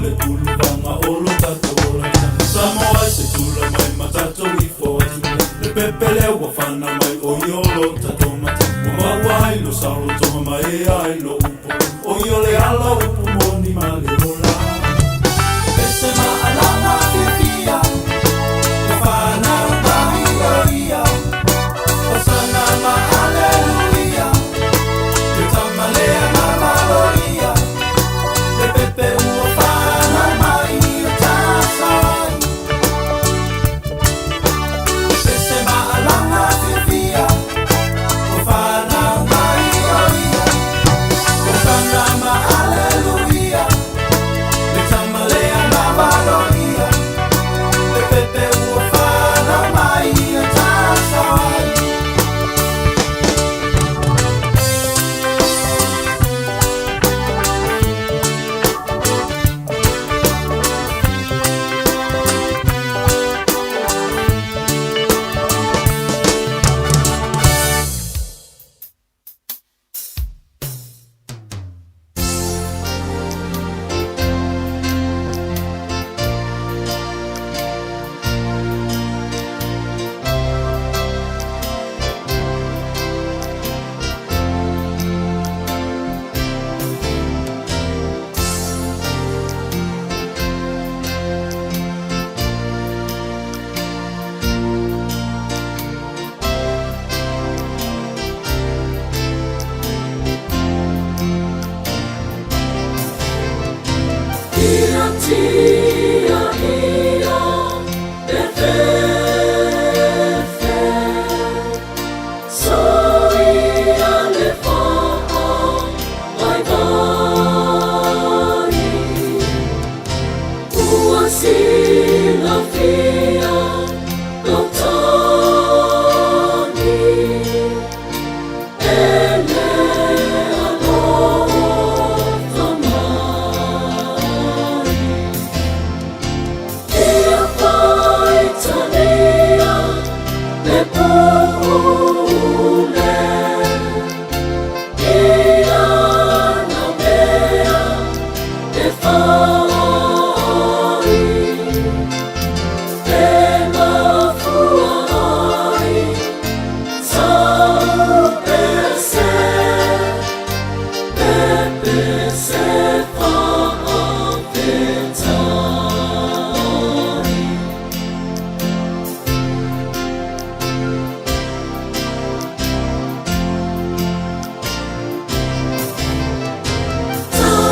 le ulufaga o lo tatou olataga. Samoa se tula mai ma tatou ifo atu nei, le pepe lea ua fanau mai o ia o lo tatou matai. Ua maua ai lo saolotoga ma ea ai lo upu o ia o le ala o upu moni ma le ola. Pese ma alaga fiafia, ua fanau mai o ia. Hosana ma Aleluia, le tama lea na valoia, le pepe ua fanau mai o tasai. Pese ma alaga fiafia, ua fanau mai o ia. Hosana ma Aleluia, le tama lea na valoia, le pepe ua fanau mai o tasai. Tia ia e fefe, So ia le faa mai vai. Ua silafia lau tagi, E le alofa mai. Ia faitalia le pule, Ia na mea e fai, E mafua ai sau pese, Pepe se faafetai.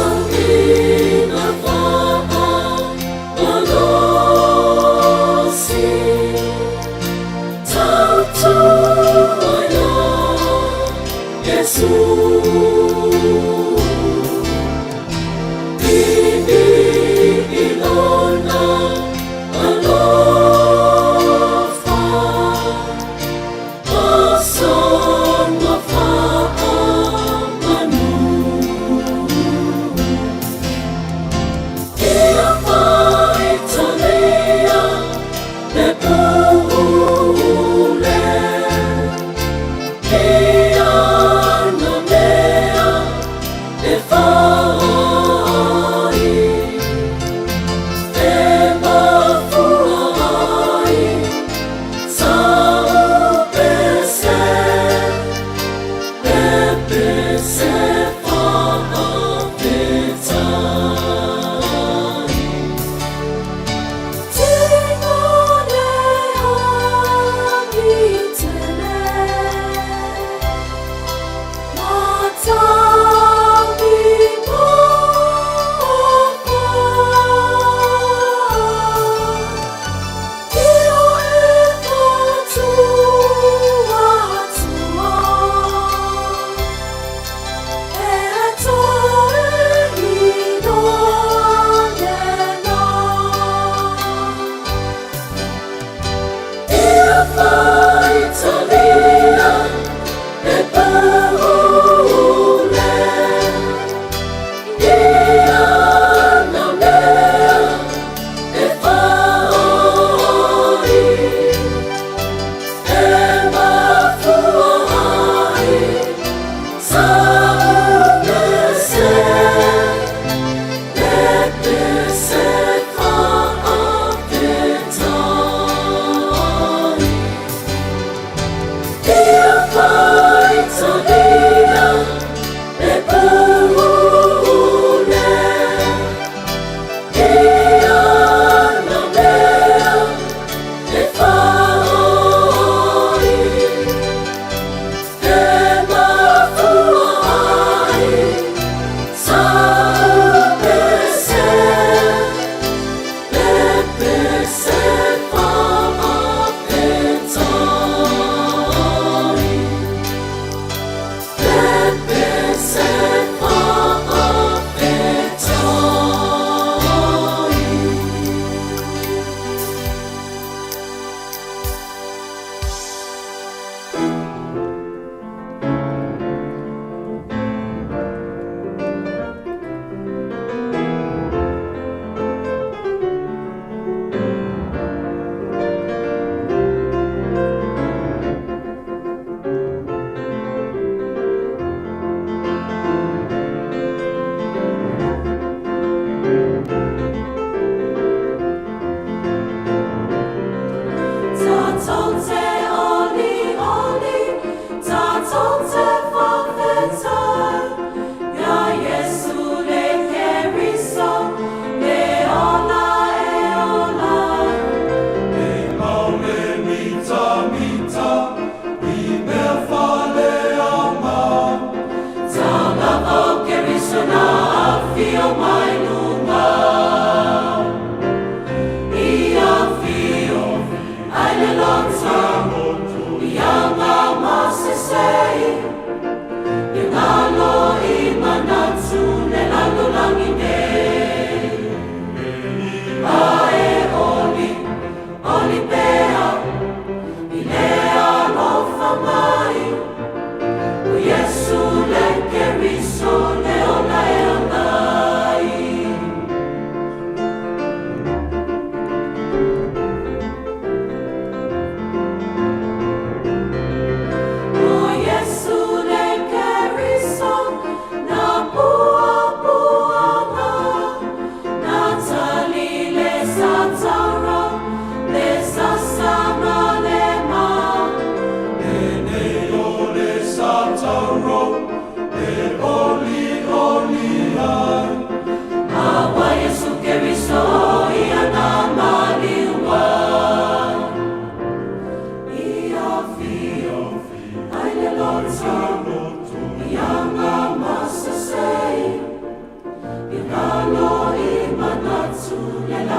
Tauiga faamalosi, Tautua ia Iesu. Imi i lona alofa, Aso ma faamanu. Ia faitalia le pule, Ia na mea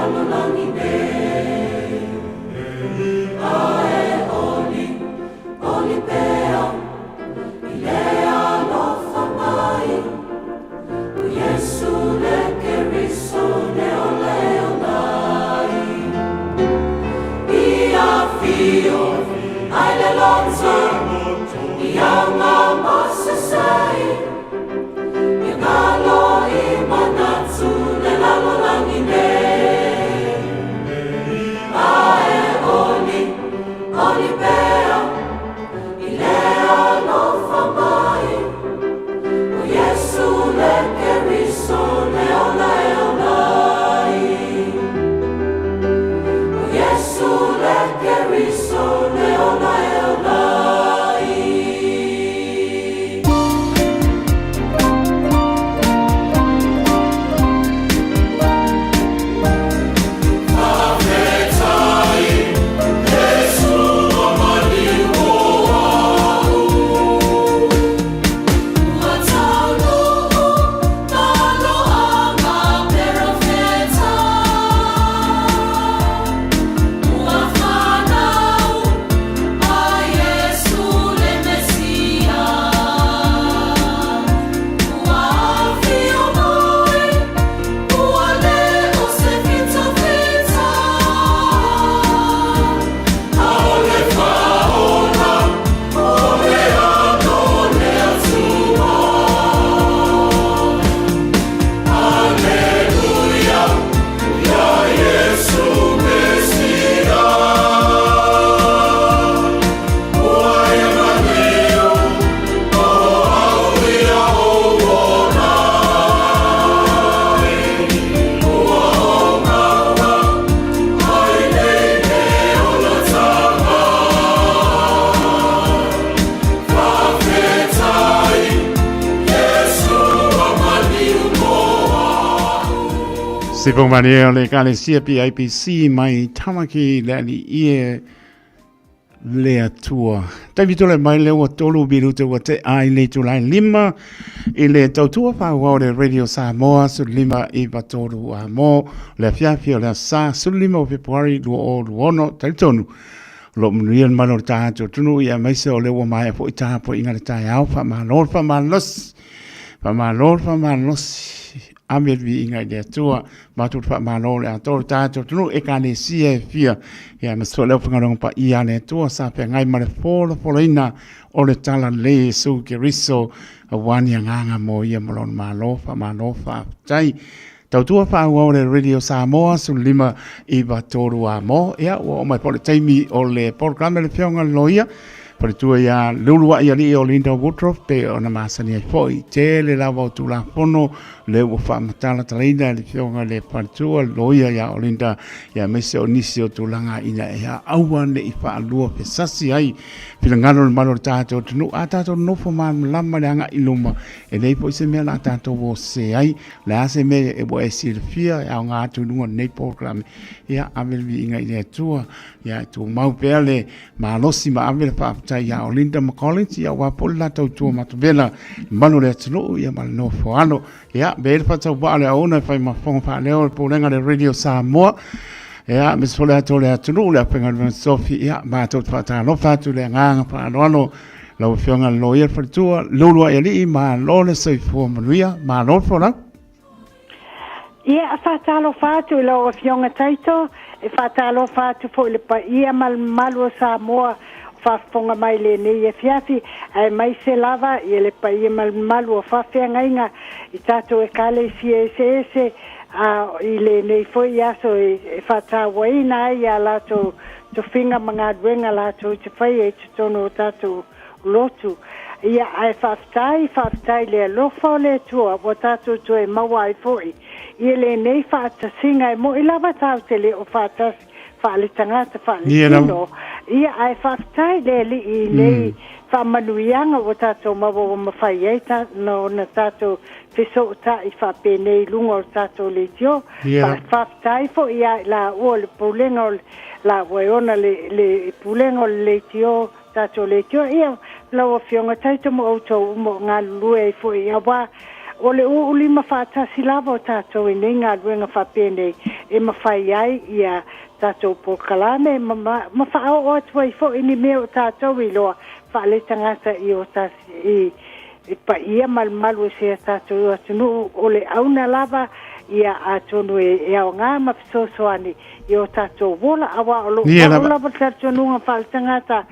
lalolagi nei. Ae oli, oli pea i le alofa mai, o Iesu le Keriso le ola e ola ai. I afio ai le loto, i auga masesei, ia galo i manatu le lalolagi nei. Ae oli, oli pea i le alofa mai, o Iesu le Keriso le ola e ola ai. O Iesu le Keriso le ola e ola ai. Ua taunuu taloaga perofeta, Ua fanau a Iesu le Mesia. Ua afio mai, ua le o se fitafita. Aole faaola, o le ano o le Atua. Aleluia, ia Iesu Mesia. Ua e maliu, o au ia ou ola ai. Ua ou maua, ai nei le olataga. Faafetai, Iesu ua maliu mo Se po mane o le Ekalesia PIPC mai Tamaki le ali ie le Atua. Taimi tole mai le ua tolu minute ua te ai le tulai lima i le tautua whāua le Radio Samoa su lima i patoru a mō le afiafi o le asa su lima o Februari 2026 talitonu. Lo manuia le malo o le tātou atunuu ia aemaise o le ua maea foi tapuaiga le taeao faamalo le faamalosi. Faamalo le faamalosi. Ame le viiga i le Atua. Matou te faamalo le atoa o le tatou atunuu, ekalesia e fia. Ia aemaise foi le aufaigaluega paia a le Atua sa feagai ma le folafolaina o le Talalelei Iesu Keriso aua ni agaga mo ia ma lona Malo. Faamalo faafetai. Tautua faaauau le Radio Samoa 15 9 3 a mo. Ia ua oo mai foi le taimi o le polokalame le Afioga i le Loia. Faletua ia Leuluai Alii o Linda Woodruff pe ona masani ai foi. Tele lava o Tulafono le ua faamatalatalaina e le Afioga i le Faletua le Loia ia Olinda ia aemaise o nisi o tulaga ina ia aua ne i faalua fesasi ai finagalo o le mamalu o le tatou atunuu. A tatou nofo malamalama le agai i luma, e leai foi se mea o le a tatou o sese ai. O le a se mea ua e silafia e aoga atu i luga o lenei polokalame, ia ave le viiga i le Atua, ia e tumau pea le malosi ma ave le faafetai ia Olinda ma Collins, ia aua foi le latou tua matavela i le mamalu o le atunuu, ia ma le nofo alo. Ia, be le faatauvaa le auauna e fai ma fofoga faaleo o le Pulega a le Radio Samoa. Ia, aemaise foi le atoa o le atunuu, le aufaigaluega totofi, ia, matou te faatalofa atu i le agaga faaaloalo lau Afioga i le Loia le Faletua, Leuluaialii, malo le soifua manuia, malo le folau. Ia, e faatalofa atu i lau Afioga Taito, e faatalofa atu foi i le paia ma le mamalu o Samoa o faafofoga mai i lenei afiafi, aemaise lava ia le paia ma le mamalu o faafeagaiga i tatou Ekalesia eseese a i lenei foi aso e faatauaina ai a latou tofiga ma galuega latou te faia i totonu o tatou lotu. Ia, ae faafetai, faafetai i le alofa o le Atua ua tatou toe maua ai foi i lenei faatasiga e mo'i lava tatou te le o faatasi faaletagata faaletino. Ia, ae faafetai i le Alii i nei faamanuiaga ua tatou maua ua mafai ai ona tatou fesootai faapenei i luga o le tatou leitio. Faafetai foi ia i laua o le Pulega o le laua e ona le Pulega o le Leitio tatou leitioa. Ia, lau Afioga, taito ma outou uma o galulue ai foi, aua O le u'ulima fa'atasi lava o tatou i nei galuega fa'apenei e mafai ai ia tatou polokalame ma ma fa'ao'o atu ai fo'i ni mea o tatou iloa fa'aletagata i o tasi i i paia ma le malu o si a tatou atunuu. O le auna lava ia atonu e aogā ma fesoasoani i o tatou ola, auā o lo'o Ia a'u lava. lava le talitonuga faaletagata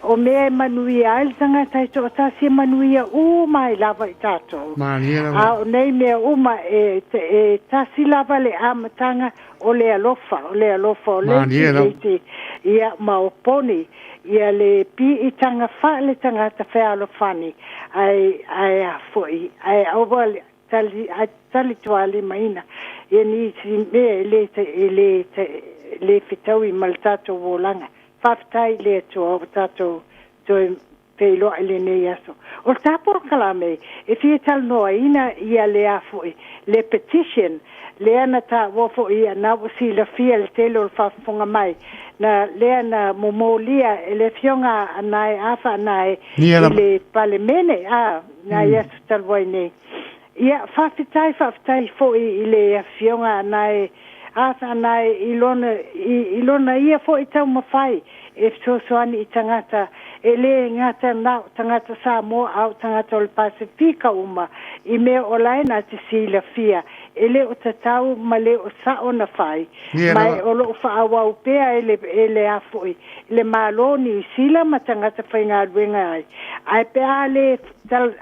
o mea e manuia ai le tagata e to'atasi e manuia uma ai lava i tatou. Malie lava. A o nei mea uma e e tasi lava le amataga o le alofa, o le alofa o le isi Malie i le lava. isi, ia ma oponi ia le pi'itaga fa'aletagata fealofani ae ae a fo'i ae aua le tali ae talituālimaina ia nisi mea e lē e lē lē fetaui ma le tatou olaga. Faafetai i le Atua ua tatou toe feiloai i lenei aso. O le ta polokalame e fia talanoaina ia le a fo'i le petition lea na ta'ua fo'i ia na ua silafia le tele o le faafofoga mai na lea na momolia e le afioga Anae Afa Anae Ia i lava. le Palemene a nai aso talu ai nei. Ia faafetai faafetai fo'i i le afioga Anae Afa Anae i lona i lona ia fo'i taumafai e fesoasoani i tagata e lē gata na o tagata Samoa a o tagata o le Pasefika uma i mea o la e na te silafia e lē o tatau ma lē o sa'o na fai Ia ma e lava. o lo'o fa'aauau pea e le e le a fo'i le Malo o Niu Sila ma tagata faigaluega ai ae pe a lē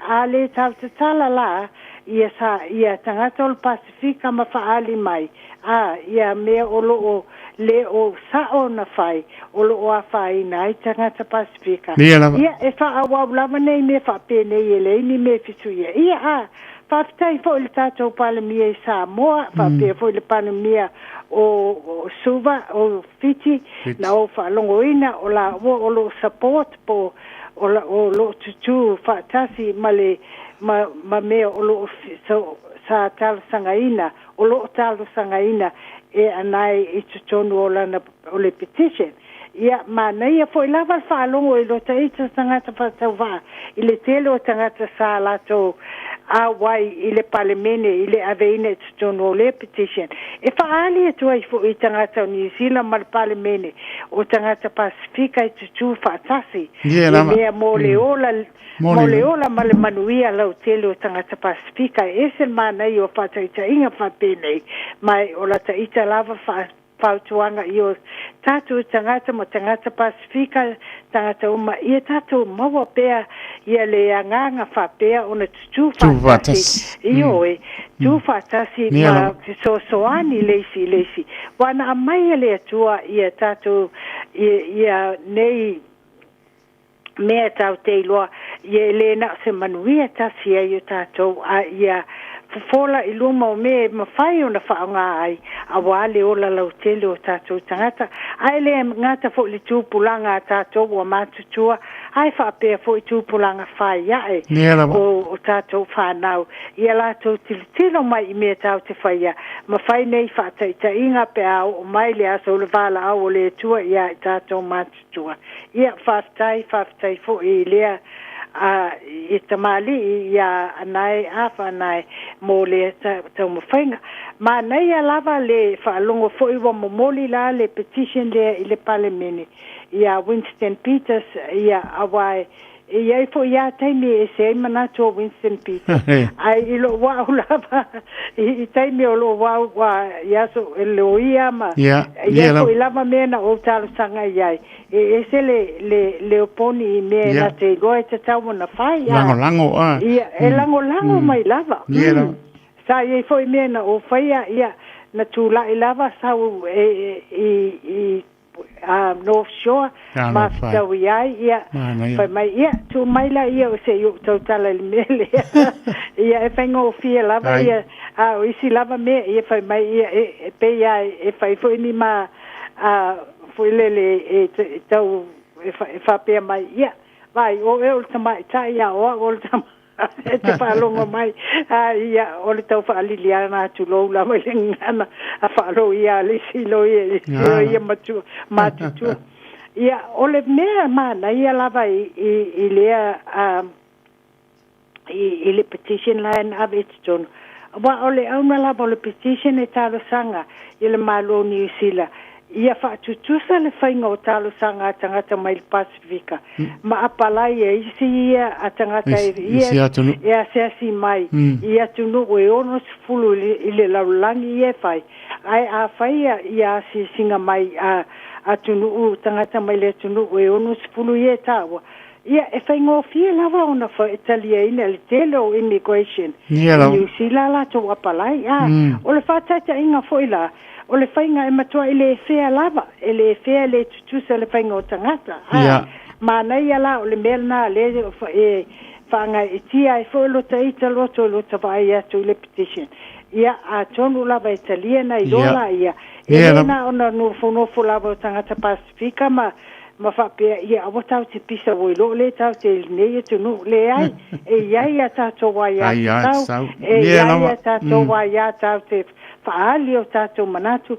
a lē tautatala la ia sa ia tagata o le Pasefika ma fa'aali mai a ia mea o lo'o lē o sa'o na fai o lo'o afaina ai tagata Pasefika. Ia lava. Ia e fa'aauau lava nei mea fa'apenei e leai ni mea e fesuia ia a faafetai fo'i i le tatou Palemia i Samoa fa'apea foi le Palemia o o Suva o Fiti Fiti. na ou fa'alogoina o lāua o lo'o support po o la o lo'o tutū fa'atasi ma le ma ma mea o lo'o so sa talosagaina o lo'o talosagaina e anae i totonu o lana o le petition. Ia manaia fo'i lava le faalogo i lo ita tagata faatauvaa i le tele o tagata sa latou auai i le Palemene i le aveina i totonu o lea petition. E faaali atu ai fo'i i tagata o Niu Sila ma le Palemene o tagata Pasefika e tutū faatasi Ia i lava. mea mo le ola Mo mo le le ola ma le manuia lautele o tagata Pasefika. E ese le manaia o faataitaiga faapenei ma o lata ita lava faa fautuaga i o tatou tagata ma tagata Pasefika tagata uma ia tatou maua pea ia le agaga faapea ona tutū Tu faatasi faatasi. ioe tū faatasi Ia ma lava. fesoasoani le isi i le isi ua na aumaia le Atua ia tatou ia ia nei mea tatou te iloa ia e lē na o se manuia tasi ai o tatou a ia fofola i luma o mea e mafai ona fa'aaogā ai auā le ola lautele o tatou tagata ae lē gata fo'i le tupulaga a tatou ua matutua ae fa'apea fo'i tupulaga fai a'e Ia lava. o o tatou fanau ia latou tilotilo mai i mea tatou te faia ma fai nei fa'ataʻitaʻiga pe a oo mai le aso o le valaau o le Atua iā i tatou matutua. Ia faafetai faafetai fo'i i lea a i tamalii iā Anae Afa Anae mo lea taumafaiga. Manaia lava le faalogo fo'i ua momoli la le petition lea i le Palemene iā Winston Peters ia auā e i ai fo'i lava taimi e ese ai manatu o Winston Peters ae i lo'u a'u lava i taimi o lo'u a'u ua i aso e loia ma Ia, e i ia ai lava. fo'i lava mea na ou talosaga i ai e ese le le le oponi i mea Ia. na te iloa e tatau ona fai a Lagolago a. ia e lagolago mai lava. Ia lava. Sa i ai fo'i mea na ou faia ia na tula'i lava sau e i i a North Shore ma Talofa e. fetaui ai ia Manaia. fai mai ia tuu mai laia o se i ou tautala i le mea lea ia e faigofie lava Ai. ia a o isi lava mea ia fai mai ia e e pei lava e fai foi ni ma a foi lele e e tau e e faapea mai ia vai o oe o le tamaitai a o au o le tama e te faalogo mai a ia o le tau faalili ana tulou lava i le gagana a faaloia a le isi loia i Ah. loia matua matutua. Ia o le mea manaia lava i i i lea a I le petition la na ave i totonu. Aua o le auga lava o le petition e talosaga i le Malo o Niu Sila ia faatutusa le faiga o talosaga a tagata mai le Pasefika ma apalai e isi ia a tagata e Isi atunuu. E asiasi mai i atunuu e 60 i le lalolagi ia e fai. Ae a fai ia asiasiga mai a atunuu tagata mai le atunuu e 60 ia e taua, ia e faigofie lava ona taliaina le tele o immigration Ia lava. I Niu Sila latou apalai. A o le faataitaiga foi la, o le faiga e matuai le fair lava, e le fair, le tutusa le faiga o tagata. A manaia la o le mea lena le e faagaeetia ai foi lo ita loto i lo ta vaai atu i le petition. Ia atonu lava e talia na iloa la ia. E Ia le lava. Na ona nofonofo lava o tagata Pasifika ma faapea ia aua tatou te pisa ua iloa le tatou te i lenei atunuu. Leai, e i ai a tatou Ai a aiatatau, tatau. e i Ia ai lava. a tatou aia tatou te faaali o tatou manatu,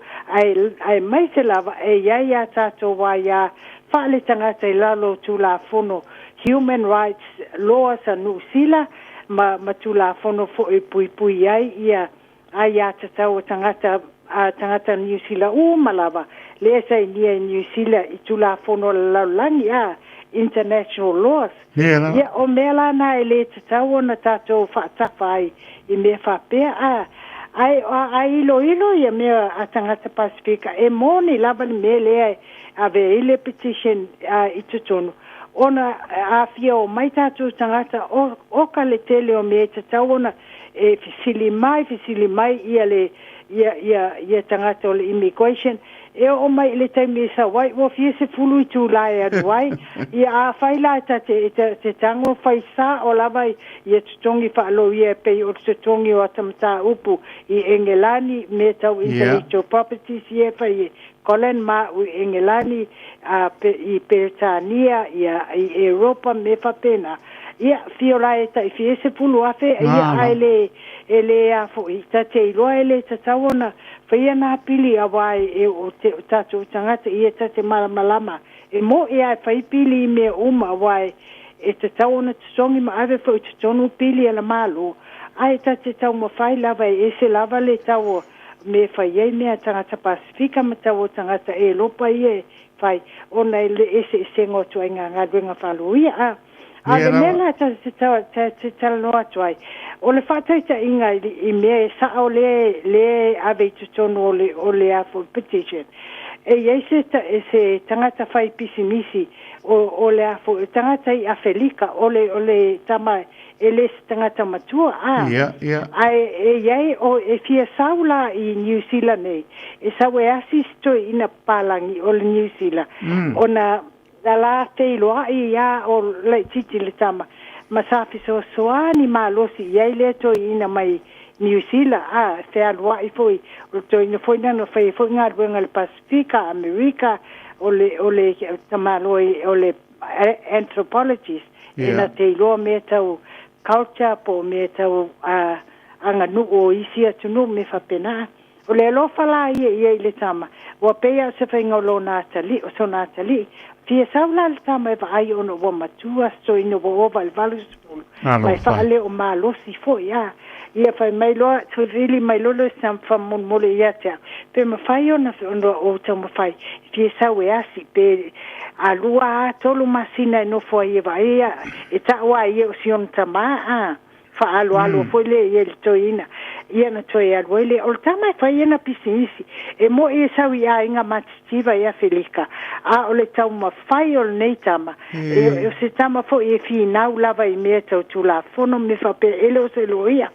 aemaise lava e i ai a tatou aia faale-tagata i lalo o Tulafono human rights laws a Niu Sila ma Tulafono foi e puipui ai ia aiatatau o tagata a tagata Niu Sila uma lava lea e sainia i Niu Sila i Tulafono a le lalolagi, a international laws. Ia lava. Ia o mea la na e le tatau ona tatou faatafa ai i mea faapea a ae a iloilo ia mea a tagata Pasefika e moni lava le mea lea e ave ai le petition i totonu ona a fia omai tatou tagata o ka le tele o mea e tatau ona e fesili mai ia le ia tagata o le immigration e oo mai i le taimi e sau ai ua fia sefulu itulā e alu ai. Ia afai la e ta te tago fai sa'o lava ia totogi faaloia e pei o le totogi o ata mataupu i Engelani me tau intellectual properties ia e fai e Colin ma i Engelani a i Peretania ia i Europa me faapena ia fio la e tai fia 10,000 ia ae le e le a fo'i ta te iloa e le tatau ona faia na pili auā e o te o tatou tagata ia ta te malamalama e mo'i a e fai pili i mea uma auā e tatau ona totogi ma ave fo'i i totonu pili a le Malo ae ta te taumafai lava e ese lava le tau o me fai ai mea tagata Pasefika ma tau o tagata Elopa ia e fai ona e le eseesega o ituaiga galuega faaloia a a Ia le mea lava. La ta te talanoa atu ai o le faataitaiga i mea e sa'o le ave i totonu o le a petition e iai se tagata fai pisinisi o le a foi tagata i Afelika o le tama e le se tagata matua a Ia, ia. ae e iai o e fia sau la i New Zealand nei e sau e asi se toeaina palagi o le New Zealand ona na la feiloai ia o laitiiti le tama ma sa fesoasoani malosi i ai lea toeaina mai Niu Sila a fealuai foi o le toeaina foi na fai foi galuega le Pasifika Amerika o le tamaloa o le anthropologist e na te iloa mea tau culture po o mea tau aganuu o isi atunuu me faapena. O le alofa la ia ia i le tama ua pei a o se faiga o lona atalii o sona atalii fia sau la le tama e vaai ona ua matua se toeaina ua ova i le 80 ma e Alofa. faaleo malosi foi a ia fai mai loa vili mai loa le sam faamolemole ia te au pe mafai ona ou taumafai fia sau e asi pe a 2 a 3 masina e nofo ai e vaaia e ta'u a ia o si ona tamā a faaloalo foi le ia le toeaina ia na toe alu ai lea o le tama e fai ana pisinisi e mo'i e sau i aiga matitiva i Afelika a o le taumafai o lenei tama e o se tama foi e finau lava i mea tau tulafono me faapea e le o se loia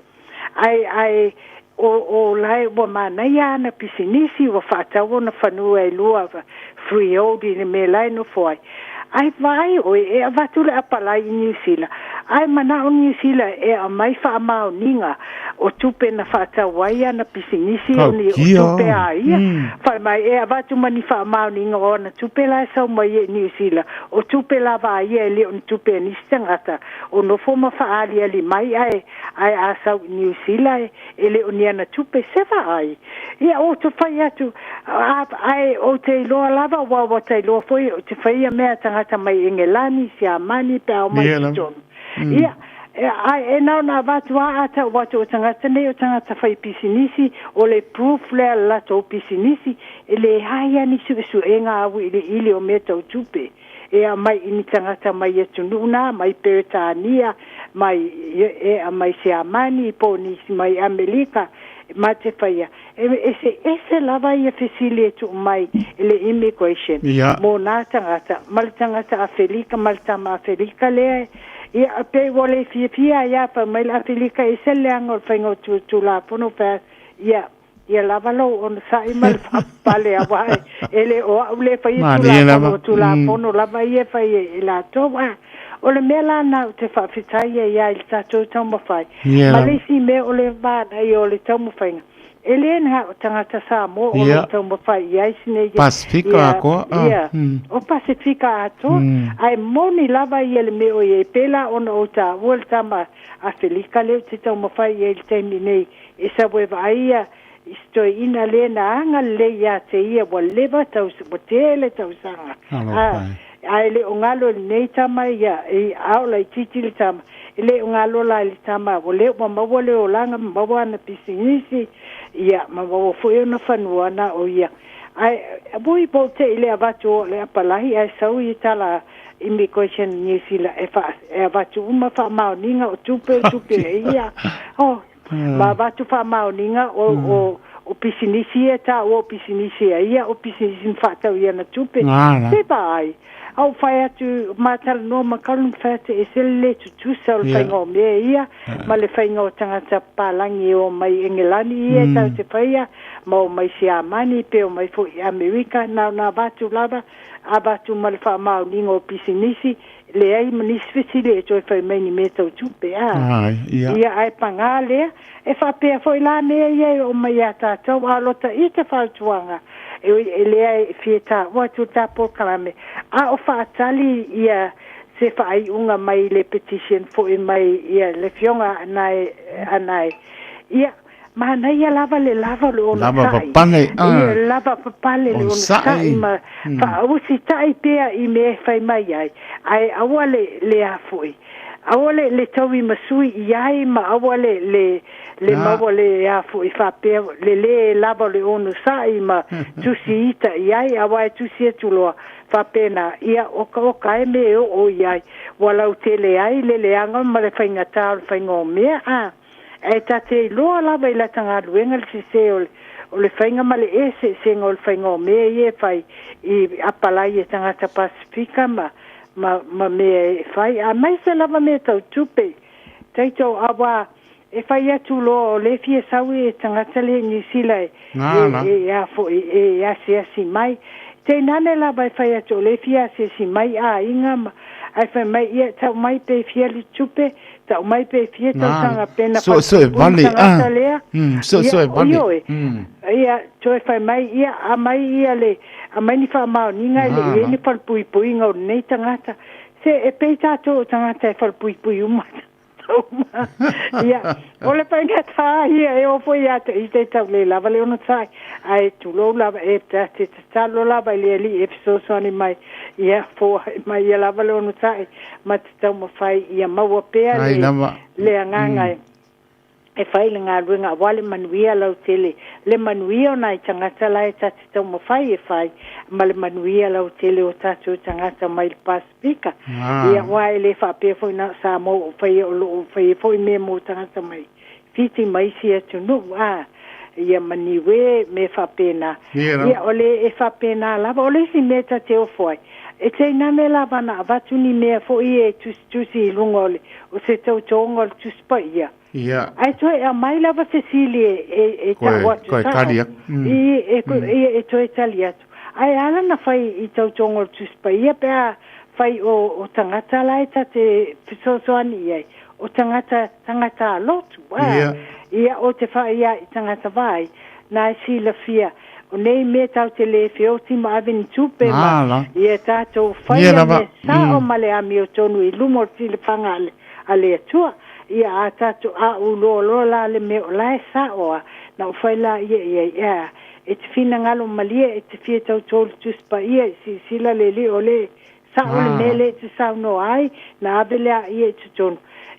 ae o lae ua manaia ana pisinisi ua faatau ona fanua e lua freehold i le mea lae nofo ai ae vaai oe e avatu le apalai i Niu Sila ae manao Niu Sila e aumai faamaoniga o tupe na faatau ai ana pisinisi o ni o Tautia. tupe a ia fai mai e avatu ma ni faamaoniga o ana tupe la e sau mai e Niu Sila o tupe lava a ia e le o ni tupe a nisi tagata o nofo ma faaaliali mai ae a sau i Niu Sila e le o ni ana tupe se vaai ia o te fai atu ae o te iloa lava ua te iloa foi o te faia mea tagata mai Engelani Siamani pe a omai Ia lava. totonu ia. Ae e na ona avatu lava a tau atu o tagata nei o tagata faipisinisi, o le proof lea o le latou pisinisi, e leai lava ni suesuega auiliili o mea tau tupe e aumai i ni tagata mai atunuu na, mai Peretania, mai e mai Siamani po o nisi mai Amerika ma te faia. E eseese lava ia fesili e tuu mai e le immigration mo na tagata ma le tagata Afelika ma le tama Afelika lea. Ia, pei ua le fiafia ai lava, fai mai le Afelika, e ese le leaga o le faiga o Tulafono fai ia, ia lava lou onosai ma le faapapale aua e le o au le faia Tulafono, o Tulafono lava ia e fai e latou. A o le mea la lena ou te faafetai ai lava i le tatou taumafai. Ma le isi mea o le manaia o le taumafaiga, e le na o tagata Samoa o lo o taumafai i ai sinei Pasifika atoa. Ia, o Pasifika atoa. Ae moni lava ia le mea o i ai, pēlā ona ou taua le tama Afelika lea ou te taumafai i ai i le taimi nei, e sau e vaai ia i se toeaina lea na agalelei ia te ia ua leva tau, ua tele tausaga. Ae le o galo i lenei tama ia, a o laitiiti le tama, e le o galo la i le tama, ua lea ua maua le olaga ma maua ana pisinisi, ia, ma maua foi ona fanua na o ia. Ae ui po o te i le avatu o le apalai ae sau i tala Immigration New Zealand e fa, e avatu uma faamaoniga o tupe o tupe e ia. Oh, ma avatu faamaoniga o, o, o pisinisi ia taua o pisinisi a ia, o pisinisi na faatau i ana tupe. Se vaai. A ou fai atu, ma talanoa ma Colin, fai atu, e ese le le tutusa o le faiga o mea ia, ma le faiga o tagata papalagi e o mai Engelani ia e tau te faia, ma o mai Siamani, pe o mai foi i Amerika, na ona avatu lava, avatu ma le faamaoniga o pisinisi, leai ma nisi fesili e toe fai mai ni mea tau tupe, a. Ia, ae pagā lea, e faapea foi la mea ia e oo mai ia tātou, a o lo ta ita fautuaga, e ui e lea e fia taua atu le ta polokalame, a o faatali ia se faaiuga mai le petition foi mai ia le afioga Anae, Anae. Ia, manaia lava le lava o le Lava onosai. papale, Ia, lava papale le onosai ma faausita'i pea i mea e fai mai ai, ae aua le le a foi. Aua le le taui ma sui i ai ma aua le le le maua le a foi faapea le lē lava o le onosai ma tusi ita i ai, aua e tusi atu loa faapena, ia okaoka ai mea e oo i ai, ua lautele ai le leaga ma le faigatā o le faiga o mea. A ae ta te iloa lava i lata galuega le sesē o le o le faiga ma le eseesega o le faiga o mea ia e fai i apalai e tagata Pasifika ma ma ma mea e fai, aemaise lava mea tau tupe taito, auā e fai atu loa o le fia sau e tagata le Niu Sila e e a foi e asiasi mai. Tainane lava e fai atu o le fia asiasi mai aiga ma ae fai mai ia tau mai pe fia le tupe, tau mai pe fia tausaga pe na Suesue falepuipui vale tagata lea. Suesue Ia, vale. ioe. Ia, toe fai mai ia aumai ia le aumai ni faamaoniga e le i ai ni falepuipuiga o lenei tagata. Se e pei tatou o tagata e falepuipui uma tatou uma. Ia, o le faigatā ia e oo foi ia te ita e tau le lava le onosai, ae tulou lava e ta te tatalo lava i le Alii e fesoasoani mai, ia foai mai ia lava le onosai ma te taumafai ia maua pea Ai le lava. le agaga e e fai le galuega aua le manuia lautele, le manuia o nai tagata la e ta te taumafai e fai, ma le manuia lautele o tatou tagata mai le Pasifika. Ia, aua e le faapea foi na o Samoa ua faia, o lo o faia foi mea mo tagata mai Fiti ma isi atunuu, a ia ma Niue, mea faapena. Ia, o le e faapena lava. O le isi mea ta te ofo ai, e tainane lava na avatu ni mea foi e tusitusi i luga o le o se tautoga o le Tusi Paia, ae toe aumai lava fesili e e e tau atu Koe sao. tali atu. I e e toe tali atu. Ae ala na fai i tautoga o le Tusi Paia pe a fai o o tagata la e ta te fesoasoani i ai, o tagata tagata lotu, a. Ia, o te whaia i tagata vai, na e silafia, o nei mea tau te le feoti ma ave ni tupe ma ia tatou faia mea sao ma le amiotonu i luma o le silafaga a le, a le Atua. Ia a tatou a ou loa la le mea o la e sao a, na ou fai la ia i ai, ea, e te finagalo malie e te fia tautō i le Tusi Paia i silasila le Alii o le sao le mea lea e te saunoa ai, na ave lea ia i totonu.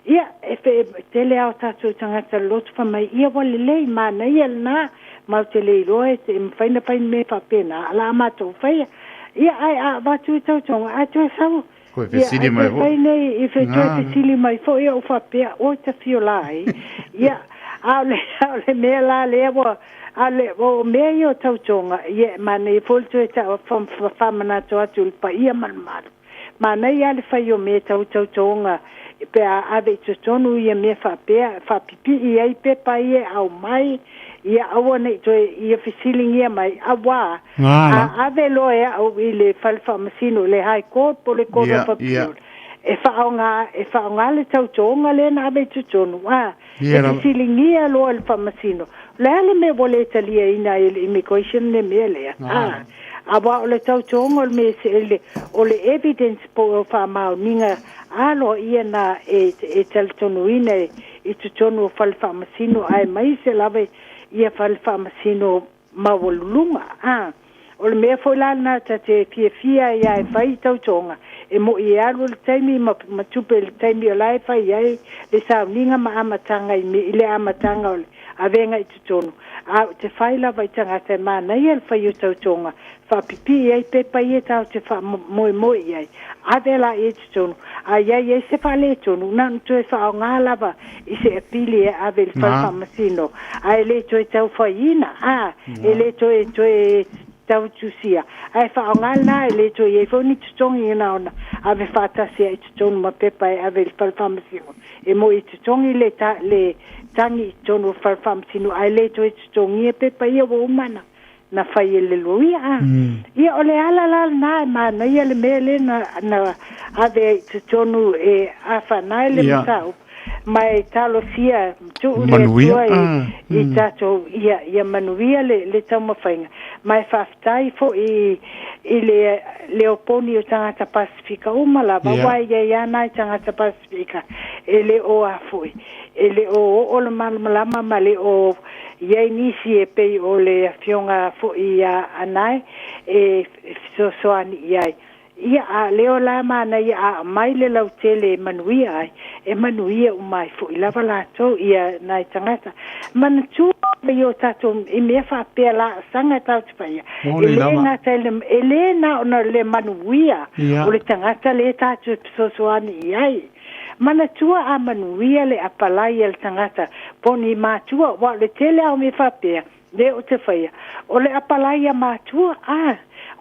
Ia, e pe tele lava o tatou tagata loloto fai mai, Ia ua lelei, manaia lena, matou te le iloa e mafai ona fai ni mea faapena, a o le a matou faia. Ia, ae a avatu i tautoga, ae toe sau, Toe ia, fesili ae mai toe foi. fai nei, i toe Na. fesili mai foi, ou faapea, Oi tafio la ai. Ia, a o le, a o le mea la lea ua, a o le, o mea ia o tautoga, ia, e manaia foi le toe tau, faamanatu atu i le paia ma le mamalu. Manaia lava le fai o mea tau tautoga pe a ave i totonu ia mea faapea, e faapipii ai pepa ia e aumai, ia aua ne i toe ia fesiligia mai, auā Gala. a ave loa e au i le fale faamasino, i le High Court po o le Court Ia, of ia. Appeal, e faaaoga, e faaaoga le tautoga lea na ave i totonu, ā, Ia e lava. fesiligia loa e le faamasino, O le a le mea ua le taliaina ai e le Immigration le mea lea? Gala. Ā, Aua o le tautoga o le mea e o le evidence po o faamaoniga aloaia na e e talitonuina i totonu o fale faamasino aemaise lava ia fale faamasino maualuluga. A o le mea foi la lena ta te fiafia ai lava e fai tautoga, e moi e alu le taimi ma ma tupe i le taimi o la e fai ai le sauniga ma amataga i i le amataga o le avega i totonu, a ou te fai lava i tagata e manaia le fai o tautoga, faapipii ai pepa ia tatou te faamoemoe i ai, ave laia i totonu, a i ai ai se faaletonu, na ona toe faaaoga lava i se apili e ave i le fale Na. faamasino, ae le toe taufaiina, a, e Na. le toe toe tautusia, ae faaaoga lena, e le toe i ai foi ni totogi na ona ave faatasi ai i totonu ma pepa e ave i le fale faamasino, e moi e totogi le ta, le tagi i totonu o le fale faamasino, ae le toe totogia pepa ia ua uma ona na fai e le loia. A. Ia, o le ala la lena e manaia le mea lea na, na ave ai i totonu e afanai le Ia. mataupu, ma e talosia tuu le Manuia. Atua i, Ah. i tatou, ia, ia manuia le, le taumafaiga. Ma e faafetai foi i, i le, le oponi o tagata Pasefika uma lava, Ia. aua e i ai lava nai tagata Pasefika e le o a foi, e le o oo le malamalama ma le o i ai nisi e pei o le afioga foi ia Anae e fesoasoani i ai. Ia, a leo la manaia a aumai le lautele e manuia ai, e manuia uma ai foi lava latou ia nai tagata. Manatua i o tatou i mea faapea laasaga tatou te faia, e Moni le lava. gata i le, e le na ona le manuia Ia. o le tagata lea tatou te fesoasoani i ai. Manatua a manuia le apalai a le tagata po o ni matua, aua o le tele lava o mea faapea lea ou te faia, o le apalai a matua, a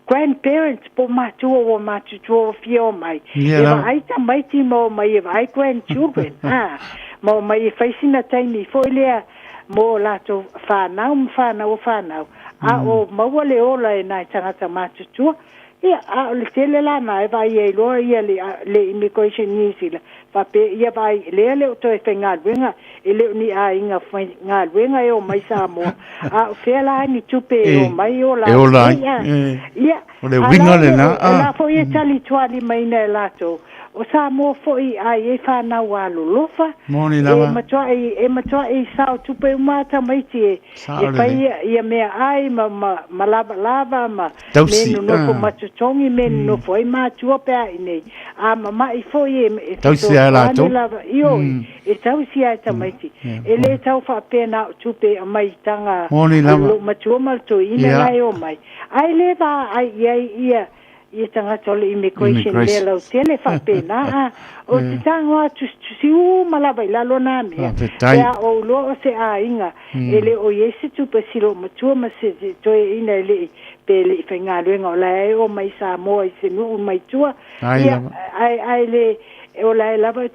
grandparents po o matua ua matutua ua fia omai, Ia e lava. vaai tamaiti ma omai e vaai grandchildren, a ma omai e fai sina taimi foi lea mo latou fanau ma fanau o fanau, a o maua le ola e nai tagata matutua. Ia, a o le tele la na e vaai ai loa ia le, le Immigration New Zealand, faapea ia vaai, lea le o toe faigaluega, e le o ni aiga faigaluega e omai Samoa, a o fea la ni tupe e E, omai ola e ai ola nei, ai. a. E. Ia, O le a uiga la e le lena. o, o la Ah. foi e talitualimaina e latou, o Samoa foi a i ai fanau alolofa, Moni e lava. matuai, e matuai sao tupe uma tamaiti e, e Sao fai lelei. ia, ia meaai ma, ma, ma lavalava ma me Tausi. nonofo Ah. ma totogi, me nonofo ai matua pe a i nei. A mama'i foi e, e Tausi ai fesoasoani latou. lava, ioe, e tausi ai tamaiti. Ia. E le tau faapea na o tupe e aumai i taga Moni a lava. lou matua ma le toeaina Ia. la e omai. Ae le vaai i ai ia ia tagata o le immigration mea Immigration. lautele faapena a. Ou te tago lava tusitusi uma lava i lalo na mea, Faafetai. pe a ou iloa o se aiga e le o i ai se tupe si lou matua ma se toeaina e le i pe le i faigaluega o la e omai i Samoa i se nuu mai tua, Ai ia lava. ae ae le o la e lava e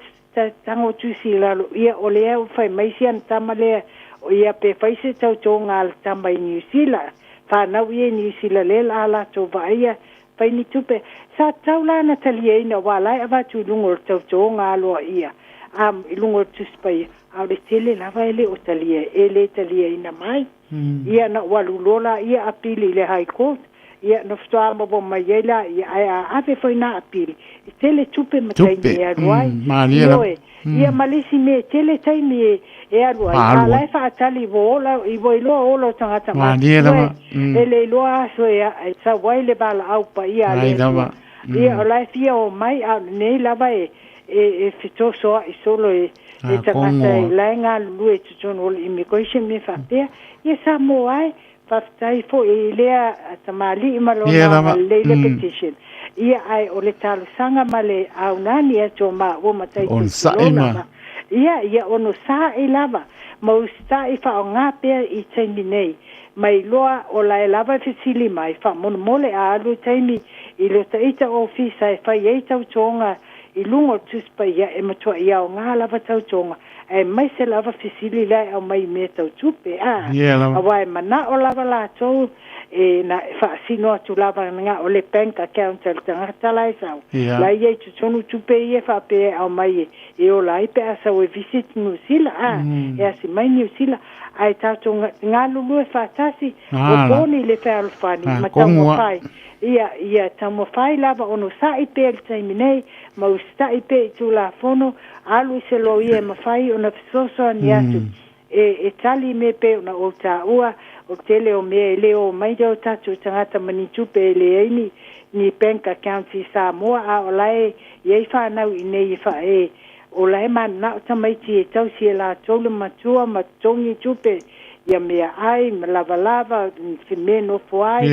tago tusi i lalo, ia o lea ua fai mai si ana tama lea, o ia pe fai se tautoga a le tama i Niu Sila, fanau ia i Niu Sila lea la a latou vaaia fai ni tupe. Sa tatau la ona taliaina aua o la e avatu i luga o le tautoga aloaia, a, i luga o le Tusi Paia, a o le tele lava e le o talia, e le taliaina mai. Ia na ou alu loa laia apili i le High Court, ia na faatoa maua mai ai laia, ae a ave foi na apili, e tele tupe ma taimi Tupe. e alu ai. Malie lava. Ioe, ia ma le isi mea e tele taimi e, e alu ai, a Faaalu la ai. e faatali ua ola, i ua iloa ola o tagata Malie matutua lava. e, e le iloa aso e, e sau ai le valaau paia a le Ai Atua. lava. Ia, o la e fia omai, a o lenei lava e, e, e fetosoa'i solo e, E tagata e la e galulue i totonu o le immigration mea faapea. Ia Samoa e, faafetai foi i lea tamalii ma lona agalelei le petition. Ia ae o le talosaga ma le aunani atu o maua ma Taito tulou lava. Ia, ia onosai lava ma usitai faaaoga pea i taimi nei. Ma iloa o lae lava e fesili mai, faamolemole a alu i taimi i lo ta ita ofisa e fai ai tautoga i luga o le Tusi Paia e matuai aoga lava tautoga aemaise lava fesili la e aumai i mea tau tupe, a, aua e manao lava latou e na faasino atu lava na o le bank account a le tagata la e sau, la e i ai i totonu tupe ia faapea e aumai e ola ai pe a sau e visit Niu Sila, a, e asi mai Niu Sila, ae tatou galulue faatasi, ua poni le fealofani ma taumafai. Ia, ia taumafai lava onosai pea i le taimi nei, ma usitai pea i Tulafono, alu i se loia e mafai ona fesoasoani atu e, e tali i mea pei ona ou taua, o le tele o mea e le o mai o tatou tagata ma ni tupe e leai ni, ni bank accounts i Samoa, a o la e i ai fanau i inei e fa, e, o la e mananao tamaiti e tausi e latou le matua ma totogi tupe ia meaai ma lavalava se mea nofo ai,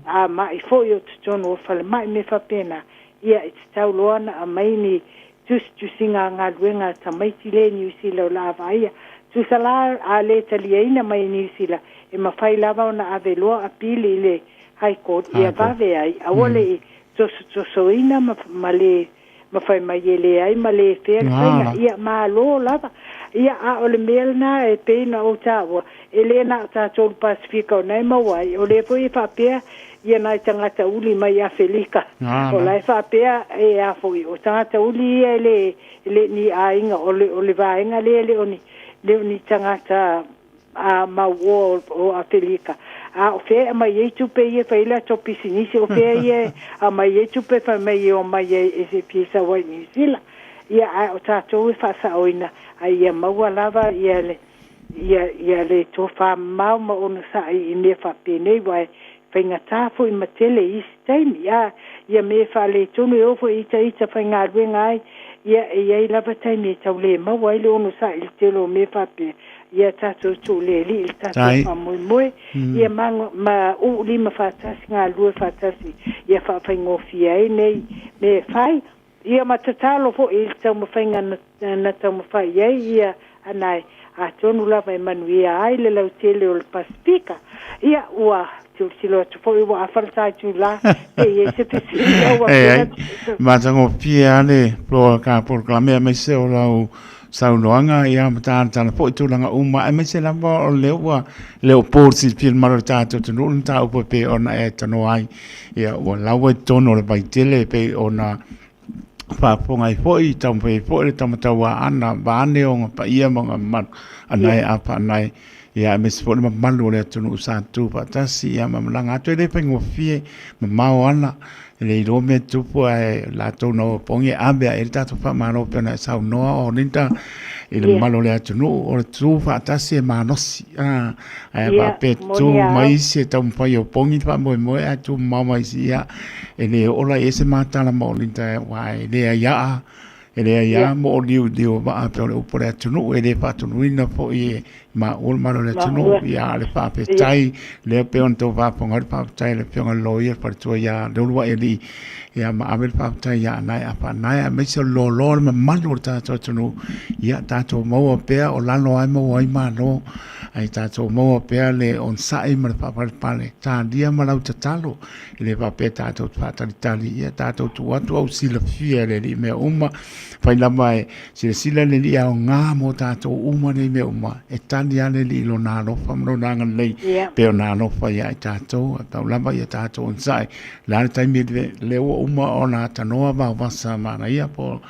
a ma'i foi o totonu o falemai mea faapena, ia e tatau loa ona aumai ni tusitusiga a galuega a tamaiti lea i Niu Sila o le a vaaia. Tusa la a le taliaina mai e Niu Sila, e mafai lava ona ave loa apili i le High Court ia vave ai, aua le i tosotosoina ma, ma le ma fai mai e leai ma le fea le faiga. Ia, malo lava. Ia, a o le mea lena e pei ona ou taua, e le na o tatou le Pasefika o na e maua ai, o lea foi e faapea ia nai tagata uli mai Afelika. O la e faapea e a foi, o tagata uli ia e le, e le ni aiga, o le, o le vaega lea e le o ni, le o ni tagata a mau oa o Afelika. A o fea e aumai ai tupe ia e fai ai latou pisinisi, o fea ia e aumai ai tupe e fai mai e omai ai e se fia sau ai i Niu Sila. Ia, ae o tatou e faasaoina, a ia maua lava ia le, ia, ia le tofamamao ma onosai i mea faapenei, aua e faigata foi ma tele i isi taimi. A ia mea e faaletonu e oo foi i ita ita faigaluega ai, ia e i ai lava taimi e tau le maua ai le onosai i le tele o mea faapea. Ia tatou tuu le Alii i le tatou faamoemoe, ia ma, ma uu lima faatasi, galulue faatasi, ia faafaigofie ai nei mea e fai. Ia ma tatalo foi i le taumafaiga na, na taumafai i ai ia Anae, atonu lava e manuia ai le lautele o le Pasefika. Ia, ua tilotilo atu foi ua afa le ta itula, pe i ai se fesili lau Afioga. Matagofie lava le polokalame aemaise o lau saunoaga ia ma talatala foi tulaga uma aemaise lava o lea ua le o po silafia le mamalu o le tatou atunuu le mataupu e pei ona e tanoa ai. Ia ua laua i totonu o le vaitele e pei ona faafofoga ai foi, taumafai ai foi le Tamatauaana vaeane ona paia ma ona mamalu anae a faanae ia aemaise foi le mamalu o le atunuu sa tutu faatasi ia ma malaga atu. E le faigofie, mamao ala, e le iloa mea tupu ae latou na o pogi e ave ae le tatou faamalo pei ona e saunoa o Linda i le mamalu o le atunuu o le tutu faatasi e malosi a ae faapea tu mai isi e taumafai e opogi le faamoemoe ae tu mamao mai isi ia e le oo la i ai se matala ma Olinda aua e leai aa e leai lava mo o liuliu o vaa pei o le upu a le atunuu e le faatonuina foi e maua le mamalu o le atunuu ia a o le faafetai lea pei ona outou faafofoga ai le faafetai a le afioga i le Loia le faletua ia Leuluailii ia ma ave le faafetai ia Anae Apa Anae aemaise o le loaloa o le mamalu o le tatou atunuu ia tatou maua pea o lalo lava e maua ai malo ae tatou maua pea le onosai ma le faapalepale talia ma lau tatalo E le faapea tatou te faatalitali, ia tatou tuu atu au silafia e le Alii mea uma. Fai lava e silasila le Alii aoga mo tatou uma nei mea uma. E tali lava le Alii i lona alofa ma lona agalelei pei ona alofa ia i tatou. Ae pau lava ia tatou onosai. O le a le taimi lea ua uma ona tanoa Vaovasa Manaia po o le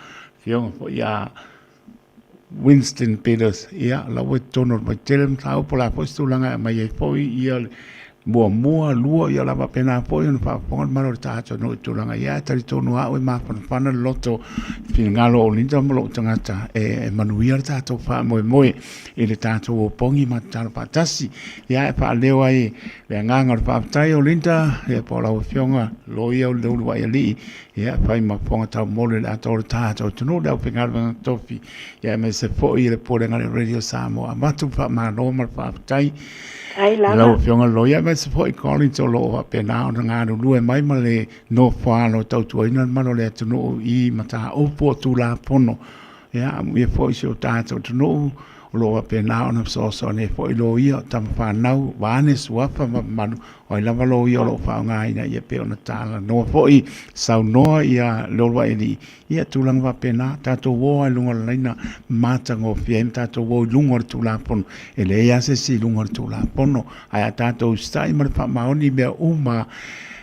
afioga foi ia Winston Peters, ia, la ua i totonu o le Vaitele le mataupu, o le a foi se tulaga e aumai ai foi ia le Muamua, lua, ia lava pena foi ona faafofoga le malo o le tatou atunuu i tulaga ia, ae talitonu lava au e mafanafana le loto i finagalo o Linda ma lou tagata e manuia le tatou faamoemoe i le tatou opogi ma tatalo faatasi. Ia e faaleo ai le agaga o le faafetai o Linda, ia po o lau Afioga Loia o le Uluai Alii, ia fai ma fofoga taumolu i le atoa o le tatou atunuu, le aufaigaluega tofi, ia aemaise foi le Pulega a le Radio Samoa. Avatu le faamalo ma le faafetai Ai i lau Afioga Loia, aemaise foi Collins o lo o faapena ona galulue mai ma le nofoalo e tautuaina le malu o le atunuu i mataupu o Tulafono. Ia, amuia foi si o tatou atunuu o lo o faapena ona fesoasoani ai foi loia o tama fanau, vaeane suafa ma mamalu, o ai lava loia o lo o faaaogaina ia pei ona talanoa foi, saunoa ia Leuluai Alii, ia tulaga faapena, tatou o lava i luga o le laina matagofie ai ma tatou o i luga o le Tulafono. E leai lava se isi i luga o le Tulafono, ae a tatou usitai ma le faamaoni i mea uma,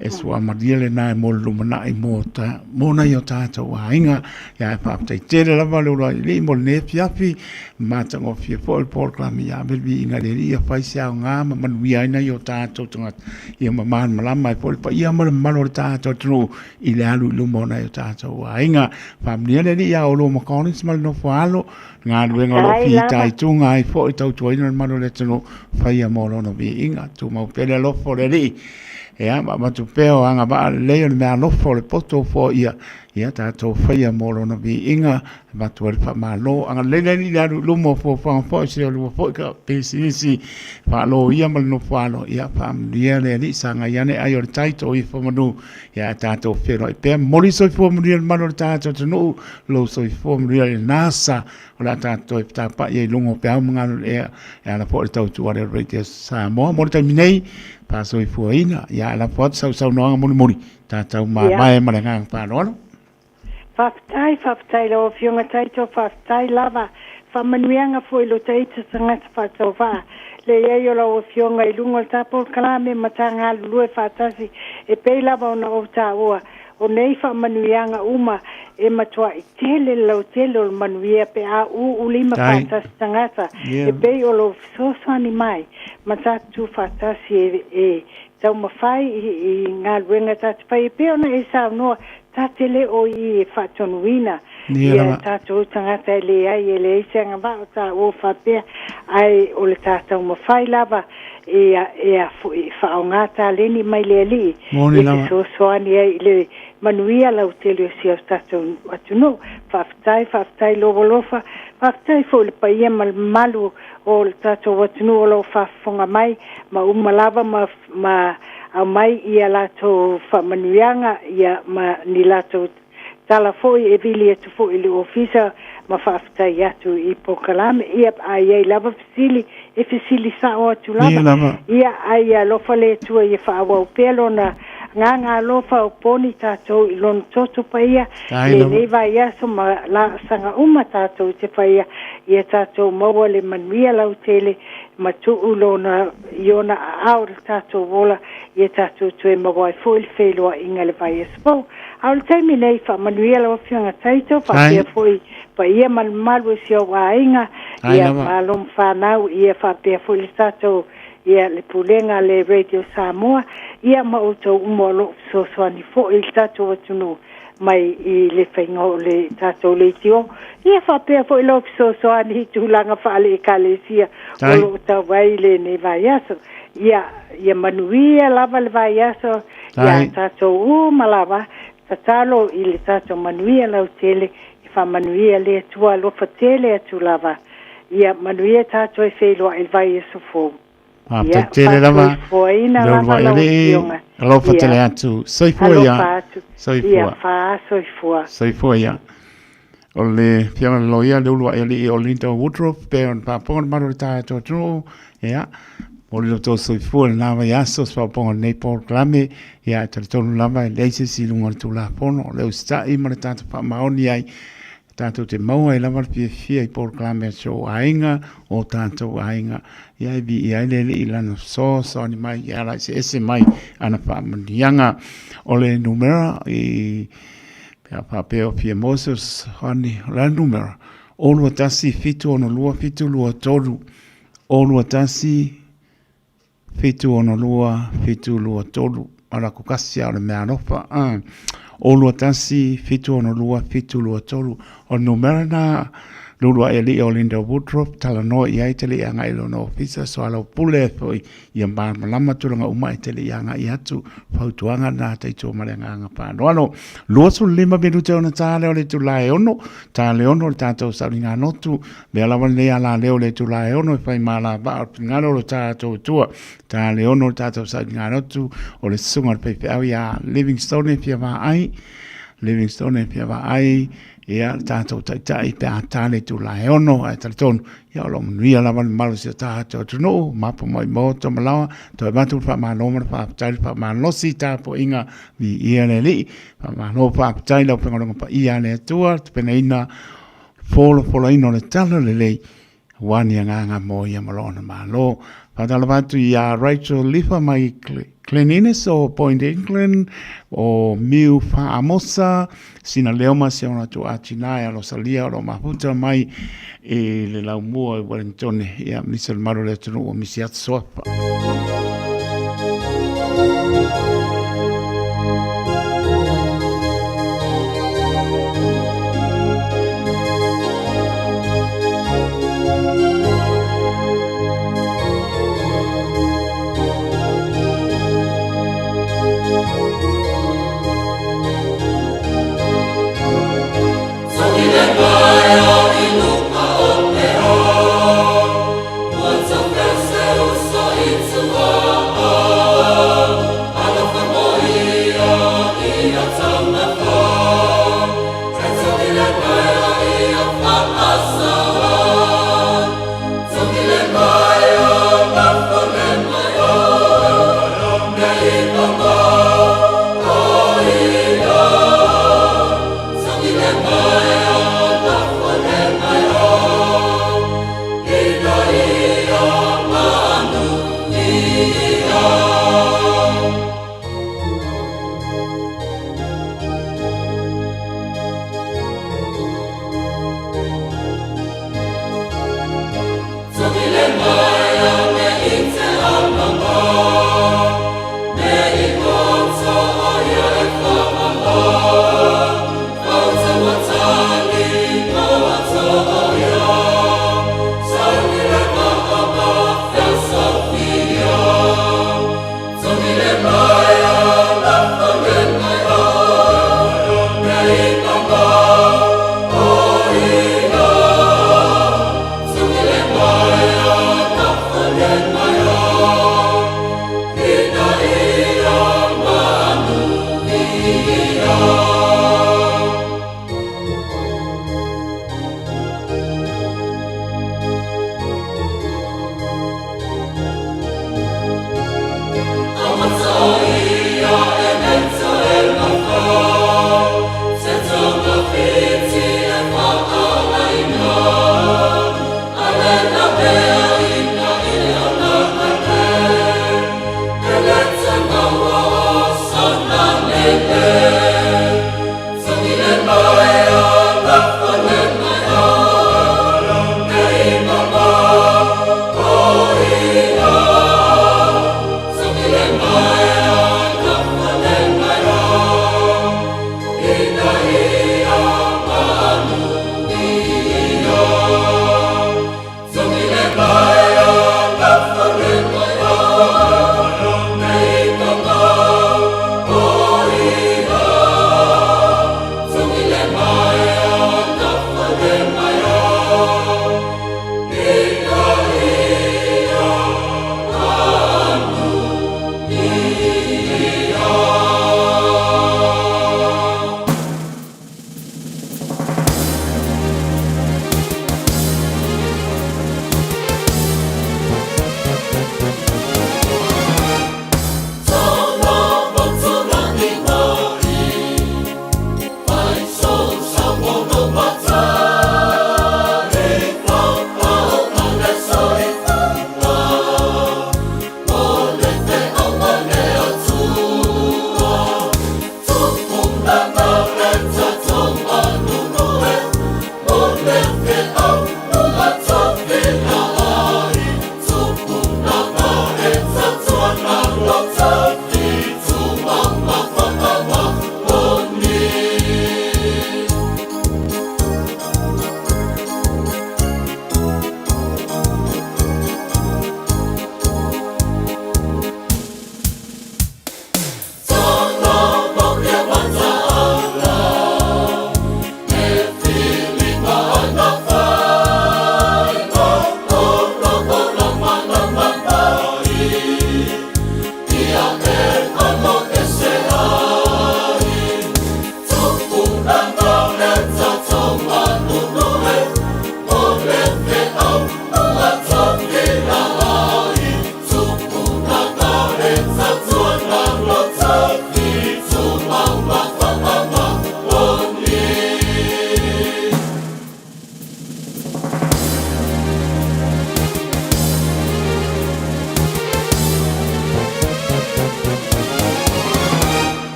e suamalie lena mo le lumanai mo, ta, mo nai o tatou aiga. Ia, ae faafetai tele lava le Uluai Alii mo lenei afiafi, matagofie foi le polokalame. Ia ave le viiga i le Alii ia fai se aoga ma manuia ai nai o tatou tagata, ia ma malamalama ai foi le paia ma le mamalu o le tatou atunuu i le alu i luma o nai o tatou aiga. Faamanuia le Alii ia oulua ma Collins ma le nofo alo, galuega o lo o fitaituga ai foi tautuaina le mamalu o le atunuu, faia mo lona viiga. Tumau pea le alofa o le Alii. Ia, ma avatu pea o agavaa lelei o le meaalofa o le poto foaia, ia tatou faia mo lona viiga, avatu ai le faamalo. Agalelei le Alii i le alu i luma o fuafuaga foi o si oulua foi pisinisi faaloia ma le nofo alo, ia faamanuia le Alii, sagai ane ai o le tai, to ifo manu, ia ae tatou feiloai pea. Momoli soifua manuia i le mamalu o le tatou atunuu, lou soifua manuia i lena sa o le a tatou toe fetapa'i ai i luga o peau ma galulue e ala foi i le tautua a le Radio Samoa. Mo le taimi nei, faasoifuaina, ia ae lafo atu sau saunoaga mulimuli, tatou mavae ma le agaga faaaloalo. Faafetai, faafetai i lau Afioga Taito, faafetai lava. Faamanuiaga foi i lo ta ita tagata faatauvaa le i ai o lau Afioga i luga o le ta polokalame ma ta galulue faatasi e pei lava ona ou taua o nei faamanuiaga uma e matuai tele le lautele o le manuia pe a uulima faatasi tagata e pei o lou fesoasoani mai ma ta tutufaatasi e taumafai i galuega ta te fai e pei ona e saunoa Ta te le o i e faatonuina ia tatou tagata e leai, e leai se agavaa o taua faapea, ae o le ta taumafai lava e e a foi e faaaoga taleni mai le Alii e fesoasoani ai i le manuia lautele o si o tatou atunuu. Faafetai, faafetai lou alofa, faafetai foi i le paia ma le mamalu o le tatou atunuu o lo o faafofoga mai ma uma lava ma ma aumai ia latou faamanuiaga ia ma ni latou tala foi e vili atu foi i le ofisa ma faafetai atu i polokalame ia a i ai lava fesili e fesili sao atu lava ia a ia alofa le Atua ia faaauau pea lona agaga alofa o poni tatou i lona toto paia lenei vaiaso ma laasaga uma tatou te faia ia tatou maua le manuia lautele ma tuu lona i ona aao i le tatou ola, ia tatou toe maua ai foi le feiloaiga i le vaiaso fou. A o le taimi nei, faamanuia lau Afioga Taito, faapea foi paia ma le mamalu o si ou aiga, ia malo ma fanau, ia faapea foi le tatou ia le pulega a le Radio Samoa, ia ma outou uma o lo o fesoasoani foi i le tatou atunuu mai i le faiga o le tatou leitio, ia faapea foi lou fesoasoani i tulaga faale-Ekalesia o lo o tau ai i lenei vaiaso. Ia, ia manuia lava le vaiaso iā tatou uma lava, tatalo i le tatou manuia lautele, ia faamanuia le Atua alofa tele atu lava. Ia manuia tatou e feiloai i le vaiaso fou. Faafetai tele lava. Soifuaina lava lau Afioga. Alofa tele atu. Soifua ia. Alofa atu. Soifua. Ia faasoifua. Soifua ia. O le Afioga i le Loia Leuluaealii o Linda Woodruff, pe ona faafofoga le mamalu o le tatou atunuu, ia, momoli lo outou soifua i lena vaiaso, se faaopoopoga o lenei polokalame, ia, e talitonu lava e leai se isi i luga o le Tulafono, o le usitai ma le tatou faamaoni ai, Tatou te maua ai lava le fiafia i polokalame a si ou aiga, o tatou aiga, ia e viia ai le Alii i Lana fesoasoani mai e ala eseese mai ana faamanuiaga. O le numera i pe a faapea o fia maua se fesoasoani, o le a le numera? O 21 7 6 2 7 2 3 O 21. 762 723 o la kasi o le mea alofa. 021 762 723 o le numera na lulu ai alii o Linda Woodruff talanoa i ai te le i agai i lona ofisa soalaupule ai foi ia malamalama tulaga uma e te le i agai atu fautuaga na taitua ma le agaga faaaloalo. 25 minute ona ta lea o le itula e 6, ta le 6 o le tatou sauniga lotu, mea lava lenei ala lea o le itula e 6 e fai malavaa o le finagalo o lo tatou Atua. Ta le 6 o le tatou sauniga lotu o le susuga o le faifeau ia Livingstone e fia vaai, Livingstone e fia vaai, ia le tatou taitai pe a ta le itula e 6, ae talitonu, ia o lo o manuia lava le mamalu o si o tatou atunuu, mapu mai maota ma laoa, toe avatu le faamalo ma le faafetai, le faamalosi tapuaiga viia le Alii. Faamalo faafetai lau afioga paia a le Atua, le tapenaina folafolaina o le talalelei, aua ni agaga mo ia ma lona Malo. Faatalofa atu ia Rachel Lifa mai Glen Innes o Point England, o Miu Faamosa, sina leo ma si ona tuuatina e alosalia o lo o mafuta mai i le laumua i Wellington, ia misi o le malu o le atunuu ua misi atu suafa.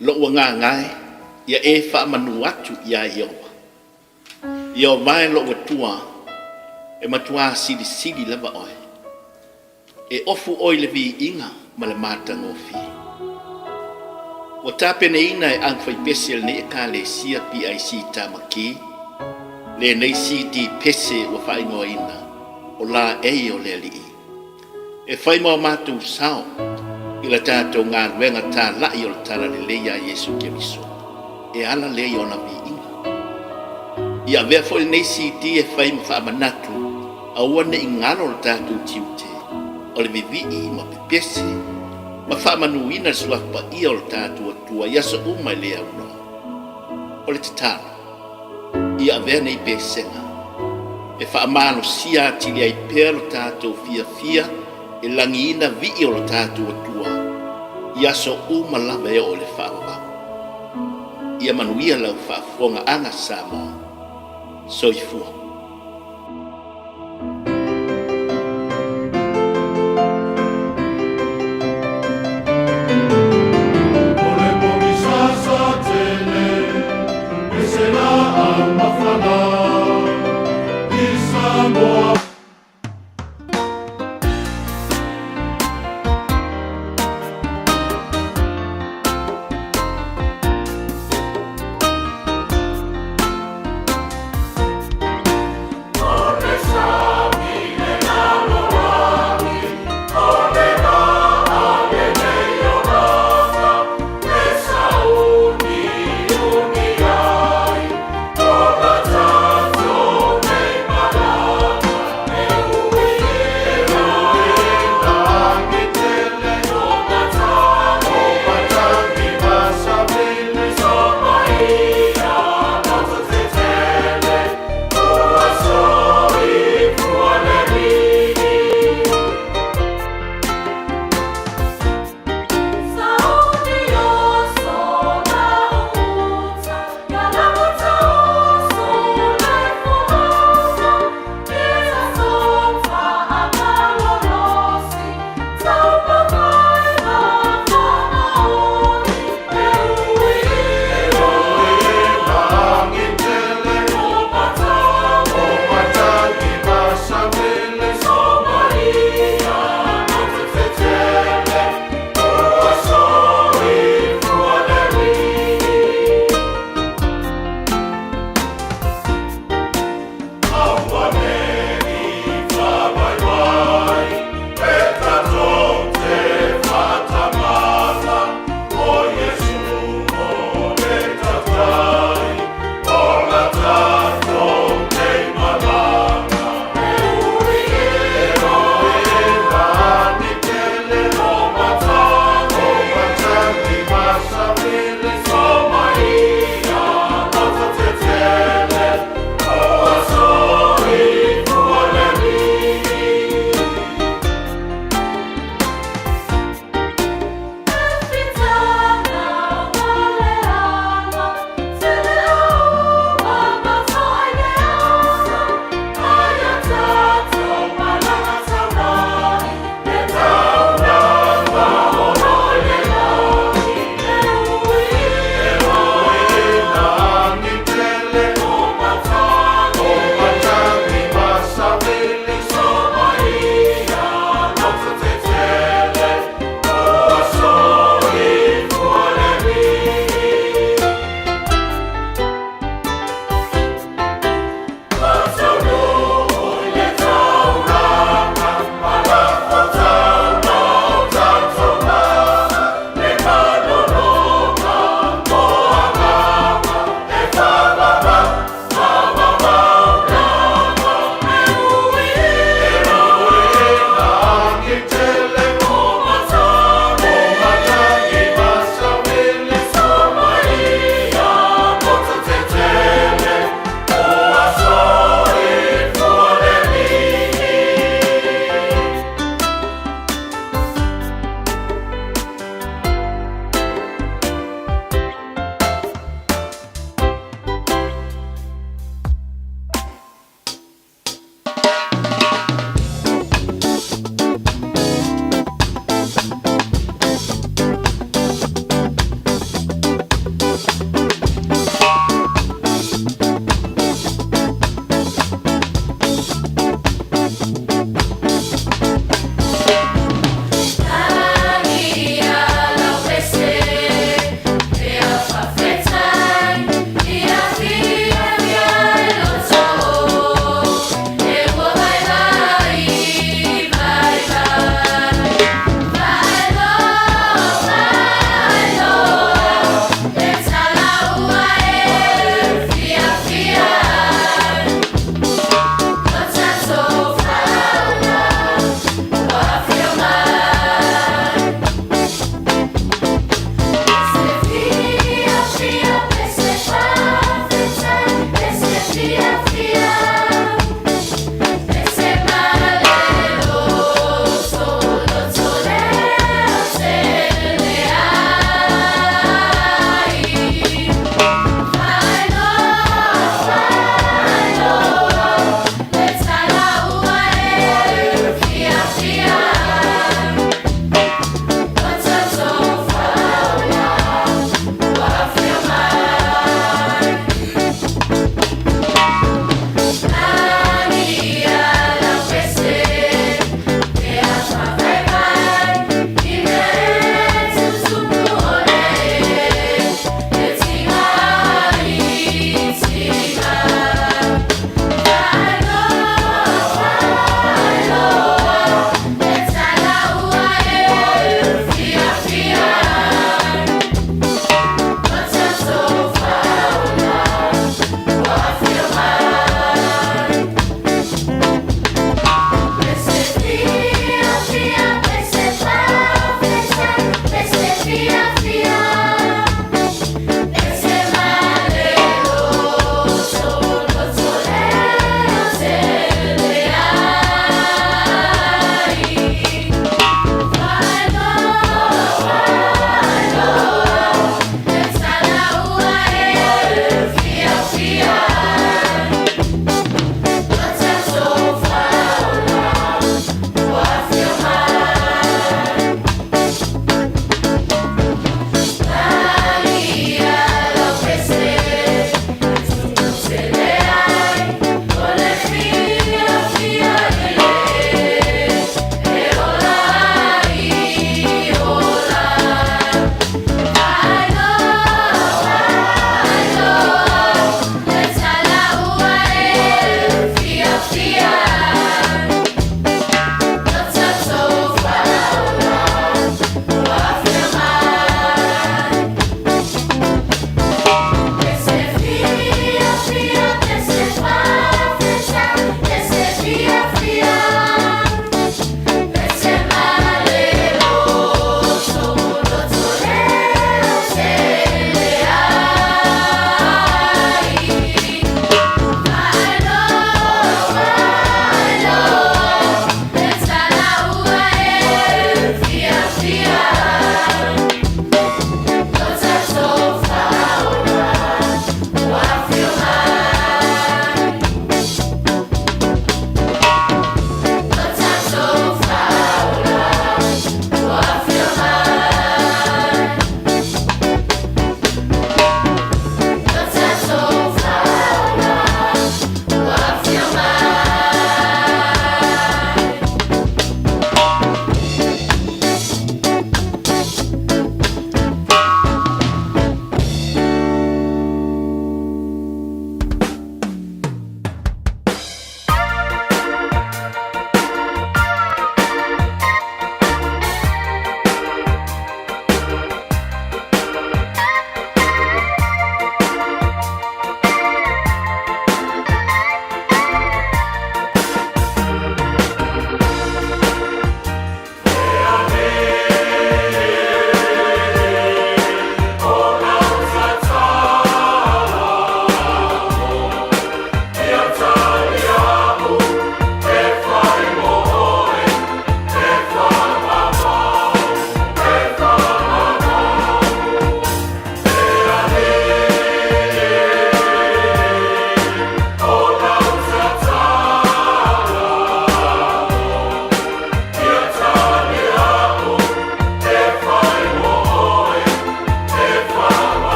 Lou agaga e, ia e faamanu atu iā Ieova. Ieova e lou Atua, e matuā silisili lava oe. E ofu oe i le viiga ma le matagofie. Ua tapenaina e aufaipese a lenei Ekalesia PIC Tamaki lenei CD pese ua faaigoaina o Laei o le Alii. E fai ma o matou sao i la tatou galuega talai o le Talalelei ia Iesu Keriso e ala lea i ona viiga. Ia avea foi lenei CD e fai ma faamanatu aua ne i galo lo tatou tiute o le vivii ma pepese ma faamanuina le Suafa Paia o lo tatou Atua i aso uma e le aunoa. O le tatalo, ia avea nei pesega e faamalosia atili ai pea lo tatou fiafia e lagiina vii o lo tatou Atua i aso uma lava e oo i le faavavau. Ia manuia lau faafofogaaga Samoa. Soifua. O le pogisasa tele, pese laau mafana i Samoa.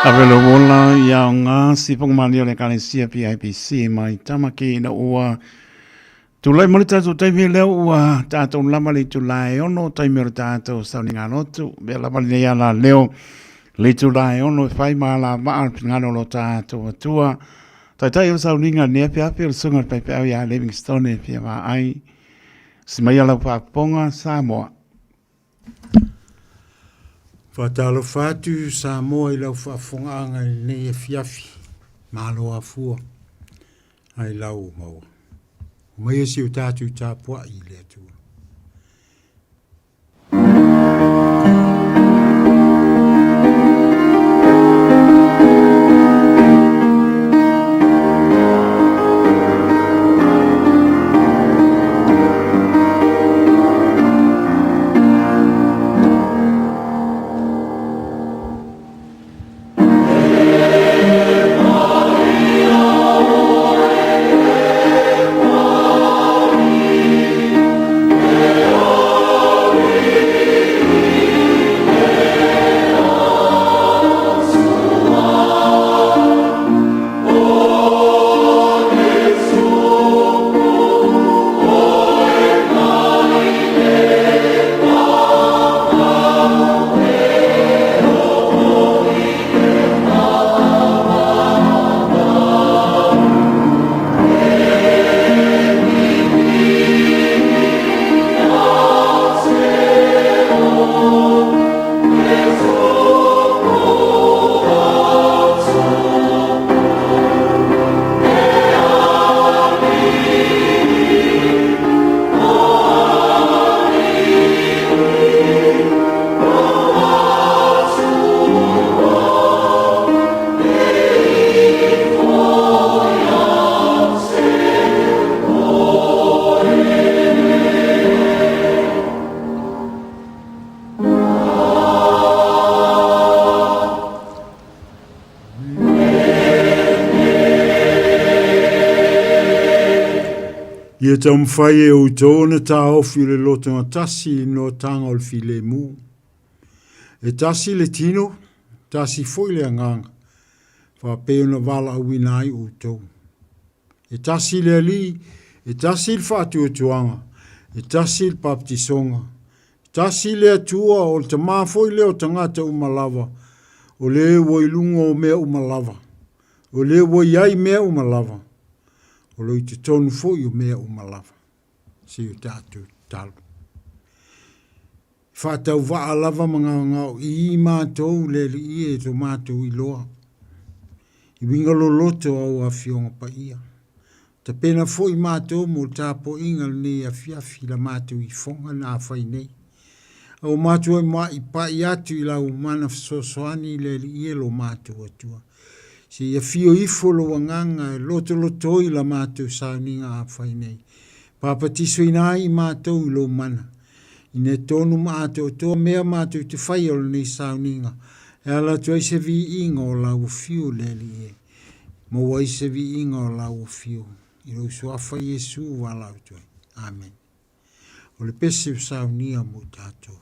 Ave lou ola i aoga sipoga malie o le Ekalesia PIPC mai Tamaki ina ua tulai mai le tatou taimi lea ua tatou lava le itula e 6 taimi o le tatou sauniga lotu. Mea lava lenei ala leo le itula e 6 e fai ma alavaa le finagalo o lo tatou Atua. Taitai o sauniga nei afiafi o le susuga i le faifeau ia Livingstone e fia vaai. Si mai lau faafofoga Samoa. Faatalofa atu Samoa i lau faafofogaaga i lenei afiafi. Malo afua ai lau maua. Omaia si o tatou tapuai i le Atua. Ia taumafai e outou ona taofi o le lotogatasi i le noataga o le filemu. E tasi le tino, tasi foi le agaga, faapei ona valaauina ai outou. E tasi le Alii, e tasi le faatuatuaga, e tasi le papatisoga, e tasi le Atua, o le Tama foi lea o tagata uma lava, o le ua i luga o mea uma lava, o le ua i ai mea uma lava, o lo i totonu foi o mea uma lava. Se o tatou tatalo. Faatauvaa lava ma gaogaoii matou le Alii e to matou iloa. I uiga loloto au Afioga Paia. Tapena foi matou mo le tapuaiga lenei afiafi la matou ifoga na fai nei. A ua matou ma'i atu i lau mana fesoasoani le Alii e lo matou Atua. Se i afio ifo lou Agaga e lotolotoi la matou sauniga a fai nei. Papatisoina ai i matou i lou mana. Ina e tonu ma atoatoa mea matou te faia o lenei sauniga, e ala atu ai se viiga o lau afio le Alii e. Maua ai se viiga o lau afio i lou Suafa Iesu valaau atu ai. Amene. O le pese o saunia mo tatou.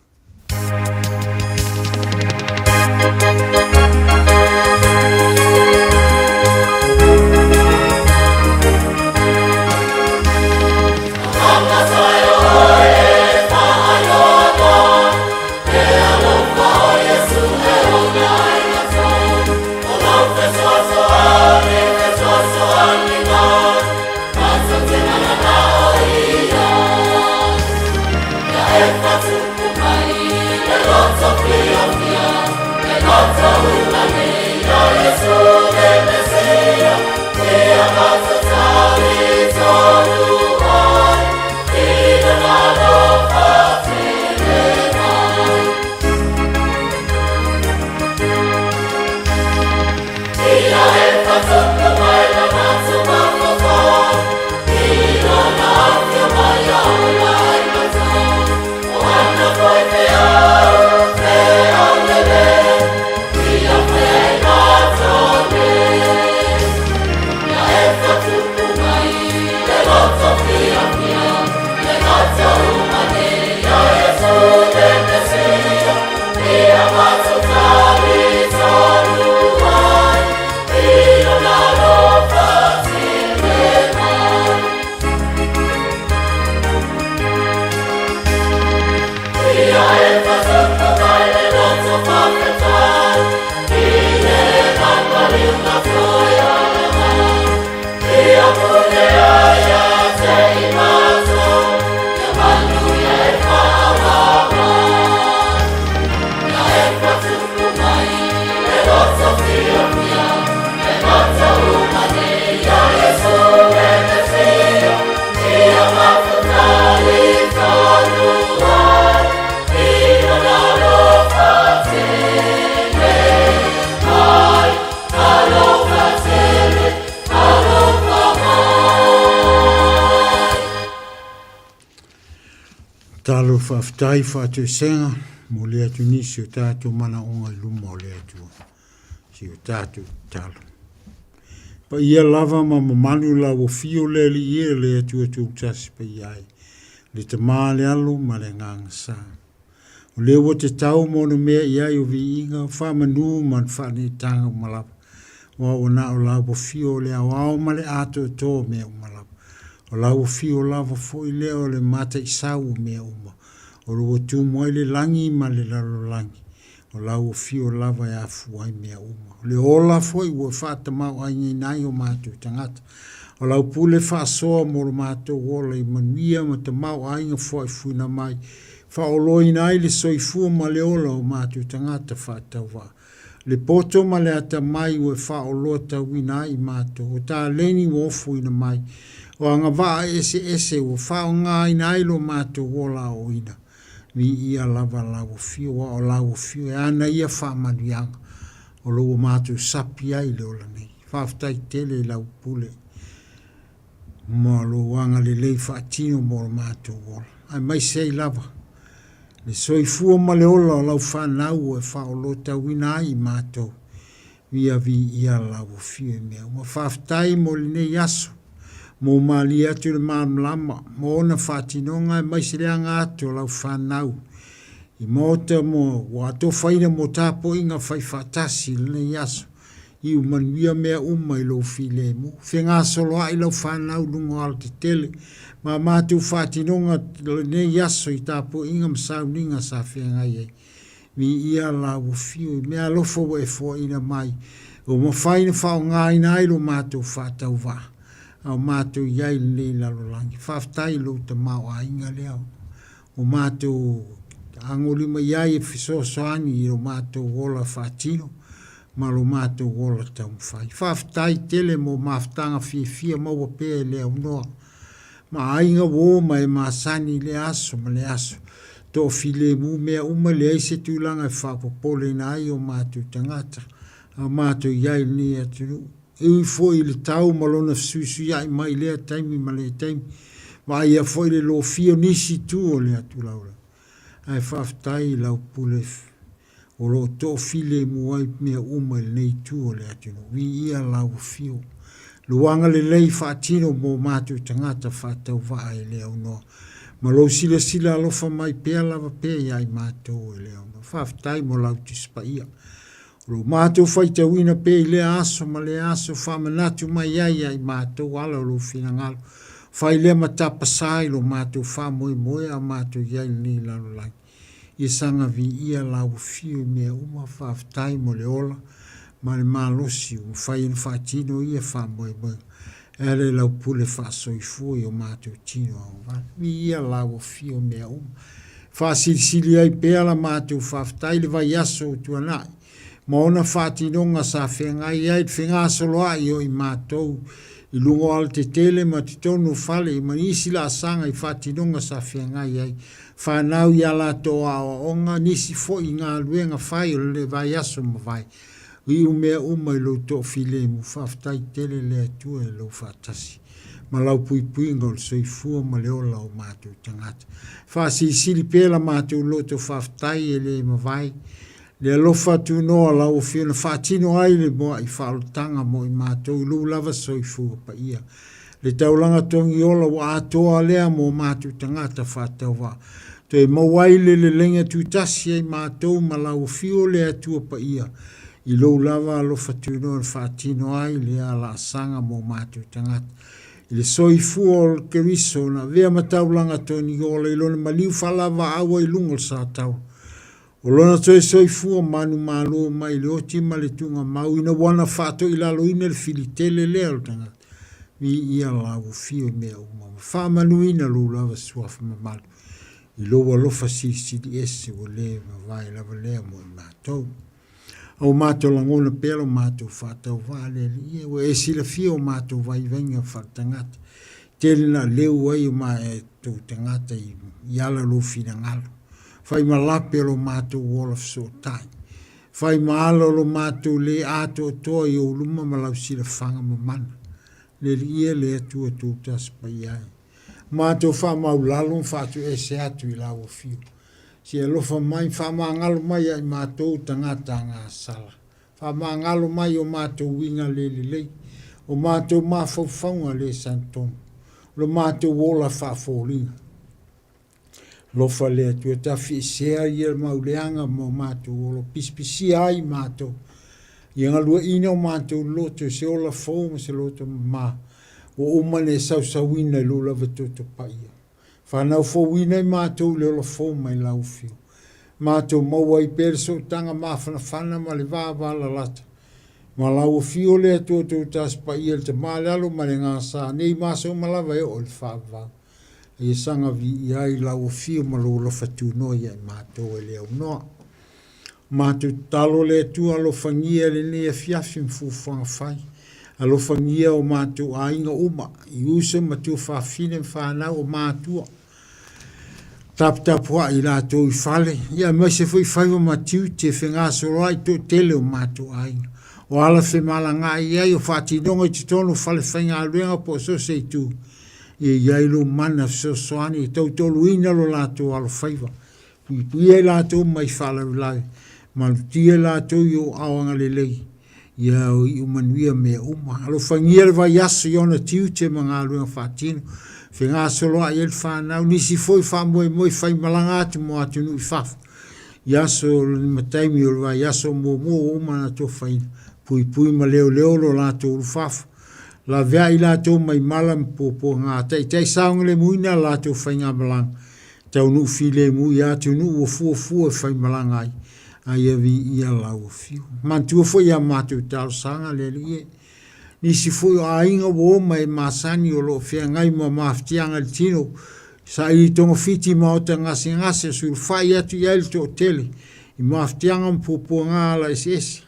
faafetai faatoesega momoli atu nisi o tatou manaoga i luma o le Atua, si o tatou tatalo. Paia lava ma mamalu lau afio le Alii e, le Atua Tutasi paia ai, le Tama le Alo ma le Agaga Sa. O lea ua te tau ma ono mea i ai o viiga, faamanu ma le faaneetaga uma lava. Aua ua na o lau afio o le aoao ma le atoatoa o mea uma lava. O lau afio lava foi lea o le mataisau o mea uma. O lo ua tumu ai le lagi ma le lalolagi. O lau afio lava e afua ai mea uma. O le ola foi ua faatamaoaigaina ai o matou tagata. O lau pule faasoa mo lo matou ola i manuia ma tamaoaiga fuaefuina mai, faaoloina ai le soifua ma le ola o matou tagata faatauvaa. Le poto ma le atamai ua e faaoloatauina ai i matou, o taleni ua ofoina mai, o agavaa eseese ua faaaogaina ai lo matou ola aoaoina. Viia lava lau afio, aua o lau afio e ana ia faamanuiaga o lo ua matou sapi ai i le ola nei. Faafetai tele i lau pule ma lou agalelei faatino mo lo matou ola, aemaise ai lava le soifua ma le ola o lau fanau ua e faaoloatauina ai i matou. Ia viia lau afio i mea uma. Faafetai mo lenei aso, mo malie atu le malamalama ma ona faatinoga aemaise le aga atu o lau fanau i maota mo ua atofaina mo tapuaiga faifaatasi i lenei aso. Iu manuia mea uma i lou filemu. Fegasoloai lau fanau i luga o alatetele ma a matou faatinoga lenei aso i tapuaiga ma sauniga sa feagai ai. Viia lau afio i mea alofa ua e foaina mai, ua mafai ona faaaogaina ai lo matou faatauvaa, a o matou i ai i lenei lalolagi. Faafetai i lou tamaoaiga lea ua matou agolima i ai e fesoasoani i lo matou ola faatino ma lo matou ola taumafai. Faafetai tele mo mafutaga fiafia maua pea e le aunoa ma aiga uo ma e masani i lea aso ma lea aso. Toafilemu mea uma, leai se tulaga e faapopoleina ai o matou tagata a o matou i ai i lenei atunuu. E ui foi i le tau ma lona fesuisuiaʻi mai i lea taimi ma lea taimi, vaaia foi le lofia o nisi itu o le atulaulau. Ae faafetai i lau pule O lo o toafilemu ai mea uma i lenei itu o le atunuu. Viia lau afio. Lou agalelei faatino mo matou tagata faatauvaa e le aunoa. Ma lou silasila alofa mai pea lava pea ia i matou e le aunoa. Faafetai mo lau Tusi Paia. O lo matou faitauina pea i lea aso ma lea aso faamanatu mai ai ia i matou ala o lou finagalo. Fai lea ma tapasā i lo matou faamoemoe a o matou i ai i lenei lalolagi. Ia saga viia lau afio i mea uma, faafetai mo le ola ma le malosi ua mafai ona faatino ia faamoemoega. E ala i lau pule faasoifua i o matou tino agavale. Viia lau afio i mea uma. Faasilisili ai pea la matou faafetai i le vaiaso ua tuanai ma ona faatinoga sa feagai ai le fegasoloai o i matou i luga o alatetele ma totonu o fale ma nisi laasaga i faatinoga sa feagai ai fanau i a latou aoaoga, nisi foi i galuega fai o le vaiaso mavae. Iu mea uma i lou toafilemu, faafetai tele le Atua i lou faatasi ma lau puipuiga o le soifua ma le ola o matou tagata. Faasilisili pea la matou loto faafetai e le mavae le alofa tunoa o lau Afioga na faatino ai le mua'i faaolataga mo i matou i lou lava soifua paia. Le taulaga togiola ua atoa lea mo matou tagata faatauvaa. Toe maua ai le leleiga tutasi ai matou ma lau Afio le Atua paia i lou lava alofa tunoa na faatino ai lea laasaga mo matou tagata. I le soifua o le Keriso na avea ma taulaga togiola i lona maliu faalavaau ai luga o le sataula. O lona toe soifua manumalo mai le oti ma le tuugamau ina ua na faatoilaloina le fili tele lea o le tagata. Viia lau afio i mea uma ma faamanuina lou lava suafa mamalu i lou alofa silisili ese ua le mavae lava lea mo i matou. A ua matou lagona pea lo matou faatauvaa le Alii e, ua e silafia o matou vaivaiga faaletagata, tele na leu ai o matou tagata i ala o lou finagalo. Fai ma lape o lo matou ola fesootai. Fai ma ala o lo matou le atoatoa i ou luma ma lau silafaga mamana. Le Alii e, le Atua Toatasi Paia e. Matou faamaulalo ma faatuese atu i lau Afio. Se i alofa mai ma faamagalo mai ia i matou tagata gasala. Faamagalo mai o matou uiga le lelei, o matou mafaufauga le sagatonu, lo matou ola faafoliga. Alofa le Atua tafiesea ia mau leaga ma o matou ola, pisipisia ai matou. Ia galueaiina o matou loto i se ola fou ma se loto mama, ua uma ona e sausauina i lou lava toto paia. Fanau fouina i matou i le ola fou mai lau Afio. Matou maua ai pea le sootaga mafanafana ma le vavalalata ma lau Afio le Atua Toatasi Paia, le Tama, le Alo ma le Agaga Sa, nei ma aso uma lava e oo i le faavavau. Ia saga viia ai lau Afio ma lou alofa tunoa ia i matou e le aunoa. Matou tatalo le Atua alofagia lenei afiafi ma fuafuaga fai. Alofagia o matou aiga uma, i uso ma tuafafine ma fanau o matua. Taputapuai i latou i fale, ia aemaise foi faiva ma tiute e fegasoloai toatele o matou aiga. O ala femalagaai ai o faatinoga i totonu o fale faigaluega po o so o se itu, ia i ai lou mana fesoasoani e tautoaluina lo latou alofaiva. Puipuia i latou mai faalavelave, malutia i latou i ou ao agalelei, ia o iu manuia mea uma. Alofagia le vaiaso i ona tiute ma galuega faatino, fegasoloai ai le fanau, nisi foi faamoemoe faimalaga atu mo atunuu i fafo. I aso ma taimi o le vaiaso muamua ua uma ona atofaina, puipui ma leoleo lo latou ulufafo. Laveai i latou mai mala ma puapuaga, taitai saogalemuina a latou faigamalaga. Taunuu filemu i atunuu ua fuafua e faimalaga ai, a ia viia lau afio. Manatua foi a matou talosaga le Alii e. Nisi foi o aiga ua oma e masani o lo o feagai ma mafatiaga i le tino, saili togafiti i maota gasegase, sulufai atu i ai le toatele i mafatiaga ma puapuaga ala eseese.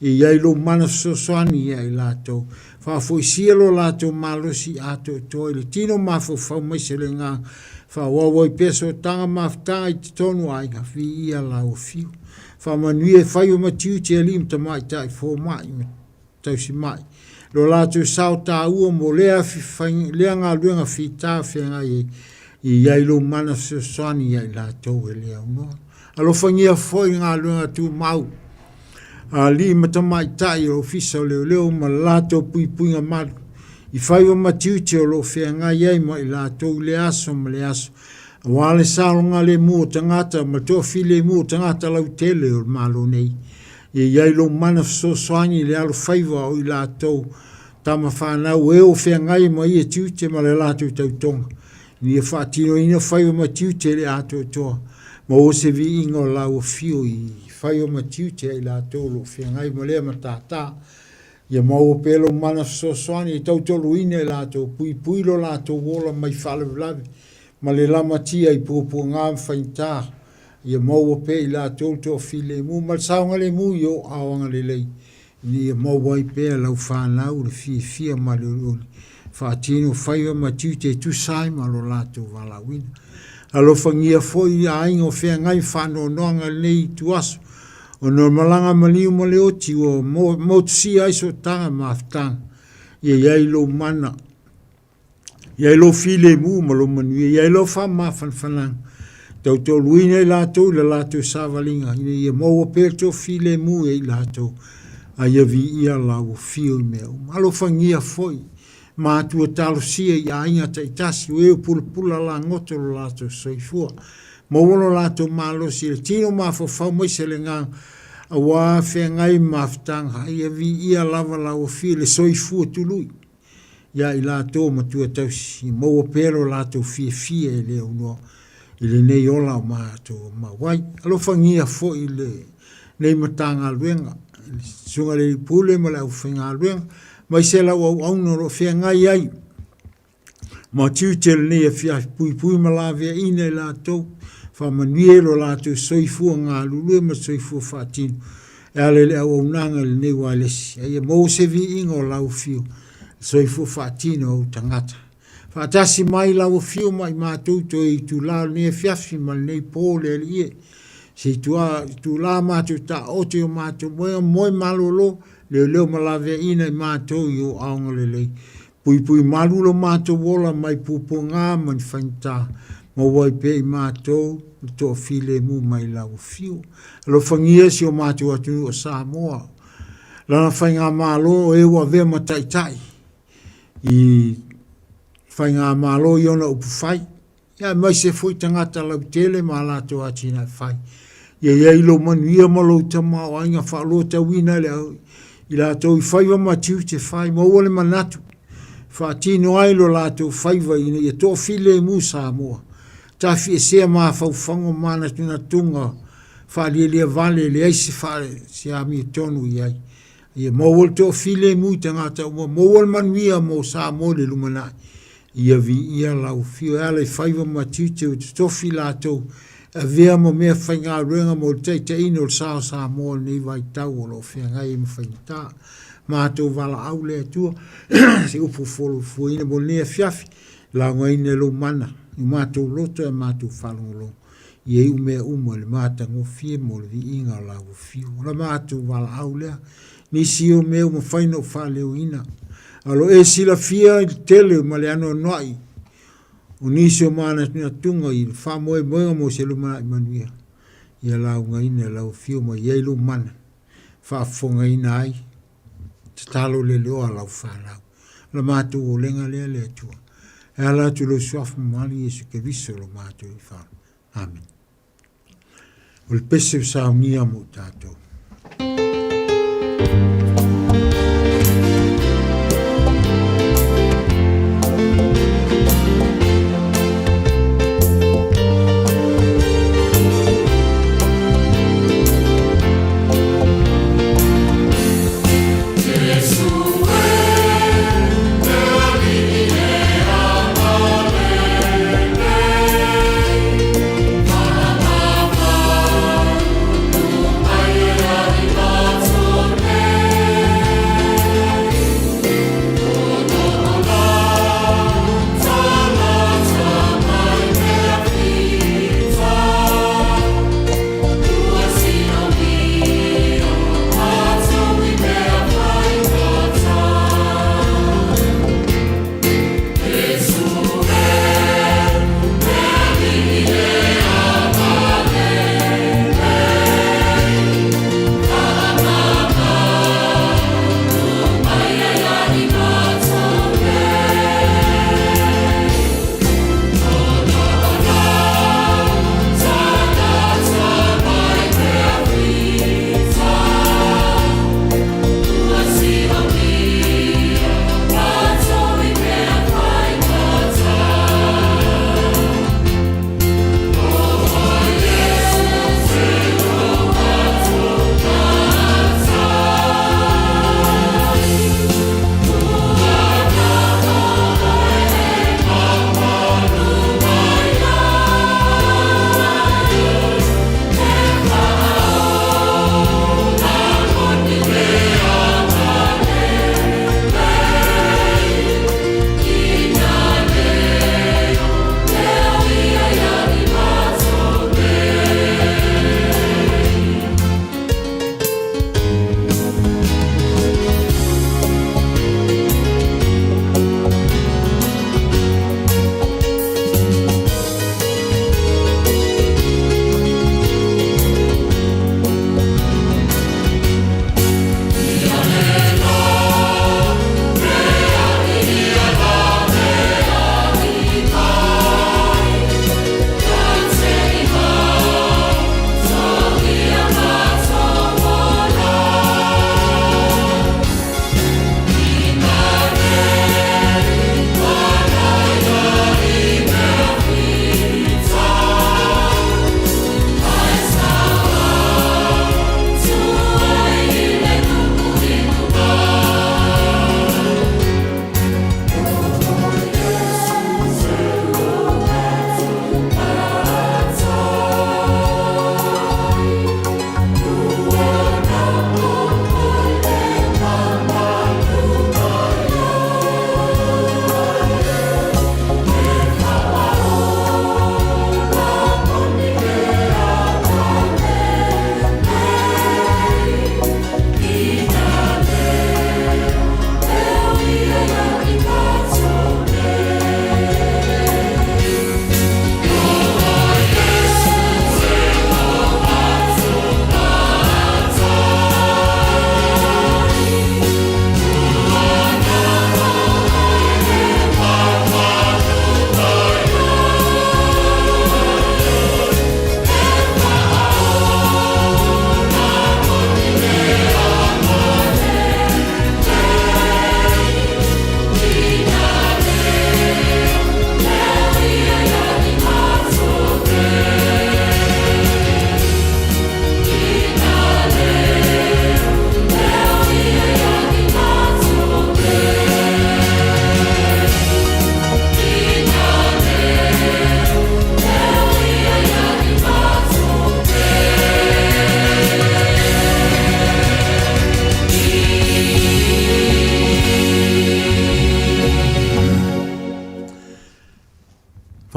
E i ai lou mana fesoasoani ia i latou. Faafoisia lo latou malosi atoatoa i le tino mafaufau mai se le agaga. Faaauau ai pea sootaga mafutaga i totonu o aiga. Viia lau afio. Faamanuia e faiva ma tiute alii ma tamaitai fomai ma tausimai. Lo latou sao taua mo lea, lea galuega fita feagai ai. E i ai lou mana fesoasoani ia i latou e le aunoa. Alofagia foi galuega tumau a alii ma tamaitai o le Ofisa o Leoleo ma le latou puipuiga malu i faiva ma tiute o lo o feagai ai ma i latou i lea aso ma lea aso, aua le saogalemu o tagata ma le toafilemu o tagata lautele o le Malo nei. Ia i ai lou mana fesoasoani i le alofaiva o i latou tama fanau e o feagai ma ia tiute ma le latou tautoga, ina ia faatinoina faiva ma tiute i le atoatoa, maua se viiga o lau afio i faiva ma tiute a i latou o lo o feagai ma lea matata. Ia maua pea lou mana fesoasoani e tautoaluina i latou, puipui lo latou ola mai faalavelave ma le lamatia i puapuaga ma faigata. Ia maua pea i latou le toafilemu ma le saogalemu i ou aao agalelei, ina ia maua ai pea lau fanau le fiafia ma le olioli, faatino faiva ma tiute e tusa ai ma lo latou valaauina. Alofagia foi aiga o feagai ma faanoanoaga i lenei ituaso, ona o le malaga maliu ma le oti ua motusia ai sootaga ma mafutaga. Ia i ai lou mana Ia i lou filemu ma lou manuia, ia i lou faamafanafanaga, tautoaluina i latou i le latou savaliga, ina ia maua pea le toafilemu ia i latou, a ia viia lau afio i mea uma. Alofagia foi matua talosia i aiga taitasi, o e o pulapula lagoto lo latou soifua. Maua lo latou malosi i le tino mafaufau maise le agaga, aua feagai ma mafutaga, a ia viia lava lau afio i le soifua tului. Ia i latou matua tausi, ia maua pea lo latou fiafia e le aunoa i lenei ola o matou mau ai. Alofagia foi lenei Matagaluega, le Susuga i le Alii Pule ma le aufaigaluega, aemaise lau auauna o lo o feagai ai ma tiute o lenei afiafi, puipui ma laveaiina i latou, faamanuia i lo latou soifua galulue ma le soifua faatino E ala i le auaunaga i lenei uaelesi, a ia maua se viiga o lau afio, le soifua faatino o ou tagata. Faatasi mai lau afio ma i matou toe itula o lenei afiafi ma lenei po le Alii e. Se itula matou taoto i o matou moega, moe malolo, leoleo ma laveaiina i matou i ou aoga lelei. Puipui malu lo matou ola mai puapuaga ma ni faigata, maua ai pea i matou le toafilemu mai lau afio. Alofagia si o matou atunuu o Samoa, lana faigamalo o e ua avea ma taitai i faigamalo i ona upufai, ia aemaise foi tagata lautele ma a latou atinae fai. Ia i ai lou manuia ma lou tamaoaiga faaluatauina le au i latou i faiva ma tiute fai, maua le manatu faatino ai lo latou faiva ina ia toafilemu Samoa, tafiesea mafaufauga ma manatunatuga faalialia vale e leai se se amiotonu i ai. Ia maua le toafilemu i tagata uma, maua le manuia mo Samoa i le lumanai. Ia viia lau afio e ala i faiva ma tiute ua totofi latou e avea ma mea faigaluega mo le taitaiina o le sa o Samoa i lenei vaitau o lo o feagai ai ma faigata. Matou valaau le Atua se upu folofuaina mo lenei afiafi, laugaina i lou mana i matou loto e matou faalogologo ia iu mea uma i le matagofie mo le viiga o lau afio. O la matou valaau lea, nisi o mea ua mafai ona ou faaleoina, a o lo o e silafia i le tele ma le anoanoai o nisi o manatunatuga i le faamoemoega mo se lumanai manuia, ia laugaina i lau afio ma i ai lou mana, faafofogaina ai tatalo leleoa a lau fanau. O la matou olega lea le Atua. E ala atu i lou Suafa mamalu Iesu Keriso lo matou Alii. Amene. O le pese o saunia mo tatou.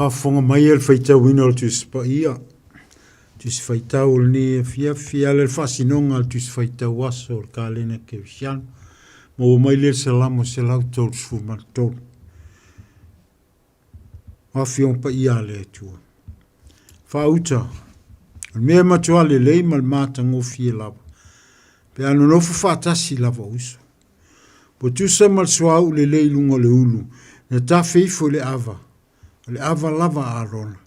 Faafofoga mai e le faitauina o le Tusi Paia, Tusi Faitau o lenei afiafi, e ala i le faasinoga a le Tusi Faitau Aso o le Kalena Kerisiano, maua mai lea i le Salamo 133. O Afioga Paia a le Atua. Faauta, o le mea e matua lelei ma le matagofie lava, pe a nonofo faatasi lava o uso. Ua tusa ma le suauu lelei i luga o le ulu, na tafe ifo i le ava, o le ava lava a Arona.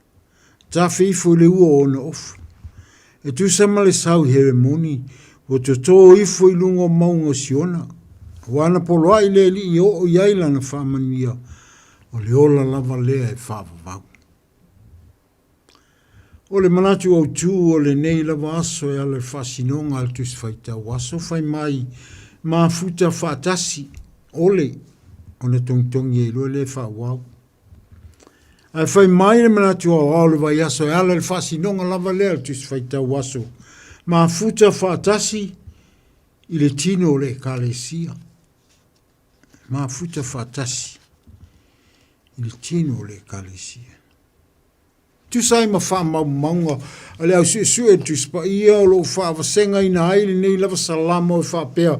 Tafe ifo i le ua o ona ofu. E tusa ma le sau i Heremoni, ua totō ifo i luga o mauga o Siona. Ua ana poloai le Alii e oo i ai lana faamanuia, o le ola lava lea e faavavau. O le manatu autū o lenei lava aso e ala i le faasinoga a le Tusi Faitau Aso fai mai, Mafuta faatasi, ole, ona togitogi ai loa lea e faaauau. Ae fai mai le manatu aoao o le vaiaso e ala i le faasinoga lava lea a le Tusi Faitau Aso, Mafuta faatasi i le tino o le Ekalesia. Mafuta faatasi i le tino o le Ekalesia. Tusa ai ma faamaumauga a le au suesue Tusi Paia o lo o faavasegaina ai lenei lava salamo e faapea,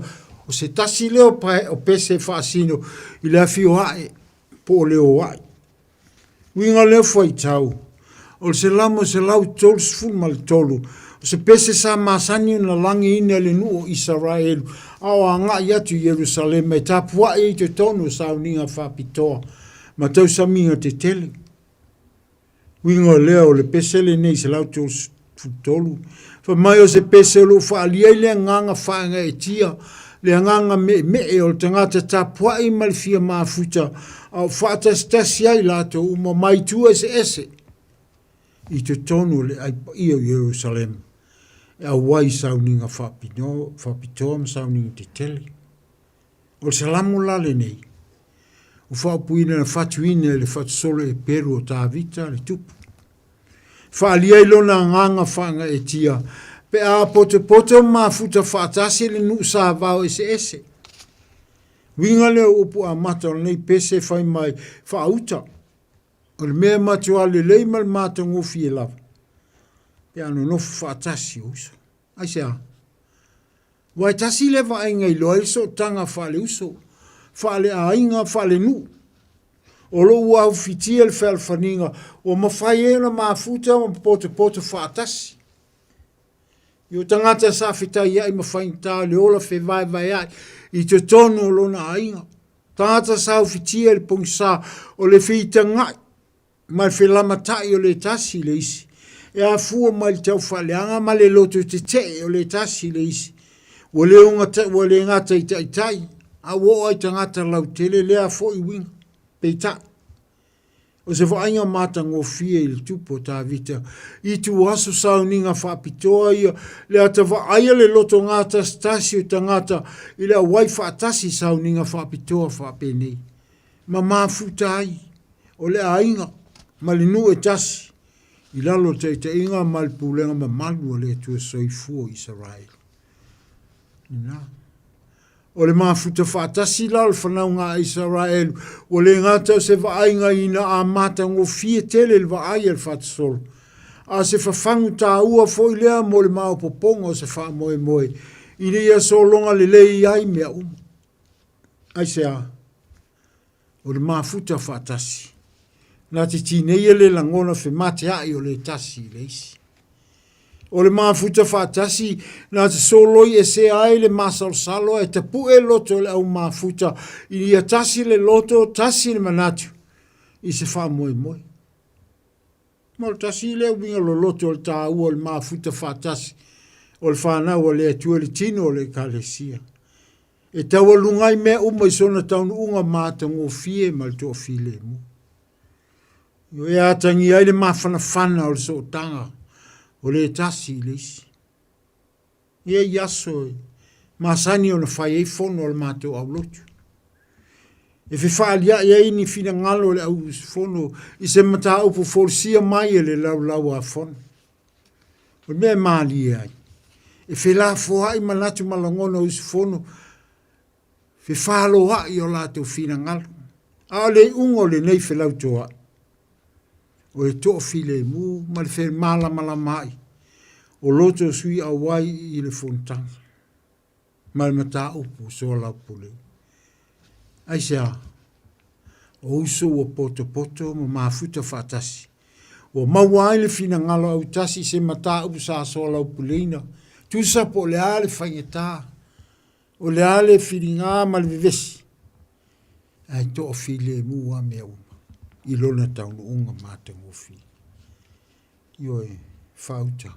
o se tasi lea o pese e faasino i le afioae po o le oae. Uiga lea fuaitau, o le selamo 133, o se pese sa masani ona lagiina e le nuu o Isaraelu a o agai atu i Ierusalema e tapuai ai i totonu o sauniga faapitoa ma tausamiga tetele. Uiga lea o le pese lenei 133, fai mai o se pese o lo o faaalia ai le agaga faagaeetia, le agaga meemee o le tagata tapuai ma le fia mafuta, a o faatasitasi ai latou uma mai itu eseese i totonu o le ai paia o Ierusalema e auai i sauniga faapitoa ma sauniga tetele. O le Salamo la lenei, ua faaupuina na fatuina e le fatusolo Eperu o Tavita le tupu. Faaalia ai lona agaga faagaeetia pe a potopoto ma mafuta faatasi le nuu sa vao eseese. Uiga lea o upu amata o lenei pese fai mai faauta, o le mea e matua lelei ma le matagofie lava, pe a nonofo faatasi o uso. Aisea? Aua e tasi lea vaaiga e iloa ai le sootaga faale-uso, faale-aiga, faale-nuu. O lo o ua aufitia le fealofaniga ua mafai ai ona mafuta ma potopoto faatasi. I o tagata sa fetaiai ma faigata le ola fevaevaeai i totonu o lona aiga. Tagata sa aufitia i le pogisa o le feitagai ma le felamatai o le tasi i le isi, e afua mai le taufaaleaga ma le loto tetee o le tasi i le isi. Ua le ogata, ua le gata i taitai, a ua oo lava i tagata lautele lea foi uiga. Peitai, o se vaaiga matagofie i le tupu o Tavita, i ituaso sauniga faapitoa ia, le ata vaaia le loto gatasitasi o tagata i le auai faatasi i sauniga faapitoa faapenei, ma mafuta ai o le aiga ma le nuu e tasi i lalo o le taitaiga ma le pulega mamalu a le Atua Soifua o Isaraelu. Lena. O le mafuta faatasi la o le fanauga a Isaraelu, ua le gata o se vaaiga ina a matagofie tele le vaai a le fatasolo, a o se fafagu taua foi lea mo le maopoopoga o se faamoemoe, ina ia sologa lelei ai mea uma. Aisea? O le mafuta faatasi. Na te tineia le lagona femateaʻi o le tasi i le isi. O le mafuta faatasi, na te soloi esea ai le masalosalo ae tapuʻe loto o le au mafuta ina ia tasi le loto, tasi le manatu i se faamoemoe. Ma o le tasi lea uiga loloto o le taua o le mafuta faatasi o le fanau a le Atua i le tino o le Ekalesia. E taualuga ai mea uma i sona taunuuga matagofie ma le toafilemu. E atagia ai le mafanafana o le sootaga o le tasi i le isi. E i ai aso e masani ona fai ai fono a le matou aulotu. E fefaalia'i ai ni finagalo o le au usufono i se mataupu folasia mai e le laulau a fono. O le mea e malie ai, e felafoai manatu ma lagona o usufono, fefaloai o latou finagalo. A o le iuga o lenei felautoa'i, O le toafilemu ma le femalamalamaai o loto sui auai i le fonotaga ma le mataupu soalaupule. Aisea? O uso ua potopoto ma mafuta faatasi, ua maua ai le finagalo autasi i se mataupu sa soalaupuleina, tusa po o le a le faigata, o le a le filiga ma le vevesi, ae toafilemu lava mea uma i lona taunuuga matagofie. Ioe, faauta.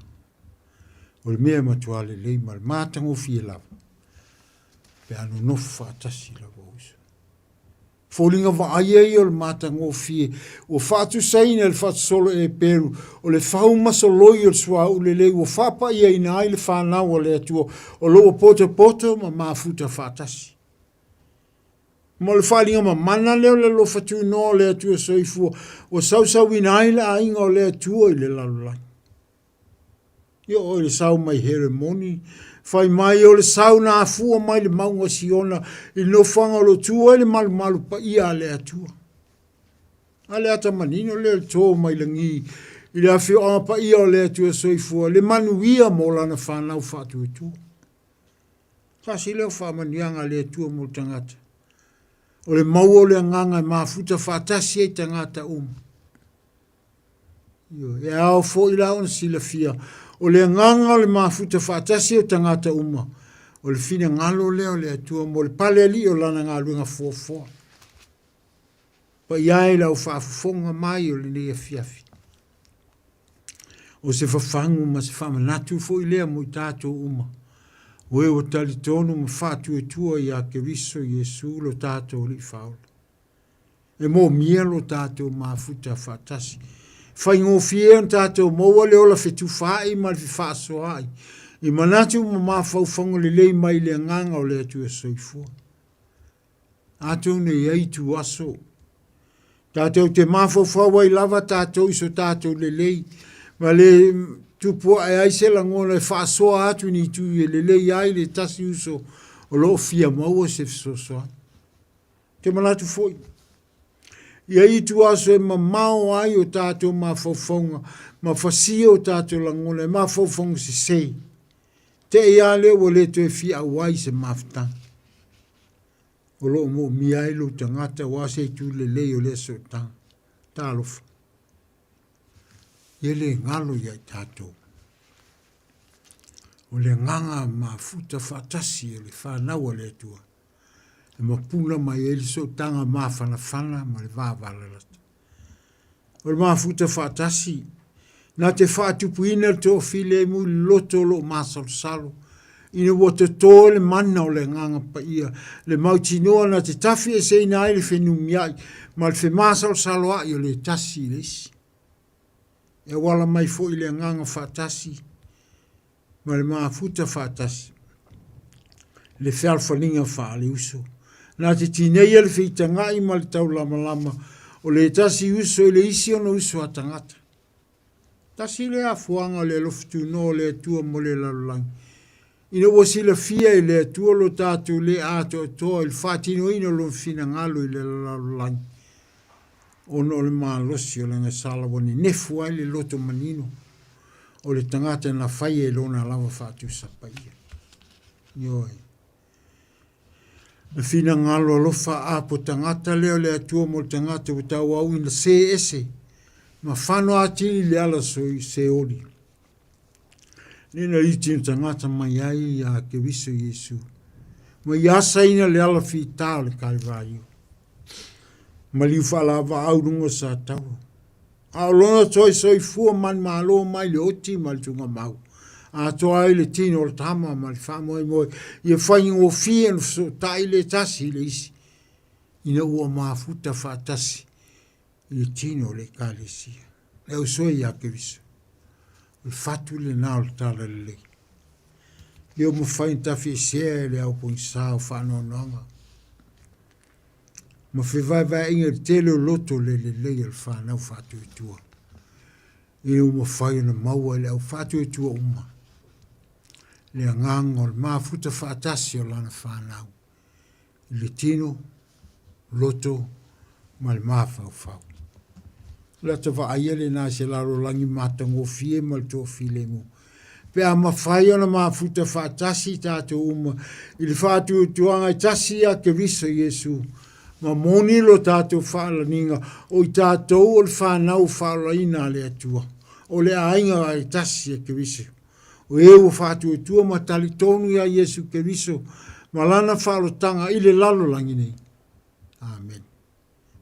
O le mea e matua lelei ma le matagofie lava, pe a nonofo faatasi lava uso. Foliga vaaia ia o le matagofie ua faatusaina i le faasolo Eperu, o le fau ma soloi o le suauu lelei ua faapaiaina ai le fanau a le Atua o lo o potopoto ma mafuta faatasi. Ma o le faaaliga mamana lea o le alofa tunoa o le Atua soifua ua sausauina ai le aiga o le Atua i le lalolagi. Ia oo i le sau mai Heremoni, fai mai o le sau na afua mai le mauga o Siona i le nofoaga o lo o tu ai le malumalu paia a le Atua. A le ata manino lea o le tō mai lagi i le afioaga paia o le Atua soifua, le manuia mo lana fanau faatuatua. Tasi lea o faamanuiaga a le Atua mo le tagata. O le maua o le agaga e mafuta faatasi ai tagata uma. Ioe, e ao foi la ona silafia, o le agaga o le mafuta faatasi o tagata uma, o le finagalo lea o le Atua mo le pale alii o lana galuega fuafua. Paia e lau faafofoga mai o lenei afiafi. O se fafagu ma se faamanatu foi lea mo i tatou uma. O e ua talitonu ma faatuatua ia Keriso Iesu lo tatou Alii Faaola. E moomia lo tatou mafuta faatasi. Faigofie ona tatou maua le ola fetufaai ma le fefaasoaai i manatu ma mafaufauga lelei mai le agaga o le Atua Soifua. Atonu e i ai ituaso tatou te mafaufau ai lava tatou i so tatou lelei ma le tupu ae ai se lagona e faasoa atu ni itu e lelei ai le tasi uso o lo o fia maua se fesoasoani. Ou te manatu foi, ia ituaso e mamao ai o tatou mafaufauga ma fasia o tatou lagona e mafaufauga sese. Te i a lea ua le toe fia auai se mafutaga. O lo o moomia ai lou tagata aua se itu lelei o lea sootaga. Talofa. Ia le galo ia i tatou. O le agaga mafuta faatasi o le fanau a le Atua. E mapuna mai ai le sootaga mafanafana ma le vavalalata. O le mafuta faatasi, na te faatupuina le toafilemu i le loto o loo masalosalo, ina ua toto le mana o le Agaga Paia, le mautinoa na te tafieseina ai le fenumiai ma le femasalosaloai o le tasi i le isi. E auala mai foi le agaga faatasi ma le mafuta faatasi, le fealofaniga faale-uso. Na te tineia le feitagai ma le taulamalama o le tasi uso i le isi ona uso a tagata. Tasi lea afuaga o le alofa tunoa o le Atua mo le lalolagi. Ina ua silafia e le Atua lo tatou le atoatoa i le faatinoina o Lona finagalo i le lalolagi, ona o le malosi o le agasala ua nenefu ai le loto manino o le tagata na faia i lona lava faatusa paia. Ioe. Le finagalo alofa apo tagata lea o le Atua mo le tagata ua tauau ina se ese ma fano atili i le ala seoli. Lena iti na tagata mai ai ia Keriso Iesu. Ma ia asaina le ala fita o le Kalivario. Maliu faalavaau luga o Sataua. A o lona toe soifua manumalo mai le oti ma le tugamau, atoa ai le tino o le tama ma le faamoemoe ia faigofie ona fesootai le tasi i le isi, ina ua mafuta faatasi i le tino o le Ekalesia. Le ausoe ia Keriso, o le fatu lena o le talalelei. Ia ua mafai ona tafiesea e le ao pogisa o faanoanoaga ma fevaevaeaiga i le tele o loto le lelei o le fanau faatuatua, ina ua mafai ona maua e le au faatuatua uma le agaga o le mafuta faatasi o lana fanau i le tino, loto ma le mafaufau. O le ata vaaia lena i se lalolagi matagofie ma le toafilemu. Pe a mafai ona mafuta faatasi i tatou uma i le faatuatuaga e tasi ia Keriso Iesu, ma moni lo tatou faalaniga o i tatou o le fanau faaolaina a le Atua, o le aiga e tasi a Keriso, o e ua faatuatua ma talitonu iā Iesu Keriso ma lana faaolotaga i le lalolagi nei. Amene.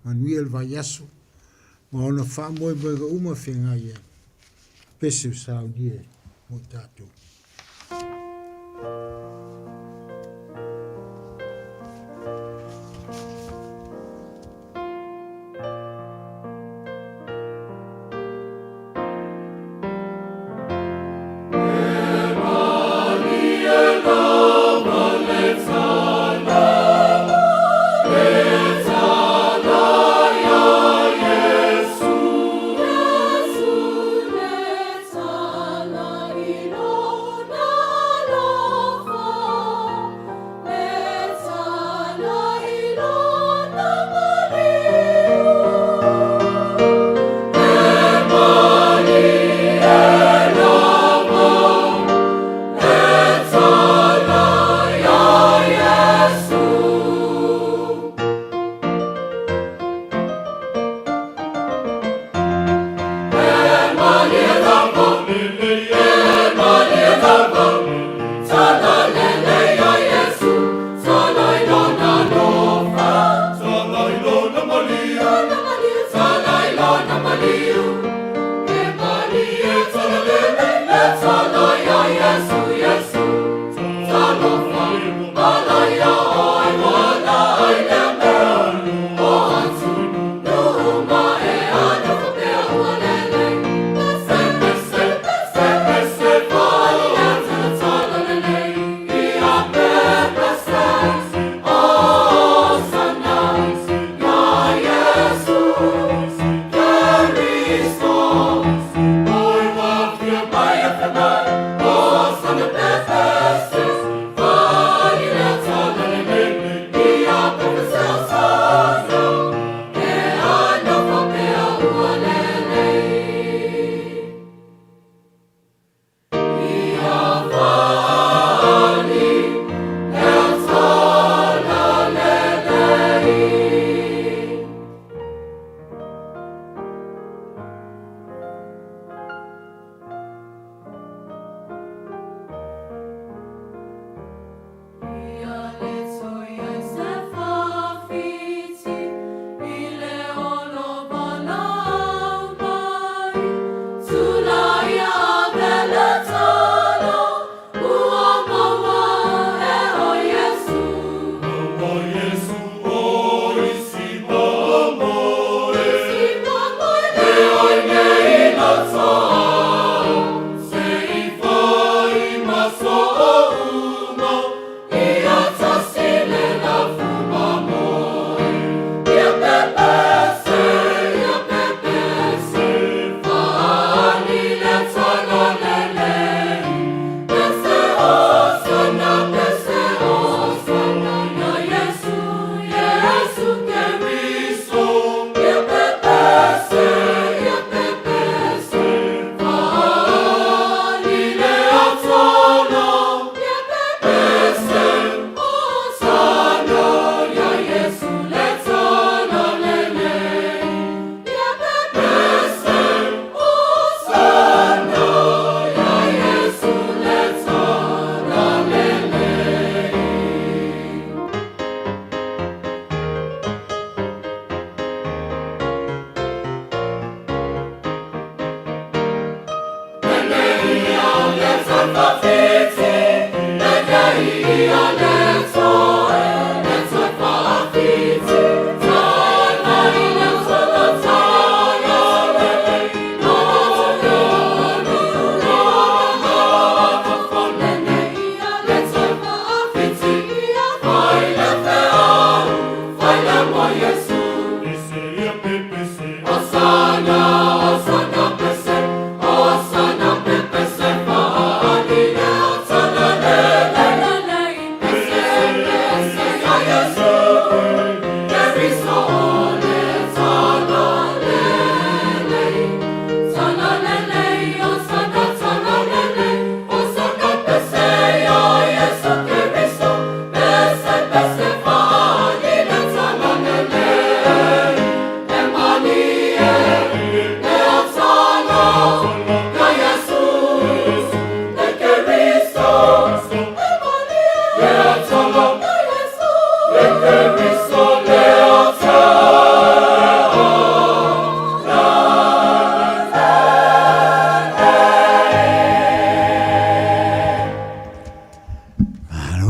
Manuia le vaiaso ma ona faamoemoega uma feagai ai. Pese o saunia mo i tatou.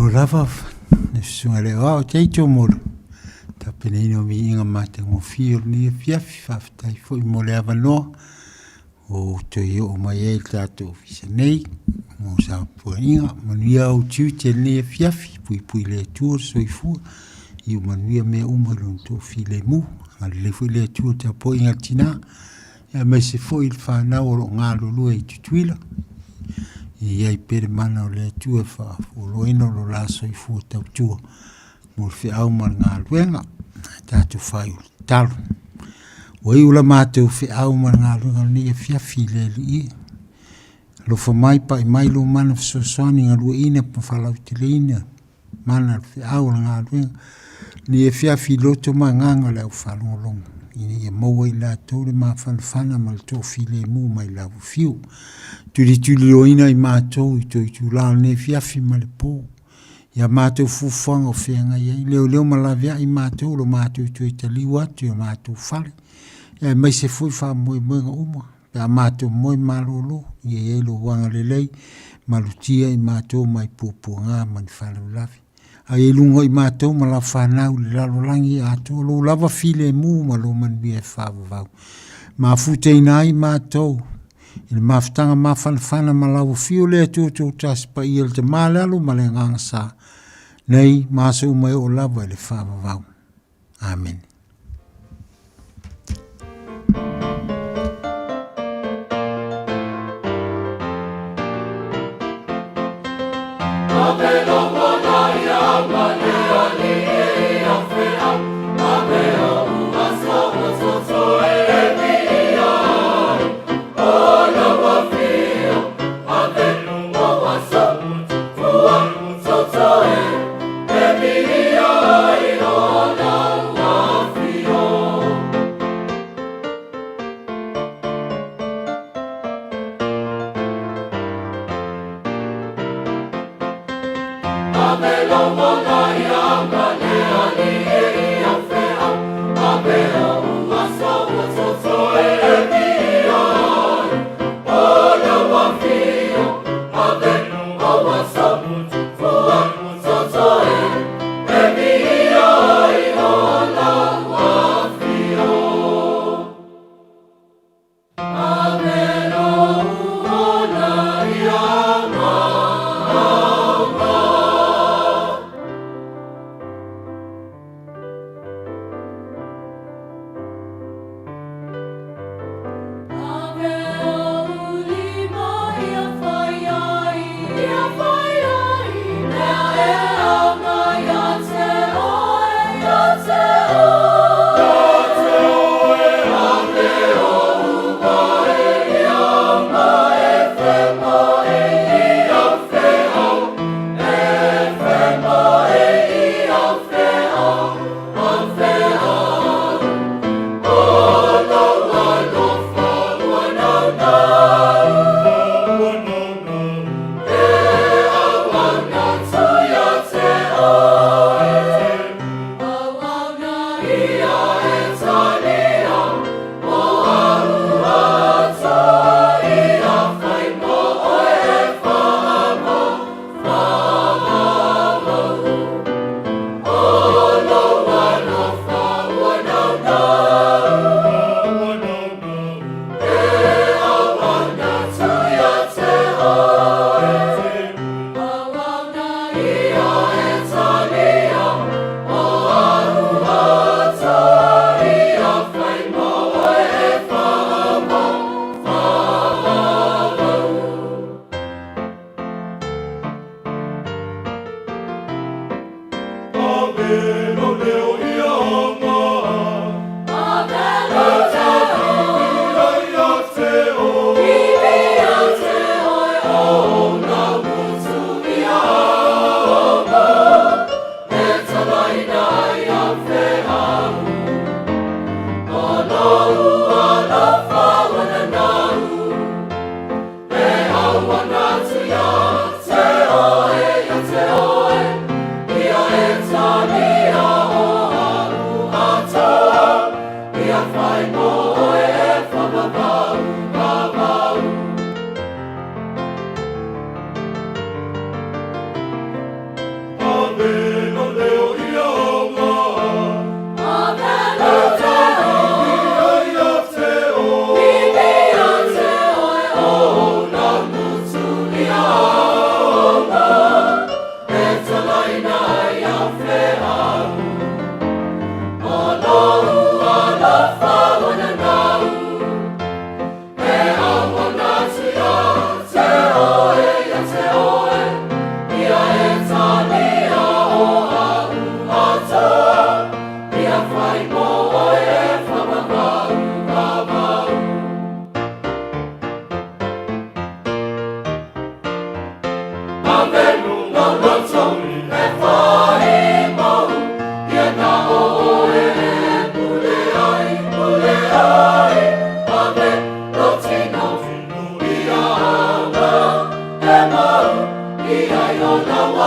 Malo lava le susuga i le aoao Taito mo le tapenaina o viiga matagofie o lenei afiafi. Faafetai foi mo le avanoa ua ou toe oo mai ai i le tatou ofisa nei mo sapuaiga. Manuia ou tiute i lenei afiafi, puipui le Atua le soifua, iu manuia mea uma i lona toafilemu. Agalelei foi le Atua i le tapuaiga a le tina, aemaise foi le fanau o lo o galulue i Tutuila, ia i ai pea le mana o le Atua e faafualoina lo la soifua tautua mo le feau ma le galuega. Tatou faaiu le tatalo. Ua iu la matou feau ma le galuega o lenei afiafi i le Alii e. Alofa mai, pai mai lou mana fesoasoani galueaiina ma faalauteleina mana le feau o le galuega lenei afiafi i loto ma agaga o le au faalogologo ina ia maua i latou le mafanafana ma le toafilemu mai lau afio. Tulituliloaina i matou i tou itula o lenei afiafi ma le po i a matou fuafuaga o feagai ai, leoleo ma laveai matou lo matou toe taliu atu i o matou fale, aemaise foi faamoemoega uma pe a matou moe malolo, ia i ai lou agalelei, malutia i matou mai puapuaga ma ni faalavelave. A ia i luga o i matou ma lau fanau i le lalolagi atoa, lou lava filemu ma lou manuia e faavavau. Mafutaina ai matou i le mafutaga mafanafana ma lau afio le Atua Toatasi Paia le Tama le Alo ma le Agaga Sa, nei ma aso uma e oo lava i le faavavau. Amene.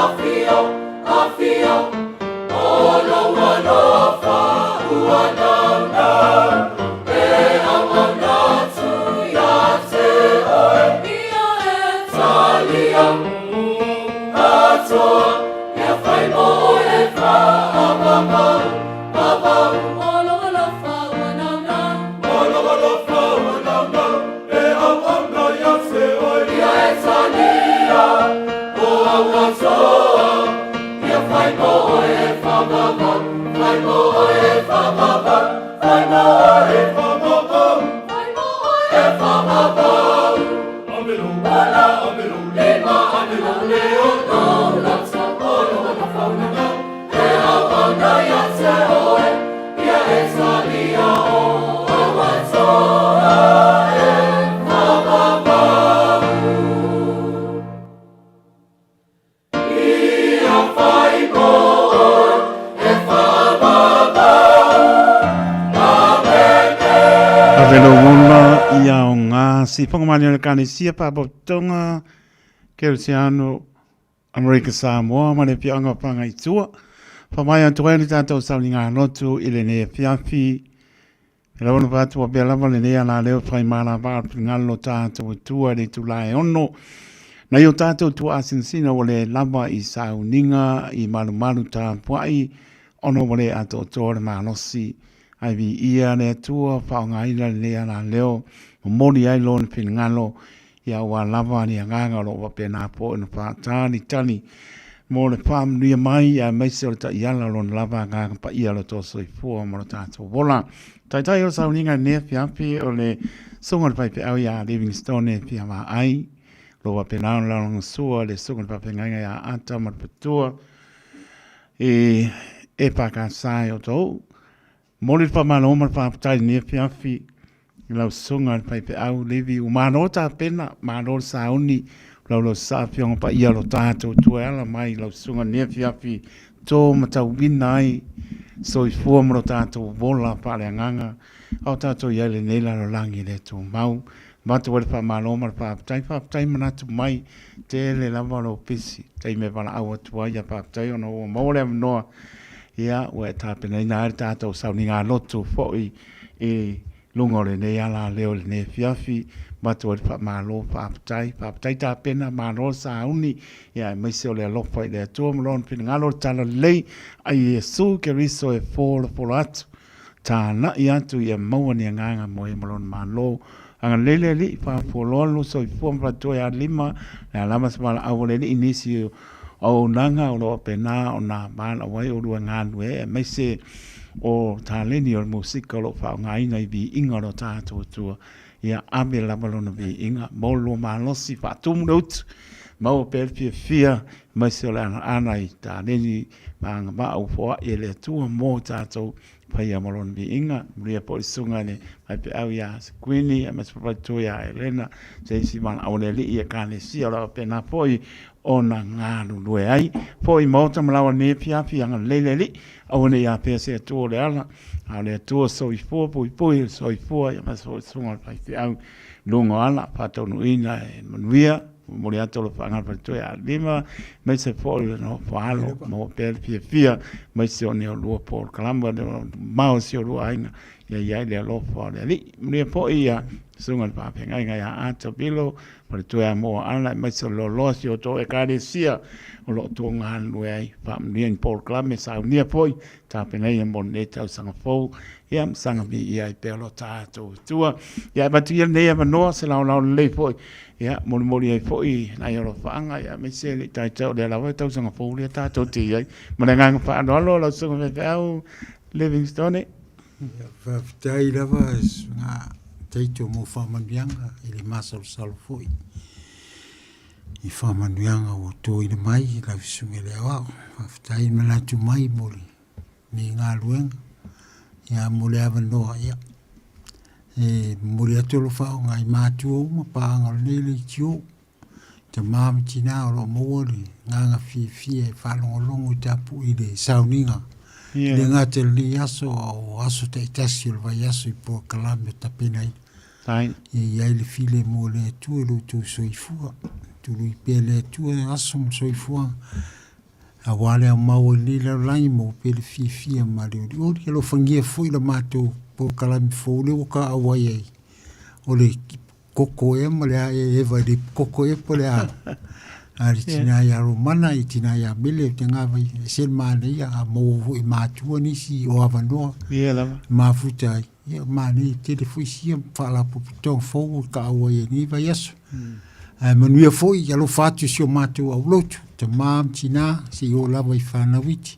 Afio, afio, o lou alofa ua naunau, e auauna atu ia te oe. Ia e talia, atoa, ia fai mo oe e faavavau, vavau. O lou alofa ua naunau. O lou alofa ua naunau, e auauna ia te oe. Ia e talia, o au atoa, ia fai mo oe e faavavau, fai mo oe e faavavau, fai mo oe e faavavau, fai mo oe e faavavau. Amelo, ola, amelo, lima, amelo, le ono, lata, ono, ono, fauna, nau, e auauna ia te oe, ia e talia o au atoa e faavavau. Ia fai mo oe e faavavau. Amene. Ave lou ola ia aoga sifoga mani o le Ekalesia Faapotopotoga Kerisiano Amerika Samoa ma le Afioaga o Fagaitua. Faamai atu ai le tatou sauliga lotu i lenei afiafi. E lawa ona fai atu pea lava lenei alaleo e fai malava a le finagalo o tatou Atua i le itula e ono. Nai o tatou tuaasinasina ua le lava i sauniga i malumalu tapuai ona ua le atoatoa le malosi. Ae viia le Atua faaaogaina lenei alaleo momoli ai lona finagalo Ia aua lava le agaga o lo o faapena foi ona faatalitali mo le faamanuia mai aemaise o le taiala o lona lava agaga paia o le tou soifua ma lo tatou ola. Taitai o le sauniga i lenei afiafi o le Susuga i le Faifeau ia Livingstone Fiavaai, o lo o faapena ona lagolagosua le Susuga i le Faafeagaiga ia Ata ma le Patua i EFKS i Otahuhu. Momoli le faamalo ma le faafetai i lenei afiafi i lau susuga i le faifeau Levi, ua malo tapena, malo le sauni, laulausa afioga paia o lo tatou Atua e ala mai i lau susuga i lenei afiafi to matauina ai soifua ma lo tatou ola faaleagaga a o tatou i ai i lenei lalolagi le tumau. Avatu ai le faamalo ma le faafetai, faafetai manatu mai, tele lava lou pisi, taimi e valaau atu ai, ia faafetai ona ua maua le avanoa, ia ua e tapenaina ai le tatou sauniga lotu foi i luga o lenei alaleo i lenei afiafi. Avatu ai le faamalo, faafetai, faafetai tapena, malo le sauni, ia aemaise o le alofa i le Atua ma Lona finagalo, le talalelei a Iesu Keriso e folafola atu. Tāna'i atu ia maua ni agaga mo e ma lona Malo. Agalelei le Alii, faafualoa lo soifua ma faatoe a lima, le a lava se valaau a le Alii i nisi o auaunaga o lo o faapena ona valaau ai oulua e galulue ai, aemaise o taleni o le musika o lo o faaaogaina i viiga o lo tatou Atua. Ia ave lava lona viiga, maua lo lua malosi, faatumu le utu, maua pea le fiafia, aemaise o le anaana i taleni ma agavaa ua foai e le Atua mo tatou paia ma lona viiga. Manuia foi le susuga i le faifeau ia Sekuini, aemaise foi le faletua ia Helena, se isi valaau a le Alii i Ekalesia o lo o faapena foi ona galulue ai. Foi i maota ma laoa nei afiafi, agalelei le Alii, aua ne i afea se Atua o le ala, a o le Atua soifua, puipui le soifua, aemaise foi le susuga i le faifeau i luga o ala, faataunuuina e manuia. Momoli atu alofaga le faletua ia Lima, aemaise foi le nofo alo, maua pea le fiafia, aemaise o ni olua polokalame, mamao si olua aiga, ia i ai le alofa o le Alii. Manuia foi ia susuga i le faafeagaiga ia Ata Bilo, faletua ia Moa Ala, aemaise o le loaloa si o outou Ekalesia o lo o outou galulue ai. Faamanuia ni polokalame, saunia foi tapenaina mo lenei tausaga fou, ia ma saga viia ai pea lo tatou Atua. Ia, e avatu ia lenei avanoa, se laolao lelei foi, ia, molimoli ai foi nai alofaaga, ia, aemaise le taitai o lea lava e tausaga fou lea tatou te i ai. Ma le agaga faaaloalo, lau Susuga Faifeau Livingstone. Ia, faafetai lava susuga Taito mo faamanuiaga i le masalosalo foi i faamanuiaga ua toina mai i lau susuga i le aoao. Faafetai manatu mai mo lenei galuega, ia mo le avanoa, ia e momoli atu alofaga i matua uma paaga o lenei leitio, tama ma tina o lo o maua le agaga fiafia e faalogologo i tapui i le sauniga. Yeah. Le gata i lenei aso, o aso taitasi o le vaiaso i polokalame o tapenaina. Ai. Ia i ai le filemu o le Atua i lo outou soifua. Tului pea le Atua aso ma soifuaga. Aua le aumau ai lenei lalolagi maua pea le fiafia ma le olioli. Alofagia foi la matou polokalame fou lea ua tauauai ai, o le koko ea ma le a ea eva i le koko ea po o le a a le tina ia Romana i tina ia Mele o te gava i ese le manaia a maua foi e matua nisi o avanoa Ia lava. mafuta ai ia manaia tele foi sia faalapotopotoga fou o tauauai ai nei vaiaso. Ae manuia foi alofa atu i si o matou aulotu, tama ma tina, se i oo lava i fanau iti.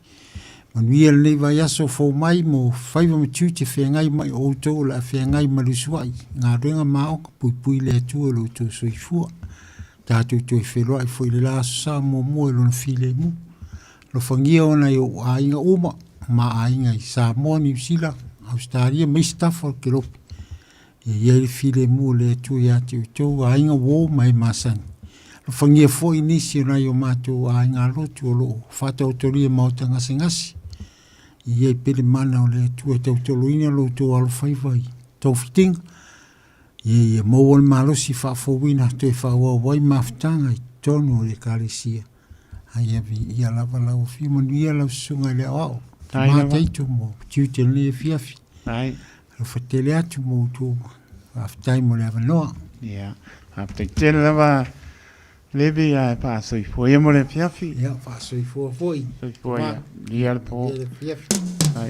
Manuia lenei vaiaso fou mai mo faiva ma tiute feagai mai o outou o le a feagai ma le usuai, galuega ma aoga, puipui le Atua i lo outou soifua. Tatou toe feiloai foi i le la Aso Sa muamua i lona filemu. Alofagia ona i ou aiga uma, ma aiga i Samoa, Niu Sila, Ausetalia ma isi tafa o le kelope. Ia i ai le filemu o le Atua ia te outou, aiga uo ma e masani. Alofagia foi nisi o nai o matou aiga lotu o lo o faataotolia i maota gasegase. Ia i ai pea le mana o le Atua e tautoloina lo outou alofaiva i togafitiga. Ia ia maua le malosi faafouina toe faaauau ai mafutaga i totonu o le Ekalesia. Ai ia viia lava lau afio manuia lau susuga i le aoao. Ai lava. Mataito mo tiute o lenei afiafi. Ai. Alofa tele atu mo outou. Faafetai mo le avanoa. Ia, faafetai tele lava Levi ae faasoifua ia mo le afiafi. Ia, faasoifua foi. Soifua ia. Ia le po. Ia le afiafi. Ai.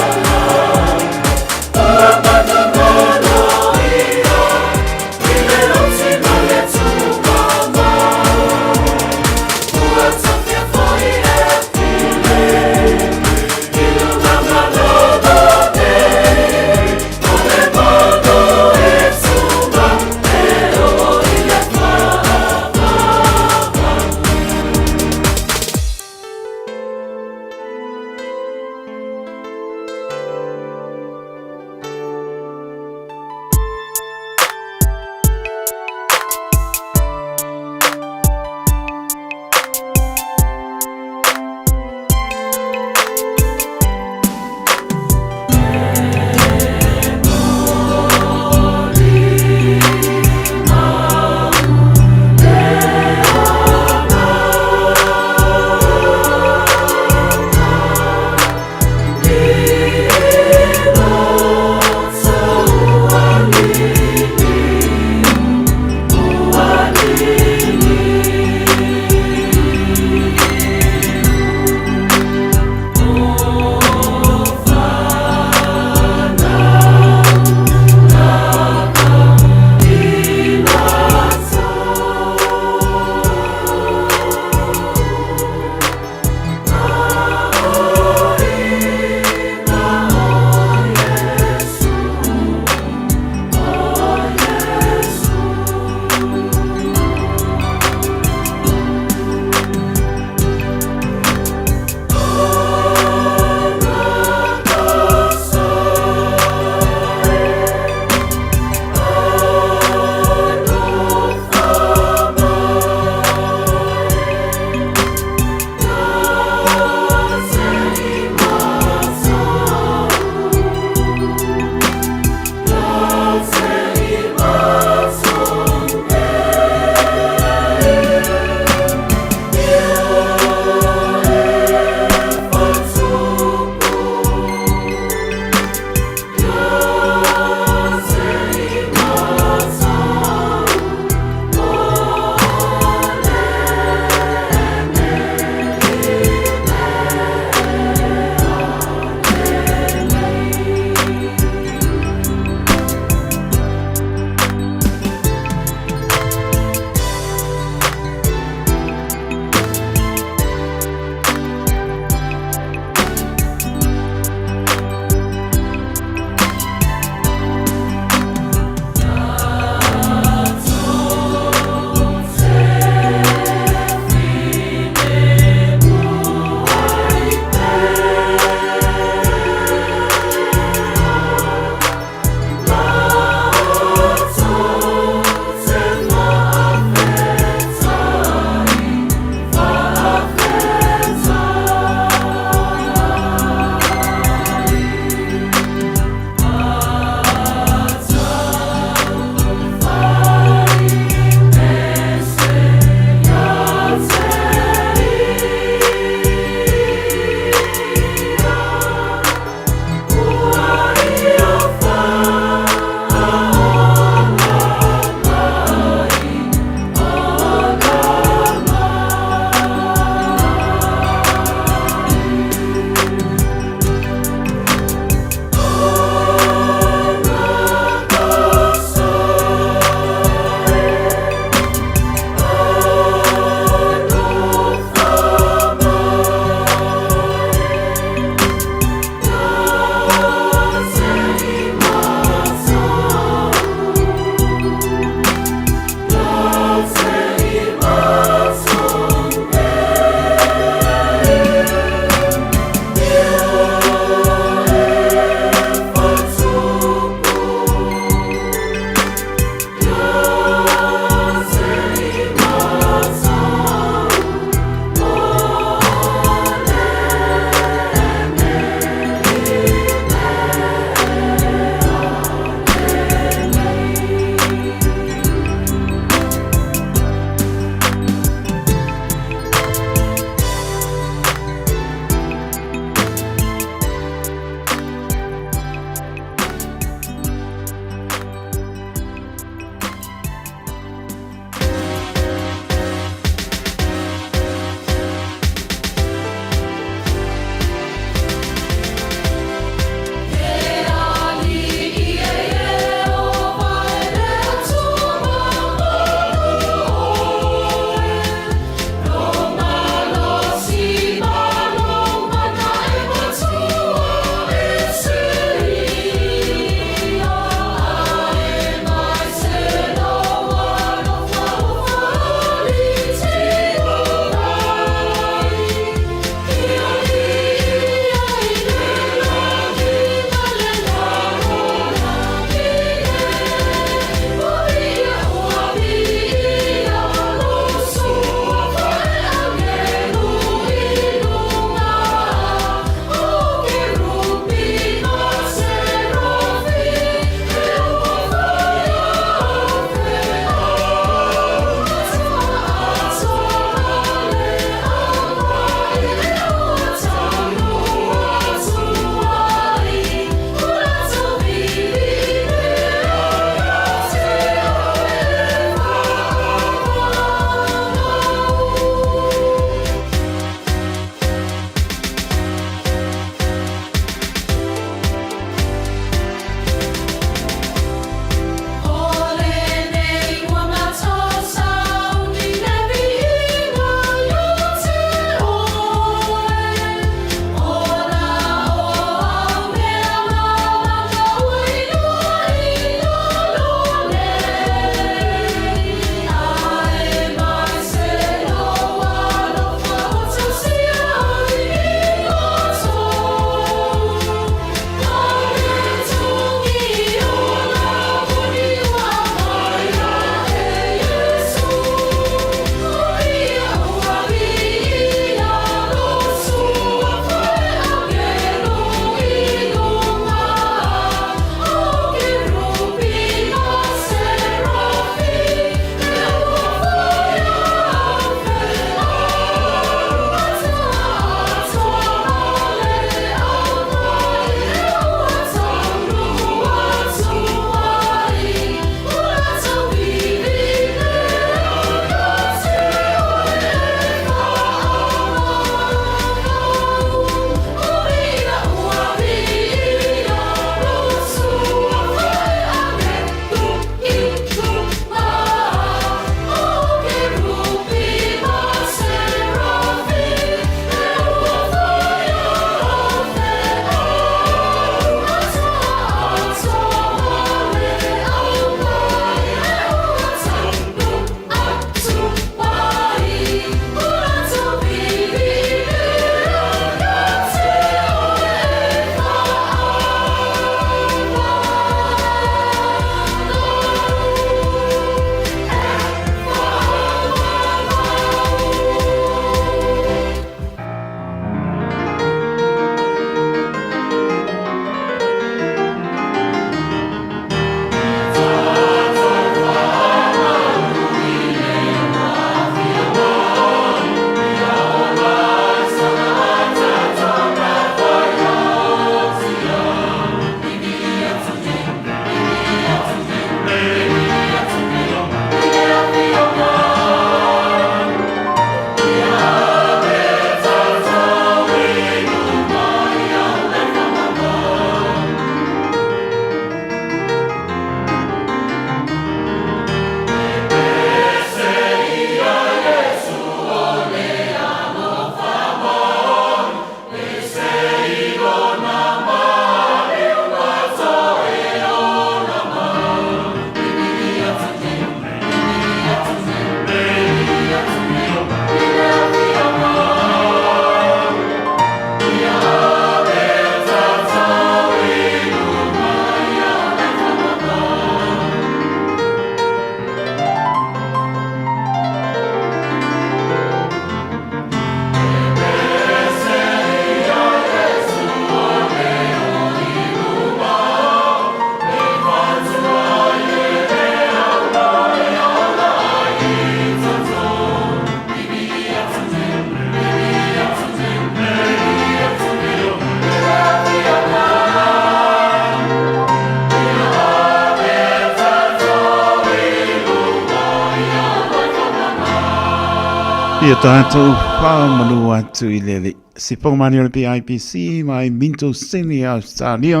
Ia tātou whamanu atu i le alii. Si Pongmani o le PIPC mai Minto Sydney, Australia.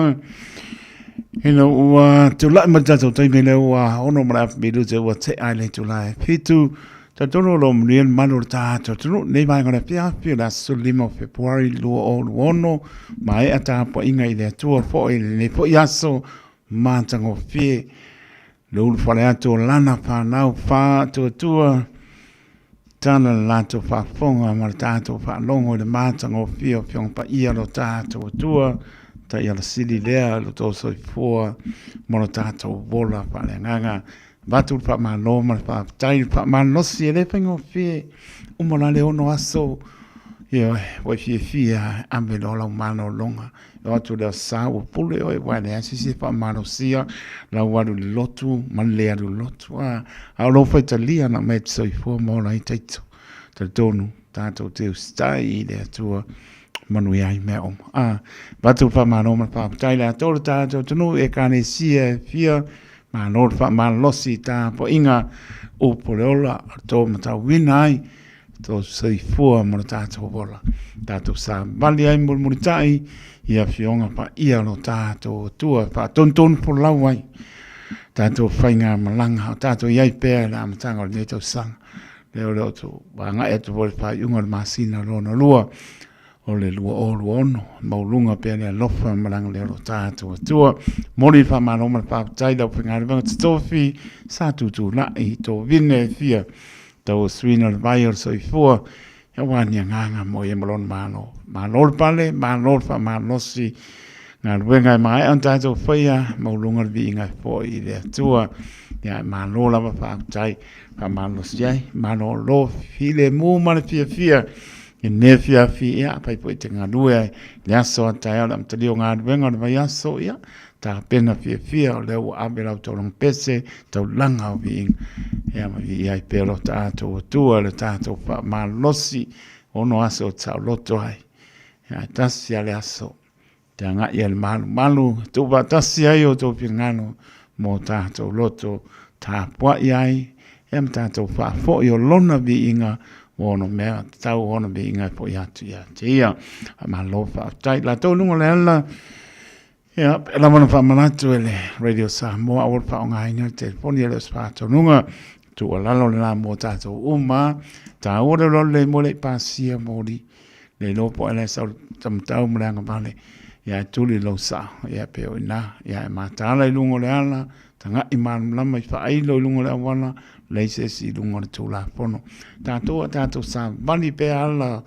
Ina ua tula'i mai le tātou taimi lea ua ono ma le afa minute ua tea i le itula e fitu. Talitonu o lo o manuia le malu o le tātou atunuu nei vaega o le afiafi o le aso 15 o Fepuari 2026. Maea tapuaiga i le Atua foi i lenei foi aso matagofie. Le ulufale atu o lana fanau faatuatua, tala le latou faafofoga ma le tatou faalogo i le matagofie o Afioga Paia lo tatou Atua, taiala sili lea i lo outou soifua ma lo tatou ola faaleagaga. Avatu le faamalo ma le faafetai, le faamalosi e le faigofie, uma la le ono aso, ioe, ua e fiafia e ave loa lau malologa. E oo atu i le aso Sa ua pule oe aua e leai se isi e faamalosia lau alu i le lotu ma le le alu i le lotu. A, a o lou faitalia na aumai e te soifua ma ola ai taito. Talitonu tatou te usitai i le Atua manuia ai mea uma. A, avatu le faamalo ma le faafetai i le atoa o le tatou atunuu i Ekalesia e fia, malo le faamalosi i tapuaiga upu o le ola o le tou matauina ai tou soifua ma lo tatou ola. Tatou savali ai mulimulitai i afioga paia o lo tatou Atua e faatonutonu folau ai tatou faigamalaga o tatou i ai pea i le amataga o lenei tausaga. Lea o le o agai atu foi i le faaiuga o le masina lona lua o le 2026, maualuga pea le alofa ma le agalelei o lo tatou Atua. Momoli le faamalo ma le faafetai i le aufaigaluega totofi sa tutulai i tovine e fia tauasuina o le vai o le soifua, aua ni agaga mo ia ma lona Malo. Malo le pale, malo le faamalosi, galuega e maea ona tatou faia, maualuga le viiga e foi i le Atua. Ia, malo lava faafetai, faamalosi ai, malolo filemu ma le fiafia i lenei afiafi, ia, afai foi e te galue ai le aso a taeao le amatalia o galuega o le vaiaso, ia, tapena fiafia o lea ua ave lau taulaga pese, taulaga o viiga, ia, ma viia ai pea lo tatou Atua, le tatou faamalosi, ono aso e saoloto ai, ia, e tasi lava le aso. Te agai ai le malumalu, tuufaatasi ai o outou finagalo mo tatou loto tapuai ai, ia ma tatou faafoi o Lona viiga ua ono mea tatau ona viiga e foi atu ia te Ia. Faamalo faafetai. Latou i luga o le ala, ia, e lava ona faamanatu e le Radio Samoa, aua le faaaogaina le telefoni e le o se faatonuga. Tuualalo lena mo tatou uma. Taua le lola le mo le i pasia moli. Le iloa po o ai la e sau le taumatau ma le agavale, ia e tuli lou sao, ia pei o i ina, ia e mataala i luga o le ala, taga'i malamalama i faailo i luga o le auala, leai se isi i luga o le Tulafono. Tatou a tatou savali pea ala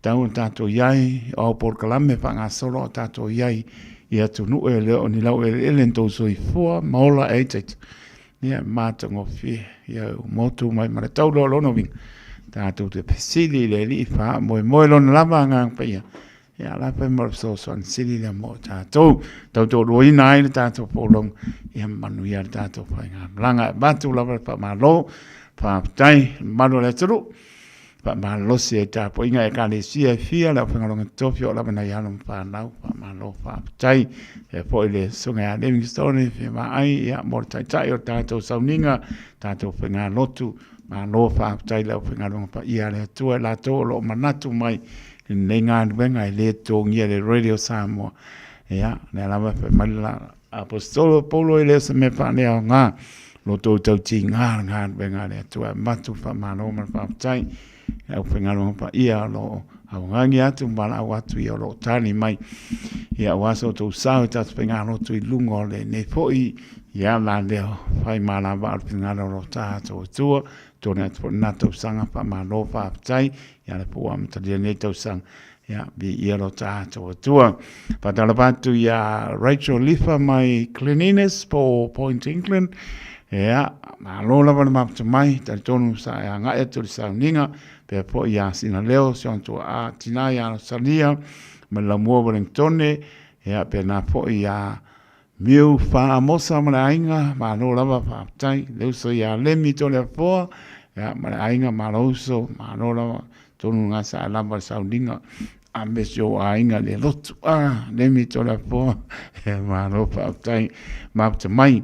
tau ona tatou i ai, o au polokalame faagasolo a tatou i ai i atunuu e le o ni laueleele ni tou soifua ma ola ai taita. Ia, matagofie, ia ua motu mai ma le taula o lona uiga, tatou te fesili i le Alii faamoemoe lona lava Agaga Paia, ia la fai ma o le fesoasoani sili lea mo tatou. Tautoaluaina ai le tatou folauga, ia manuia le tatou faigamalaga. E avatu lava le faamalo, faafetai i le mamalu o le atunuu. Faamalosi ai tapuaiga a Ekalesia e fia le aufaigaluega totofi o lava nai alo ma fanau. Faamalo faafetai. Faapea foi le Susuga ia Livingstone e fia vaai ia mo le taitai o le tatou sauniga, tatou faigalotu. Malo faafetai i le aufaigaluega paia a le Atua i latou o lo o manatu mai i lenei galuega e le totogia e le Radio Samoa. Ia, lea lava e fai mai le Aposetolo o Paulo e le o se mea faaleaoga lo outou tautiga le galuega a le Atua. E avatu le faamalo ma le faafetai i le aufaigaluega paia o lo o augani atu ma valaau atu ia o lo o tali mai ia aua so outou sao i tatou faigalotu i luga o lenei foi ia la lea fai malava o le finagalo o lo tatou Atua. Tone atu foi lena tausaga faamalo faafetai ia le po ua amatalia lenei tausaga. Ia, viia lo tatou Atua. Faatalofa atu ia Rachel Lifa mai Cleanliness po Point England. Ia, malo lava le mafuta mai, talitonu sa e agai atu i le sauniga, pea foi ia Sina Leo, si ona tuaa tina ia Rosalia, mai Lamua Wellingtone, ia, pena foi ia Miu Faamosa ma le aiga, malo lava faafetai. Le uso ia Lemi Toleafoa, ia, ma le aiga, malo uso, malo lava. Tonu lena sa e lava le sauniga a me si ou aiga le lotu. Ah, Lemi Toleafoa, ia, malo faafetai, mafuta mai.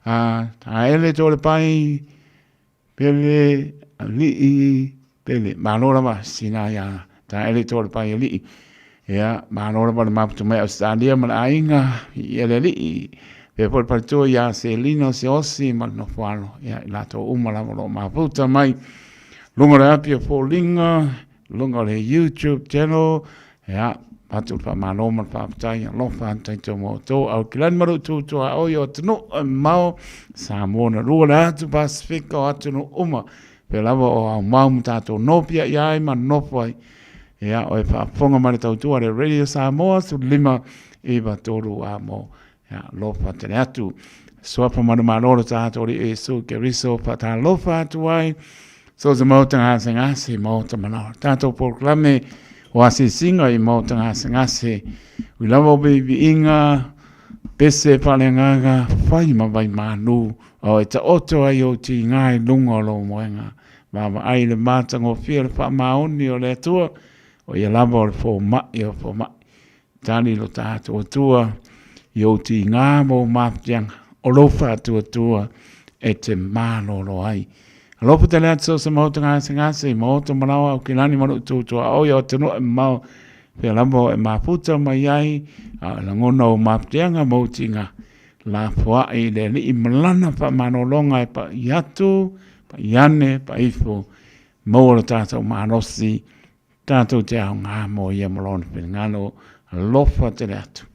Ah, Taele Tolepai, Pele, Alii, Pele, malo lava sina ia Taele to le pai alii. Ia, malo lava le maputu mai Australia ma le aiga i le alii. Pea foi le paletua ia Selina o Seosi ma le nofoalo. Ia, i latou uma lava o lo o mafuta mai. Luga o le api o foliga, luga o le YouTube channel. Ia, avatu le faamalo ma le faafetai, alofa atu tatou ma outou. Aukilani ma lou tutua oi o atunuu e mamao, Samoa na lua le atu Pasefika o atunuu uma. Pea lava o aumau ma tatou nopiai ai ma nofo ai. Ia, o e faafofoga mai le tautua a le Radio Samoa, 15 9 3 a mo. Ia, alofa tele atu. Suafa manumalo lo tatou Alii Iesu Keriso faatalofa atu ai. So se maota gasegase, maota manao. Tatou polokalame o asiasiga i maota gasegase. Ui lava o viiviiga, pese faaleagaga, fai ma vaimanu, o e taoto ai ou tiga i luga o lou moega. Vaavaai i le matagofie o le faamaoni o le Atua, o ia lava o le fomai o fomai. Tali lo tatou Atua i ou tiga ma ou mafatiaga, o lou faatuatua e te malolo ai. Alofa tele atu so se maota gasegase i maota malaoa au kilani ma lou tutuaoi o atunuu e mamao, pea lava o e mafuta mai ai, a o e lagona ou mafatiaga ma ou tiga, lafoai i le Alii ma lana faamalologa e pa'i atu, pa'i ane, pa'i ifo, maua lo tatou malosi Tatou te aoga mo ia ma Lona finagalo alofa tele atu.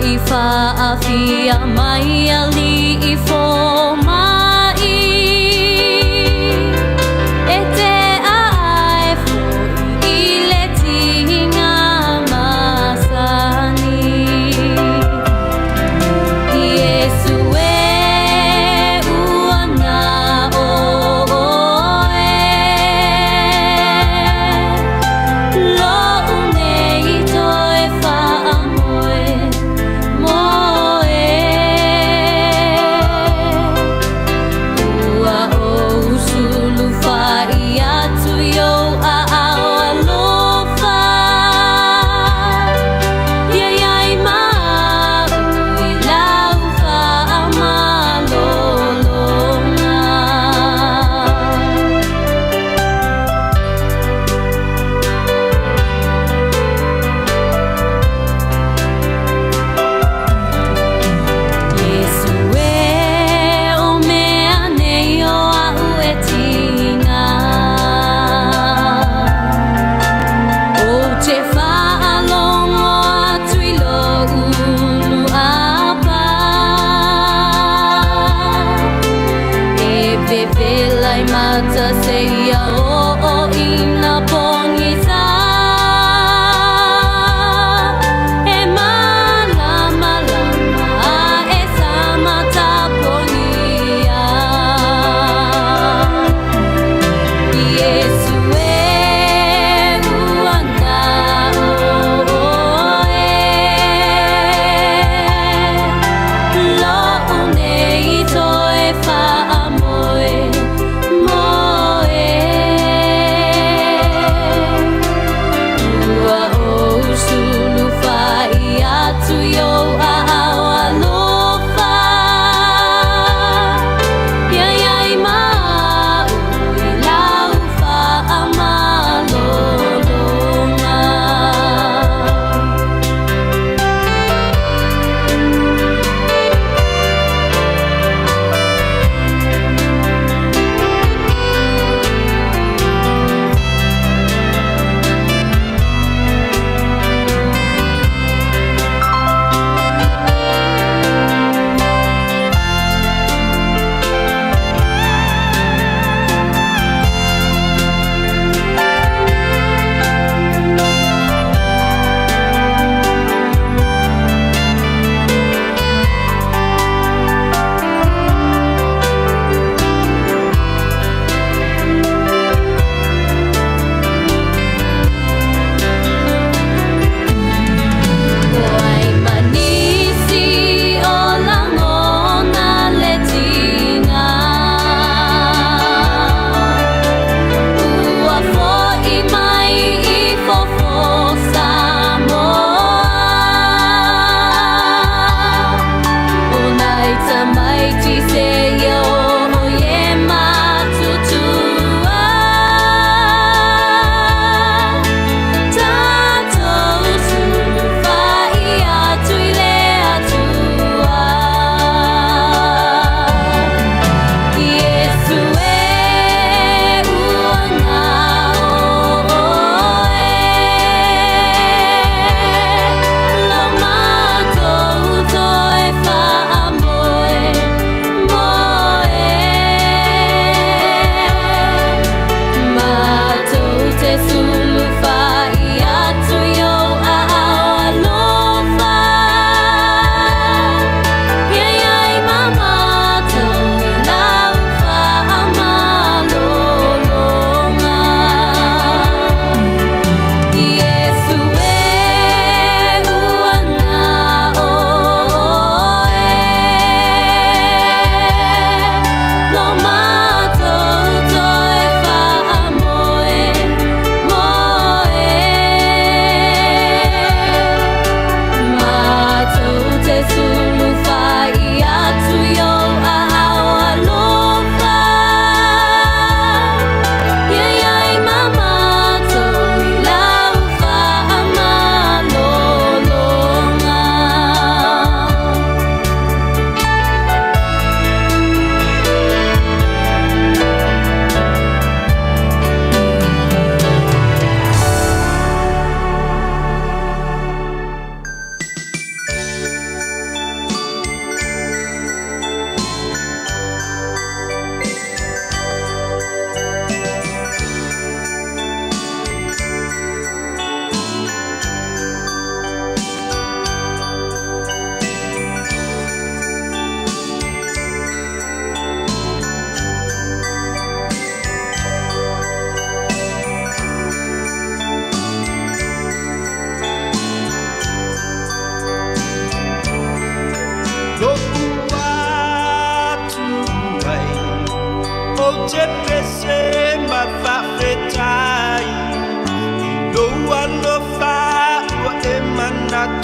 i faafia mai alii fomai. E te aae foi i le tiga masani. Iesu e, ua na o oe. Lo'u nei toe faamoe moe. Ua ou sulufai atu i ou aao alofa. Ia i ai ma a'u i lau faamalologa. Iesu e, o mea nei o a'u e tiga. Ou te faalogo atu i lou luapa. E vevela i mata seia oo ina pogisa. E malamalama ae sama tapogia. Iesu e, ua na oe. Lo'u nei toe faamoe moe.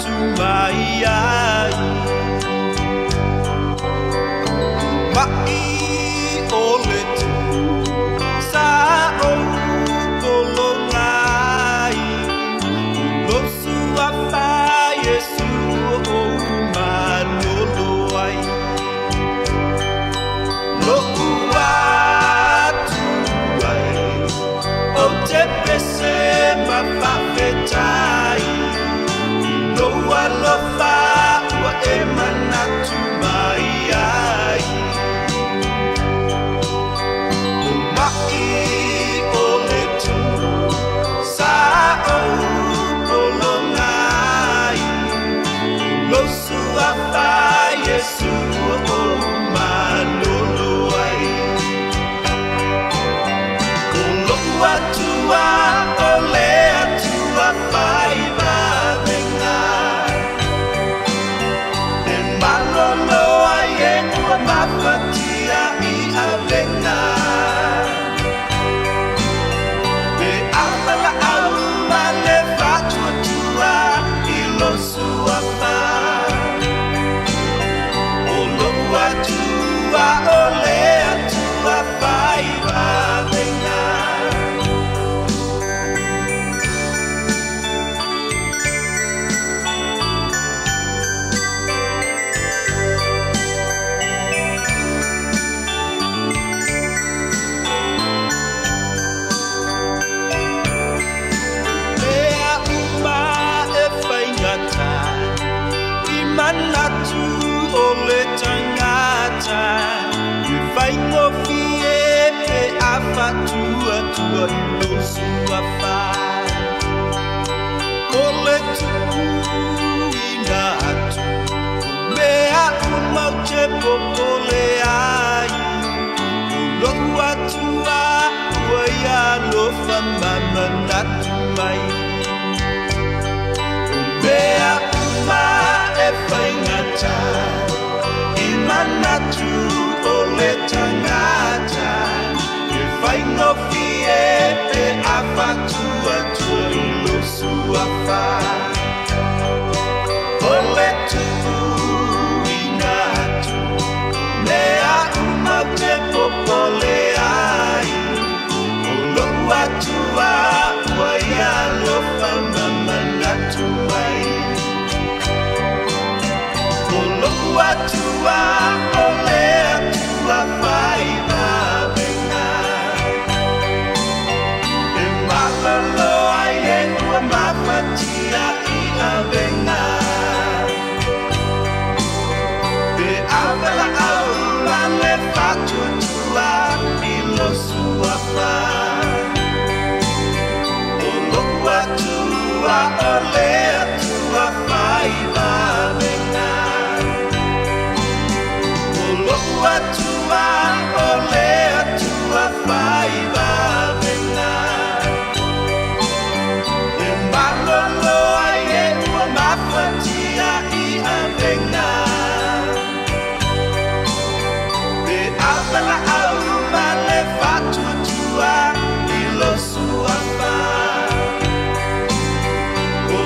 manatu mai ai. Maʻi o le tū sa ou pologa ai, O lou suafa Iesu ua ou malolo ai. Loʻu Atua e, ou te pese ma faafetai, I lou alofa ua e manatu mai ai. O maʻi o le tū sa ou pologa ai, O lou suafa Iesu ua ou malolo ai. O loʻu Atua o le Atua fai vavega, E malolo ai e ua mafatia i avega. Pe a valaau ma le faatuatua i lou suafa, O loʻu Atua o le Atua fai vavega. Mea uma e faigata i manatu o le tagata, E faigofie pe a faatuatua i lou suafa. O le tuuina atu o mea uma ou te popole ai, O loʻu Atua ua ia alofa ma manatu mai. O mea uma e faigata i manatu o le tagata, E faigofie pe a faatuatua i lou suafa. O le tuuina atu mea uma ou te popole ai, O loʻu Atua ua ia alofa ma manatu mai. O loʻu Atua o le Atua fai vavega, E malolo ai e ua mafatia i avega. Pe a valaau ma le faatuatua i lou suafa, O loʻu Atua o le Atua fai vavega. O loʻu Atua o le Atua fai vavega. E malolo ai e ua mafatia i avega. Pe a valaau ma le faatuatua i lou suafa, O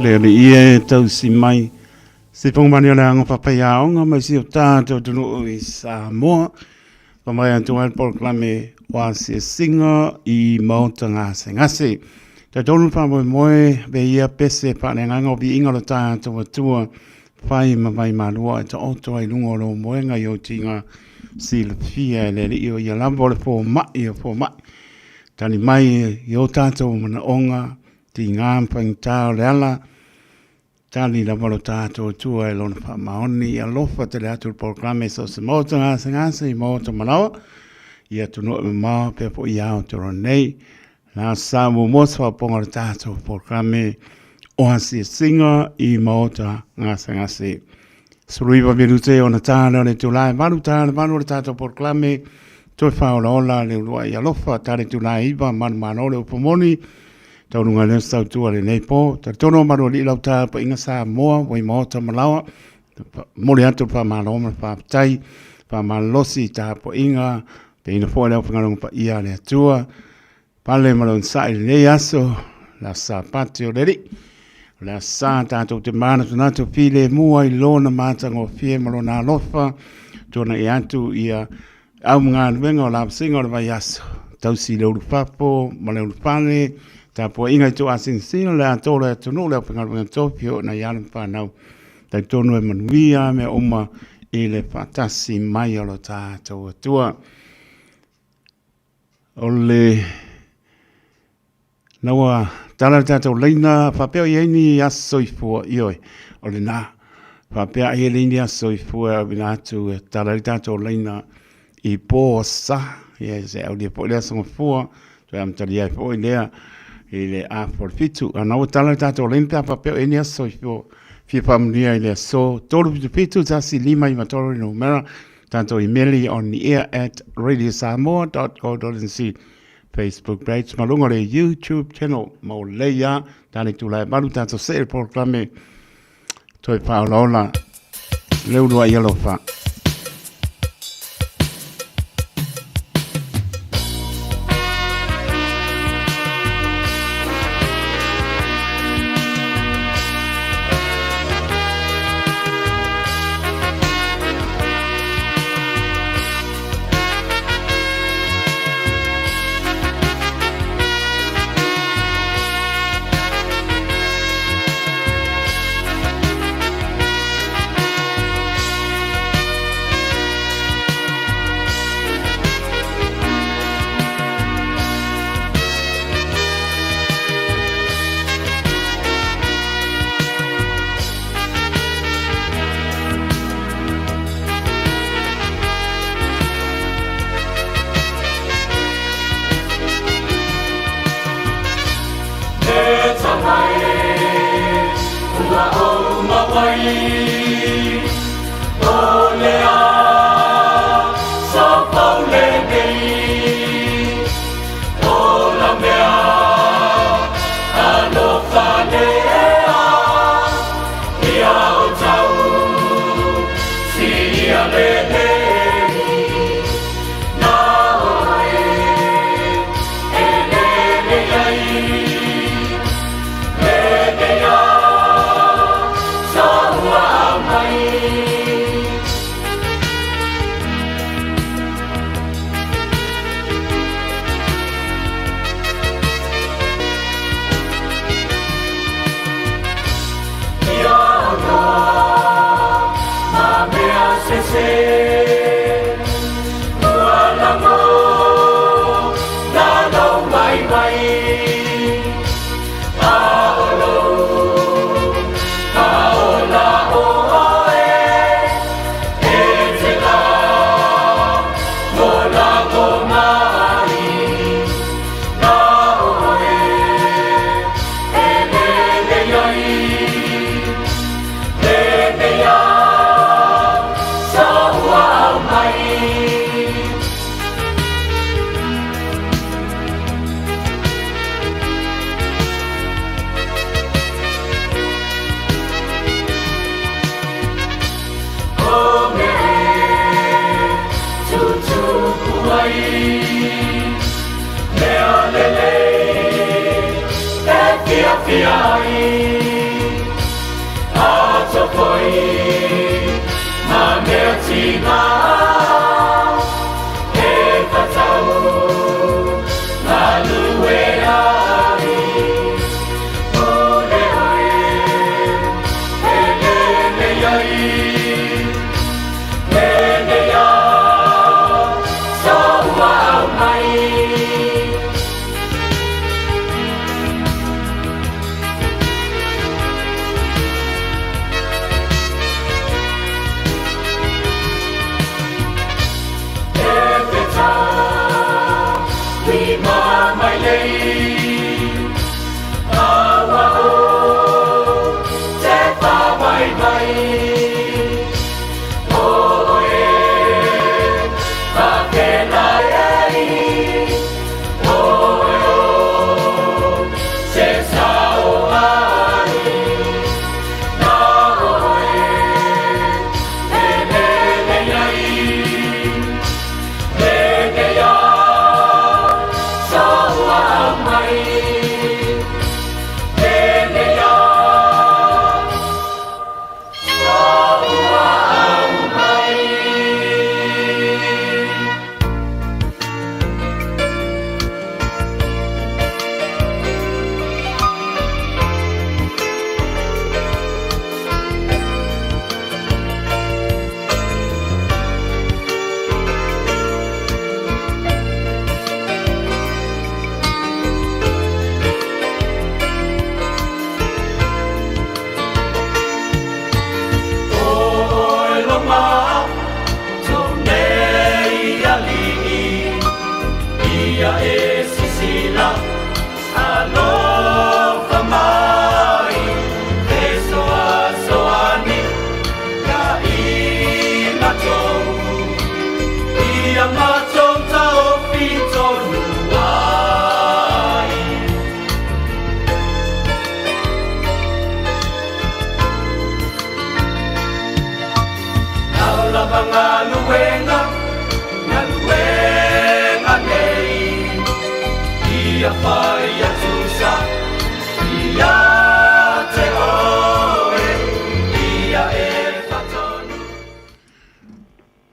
Le Alii e tausi mai se pongomani o le ago faapaiaoga mai si o tatou atunuu i Samoa. Fa mai atu ai le polokalame o asiasiga i maota gasegase. Talitonu le faamoemoe be ia pese faaleagaga o viiga o le tatou Atua fai ma vai malua e taoto ai luga o lou moega i ou tiga silafia e le Alii o ia lava o le fomai o fomai. Tali mai i o tatou manaoga, tiga ma faigata o le ala, Tali lava lo tatou Atua e lona faamaoni i alofa tele atu le polokalame so se maota gasegase i maota malaoa i atunuu e mamao pea foi i Aotearoa nei. La sa muamua se faaopoopoga o le tatou polokalame o asiasiga i maota gasegase. 19 minute ona ta lea o le itula e 8 ta le 8 o le tatou polokalame toe faaolaola le uluai alofa ta le itula e 9 manumalo le upu moni Taunuga lea se tautua lenei po. Talitonu o Malualii lau tapuaiga Samoa, ua i maota ma laoa. Momoli atu le faamalo ma le faafetai, faamalolosi i tapuaiga, peina foi le aufaigaluega paia a le Atua. Pale ma le onosai i lenei aso, le aso Sapati o le Alii. O le aso sa tatou te manatunatu filemu ai lona matagofie ma lona alofa, tuanai atu ia Au ma galuega o lavasiga o le vaiaso, tausi i le ulufafo ma le ulufale, tapuaiga i tuuasinasina le atoa o le atunuu, le aufaigaluega tofi o nai alo ma fanau. Talitonu e manuia mea uma i le faatasi mai o lo tatou Atua. O le Na ua tala le tatou laina faapea o i ai ni aso soifua, ioe, o lena. Faapea ai e leai ni aso soifua e auina atu e tala ai le tatou laina i po aso Sa, ia se aulia foi le Aso Gafua, toe amatalia ai foi lea i le afa o le 7. A na ua tala le tatou laina pe a faapea o i ai ni aso soifua fia faamanuia i le aso 377 1593 le numera, tatou imeli on the air at radiosamoa.co.nz. Facebook page ma luga o le YouTube channel ma o lei a tane tula e malu tatou see le polokalame toe faaolaola le uluai alofa.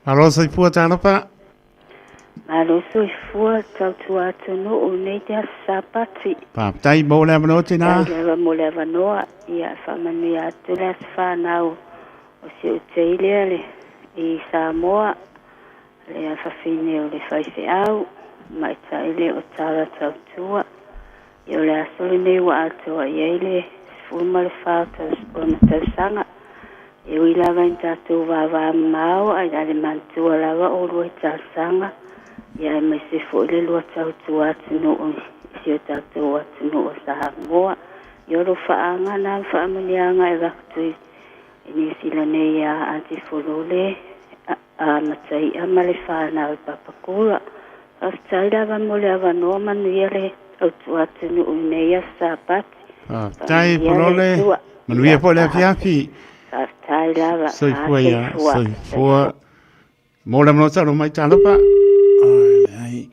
Malo soifua talofa. Malo soifua tautua atunuu nei te aso Sapati. Faafetai mo le avanoa tina. Faafetai lava mo le avanoa. Ia faamanuia atu le aso fanau o si ou tei lea le i Samoa, le afafine o le faifeau, tamaitai lea o Tala Tautua. Ia o le aso lenei ua atoa i ai le 14 o ona tausaga. E ui lava ina tatou vavamamao ae na le manatua lava oulua i talosaga, ia aemaise foi le lua tautua atunuu i si o tatou atunuu o Samoa. Ia o alofaaga na ma faamanuiaga e avatu i Niu Sila nei ia Aunty Folole a Matai'a ma le fanau i Papakura. Faafetai lava mo le avanoa manuia le tautua atunuu i nei aso Sapati. Faafetai Folole, manuia foi le afiafi. Faafetai lava. Soifua ia, soifua. Mo le avanoa talo mai talofa. Ai,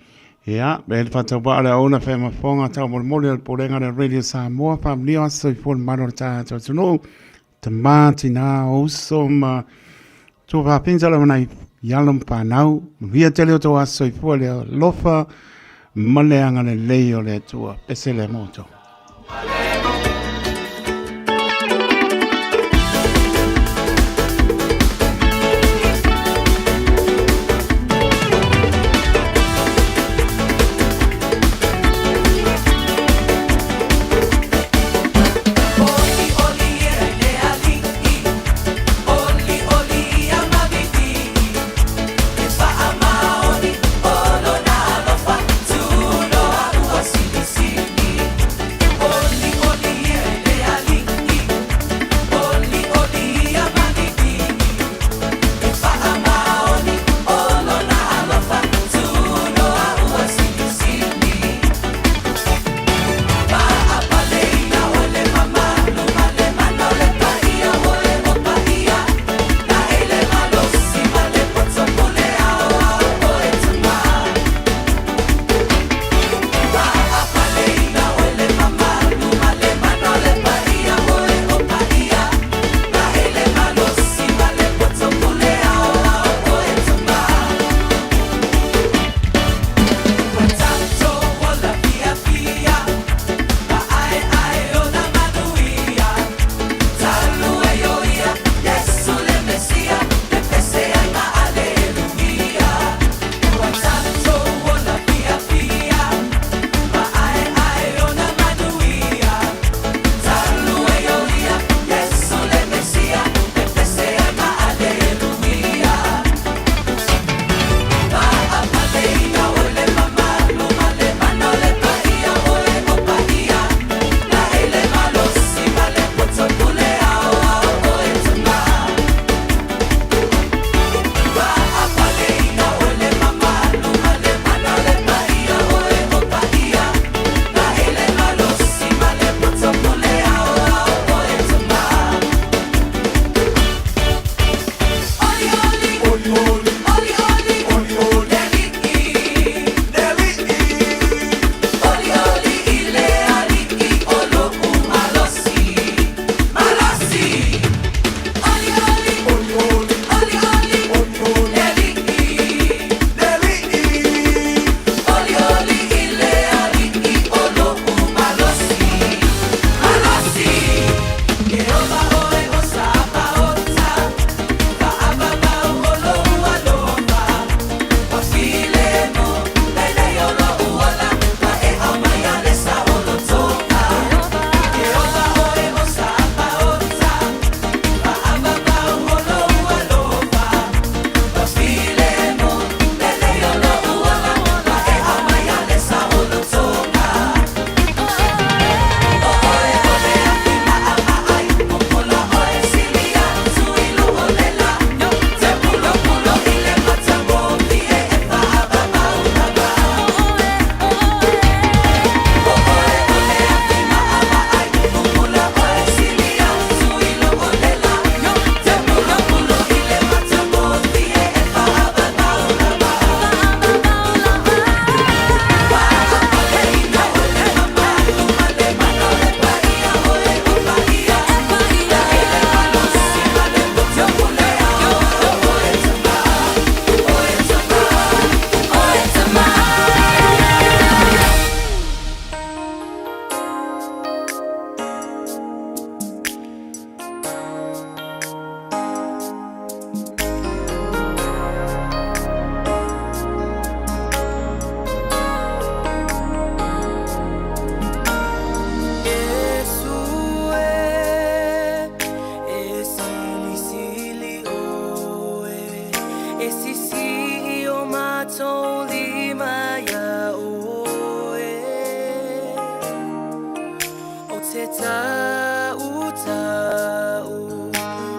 ia, be le whatawa ale ona whea mafonga tau molemole o le Pulega le Radio Samoa, whamunia o soifua le mano le tātou atunuu. Tama, tinā, uso ma tuafafine tala ma nai alo ma fanau. Manuia tele o tou aso soifua le alofa ma le agalelei o le Atua. Pese lea mo outou. te tautau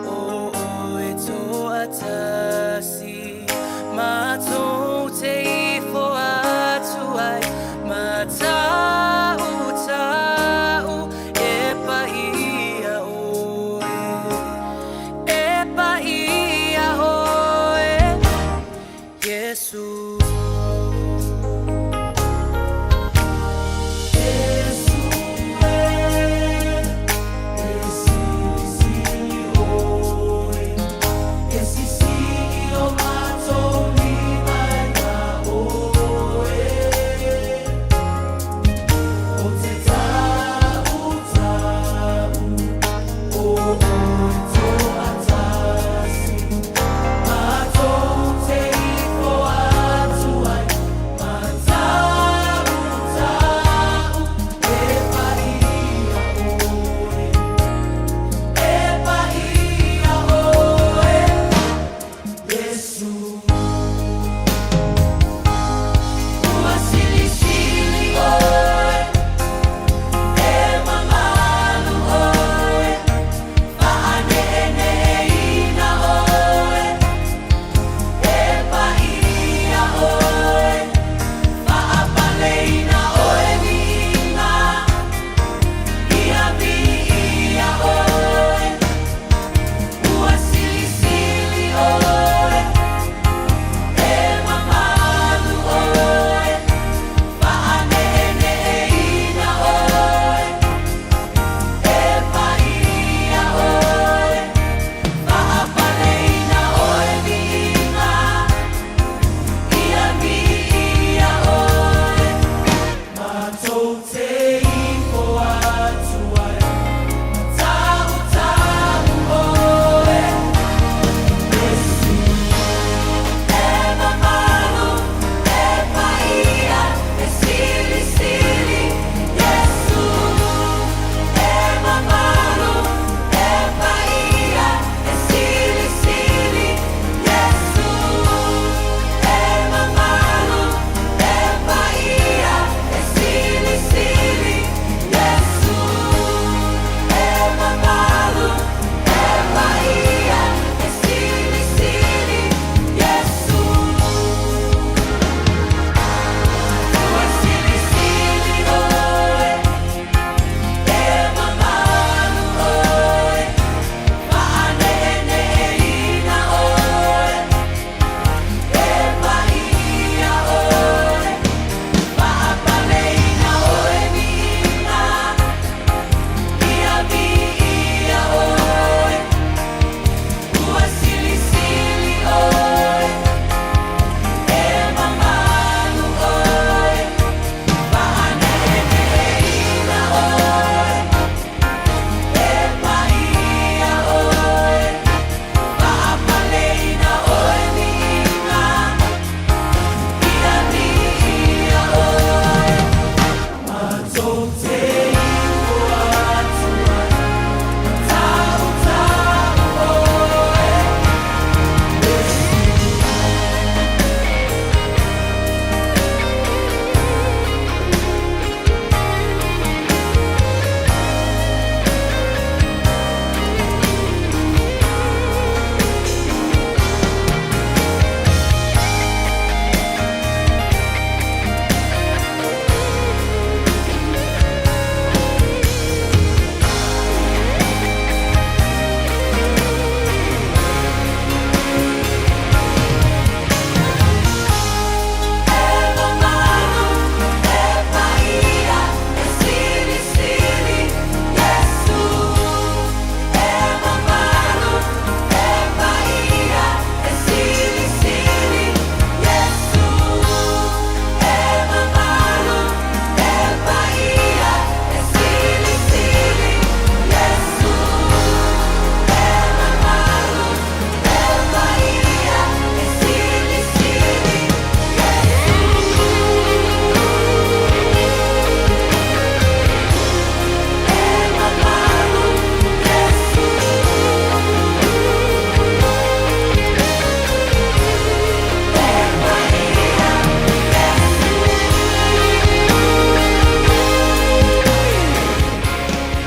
o oe toatasi Matou te ifo atu ai Matautau e paia oe E paia oe Iesu.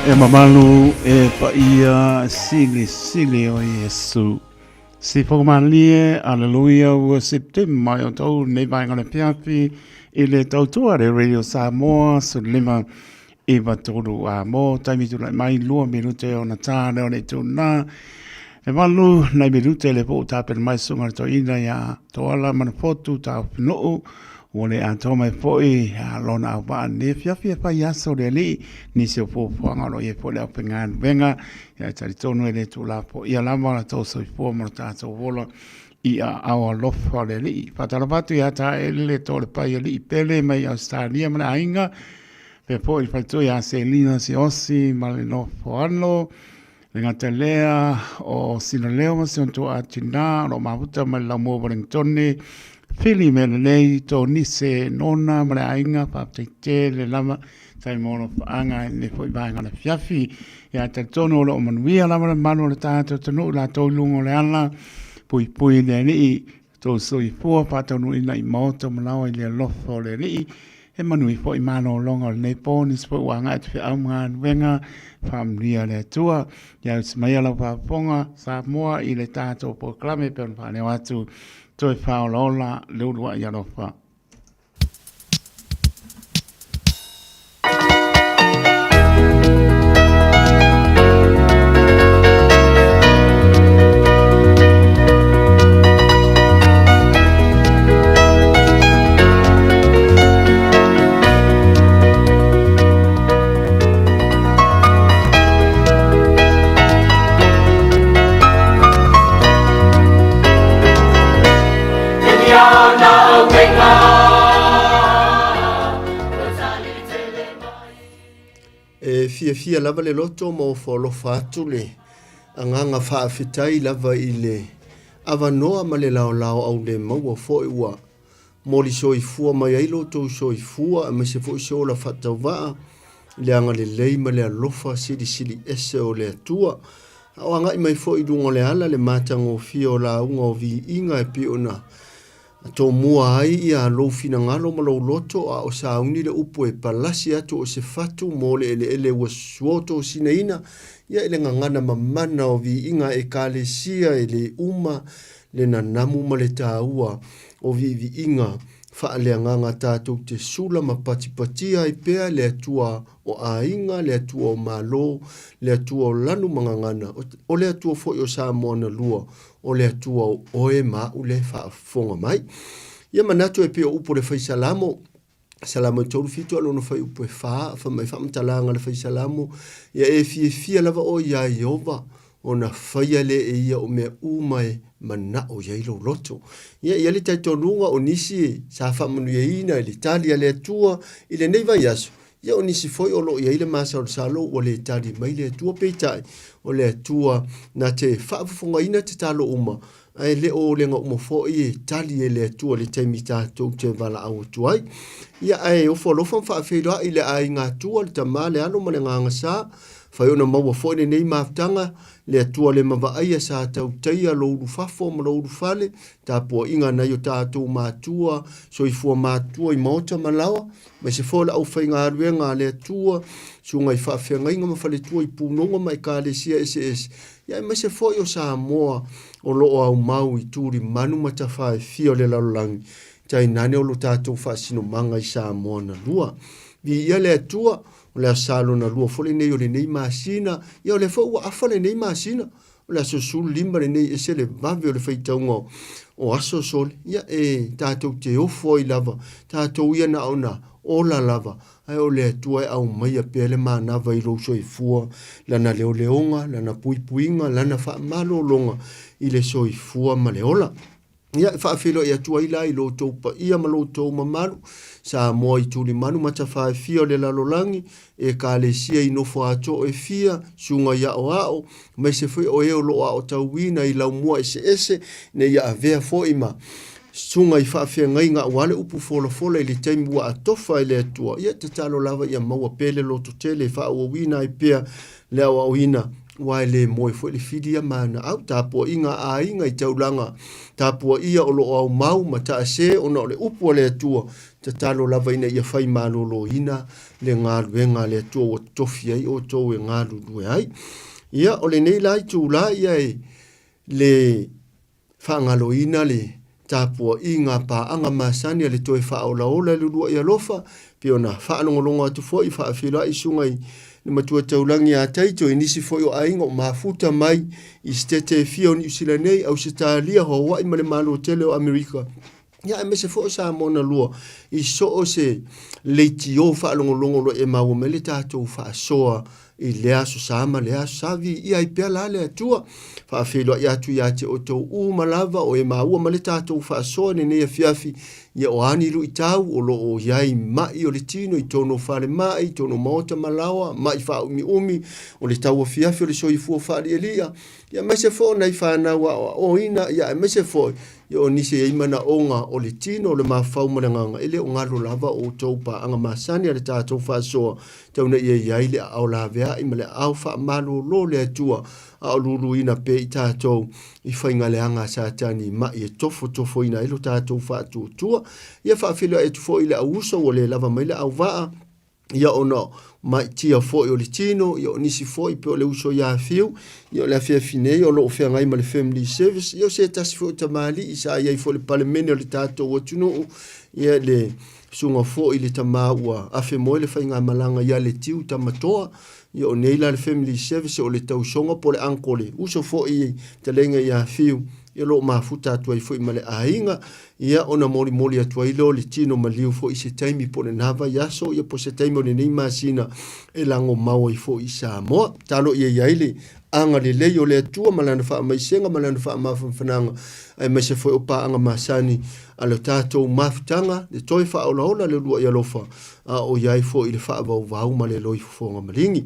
E mamalu e paia silisili o Iesu. Si whakamalie, aleluia, ua September mai o tau nei vaenga le piapi i le tautua le Radio Samoa, 15 9 3 a mō taimi tūlai mai 2 minute ona tā leo nei tūnā. E walu nai minute le po tāpena mai sunga le toina ia Toala Manafotu tā Ufinuu ua le atoa mai foi a lona au vaa ne fiafi e fai aso le alii nisi o fuafuaga o lo o i ai foi le aufaigaluega ia e talitonu e le tuulafoia ia lava la tou soifua ma lo tatou ola i aao alofa o le alii. Faatalofa atu ia Taele Toalepai Alii Pele mai Ausetalia ma le aiga Pea foi le faletua ia Selina Siaosi ma le nofoano, le gata lea o sina leo ma si ona tuaa tinā o lo o mafuta mai le laumua o Wellingtone, Fili mea lelei, Tonise Nona ma le aiga, faafetai tele lava tai mo alofaaga i lenei foi vaega o le afiafi. Ia talitonu o lo o manuia lava le mamalu o le tatou atunuu i latou i luga o le ala, puipui le Alii, Tou soifua faataunuuina i maota ma laoa i le alofa o le Alii, e manuia foi malologa o lenei po, nisi foi ua agai atu feau ma galuega, faamanuia le Atua. Ia usi maia lau faafofoga Samoa i le tatou polokalame e pei ona faaleo atu, toe faaolaola le uluai alofa. E fiafia lava le loto ma ofo alofa atu le agaga faafetai lava i le avanoa ma le laolao au le maua foi ua moli soifua mai ai lo outou soifua aemaise foi se ola faatauvaa i le agalelei ma le alofa silisili ese o le Atua. A o agai mai foi i luga o le ala le matagofie o lauga o viiga e pei ona tomua ai ia lou finagalo ma lou loto, a o sauni le upu e palasi atu o se fatu mo le eleele ua suotosinaina ia i le gagana mamana o viiga a Ekalesia e le uma le nanamu ma le taua o viiviiga faaleagaga tatou te sula ma patipatia ai pea le Atua o aiga, le Atua o Malo, le Atua o lanu ma gagana, o le Atua foi o Samoa na lua, o le Atua o oe ma a'u le faafofoga mai. Ia manatu e pei o upu o le Fai Salamo, Salamo e 37 a lona fuaiupu e 4, fai mai faamatalaga a le Fai Salamo, Ia e fiafia lava oe iā Ieova, ona faia lea e ia o mea uma e manao i ai lou loto. Ia, e i ai le talitonuga o nisi sa faamanuiaina i le tali a le Atua i lenei vaiaso, ia o nisi foi o lo o i ai le masalosalo ua le tali mai le Atua, peitai, o le Atua na te faafofogaina tatalo uma, ae le o lega uma foi e tali e le Atua i le taimi tatou te valaau atu ai. Ia, ae ofo alofa ma faafeiloai i le aiga Atua, le Tama, le Alo ma le Agaga Sa, fai ona maua foi lenei mafutaga, le Atua le mavaaia sa tautaia lou ulufafo ma lou ulufale, tapuaiga a nai o tatou matua, soifua matua i maota ma laoa, aemaise foi o le aufaigaluega a le Atua, susuga i faafeagaiga ma faletua i punoga ma ekalesia eseese, ia aemaise foi o Samoa o lo o aumau i tulimanu ma tafa e fia o le lalolagi, tainane o lo tatou faasinomaga i Samoa na lua. Viia le Atua, o le aso sa lona lua foi lenei o lenei masina, ia o lea foi ua afa lenei masina, o le aso 15 lenei, ese le vave o le faitauga o aso sole, ia e tatou te ofo ai lava, tatou ia na ona ola lava, ae o le Atua e aumaia pea le manava i lou soifua, lana leoleoga, lana puipuiga, lana faamalologa i le soifua ma le ola. Ia, e faafeiloai atu ai la i lo outou paia ma lo outou mamalu, Samoa i tulimanu ma tafa e fia o le lalolagi, Ekalesia i nofo atoa e fia, susuga i aoao, aemaise foi o e o lo o aotauina i laumua eseese, ina ia avea foi ma susuga i faafeagaiga aua le upu folafola i le taimi ua atofa e le Atua. Ia, tatalo lava ia maua pea le lototele e faaauauina ai pea le aoaoina, aua e le moe foi le fili ia ma ana au. Tapuaiga a aiga i taulaga tapuaia o lo o aumau ma taase ona o le upu a le Atua. Tatalo lava ina ia fai maloloina le galuega a le Atua ua totofi ai outou e galulue ai. Ia, o lenei la itula ia e le faagaloina le tapuaiga a paaga masani a le toe faaolaola i le uluai alofa, pei ona faalogologo atu foi faafeiloai susuga i le matua taulagi ia Taito i nisi foi o aiga o mafuta mai i sitete e fia o Niu Sila nei, Ausetalia, Hawaii ma le Malo tele o Amerika. Ia aemaise foi o Samoa na lua i so o se leitio faalogologo o lo o e maua mai le tatou faasoa i lea Aso Sa ma lea Aso Sa. Viia ai pea la le Atua. Faafeiloai atu ia te outou uma lava o e maua ma le tatou faasoa i lenei afiafi, ia o a ni luitau o lo o i ai ma'i o le tino i totonu o falemai, i totonu o maota ma laoa, ma'i faaumiumi, o le tauafiafi o le soifua faalialia, ia aemaise foi o nai fanau aoaoina, ia aemaise foi ia o nisi e i ai manaoga o le tino, o le mafaufau ma le agaga, e le o galo lava o outou paaga masani a le tatou faasoa, tau ina ia i ai le aao laveai ma le aao faamalolo o le Atua, a o luluina pea i tatou i faigaleaga a Satani i ma'i e tofotofoina ai lo tatou faatuatua. Ia faafeiloai atu foi i le au uso ua le lava mai le auvaa, ia ona maitia foi o le tino, ia o nisi foi pei o le uso ia Fiu, ia o le afiafi nei o lo o feagai ma le Family Service, ia o se tasi foi o tamalii sa i ai foi i le Palemene o le tatou atunuu, ia le susuga foi i le tama ua afe moe le faigamalaga ia Letiu Tamatoa, ia o nei la le Family Service o le tausoga po o le uncle, uso foi i fetalaiga ia Fiu, ia o lo o mafuta atu ai foi ma le aiga, Ia, ona molimoli atu ai lea o le tino maliu foi i se taimi po o lena vaiaso, ia po o se taimi o lenei masina e lagomau ai foi i Samoa. Talo ia i ai le agalelei o le Atua ma Lana faamaisega ma Lana faamafanafanaga, aemaise foi o paaga masani a lo tatou mafutaga, le toe faaolaola le uluai alofa, a o i ai foi le faavauvau ma le loifofoga maligi.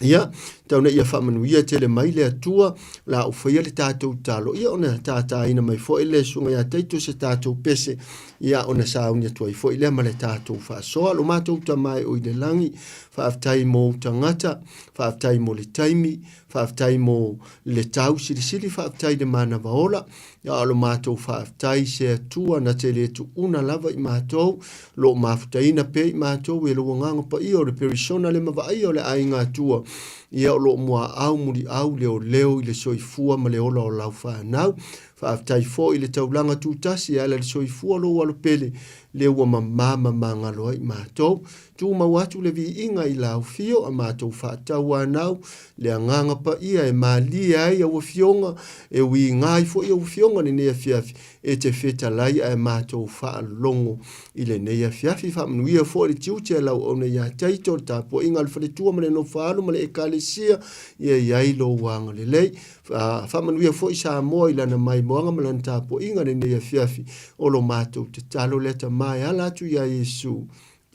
Ia, tau ina ia faamanuia tele mai le Atua, la u faia le tatou talo, ia ona tātāina mai foi le susuga ia Taito se tatou pese, ia ona sauni atu ai foi lea ma le tatou faasoa. Lo matou Tama e o i le lagi, faafetai mo ou tagata, faafetai mo le taimi, faafetai mo le tau silisili, faafetai i le manava ola, A o lo matou faafetai se Atua na te le tuuna lava i matou, lo o mafutaina pea i matou e lou Agaga Paia o le Perisona le mavaaia o le aiga Atua, ia o lo o muaau muliau leoleo i le soifua ma le ola o lau fanau. Faafetai foi i le taulaga tutasi e ala i le soifua o lou alo pele, lea ua mama ma magalo ai i matou. Tumau atu le viiga i lau fio a matou faatauanau, le Agaga Paia e malie ai au afioga, e uiga ai foi au afioga lenei afiafi, e te fetalai ae matou faalogo i lenei afiafi. Faamanuia foi le tiute a lau auauna ia Taito, le tapuaiga a le faletua ma le nofoalu ma le Ekalesia, ia i ai lou agalelei. Faamanuia foi Samoa i lana maimoaga ma lana tapuaiga lenei afiafi. O lo matou tatalo lea Tama e ala atu iā Iesu.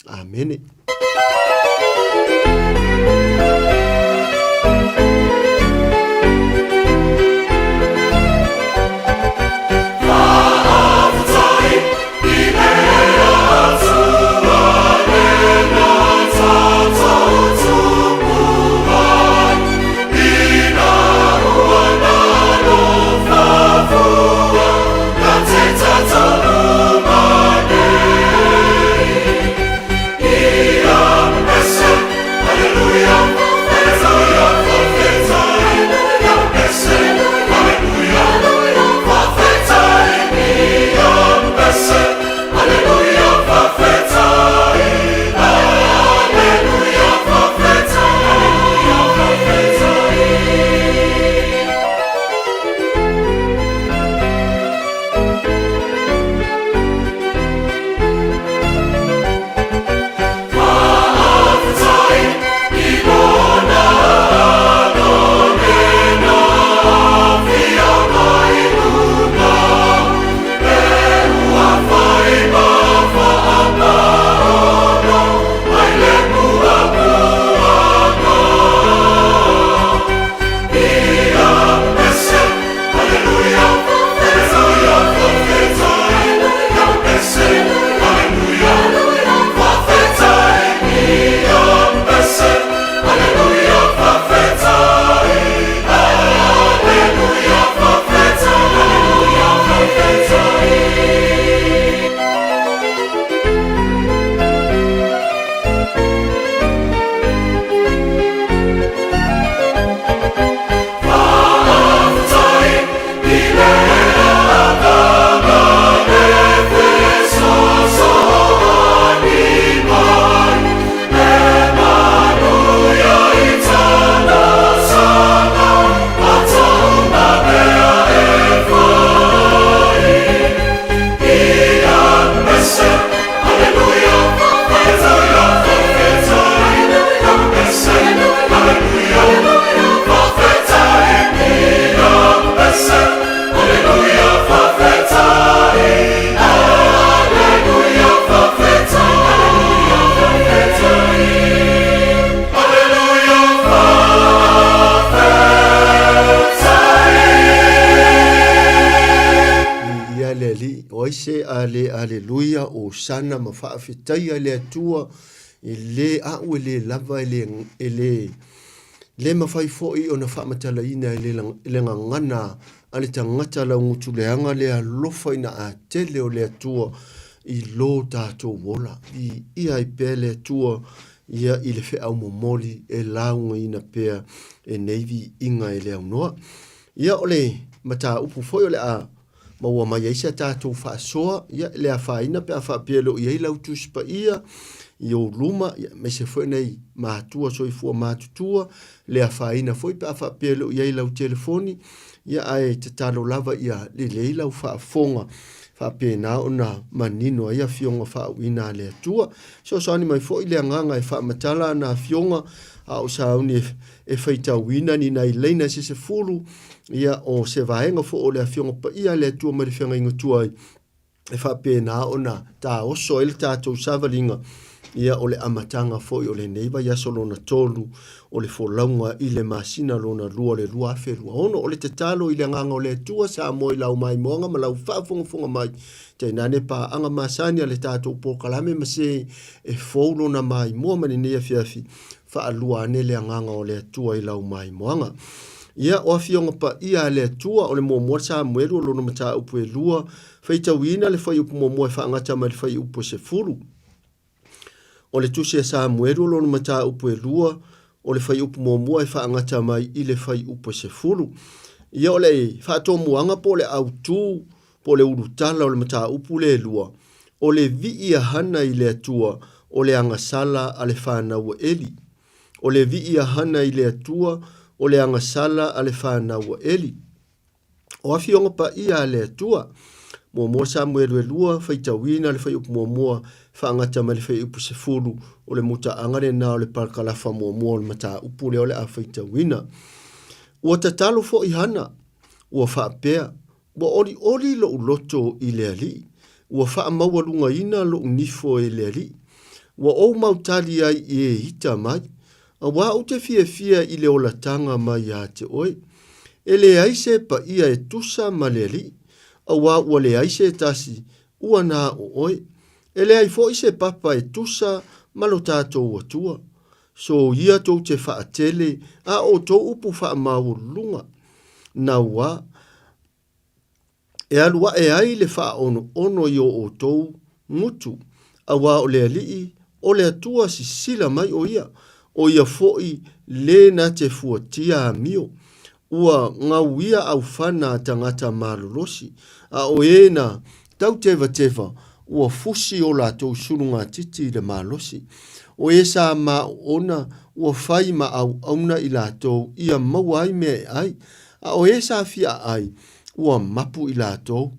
Amene. Hosana ma faafetaia i le Atua, e le a'u e le lava e le, e le, le mafai foi ona faamatalaina e le, le gagana a le tagata laugutuleaga le alofa ina a tele o le Atua i lo tatou ola. Viia ai pea le Atua ia i le feau momoli e laugaina pea e nei viiga e le aunoa. Ia o le mataupu foi o le a maua mai ai se tatou faasoa, ia e le afaina pe a faapea e le o i ai lau Tusi Paia i ou luma, ia aemaise foi nai matua soifua matutua, le afaina foi pe a faapea e le o i ai lau telefoni, ia ae tatalo lava ia lelei lau faafofoga faapena ona manino ai afioga faauuina a le Atua. Fesoasoani mai foi le agaga e faamatala ana afioga a o sauni e faitauina ni nai laina se 10, ia o se vaega foi o le Afioga Paia a le Atua mai le Feagaiga Tuai, e faapena ona taoso ai le tatou savaliga, ia o le amataga foi o lenei vaiaso lona tolu o le folauga i le masina lona lua o le 2026. O le tatalo i le agaga o le Atua Samoa i lau maimoaga ma lau faafogafoga mai, tainane paaga masani a le tatou polokalame ma se e fou lona maimoa ma lenei afiafi, faalua ane le agaga o le Atua i lau maimoaga. Ia, o afioga paia a le Atua, o le muamua Samuelu o lona mataupu e lua, faitauina le fuaiupu muamua e faagata mai le fuaiupu e 10. O le tusi a Samuelu o lona mataupu e lua, o le fuaiupu muamua e faagata mai i le fuaiupu e 10. Ia, o le faatomuaga po o le autu po o le ulutala o le mataupu lea e lua, o le vii a Hana i le Atua, o le agasala a le fanau a Eli. O le vii a Hana i le Atua, o le agasala a le fanau a Eli. O afioga paia a le Atua. Muamua Samuelu e lua, faitauina le fuaiupu muamua, faagata mai le fuaiupu 10, o le mutaaga lena o le parakalafa muamua o le mataupu lea o le a faitauina. Ua tatalo foi Hana, ua faapea, Ua olioli loʻu loto i le Alii, ua faamaualugaina loʻu nifo e le Alii. Ua ou mautali ai i e ita mai, auā ou te fiafia i le olataga mai iā te oe. E leai se paia e tusa ma le Alii, auā ua leai se tasi ua na o oe. E leai foi se papa e tusa ma lo tatou Atua. Soia tou te faatele a outou upu faamaualuluga, nauā, e alu aʻe ai le faaonoono i o outou gutu, auā o le Alii, o le Atua sisila mai o ia, o ia foi le na te fuatia amio. Ua gauia aufana a tagata malolosi, a o e na tautevateva ua fusi o latou sulugatiti i le malosi. O e sa maoona ua fai ma auauna i latou ia maua ai mea e ai, a o e sa fia ai ua mapu i latou.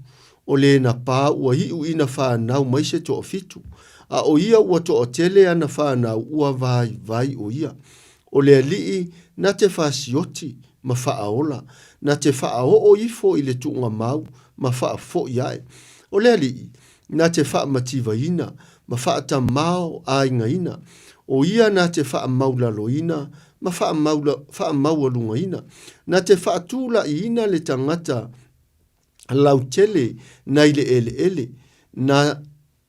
O le na pā ua iu ina fanau mai se toafitu, a o ia ua toatele ana fanau ua vaivai o ia. O le Alii na te fasioti ma faaola, na te faaoo ifo i le tuugamau ma faafoi ae. O le Alii na te faamativaina ma faatamao aigaina, o ia na te faamaulaloina ma faamaualugaina, na te faatulaiina le tagata lautele nai le eleele, na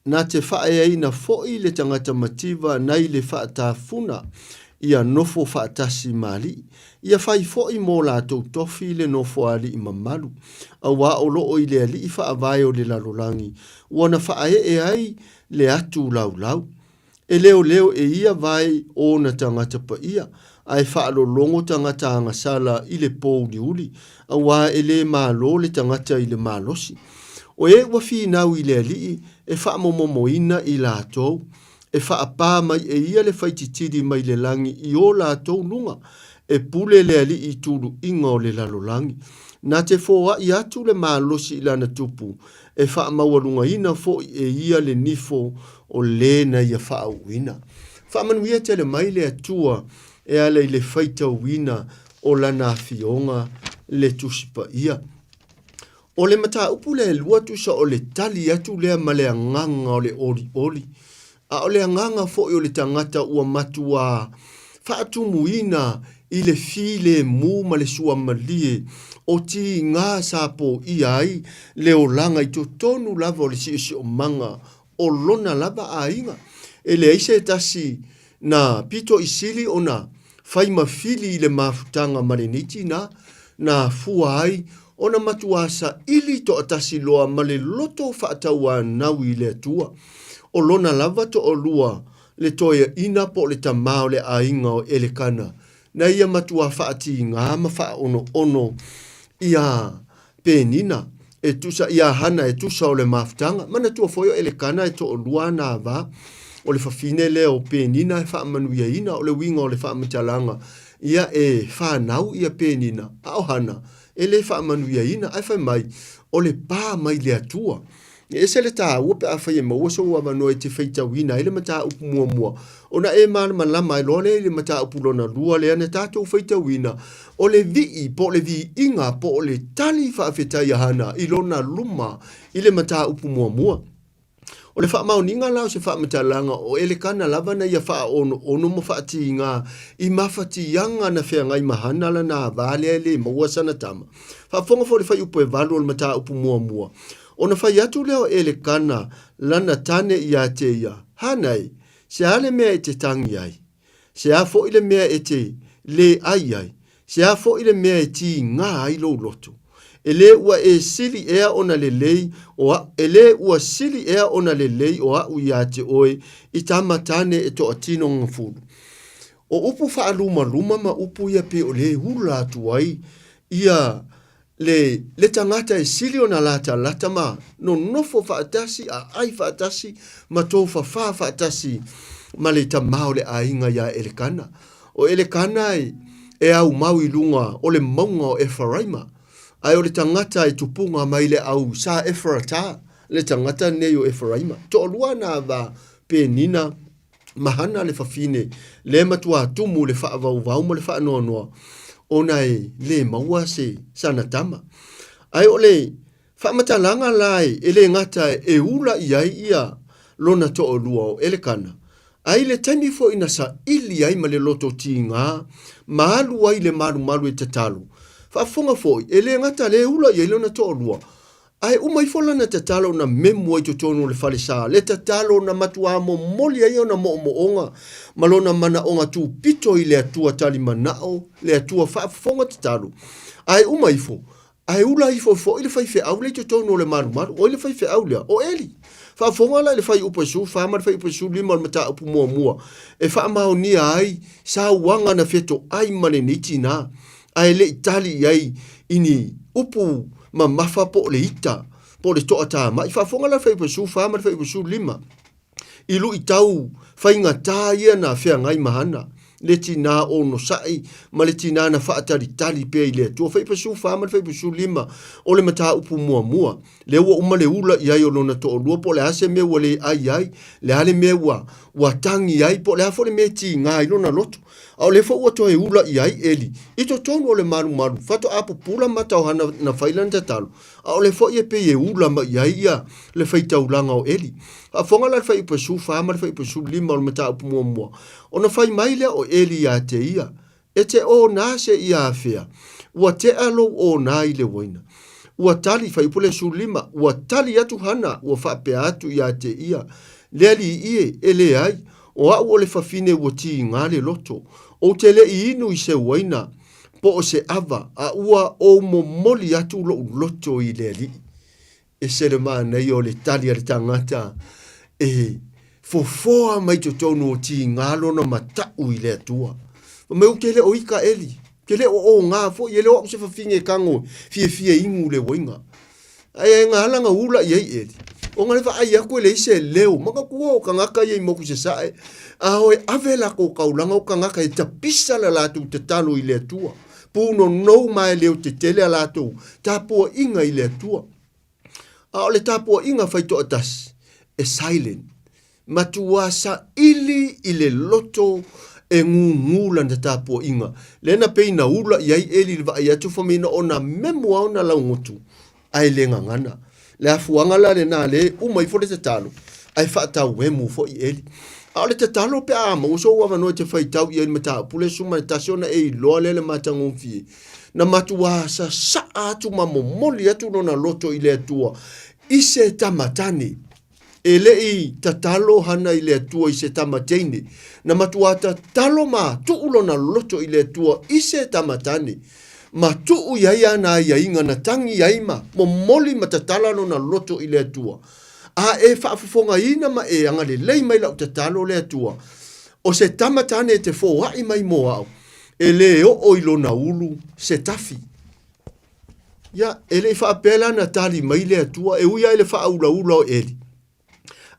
Na te faaeaina foi le tagata mativa nai le faatafuna ia nofo faatasi ma alii, ia fai foi mō latou tofi le nofo a alii mamalu, auā o loo i le alii faavae o le lalolagi, ua na faaee ai le atu laulau. E leoleo e ia vae ona tagata paia, ae faalologo tagata agasala i le pōuliuli, auā e lē malo le tagata i le malosi. O e ua finau i le Alii e faamomomoina i latou, e faapā mai e ia le faititili mai le lagi i o latou luga, e pule le Alii i tuluiga o le lalolagi. Na te foai atu le malosi i lana tupu, e faamaualugaina foi e ia le nifo o le na ia faaauuina. Faamanuia tele mai le Atua e ala i le faitauina o lana afioga le Tusi Paia. O le mataupu lea e lua tusa o le tali atu lea ma le agaga o le olioli, a o le agaga foi o le tagata ua matuā faatumuina i le filemu ma le suamalie o tiga sa poia ai le olaga i totonu lava o le siosiomaga. o lona lava aiga. E leai se tasi na pito i sili ona fai ma fili i le mafutaga ma lenei tinā, na afua ai ona matuā saili toatasi loa ma le loto faatauanau i le Atua. O lona lava toalua le toeaina po o le tamā o le aiga o Elekana, na ia matuā faatigā ma faaonoono iā Penina, e tusa, iā Hana e tusa o le mafutaga. Manatua foi o Elekana e toalua ana ava, o le fafine lea o Penina e faamanuiaina, o le uiga o le faamatalaga, ia e fanau ia Penina, a o Hana e le faamanuiaina, ae fai mai, o le pa mai le Atua. E ese le taua pe afai e maua sou avanoa e te faitauina ai le mataupu muamua, ona e malamalama ai loa lea i le mataupu lona lua lea na tatou faitauina, o le vii po o le viiga po o le tali faafetai a Hana i lona luma i le mataupu muamua. O le faamaoniga la o se faamatalaga o Elekana lava na ia faaonoono ma faatiga i mafatiaga na feagai ma Hana lana ava lea e le maua sana tama. Faafofoga foi i le fuaiupu e valu o le mataupu muamua, Ona fai atu lea o Elekana lana tane iā te ia, Hana e, se a le mea e te tangi ai? Se a foi le mea e te lē ai ai? Se a foi le mea e tīgā ai lou loto? E lē ua e sili ea ona lelei o a, e lē ua sili ea ona lelei o aʻu iā te oe i tama tane e toatino gafulu? O upu faalumaluma ma upu ia pei o lē ula atu ai ia Le, le tagata e sili ona latalata ma nonofo faatasi, aai faatasi, ma tofafā faatasi ma le tamā o le aiga iā Elekana. O Elekana e, e aumau i luga o le mauga o Efaraima, ae o le tagata e tupuga mai le au sa Eferata, le tagata nei o Efaraima. Toalua ana va Penina ma Hana le fafine le matuā tumu le faavauvau ma le faanoanoa ona e lē maua se sana tama. Ae o le faamatalaga la e lē gata e ula i ai ia lona toalua o Elekana, ae i le taimi foi na saili ai ma le loto tigā ma alu ai i le malumalu e tatalo, faafofoga foi e lē gata lē ula i ai lona toalua, Ae uma ifo lana tatalo na memu ai totonu o le falesa, le tatalo na matuā momoli ai ona moomooga ma lona manaoga tupito i le Atua talimanao, le Atua faafofoga tatalo. Ae uma ifo, ae ula ifo foi le faifeau lea i totonu o le malumalu. O ai le faifeau lea? O Eli. Faafofoga la i le fuaiupu e 14 ma le fuaiupu e 15 o le mataupu muamua e faamaonia ai sauaga na fetoai ma lenei tinā. ae le i tali i ai i ni upu mamafa po o le ita, po o le toatamai. Faafofoga la le fuaiupu e 14 ma le fuaiupu e 15 i luitau faigata ia na feagai ma Hana, le tinā onosai ma le tinā na faatalitali pea i le Atua. Fuaiupu e 14 ma le fuaiupu e 15 o le mataupu muamua, lea ua uma le ula i ai o lona toalua, po o le a se mea ua le ai ai, le a le mea ua, ua tagi ai, po o le a foi le mea e tiga ai lona loto. A o lea foi ua toe ula i ai Eli i totonu o le malumalu, faatoa pupula mata o Hana na fai lana tatalo, a o lea foi e pei e ula mai i ai ia le faitaulaga o Eli. Faafofoga la le fuaiupu e 14 ma le fuaiupu e 15 o le mataupu muamua, ona fai mai lea o Eli ia te ia, E te onā se ia afea, ua tea lou onā i le uaina. Ua tali, fuaiupu lea 15, ua tali atu Hana, ua faapea atu ia te ia, Le alii e, e leai, O aʻu o le fafine ua tigā le loto, ou te le i inu i se uaina, po o se ava, a ua ou momoli atu loʻu loto i le Alii. Ese le manaia o le tali a le tagata e fofoa mai totonu o tigā lona mataʻu i le Atua. Fai mai, Ou te le o ika Eli, ou te le o ogā foi, e le o aʻu se fafine e tago fiafia inu le uaina. Ae e gala na ula i ai Eli. Ona le vaai atu e leai se leo. Manatua o tagata ia i motu sasae, a o e ave latou taulaga o tagata e tapisa la latou tatalo i le Atua. Punonou ma e leo tetele a latou tapuaiga i le Atua. A o le tapuaiga faitoatasi, e silent. Matua saili i le loto e gūgū lana tapuaiga. Lea na pei na ula i ai Eli i le vaai atu fai mai na ona memo lava ona laugutu, ae le gagana. Le afuaga la lena lea e uma ifo le tatalo, ae faatauemu foi Eli. A o le tatalo pe a maua sou avanoa e te faitau i ai i le mataupu lea 11 ona e iloa lea le matagofie. Na matua sasaa atu ma momoli atu lona loto i le Atua i se tama tane. E le i tatalo Hana i le Atua i se tama teine. Na matuā tatalo ma tuu lona loto i le Atua i se tama tane. Ma tuu i ai ana aiaiga na tangi ai ma momoli ma tatala lona loto i le Atua. A e faafofogaina ma e agalelei mai lau tatalo le Atua, o se tama tane e te foai mai mo au, e lē oo i lona ulu se tafi. Ia, e le i faapea la na tali mai le Atua, e ui lava i le faaulaula o Eli.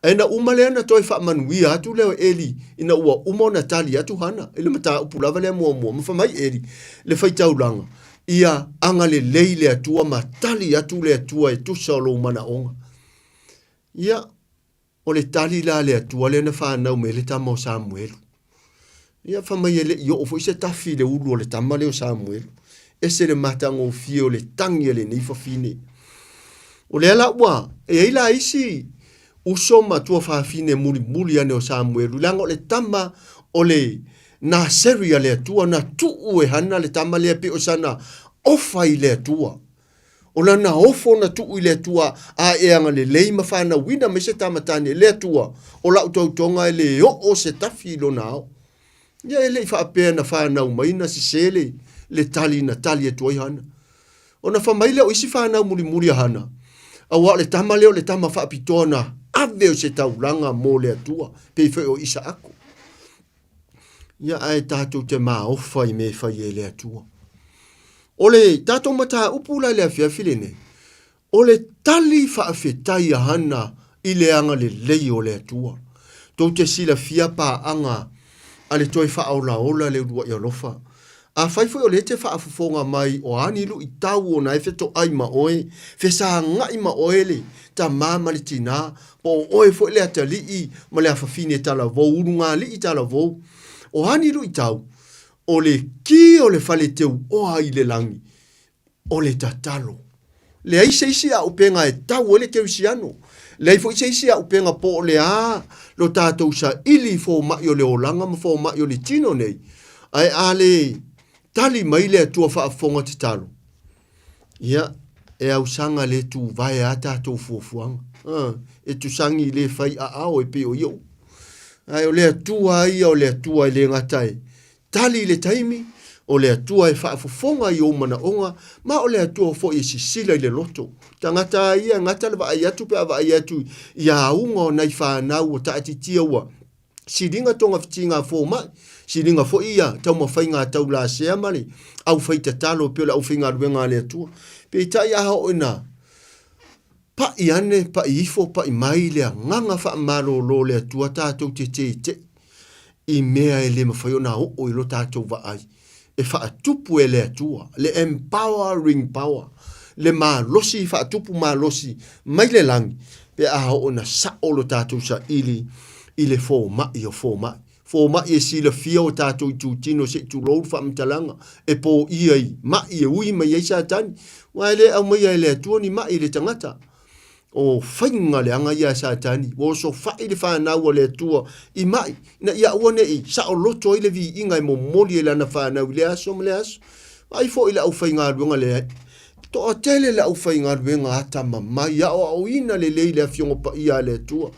Ae na uma lea na toe faamanuia atu lea o Eli ina ua uma ona tali atu Hana i le mataupu lava lea muamua. Ma fai mai Eli, le faitaulaga, ia agalelei le Atua ma tali atu le Atua e tusa o lou manaoga. Ia, O le tali la a le Atua lea na fanau mai ai le tama o Samuelu. Ia, fai mai e le i oo foi se tafi i le ulu o le tama lea o Samuelu. Ese le matagofie o le tagi a lenei fafine. O lea la ua e ai la isi uso ma tuafafine mulimuli ane o Samuelu, leaga o le tama o le Naseri a le Atua, na tuu e Hana le tama lea pei o sana ofa i le Atua. O lana ofo na tuu i le Atua a e agalelei ma fanauina mai se tama tane, le Atua, o la'u tautoga e le oo se tafi i lona ao. Ia e le i faapea na fanau mai na sese le, le tali na tali atu ai Hana. Ona fai mai lea o isi fanau mulimuli a Hana, auā o le tama lea o le tama faapitoa na ave o se taulaga mo le Atua, pei foi o Isaako. Ia ae tatou te maofa i mea e fai e le Atua. O le tatou mataupu la i le afiafi lenei, o le tali faafetai a Hana i le agalelei o le Atua. Tou te silafia paaga a le toe faaolaola le uluai alofa. Afai foi o lea e te faafofoga mai o a ni luitau ona e fetoai ma oe, fesagai ma oe le tamā ma le tinā, po o oe foi le atalii ma le afafine talavou, ulugalii talavou, o a ni luitau, o le ki o le fale teuoa i le lagi, o le tatalo. Leai se isi auupega e tau ai le kerisiano. Leai foi se isi auupega po o le a lo tatou saili i fomai o le olaga ma fomai o le tino nei, ae a le tali mai le Atua faafofoga tatalo, ia, e ausaga le tuvae a tatou fuafuaga. E tusagi le fai aao e pei o ia upu. Ae o le Atua ia o le Atua e le gata e Tali i le taimi, o le Atua e faafofoga i ou manaoga, ma o le Atua foi e sisila i le loto. Tagata a ia e gata le vaai atu pe a vaai atu i auga o nai fanau ua taatitia ua siliga togafitiga a fomai, siliga foi ia taumafaiga a taulasea ma le aufaitatalo e pei o le aufaigaluega a le Atua. Peitai a oo ina pa'i ane, pa'i ifo, pa'i mai le agaga faamalolo o le Atua tatou te teite'i i mea e le mafai ona oo i lo tatou vaai, e faatupu e le Atua, le empowering power, le malosi faatupu malosi mai le lagi, pe a oo ina sao lo tatou saili i le fomai o fomai. Fomai e silafia o tatou itutino se i tulou le faamatalaga, e poia i mai e ui mai ai Satani, aua e le aumaia e le Atua ni mai i le tagata. O faiga leaga ia a Satani, ua osofai le fanau a le Atua i mai, ina ia aua ne i saoloto ai le viiga e momoli e lana fanau i lea aso ma lea aso. Vaai foi i le aufaigaluega lea, toatele le aufaigaluega atamamai, aoaoina lelei le Afioga Paia a le Atua,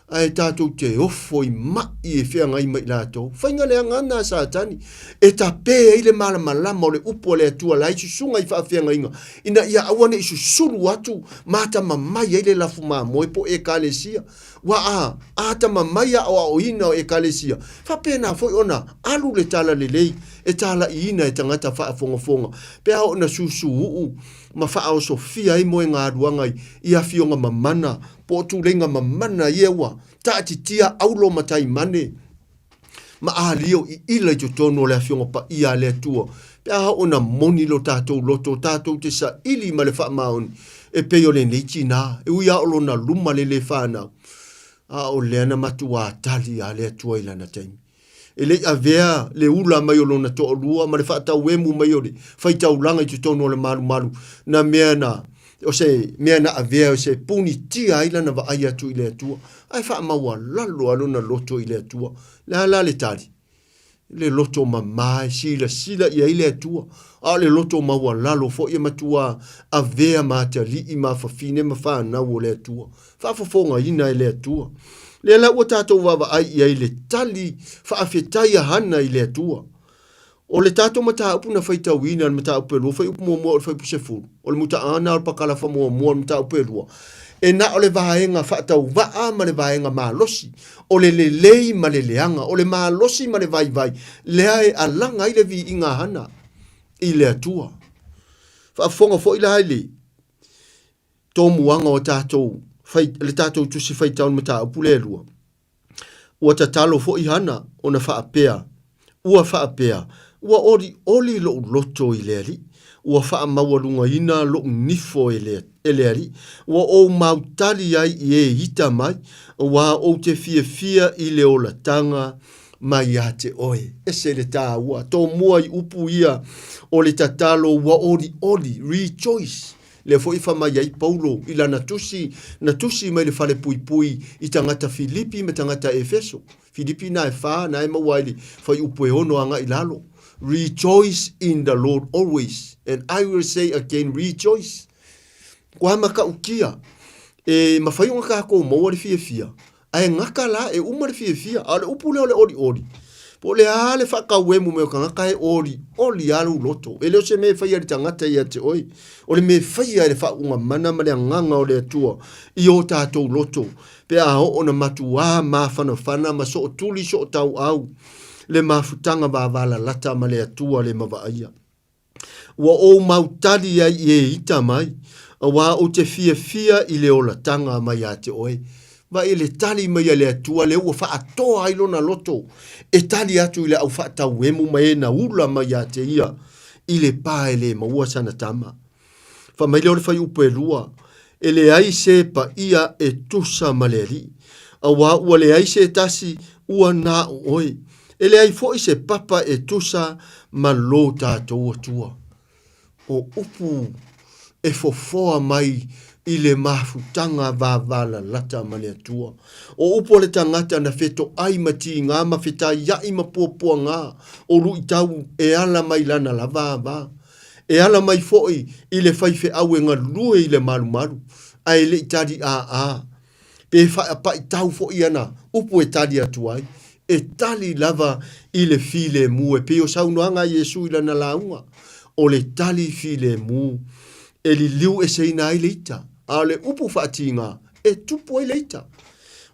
ae tatou te ofo i mai e feagai ma i latou. Faiga leaga ana a Satani e tape ai le malamalama o le upu a le Atua la i susuga i faafeagaiga, ina ia aua ne i susulu atu ma atamamai ai le lafu mamoe po o Ekalesia. Ua a atamamai aoaoina o Ekalesia, faapena foi ona alu le talalelei e talaiina e tagata faafogafoga pe a oo ina susuuu ma faaosofia ai moegaluaga i afioga mamana po o tuleiga mamana ia ua taatitia aulo ma taimane ma alio iila i totonu o le Afioga Paia a le Atua, pe a oo ina moni lo tatou loto, tatou te saili ma le faamaoni, e pei o lenei tinā, e ui lava o lona luma le lē fanau, a o lea na matuā tali a le Atua i lana taimi. E le i avea le ula mai o lona toalua ma le faatauemu mai o le faitaulaga i totonu o le malumalu, na mea na o se mea na avea o se punitia ai lana vaai atu i le Atua, ae faamaualalo lava lona loto i le Atua. Le a la le tali? Le loto mamā e silasila i ai le Atua, a o le loto maualalo foi e matuā avea ma atalii ma afafine ma fanau o le Atua, faafofogaina e le Atua. Lea la ua tatou vaavaai i ai i le tali faafetai a Hana i le Atua. O le tatou mataupu na faitauina i le mataupu e lua, fuaiupu muamua o le fuaiupu 10, o le mutaaga o le pakalafa muamua o le mataupu e lua, e na o le vaega faatauvaa ma le vaega malosi, o le lelei ma le leaga, o le malosi ma le vaivai, lea e alaga ai le viiga a Hana i le Atua. Faafofoga foi la i le tomuaga o tatou, le tatou tusi faitau i le mataupu lea e lua. Ua tatalo foi Hana ona faapea, Ua faapea, Ua olioli lou loto i le Alii, ua faamaualugaina lou nifo e le, e le Alii, ua ou mautali ai i e ita mai, aua ou te fiafia i le olataga mai ia te oe. Ese le tāua, tomua i upu ia o le tatalo ua olioli, rejoice. Lea foi e fai mai ai Paulo i lana tusi na tusi mai le falepuipui i tagata Filipi ma tagata Efeso. Filipi na e whā, na e maua ai le fuaiupu e ono agai i lalo. Rejoice in the Lord always, and I will say again, rejoice. Kua matautia, e mawhai o ngā kākou maua le fiafia, Ae gata la, e uma le fiafia, a o le upu lea o le olioli, po o le a le faakauemu mai o tagata e olioli lava lou loto. E le o se mea e faia e le tagata ia te oe, o le mea e faia e le faauuga mana ma le agaga o le Atua i o tatou loto, pe a oo ona matuā mafanafana ma sootuli sootauau le mafutaga vavalalata ma le Atua le mavaaia. Ua ou mautali ai i e ita mai, auā ou te fiafia i le olataga mai ia te oe. Vaai i le tali mai a le Atua lea ua faatoa ai lona loto e tali atu i le au faatauemu ma e na ula mai ia te ia i le pa e le maua sana tama. Fai mai lea o le fuaiupu e lua, E leai se paia e tusa ma le Alii, auā ua leai se tasi ua na o oe, e leai foi se papa e tusa ma lo tatou Atua. O upu e fofoa mai i le mafutaga vavalalata ma le Atua. O upu a le tagata na fetoai ma tiga ma fetaiai ma puapuaga o luitau e ala mai lana lava ava. E ala mai foi i le faifeau e galue i le malumalu, ae le i tali aa, pe faapaitau foi ana upu e tali atu ai, e tali lava i le filemu e pei o saunoaga a Iesu i lana lauga, o le tali filemu e liliu eseina ai le ita, a o le upu faatiga e tupu ai le ita.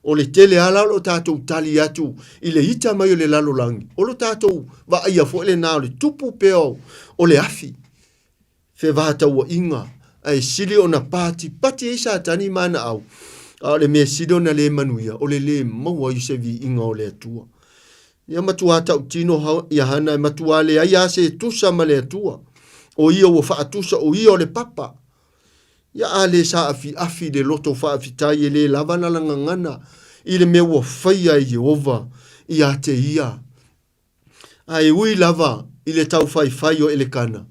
O le tele lava la o lo tatou tali atu i le ita mai o le lalolagi, o lo tatou vaaia foi lena o le tupu pea o le afi, fevatauaiga, ae sili ona patipati ai Satani ma ana au, a o le mea sili ona le manuia, o le le maua ai o se viiga o le Atua. Ia matuā tautino ia Hana e matuā leai lava se tusa ma le Atua. O ia ua faatusa, o ia o le papa. Ia a le saafiafi le loto faafetai e le lava ana lagagana i le mea ua faia e Ieova ia te ia. A e ui lava i le taufaifai o Elekana,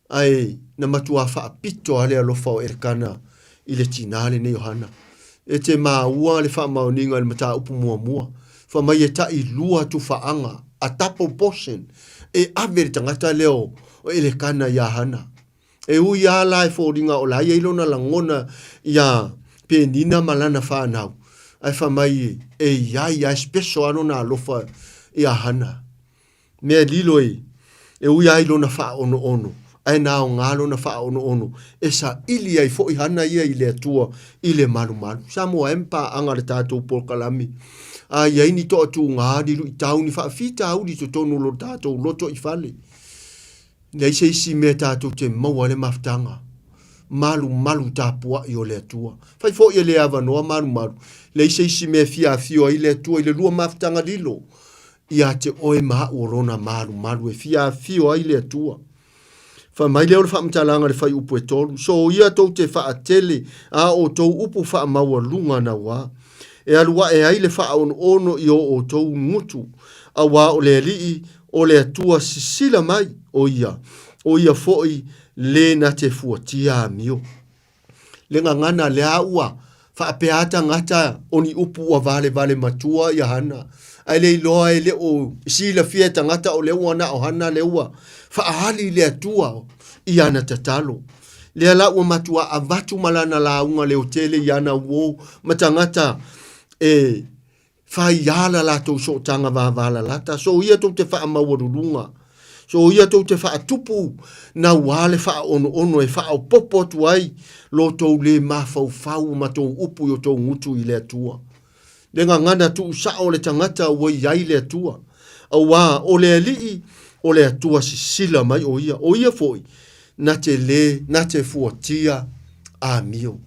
ae na matuā faapito lava le alofa o Elekana i le tinā lenei o Hana. E te māua le faamaoniga i le mataupu muamua, fai mai e tailua tufaaga, a double portion, e ave i le tagata lea o Elekana iā Hana. E ui lava la e foliga o la e i ai lona lagona iā Penina ma lana fanau, ae fai mai e i ai lava, e special lava lona alofa iā Hana. Mea lilo e, e ui lava i lona faaonoono, ae na aoga lona faaonoono e saili ai foi Hana ia i le Atua i le malumalu. Samoa e ma paaga le tatou polokalame. A i ai ni toatuga, ni luitau, ni faafitauli i totonu o lo tatou loto i fale. Leai se isi mea tatou te maua ai le mafutaga. Malumalu tapuai o le Atua. Fai foi e le avanoa malumalu. Leai se isi mea e fia afio ai le Atua i le lua mafutaga lilo. Ia te oe ma au o lona malumalu e fia afio ai le Atua. Fai mai lea o le faamatalaga i le fuaiupu e tolu, Soia tou te faatele a outou upu faamaualuga nauā, e alu ae ai le faaonoono i o outou gutu, auā o le Alii O le Atua sisila mai, o ia, o ia foi le na te fuatia amio. Le gagana lea ua faapea tagata o ni upu ua valevale matua ia Hana. Ae le iloa e le o silafia e tagata o lea ua na o hana lea ua faaali i le Atua i ana tatalo. Lea la ua matua avatu ma lana lauga leotele i ana uō ma tagata e fai ala latou sootaga vavalalata. Soia tou te faamaualuluga. Soia tou te faatupu nauā le faaonoono e faaopoopo atu ai lo tou lē mafaufau ma tou upu i o tou gutu i le Atua. Le gagana tuusao o le tagata ua i ai le Atua, auā o le Alii o le Atua sisila mai o ia, o ia foi na te lē na te fuatia amio.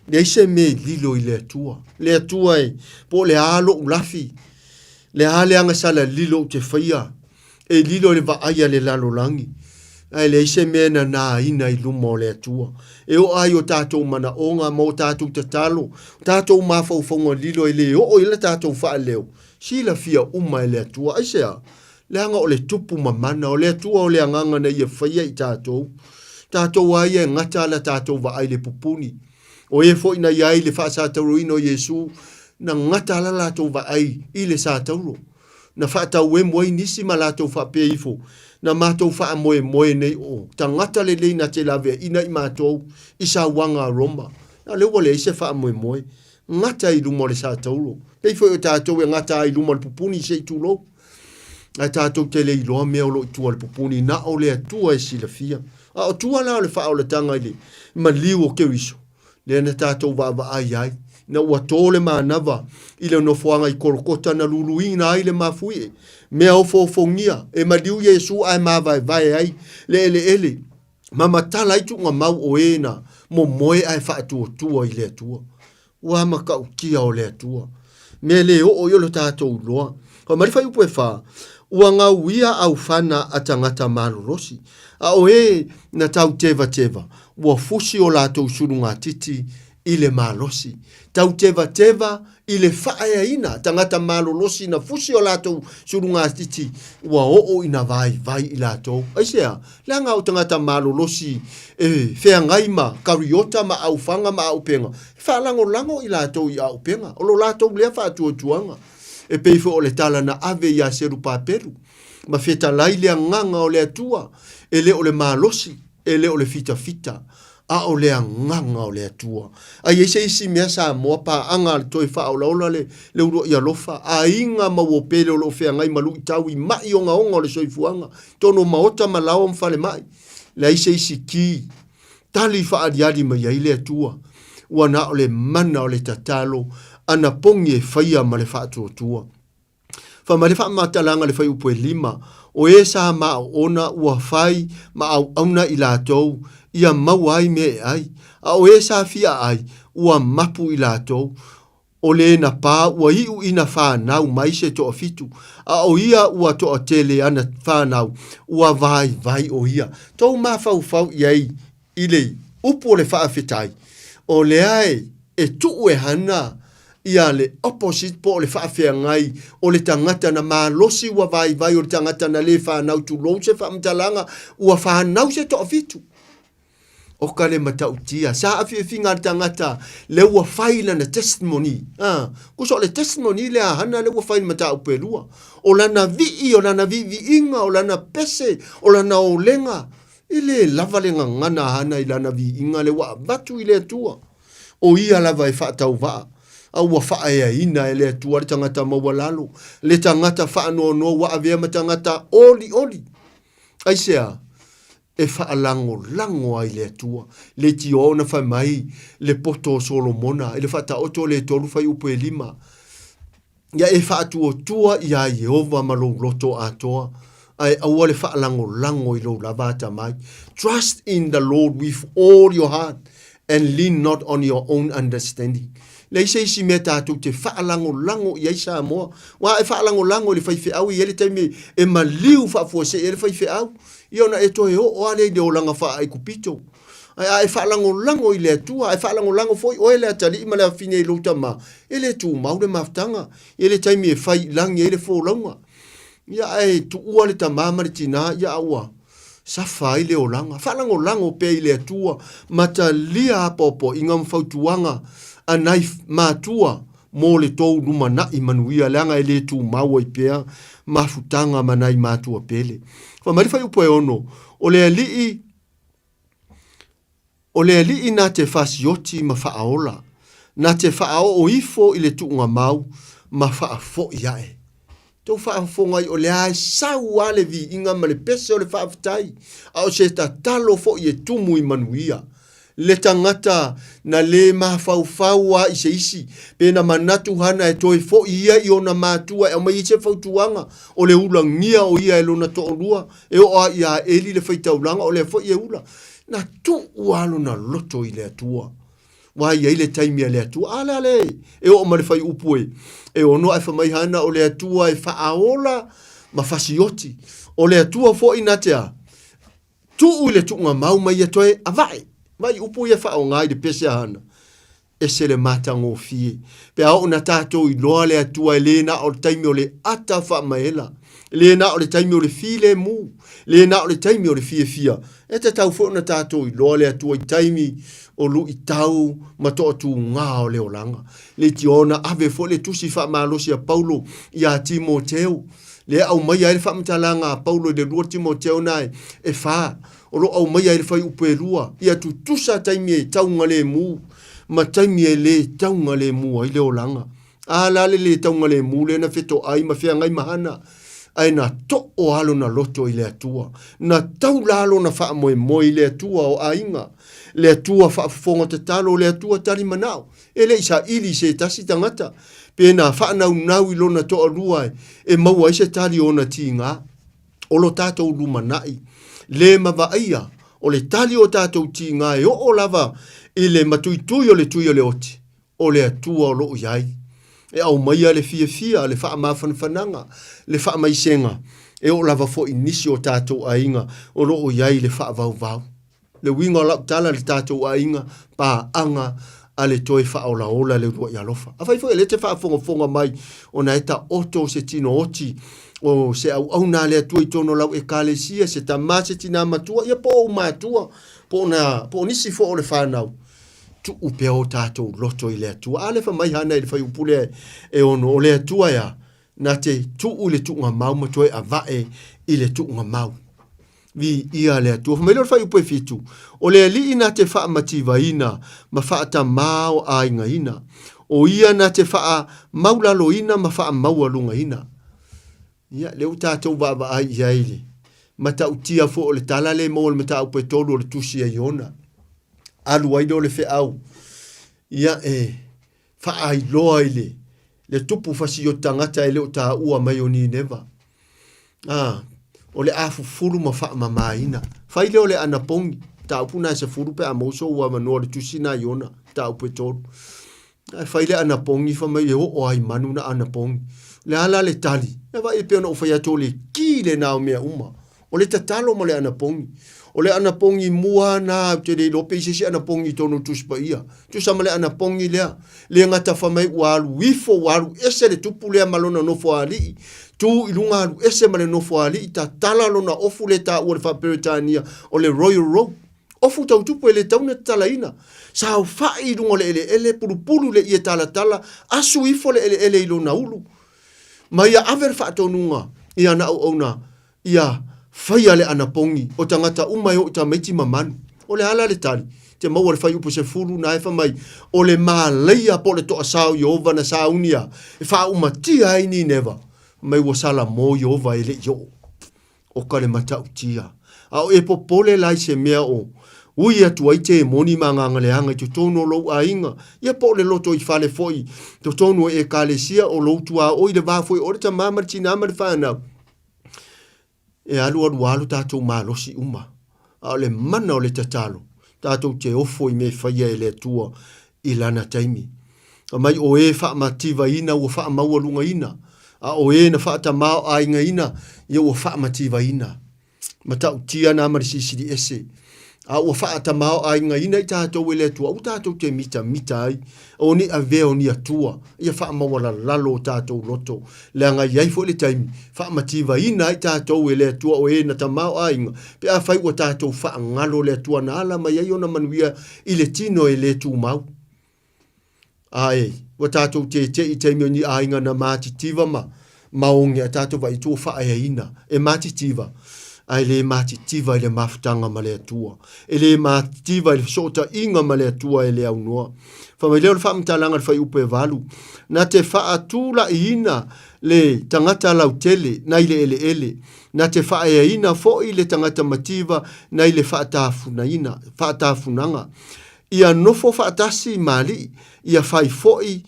Leai se mea i lilo i le Atua. Le Atua e, po o le a lou lafi, le a le agasala lilo ou te faia, e lilo i le vaai a le lalolagi, ae leai se mea e nanaina i luma o le Atua. E oo ai o tatou manaoga ma o tatou tatalo, o tatou mafaufauga lilo e le oo i le tatou faaleo, silafia uma e le Atua. Aisea? Leaga o le tupu mamana o le Atua o le agaga na ia faia i tatou. Tatou a ia e gata la tatou vaai i le pupuni. O e foi na i ai le faasatauroina o Iesu, na gata la latou vaai i le satauro. Na faatauemu ai nisi ma latou faapea ifo, Na matou faamoemoe nei o tagata lelei na te laveaina i matou i sauaga a Roma. A o lea ua leai se faamoemoe. Gata i luma o le satauro. Pei foi o tatou e gata ai i luma o le pupuni se i tulou. Ae tatou te le iloa mea o lo o i tua o le pupuni, na o le Atua e silafia. A o tua la o le faaolataga i le maliu o Keriso, lea na tatou vaavaai ai, ina ua tō le manava i le nofoaga i Kolokota na luluina ai le mafuie, mea ofoofogia, e maliu Iesu ae mavaevae ai le eleele, ma matala ai tuugamau o e na momoe ae faatuatua i le Atua. Ua matautia o le Atua. Mea le oo i o lo tatou iloa. Fai mai le fuaiupu e fa, Ua gauia aufana a tagata malolosi, a o e na tautevateva, ua fusi o latou sulugatiti i le malosi. Tautevateva i le faaeaina, tagata malolosi na fusi o latou sulugatiti, ua oo ina vaivai i latou. Aisea? Leaga o tagata malolosi e feagai ma kariota ma aufaga ma aupega, e faalagolago i latou i aupega. O lo latou lea faatuatuaga. E pei foi o le tala na ave iā Serupapelu, ma fetalai le agaga o le Atua, e le o le malosi, e le o le fitafita, a o le agaga o le Atua. A i ai se isi mea Samoa, paaga a le toe faaolaola le, le uluai alofa, aiga ma uo pele o lo o feagai ma luitau i ma'i ogaoga o le soifuaga, tonu o maota ma laoa ma falemai, leai se isi ki, tali faaaliali mai ai le Atua, ua na o le mana o le tatalo anapogi e faia ma le faatuatua. Fai mai le faamatalaga i le fuaiupu e lima, O e sa maoona ua fai ma auauna i latou, ia maua ai mea e ai, a o e sa fia ai, ua mapu i latou. O le na pā ua iu ina fanau mai se toafitu, a o ia ua toatele ana fanau, ua vaivai o ia. Tou mafaufau i ai i le upu o le faafetai, o lea e e tuu e hana ia le opposite po o le faafeagai o le tagata na malosi ua vaivai o le tagata na le fanau tulou se faamatalaga ua fanau se toafitu. O ka le matautia, sa afiafiga a le tagata lea ua fai lana testimony. Ah, kusa o le testimony lea a Hana lea ua fai i le mataupu e lua. O lana vii, o lana viiviiga, o lana pese, o lana olega, E le lava le gagana a Hana i lana viiga lea ua avatu i le Atua. O ia lava e faatauvaa, a ua faaeaina e le Atua le tagata maualalo, le tagata faanoanoa ua avea ma tagata olioli. Aisea? E faalagolago ai le Atua. Leitioa ona fai mai le poto o Solomona i le Faataoto o le tolu fuaiupu e lima. Ia e faatuatua iā Ieova ma lou loto atoa, ae aua le faalagolago i lou lava atamai. Trust in the Lord with all your heart and lean not on your own understanding. Leai se isi mea tatou te faalagolago i ai Samoa. Aua e faalagolago i le faifeau e i ai le taimi e maliu faafuasei ai le faifeau, ia ona e toe oo lava lea i le olaga faa-Aikupito. Ae a e faalagolago i le Atua, a e faalagolago foi oe le atalii ma le afafine i lou tama, e le tumau le mafutaga, e le taimi e fai i lagi ai le folauga. Ia ae tuua le tama ma le tinā, ia a ua safa ai le olaga. Faalagolago pea i le Atua ma talia apoapoaiga ma fautuaga a nai matua. mo le tou lumanai manuia leaga e le tumau ai pea mafutaga ma nai matua pele. Fai mai le fuaiupu e 6, O le Alii, o le Alii na te fasioti ma faaola, na te faaoo ifo i le tuugamau ma faafoi ae. Tou faafofoga ai o lea e sau lava le viiga ma le pese o le faafetai, a o se tatalo foi e tumu i manuia. Le tagata na le mafaufau lava i se isi, pe na manatu hana e toe foi ia i ona matua e aumai ai se fautuaga, o le ulagia o ia e lona toalua, e oo lava ia Eli le faitaulaga, o lea foi e ula. Na tuu lava lona loto i le Atua. Ua i ai le taimi a le Atua. A lea le e oo ma le fuaiupu e, e ono ae fai mai hana o le Atua e faaola ma fasioti. O le Atua foi na te a, tuu i le tuugamau ma ia toe avae. Vai upu ia faaaoga i le pese a Hana. Ese le matagofie. Pe a oo na tatou iloa le Atua e le na o le taimi o le ata faamaela, le na o le taimi o le filemu, le na o le taimi o le fiafia. E tatau foi ona tatou iloa le Atua i taimi o luitau ma toatūgā o le olaga. Leitioa na ave foi le tusi faamalosi a Paulo iā Timoteo, lea e aumaia ai le faamatalaga a Paulo i le 2 Timoteo na e 4, o lo o aumaia ai le fuaiupu e 2, ia tutusa taimi e taugalemu ma taimi e lē taugalemu ai le olaga. A la le lē taugalemu lea na fetoai ma feagai ma Hana, ae na too lava lona loto i le Atua. Na taula lona faamoemoe i le Atua o aiga, le Atua faafofoga tatalo, le Atua tali manao. E le i saili i se tasi tagata, pe na faanaunau i lona toalua e maua ai se tali o ona tiga. O lo tatou lumanai le ma vaaia o le tali o tatou tiga e oo lava i le matuitui o le tui o le oti, o le Atua o lo o i ai. E aumaia le fiafia, le faamafanafanaga, le faamaisega, e oo lava foi i nisi o tatou aiga o lo o i ai le faavauvau. Le uiga o lau tala i le tatou aiga, paaga a le toe faaolaola le uluai alofa. Afai foi o lea e te faafogafoga mai ona e taoto se tino oti o se auauna a le Atua i totonu o lau Ekalesia, se tama, se tinā matua, ia po o ou matua, po o, na, po o nisi foi o le fanau, tuu pea o tatou loto i le Atua. A lea fai mai Hana i le fuaiupu lea e 6, o le Atua e a? Na te tuu i le tuugamau ma toe avae i le tuugamau. Viia le Atua. Fai mai lea o le fuaiupu e 7, o le Alii na te faamativaina ma faatamaoaigaina. O ia na te faamaulaloina ma faamaualugaina. Ia, lea ua tatou vaavaai i ai i le matautia foi o le tala lea e maua i le mataupu e 3 o le tusi a Iona. Alu ai lea o le feau, ia, e faailoa i le, le tupu fasioti tagata e le o taua mai o Nineva. A, o le afufulu ma faamamaina. Fai lea o le anapogi, mataupu na e 10 pe a maua sou avanoa o le tusi na Iona, mataupu e 3. Ae fai le anapogi fai mai e oo lava i manu na anapogi. O le a la le tali? Ia vaai e pei ona ou fai atu o le ki lena o mea uma. O le tatalo ma le anapogi. O le anapogi mua na ou te le iloa pe i se isi anapogi i totonu o le Tusi Paia. Tusa ma le anapogi lea, le gata fai mai ua alu ifo, ua alu ese le tupu lea ma lona nofoalii, tu i luga alu ese ma le nofoalii, tatala lona ofu lea e taua i le faa-Peretania o le Royal Robe. Ofu tau tupu e le tatau ona tatalaina. Saofai i luga o le eleele, pulupulu le ie talatala, asu ifo le eleele i lona ulu. Ma ia ave le faatonuga i ana auauna ia faia le anapogi o tagata uma e oo i tamaiti ma manu. O le a la le tali? Te maua le fuaiupu 10 na e fai mai, o le malaia po o le toasā o Ieova na saunia e faaumatia ai Nineva, mai ua salamo Ieova e le i oo. O ka le matautia. A o e popole la i se mea o ui atu ai temoni ma agaga leaga i totonu o lou aiga, ia po o le loto i fale foi i totonu o Ekalesia o lou tuaoi i le va foi o le tama ma le tinā ma le fanau. E alualu lava lo tatou malosi uma, a o le mana o le tatalo, tatou te ofo i mea e faia e le Atua i lana taimi. Fai mai, o e faamativaina ua faamaualugaina, a o e na faatamaoaigaina, ia ua faamativaina. Matautia na ma le Silisili Ese. A ua faatamaoaigaina i tatou e le Atua, aua tatou te mitamita ai, o ni avea o ni atua, ia faamaualalalo o tatou loto. Leaga e i ai foi le taimi, faamativaina ai tatou e le Atua o e na tamaoaiga, pe afai ua tatou faagalo le Atua na ala mai ai ona manuia i le tino e le tumau. Ae, ua tatou teteʻi i taimi o ni aiga na matitiva ma maoge a tatou vaai atu ua faaeaina e matitiva, ae le matitiva i le mafutaga ma le Atua. E le matitiva i le fesootaiga ma le Atua e le aunoa. Fai mai lea o le faamatalaga i le fuaiupu e valu, Na te faatulaiina le tagata lautele nai le eleele, na te faaeaina foi le tagata mativa nai le faatafunaina, faatafunaga. Ia nofo faatasi ma alii, ia fai foi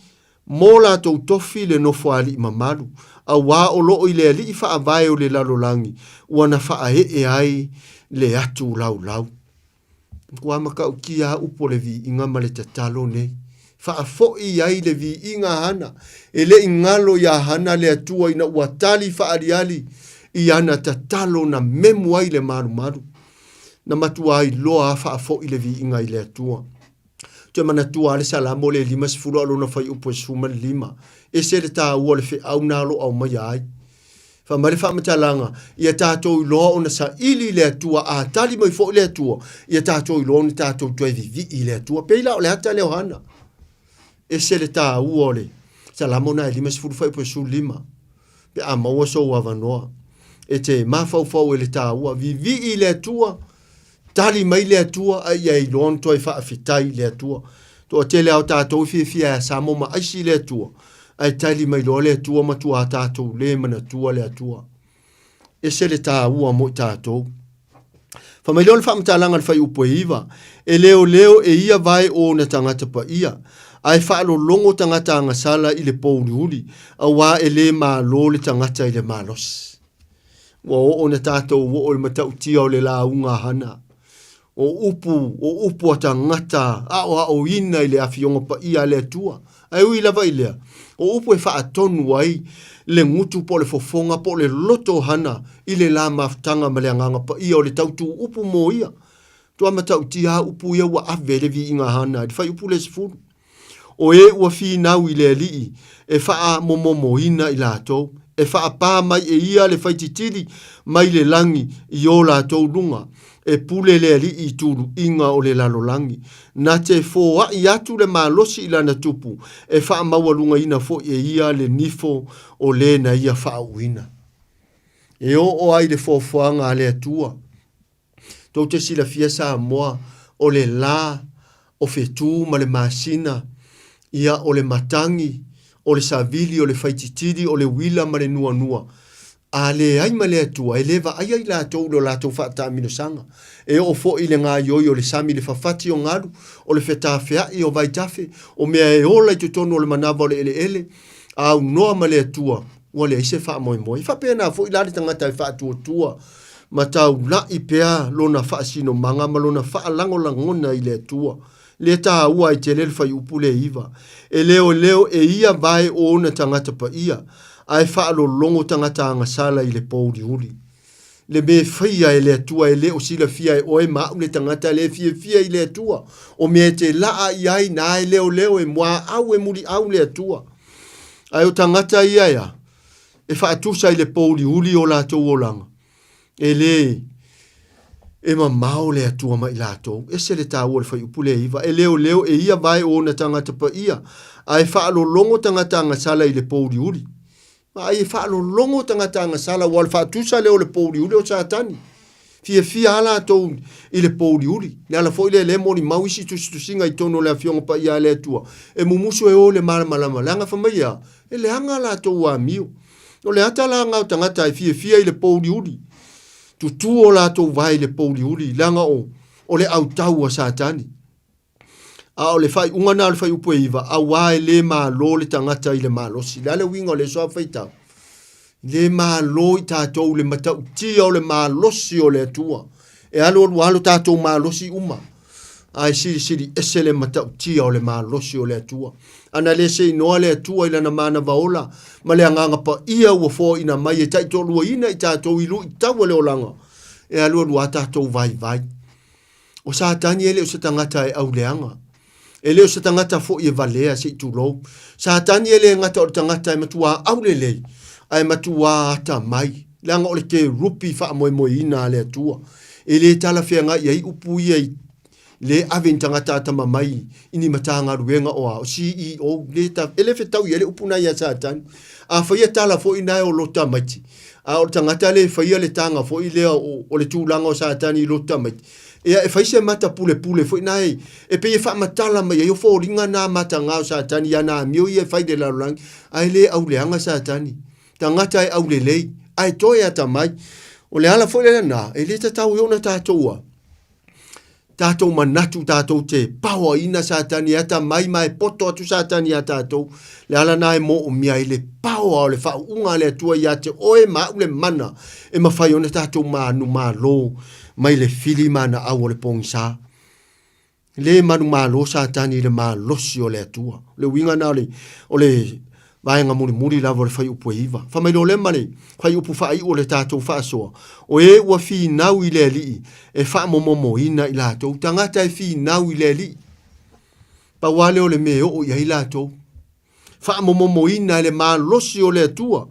mo latou tofi le nofoalii mamalu, auā o loo i le alii faavae o le lalolagi ua na faaee ai le atu laulau. Matua matautia a upu o le viiga ma le tatalo nei. Faafoi ai le viiga a Hana. E le i galo iā Hana le Atua ina ua tali faaaliali i ana tatalo na memu ai le malumalu. Na matua iloa a faafoi le viiga i le Atua. Toe manatua a le Salamo le 50 a lona fuaiupu e 15, ese le taua o le feau na o lo o aumaia ai. Fai mai le faamatalaga, ia tatou iloa ona saili i le Atua, a tali mai foi le Atua, ia tatou iloa ona tatou toe vivii i le Atua. Pei la o le ata lea o Hana. Ese le taua o le Salamo na e 50 fuaiupu e 15. Pe a maua sou avanoa, e te mafaufau e le taua, vivii i le Atua, Tali mai le Atua a ia iloa ona toe faafetai i le Atua. Toatele lava o tatou e fiafia e asamo ma aisi i le Atua, ae tali mai loa le Atua matua tatou le manatua le Atua. Ese le taua mo i tatou. Fai mai lea o le faamatalaga i le fuaiupu e iva, E leoleo e ia vae o ona tagata paia, ae faalologo tagata agasala i le pouliuli, auā e le malo le tagata i le malosi. Ua oo na tatou oo i le matautia o le lauga a Hana. O upu, o upu a tagata aoaoina i le Afioga Paia a le Atua. Ae ui lava i lea, o upu e faatonu ai le gutu po o le fofoga po o le loto o Hana i le la mafutaga ma le Agaga Paia o le tautu upu mo ia. Tua matautia a upu ia ua ave ai le viiga a Hana i le fuaiupu le 10. O e ua finau i le Alii e faamomomoina i latou, e faapā mai e ia le faititili mai le lagi i o latou luga, e pule le Alii i tuluiga o le lalolagi. Na te foai atu le malosi i lana tupu, e faamaualugaina foi e ia le nifo o le na ia faauuina. E oo ai le foafoaga a le Atua. Tou te silafia Samoa, o le la o fetu ma le masina, ia o le matagi, o le savili, o le faititili, o le uila ma le nuanua. A leai ma le Atua, e le vaaia i latou i lo latou faataamilosaga. E oo foi i le gaoioi o le sami, le fafati o galu, o le fetafea'i o vaitafe, o mea e ola i totonu o le manava o le eleele, a aunoa ma le Atua, ua leai se faamoemoe. E faapena foi la le tagata e faatuatua ma taula'i pea lona faasinomaga ma lona faalagolagona i le Atua. Le taua ai tele le fuaiupu le iva. E leoleo e ia vae o ona tagata paia, ae faalologo tagata agasala i le pouliuli. Le mea faia e le Atua e le o silafia e oe ma a'u le tagata le fiafia i le Atua. O mea e te la'a i ai na e leoleo e muaau e muliau le Atua. Ae o tagata ia ea, e faatusa i le pouliuli o latou olaga, e le e mamao le Atua ma i latou. Ese le taua o le fuaiupu le iva, e leoleo e ia vae o ona tagata paia, ae faalologo tagata agasala i le pouliuli. Ma ai e faalologo tagata agasala, ua o le faatusa lea o le pouliuli o Satani. Fiafia lava latou i le pouliuli. Le ala foi lea lea e molimau isi tusitusiga i totonu o le Afioga Paia a le Atua, e mumusu e o i le malamalama, leaga fai mai e a? E leaga latou amio. O le ata la na o tagata e fiafia i le pouliuli, tutū o latou vae i le pouliuli, leaga o, o le autau a Satani. A o le faaiuga na o le fuaiupu e iva, auā e le malo le tagata i le malosi. Le a le uiga o lea soa faitau? Le malo i tatou le matautia o le malosi o le Atua. E alu alu alo tatou malosi uma. Ae silisili ese le matautia o le malosi o le Atua. Ana le seinoa le Atua i lana manava ola ma le agaga paia ua foaina mai e taitoaluaina i tatou i luitau o le olaga, e alu alu a tatou vaivai. O Satani e le o se tagata e auleaga. E le o se tagata foi e valea se i tulou. Satani e le gata o le tagata e matuā aulelei, ae matuā atamai, leaga o le kerupi faamoemoeina a le Atua. E le talafeagai ai upu ia i Le ave ni tagata atamamai i ni Matagaluega o a, o CEO, le ta, e le fetau i ai le upu na ia Satani. A faia tala foi na e o lo tamaiti, a o le tagata le faia le taga foi lea o, o le tulaga o Satani i lo tamaiti, ia e fai se mata pulepule foi na e, e pei e faamatala mai ai o foliga na mataga o Satani i ana amio ia e fai i le lalolagi, ae le auleaga Satani. Tagata e aulelei, ae toe atamai. O le ala foi lea na, e le tatau ai ona tatou a, tatou manatu tatou te paoaina Satani e atamai ma e poto atu Satani iā tatou. Le ala na e moomia ai le paoa o le faauuga a le Atua ia te oe ma au le mana e mafai ona tatou manumalo mai le fili ma naau o le pogisa. Le manumalo Satani i le malosi o le Atua. O le uiga na o le, o le vaega mulimuli lava o le fuaiupu e 9. Fai mai loa lea ma le fuaiupu faaiu o le tatou faasoa, o e ua finau i le Alii e faamomomoina i latou, tagata e finau i le Alii. Pau lava lea o le mea e oo i ai latou. Faamomomoina e le malosi o le Atua.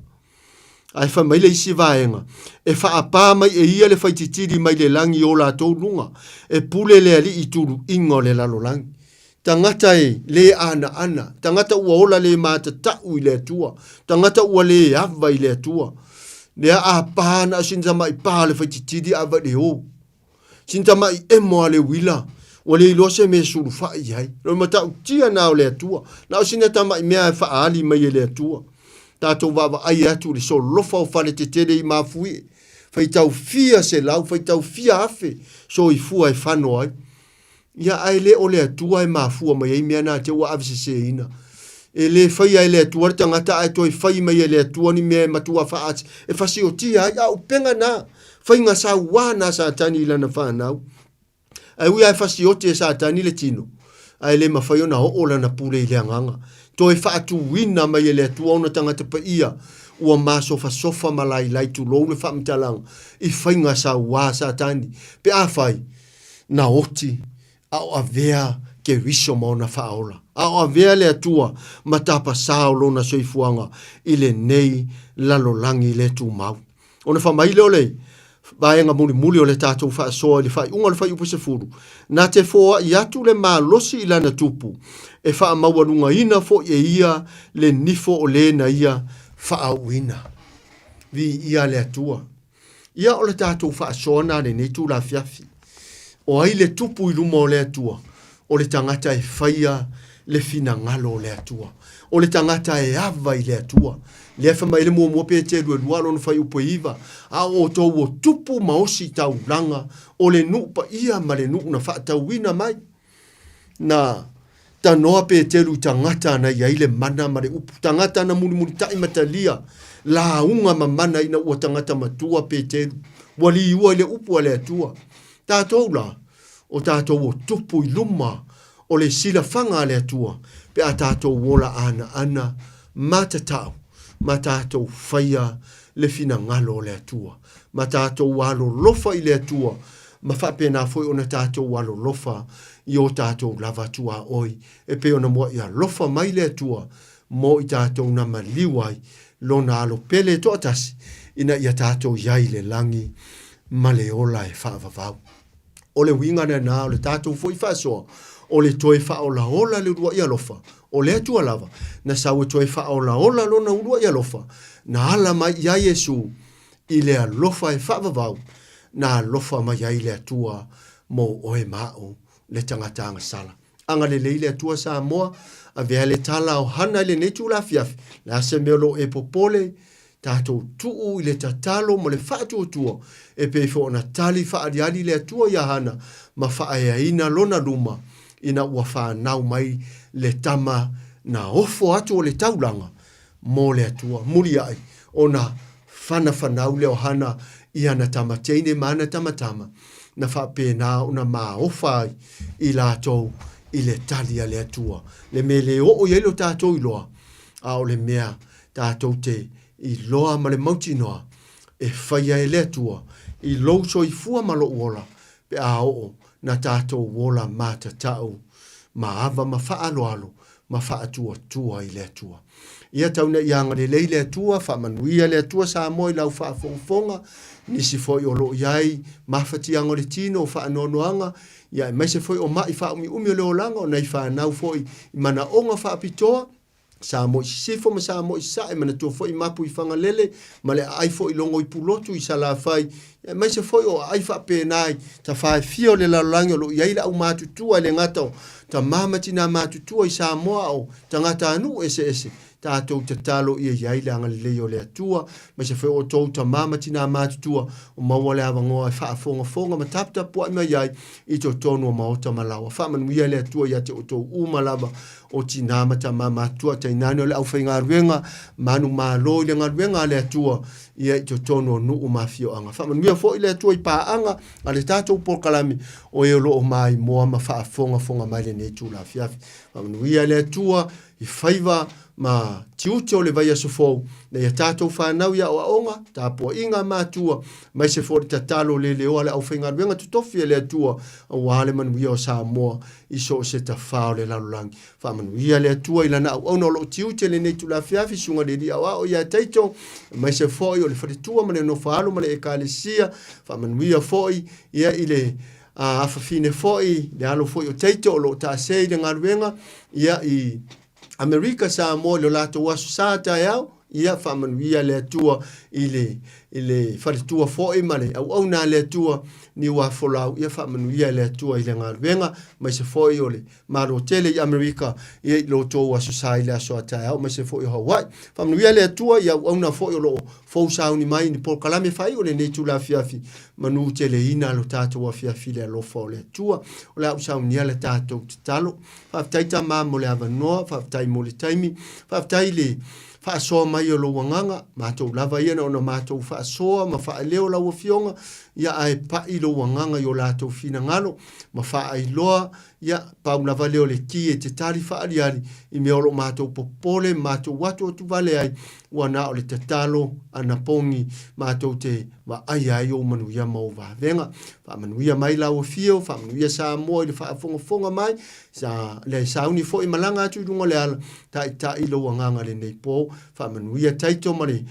Ae fai mai le isi vaega, e faapā mai e ia le faititili mai le lagi i o latou luga, e pule le Alii i tuluiga o le lalolagi. Tagata e lē anaana, tagata ua ola lē matata'u i le Atua, tagata ua lē ava i le Atua. Lea a pā na o sina tama'i pā le faititili ava i le ō. Sina tama'i emo a le uila, ua le iloa se mea e sulufa'i i ai. O le matautia na o le Atua, na o sina tama'i mea e faaali mai e le Atua. Tatou vaavaai atu i le solofa o faletetele i Mafuie, faitau fia selau, faitau fia afe soifua e fano ai. Ia, ae le o le Atua e mafua mai ai mea na te ua aveseseina. E le faia e le Atua le tagata ae toe fai mai e le Atua ni mea e matua faasi, e fasiotia ai. A o upega na, faiga sauā na Satani i lana fanau. Ae ui lava e fasioti e Satani le tino, ae le mafai ona oo lana pule i le agaga. Toe faatuina mai e le Atua ona tagata paia ua masofasofa ma lailai tulou le faamatalaga i faiga sauā Satani, pe afai na oti a o avea Keriso ma ona faaola, a o avea le Atua ma tapasā o lona soifuaga i lenei lalolagi le tumau. Ona fai mai lea o le vaega mulimuli o le tatou faasoa i le faaiuga o le fuaiupu 10, Na te foai atu le malosi i lana tupu, e faamaualugaina foi e ia le nifo o le na ia faaauuina. Viia le Atua. Ia o le tatou faasoa na lenei itula afiafi. O ai le tupu i luma o le Atua? O le tagata e faia le finagalo o le Atua. O le tagata e ava i le Atua. Lea fai mai le muamua Peteru e 2 lona fuaiupu e 9, a o outou o tupu ma osi taulaga o le nuu paia ma le nuu na faatauina mai. Na tanoa Peteru i tagata na i ai le mana ma le upu, tagata na mulimulitaʻi ma talia lauga ma mana ina ua tagata matua Peteru, ua liua i le upu a le Atua. Tatou la, o tatou o tupu i luma o le silafaga a le Atua pe a tatou ola anaana ma tatau ma tatou faia le finagalo o le Atua, ma tatou alolofa i le Atua ma faapena foi ona tatou alolofa i o tatou lava tuaoi, e pei ona muaʻi alofa mai le Atua mo i tatou na maliu ai Lona Alo pele e toatasi, ina ia tatou i ai i le lagi ma le ola e faavavau. O le uiga lena o le tatou foi faasoa, o le toe faaolaola le uluaʻi alofa o le Atua lava, na sau e toe faaolaola Lona uluaʻi alofa, na ala mai iā Iesu, i le alofa e faavavau, na alofa mai ai le Atua mo oe ma aʻu, le tagata agasala. Agalelei le Atua Samoa, avea le tala o Hana i lenei itula afiafi, le a se mea o lo o e popole, tatou tuu i le tatalo ma le faatuatua, e pei foi ona tali faaaliali le Atua iā Hana ma faaeaina lona luma ina ua fanau mai le tama na ofo atu o le taulaga mo le Atua. Muliaʻi ona fanafanau lea o Hana i ana tama teine ma ana tama tama, na faapena ona maofa ai i latou i le tali a le Atua. Le mea le oo i ai lo tatou iloa, a o le mea tatou te iloa ma le mautinoa e faia e le Atua i lou soifua ma lou ola pe a oo na tatou ola matatau ma ava ma faaaloalo ma faatuatua i le Atua. Ia tau ina ia agalelei le Atua, faamanuia le Atua Samoa i lau faafogafoga, Nisi foi o lo o i ai mafatiaga o le tino, o faanoanoaga, ia aemaise foi o ma'i faaumiumi o le olaga o nai fanau foi i manaoga faapitoa, Samoa i Sisifo ma Samoa i Sasae, manatua foi mapu i Fagalele ma le aai foi i Logo i Pulotu i Salafai, aemaise foi o aai faapena i tafa e fia o le lalolagi o lo o i ai le aumatutua e le gata o tama ma tina matutua i Samoa a o tagatanuu eseese. Tatou tatalo ia i ai le agalelei o le Atua, aemaise foi o outou tama ma tina matutua o maua le avanoa e faafogafoga ma taputapuai mai ai i totonu o maota ma laoa. Faamanuia le Atua ia te outou uma lava o tina ma tama matutua, tainane o le aufaigaluega manumalo i le galuega a le Atua ia i totonu o nuu ma afioaga. Faamanuia foi le Atua i paaga a le tatou polokalame o e o lo o maimoa ma faafogafoga mai lenei itula afiafi. Faamanuia le Atua i faiva ma tiute o le vaiaso fou, na ia tatou fanau i aoaoga, tapuaiga a matua, aemaise foi le tatalo leleoa a le aufaigaluega totofi a le Atua aua le manuia o Samoa i so o se tafā o le lalolagi. Faamanuia le Atua i Lana auauna o lo o tiute lenei itula afiafi, Susuga i le Alii Aoao ia Taito, aemaise foi o le faletua ma le nofoaalo ma le Ekalesia. Faamanuia foi ia i le afafine foi, le alo foi o Taito o lo o taase i le galuega ia i Amerika Samoa i lo latou aso sa taeao, ia faamanuia le Atua i le, i le faletua foi ma le auauna a le Atua Niuafolau, ia faamanuia le Atua i le galuega, aemaise foi o le Malo tele i Amerika, ia i lo tou aso sa i le aso a taeao, aemaise foi o Hawaii. Faamanuia le Atua i auauna foi o lo o fou sauni mai i ni polokalame faaiu o lenei itula afiafi, manu teleina lo tatou afiafi i le alofa o le Atua. O le a ou saunia le tatou tatalo. Faafetai Tama mo le avanoa, faafetai mo le taimi, faafetai i le faasoa mai o lou agaga, matou lava ia na ona matou faasoa ma faaleo lau Afioga, ia ae pai lou agaga i o latou finagalo ma faailoa, ia pau lava lea o le ki e te tali faaliali i mea o lo o matou popole ma matou atuatuvale ai, ua na o le tatalo anapogi matou te vaaia ai ou manuia ma ou vavega. Faamanuia mai lau afio, faamanuia Samoa i le faafogafoga mai, sa le sauni foi malaga atu i luga o le ala, taitai lou agaga lenei po, faamanuia Taito ma le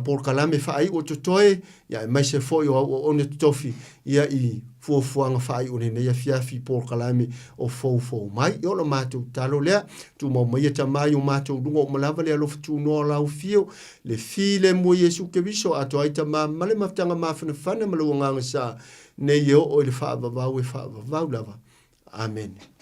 polokalame faaiu o totoe, ia aemaise foi o au auauna totofi ia i fuafuaga faaiu o lenei afiafi polokalame o foufou mai. Ia o la matou tatalo lea, tumau maia Tama i o matou luga uma lava le alofa tunoa o lau afio, Le filemu o Iesu Keriso atoa ai Tama ma le mafutaga mafanafana ma lou Agaga Sa, nei e oo i le faavavau e faavavau lava. Amene.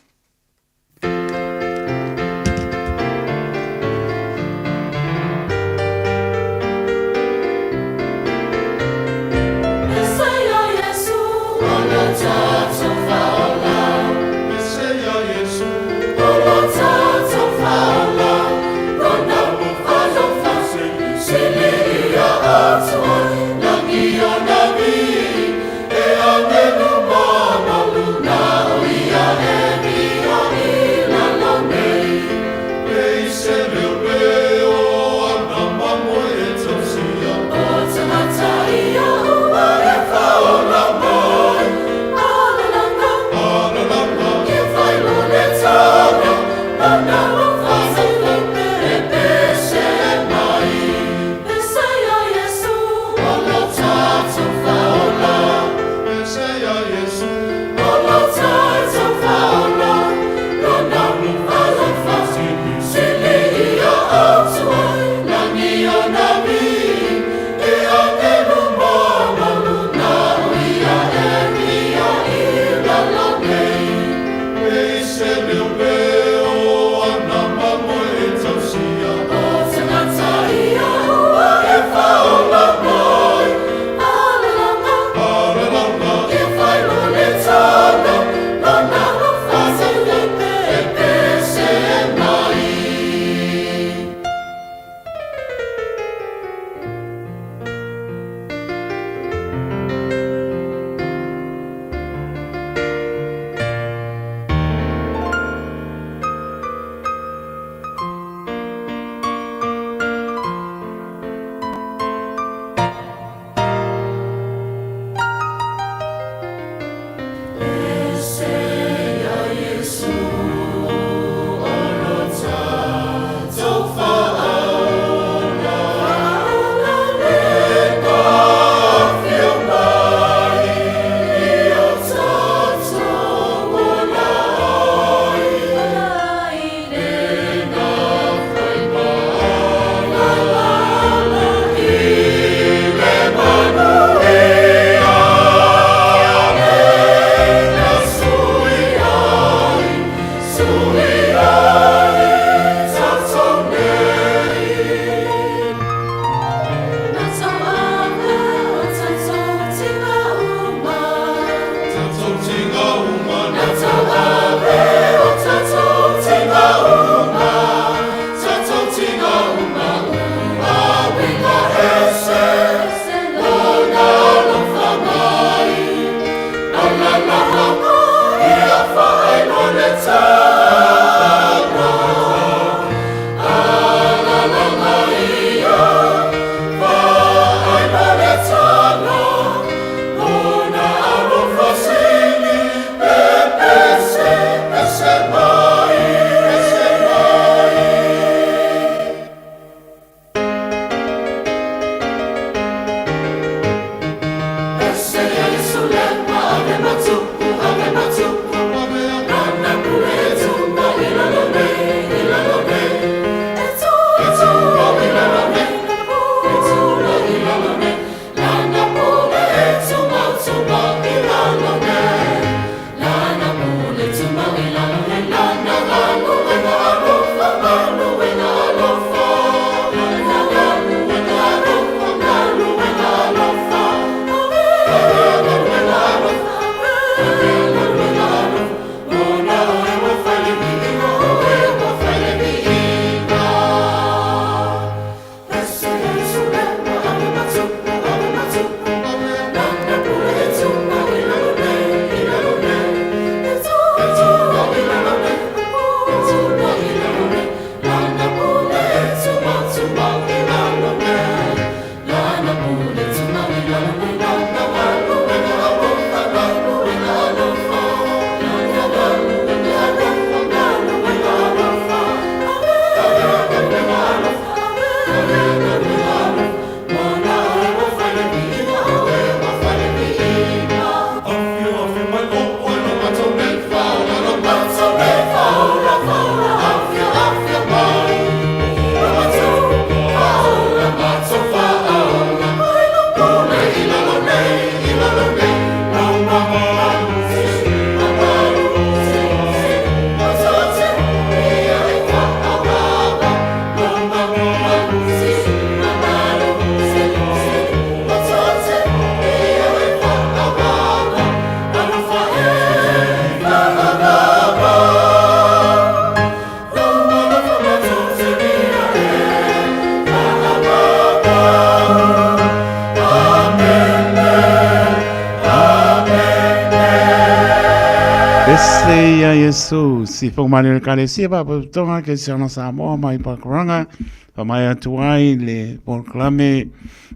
Pese ia Iesu, si whakamani o le Ekalesia Faapotopotoga Kerisiano Samoa mai Pakuranga, whamai atu ai le polokalame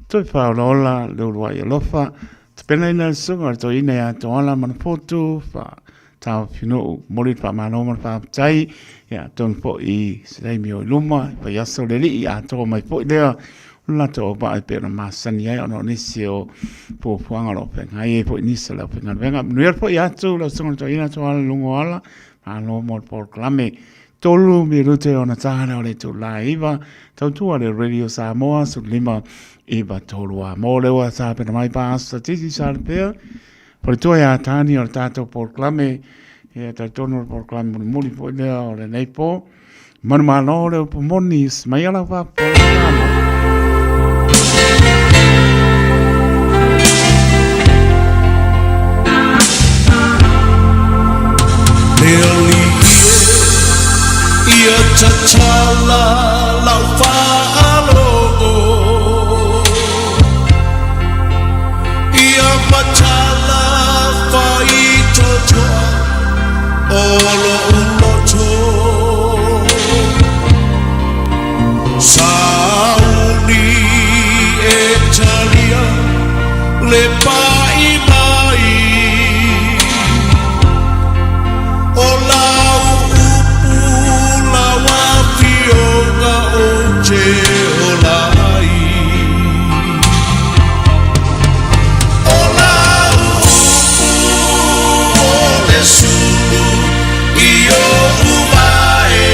Toi Whaolaola le Uluai Alofa, tapenaina le susuga o le toeaina ia Toala Manafotu, wha Taofinuu, momoli le faamalo ma le faafetai, ia atonu foi i se taimi o i luma, i vaiaso le alii atoa mai foi lea o le latou auvaa e pei ona masani ai ona o nisi o fuafuaga o lo o feagai ai foi nisi o le aufaigaluega. Manuia le foi atu lau Susuga i le Toeaina Toala Lugoala, malo mo le polokalame. 3 minute ona ta lea o le itula e 9, tautua le Radio Samoa 15 9 3 a mo le ua tapena mai Pastor Titi Salapea. Faletua ia Tani o le tatou polokalame, ia talitonu o le polokalame mulimuli foi lea o lenei po. Manumalo le upu moni, mai ala faafofoga. Le alii e ia tatala lau faalogo Ia matala faitotoa o lo'u loto Sauni e talia le pa'i mai O lau upu lau afioga ou te ola ai. O lau upu o le sulu i oʻu vae,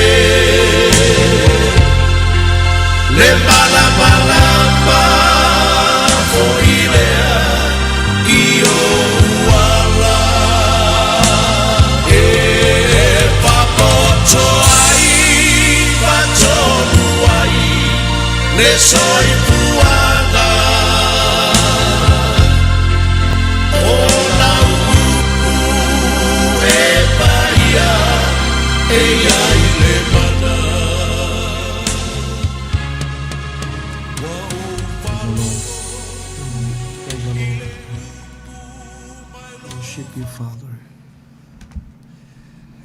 Le malamalama foi lea i oʻu ala. E papoto ai ma tonu ai le soifuaga. O lau upu e paia e i ai le mana. Ua ou faalogo i le upu mai We worship you, Father.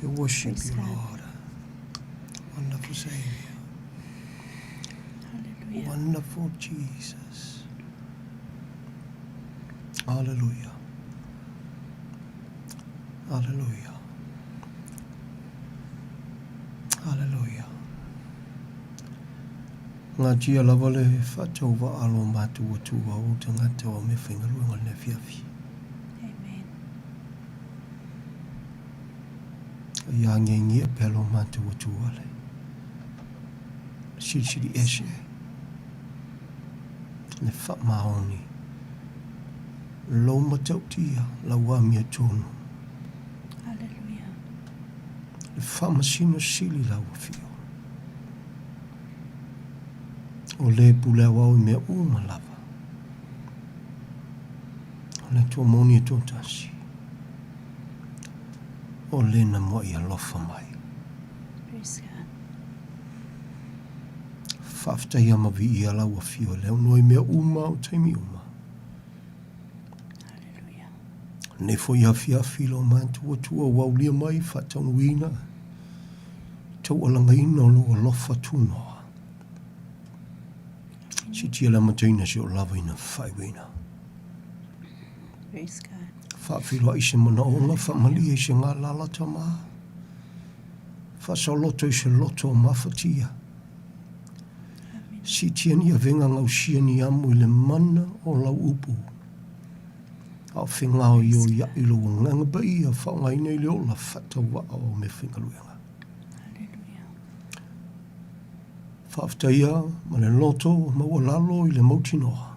We worship you, Lord. Wonderful Savior. Hallelujah. Wonderful Jesus. Hallelujah. Hallelujah. Hallelujah. Ngatia lava le faatauvaalo matou atua o tagata o meafaigaluega i le afiafi. Faiagiagia pea lo matou Atua le Silisili Ese, le faamaoni, lou matautia, lau amiotonu. Hallelujah. Le faamasino sili lau afio. O le pule aoao i mea uma lava. O le Atua moni e toatasi. O le na mua'i alofa mai. Praise God. Faafetaia ma viia lau afio e le aunoa i mea uma o taimi uma. Hallelujah. Nei foi afiafi lo matou Atua ua aulia mai faataunuuina taualagaina o lou alofa tunoa. Siitia le amataina seia oo lava ina faaiuina. Praise God. Faafeiloai se manaoga, faamalie i se galala tama. Faasaoloto i se loto o mafatia. Siitia ni avega gausia ni amo i le mana o lau upu. A o fegaoioiaʻi lou agaga paia faaaogaina i le ola faatauvaa o meafaigaluega. Hallelujah. Faafetaia ma le loto maualalo i le mautinoa,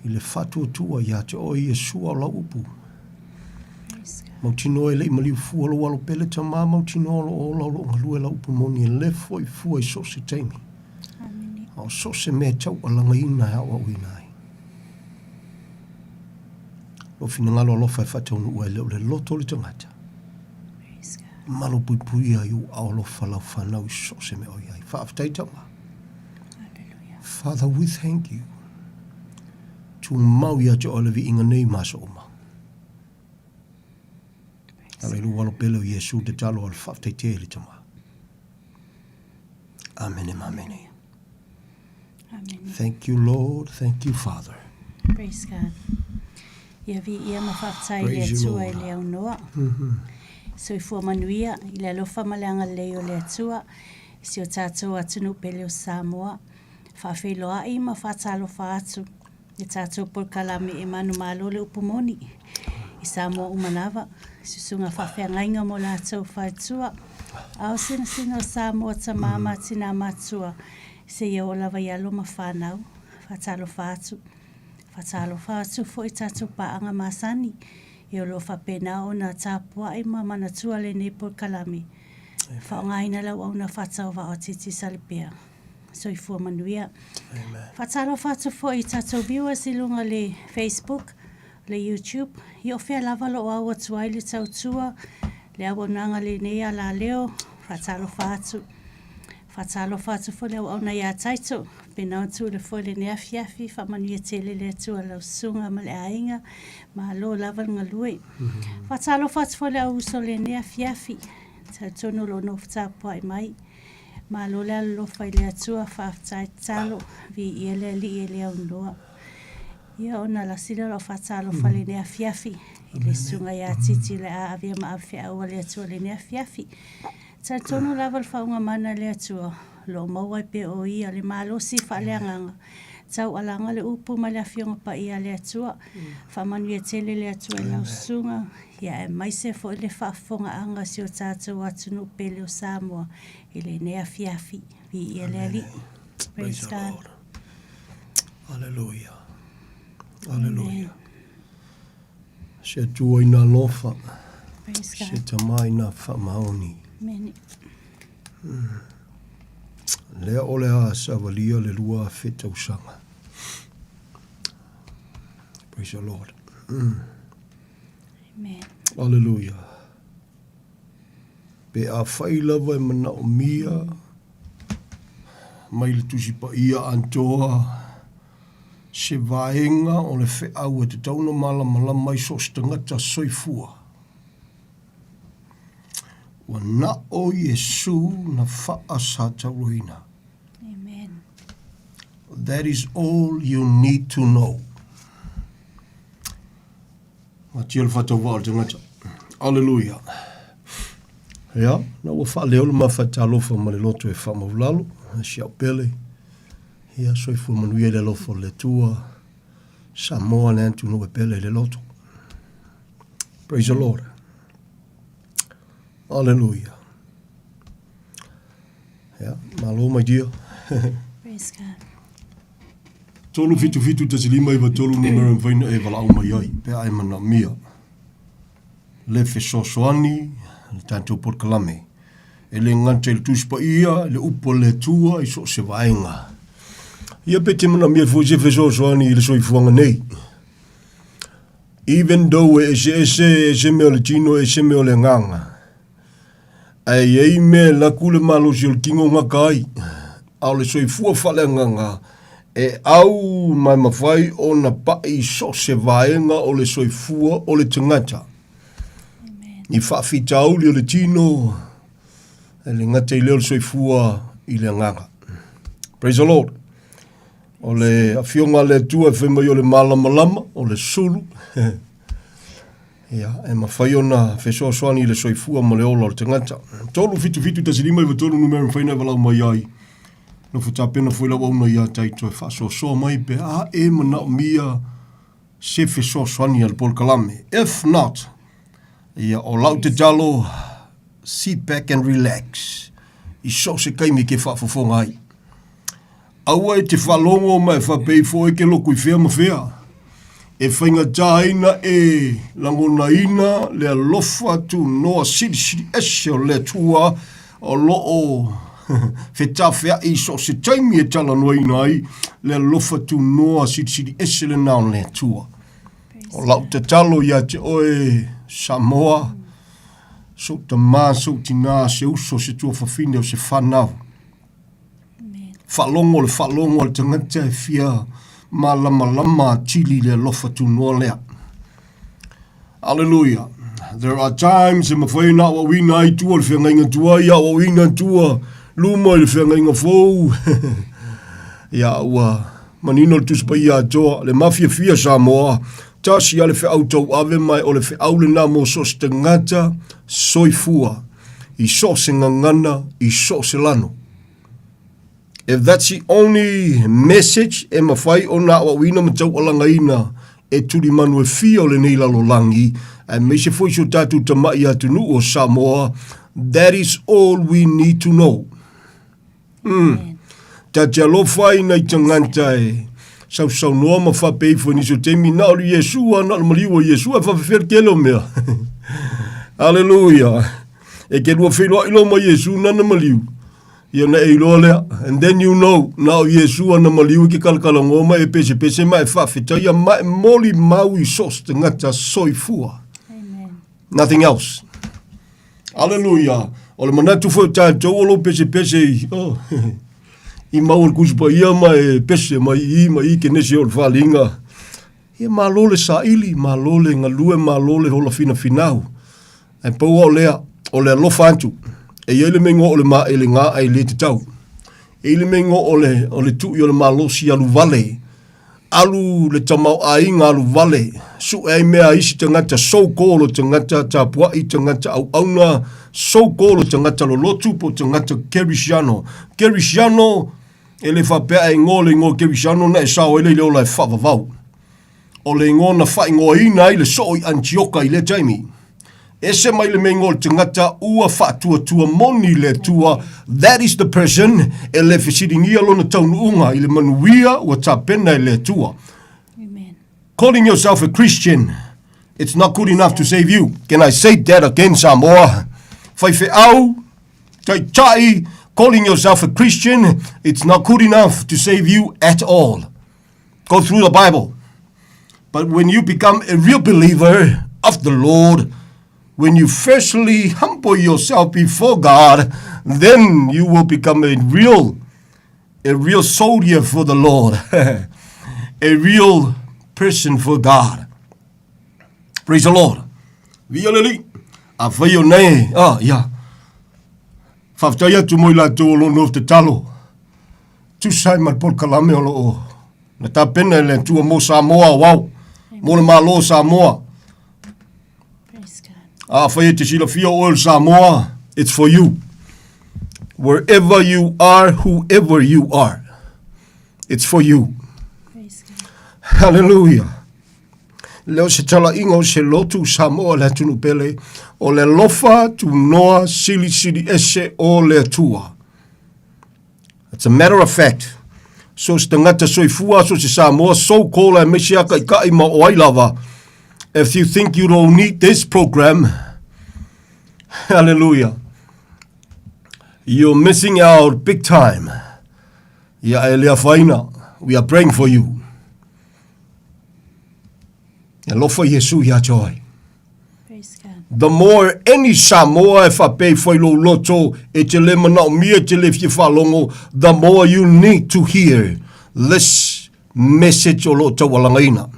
i le faatuatua ia te oe Iesua o lau upu. Mautinoa e le i maliu fua lou alo pele tama, mautinoa o lo o ola o lo o galue lau upu moni e le foi fua i so o se taimi. A o so o se mea e taualagaina e aoaoina ai. Lou finagalo alofa e faataunuu ai le o le loto o le tagata. Malupuipuia i ou aao alofa lau fanau i so o se mea o i ai. Faafetai Tama. Father, we thank you. Tumau ia te oe le viiga nei ma aso uma. Ala i lou alo pele o Iesu tatalo a le faafetai tele Tama. Amene ma amene. Amen. Thank you Lord, thank you Father. Praise God. Ia viia ma faafetai i le Atua i le aunoa. Soifua manuia i le alofa ma le agalelei o le Atua i si o tatou atunuu pele o Samoa. Faafeiloai ma faatalofa atu le tatou polokalame e manumalo le upu moni i Samoa uma lava, susuga faafeagaiga mo latou faletua, ao sinasina o Samoa tama ma tina matua seia oo lava i alo ma fanau. Faatalofa atu. Faatalofa atu foi tatou paaga masani e o lo o faapena ona tapuai ma manatua lenei polokalame. Faaaogaina lau auauna faatauvaa o Titi Salipea. Soifua manuia. Faatalofa atu foi i tatou viewers i luga le Facebook, le YouTube, i o fea lava lo o au atu ai le tautua, le auaunaga lenei alaleo, faatalofa atu. Faatalofa atu foi le auauna ia Taito, pena ona tuule foi lenei afiafi, faamanuia tele le Atua lau susuga ma le aiga, malo lava le galue. Faatalofa atu foi le au uso lenei afiafi, talitonu o lo o nofo tapuai mai. Malo le alolofa i le Atua, faafetai tatalo, viia le Alii e le aunoa. Ia ona lasi lea o lau faatalofa mm. lenei afiafi i le susuga ia Titi le a avea ma ave feau a le Atua lenei afiafi. Talitonu lava le faauga mana a le Atua, o lo o maua ai pea o ia le malosi faaleagaga, taualaga le upu ma le Afioga Paia a le Atua. Faamanuia tele le Atua i lau susuga, ia aemaise foi le faafofogaaga a si o tatou atunuu pele o Samoa i lenei afiafi. Viia le Alii. Praise the Lord. Hallelujah. Hallelujah. Se Atua ina alofa. Se Tama ina faamaoni. Amen. Lea o le a savalia le 2000 tausaga. Praise the Lord. Amen. Hallelujah. Pe afai lava e manaomia mai le Tusi Paia atoa se vaega o le feau e tatau ona malamalama ai so o se tagata soifua, ua na o Iesu na faasatauroina. Amen. That is all you need to know. Matia le faatauvaa o le tagata. Aleluia. Ia, na ua faaleo le mafaitalofa ma le loto e faamaulalo, si au pele. Ia, soifua manuia i le alofa o le Atua. Samoa le atunuu e pele i le loto. Praise the Lord. Aleluia. Yeah, malo my dear. Praise God. 3 7 7 1 5 9 3 numera e mafai ona e valaau mai ai pe a e manaomia le fesoasoani le tatou polokalame e le gata i le Tusi Paia, i le upu a le Atua i so o se vaega. Ia pe te manaomia foi se fesoasoani i le soifuaga nei. Even though e eseese, e ese mea o le tino, e ese mea o le agaga. Ae i ai mea e laku le malosi o le tino gata ai, a o le soifua faaleagaga e au ma e mafai ona paʻi i so o se vaega o le soifua o le tagata. I faafitauli o le tino, e le gata i lea o le soifua i le agaga. Praise the Lord. O le afioga a le Atua e fai mai o le malamalama, o le sulu. Ia, e mafai ona fesoasoani i le soifua ma le ola o le tagata. 3 7 7 1 5 9 3 numera mafai ona e valaau mai ai. Nofo tapena foi lau auauna ia Taito e faasoasoa mai pe a e manaomia se fesoasoani a le polokalame. If not, ia o lau tatalo, sit back and relax i so o se taimi e ke faafofoga ai. Aua e te faalogo ma e faapea ifo e ke loku i fea ma fea. E faigata ai na e lagonaina le alofa tunoa silisili ese o le Atua o lo o fetafeaʻi i so o se taimi e talanoaina ai le alofa tunoa silisili ese lena o le Atua. O lau tatalo ia te oe Samoa, sou tamā, sou tinā, se uso, se tuafafine o se whanau. Faalogo le faalogo a le tagata e fia malamalama atili i le alofa tunoa lea. Aleluia. There are times e mafai ona aoaoina ai tua le feagaiga tuai, aoaoina tua luma i le feagaiga fou. Ia, ua manino le Tusi Paia atoa, le mafiafia Samoa, tasi a le feau tauave mai o le feau lena mo so o se tagata soifua i so o se gagana, i so o se lano. If that's the only message e mafai ona aoaoina ma taualagaina e tulimanu e fia o lenei lalolagi, aemaise foi si o tatou tama'i atunuu o Samoa, that is all we need to know. Mm. Ta te alofa ai nai tagata e sausaunoa ma faapea ifo i nisi o taimi, na o le Iesu a, na o le maliu o Iesu, ae faafefea le tele o mea. Hallelujah. E ke lua feiloai loa ma Iesu nana maliu. Ia ona e iloa lea. And then you know, na o Iesu ana maliu i ke kalakalanoa ma e pesepese ma e faafetaia ma e molimau i so o se tagata soifua. Amen. Nothing else. Aleluia. O le manatu foi o tatou o lou pesepese i, oh, i maua le Tusi Paia ma e pese mai i ma i kenesi o le faaaliga. Ia malo le saili, malo le galue, malo le hola finafinau. Ae pau lava o lea, o le alofa atu. E i ai le mea igoa o le maele ga e le tatau. E i ai le mea igoa o le, o le tui o le malosi alu vale. Alu le tamaoaiga alu vale, sue ai mea a isi tagata, so call o tagata tapuai, tagata auauna, so call o tagata lolotu po o tagata kerisiano. Kerisiano, e le faapea a igoa le igoa kerisiano ona e sao ai lea i le ola e faavavau. O le igoa na faaigoaina ai le soo i Anitioka i lea taimi. Ese mai le mea igoa o le tagata ua faatuatua moni i le Atua, that is the person e le fesiligia lona taunuuga i le manuia ua tapena e le Atua. Amen. Calling yourself a Christian, it's not good enough to save you. Can I say that again, Samoa? Faifeau, taitai, calling yourself a Christian, it's not good enough to save you at all. Go through the Bible. But when you become a real believer of the Lord, when you firstly humble yourself before God, then you will become a real, a real soldier for the Lord, a real person for God. Praise the Lord. Viia le Alii. Afai o nei, ah, ia. Faafetai atu mo i latou o lo o nofo tatalo. Tusa ai ma le polokalame o lo o na tapena e le Atua mo Samoa aoao, mo le Malo o Samoa. Afai e te silafia o oe o le Samoa, it's for you. Wherever you are, whoever you are, it's for you. Hallelujah. Le o se talaiga o se lotu Samoa le atunuu pele, o le alofa tunoa silisili ese o le Atua. It's a matter of fact. So se tagata soifua, so se Samoa, so call aemaise a taitai ma o ai lava. If you think you don't need this program, hallelujah, you're missing out big time. Ia e le afaina, we are praying for you. E alofa Iesu ia te oe. The more any Samoa e whapei whai lou loto e te le manaomia e te le fia whaalongo, the more you need to hear this message o lo taualagaina.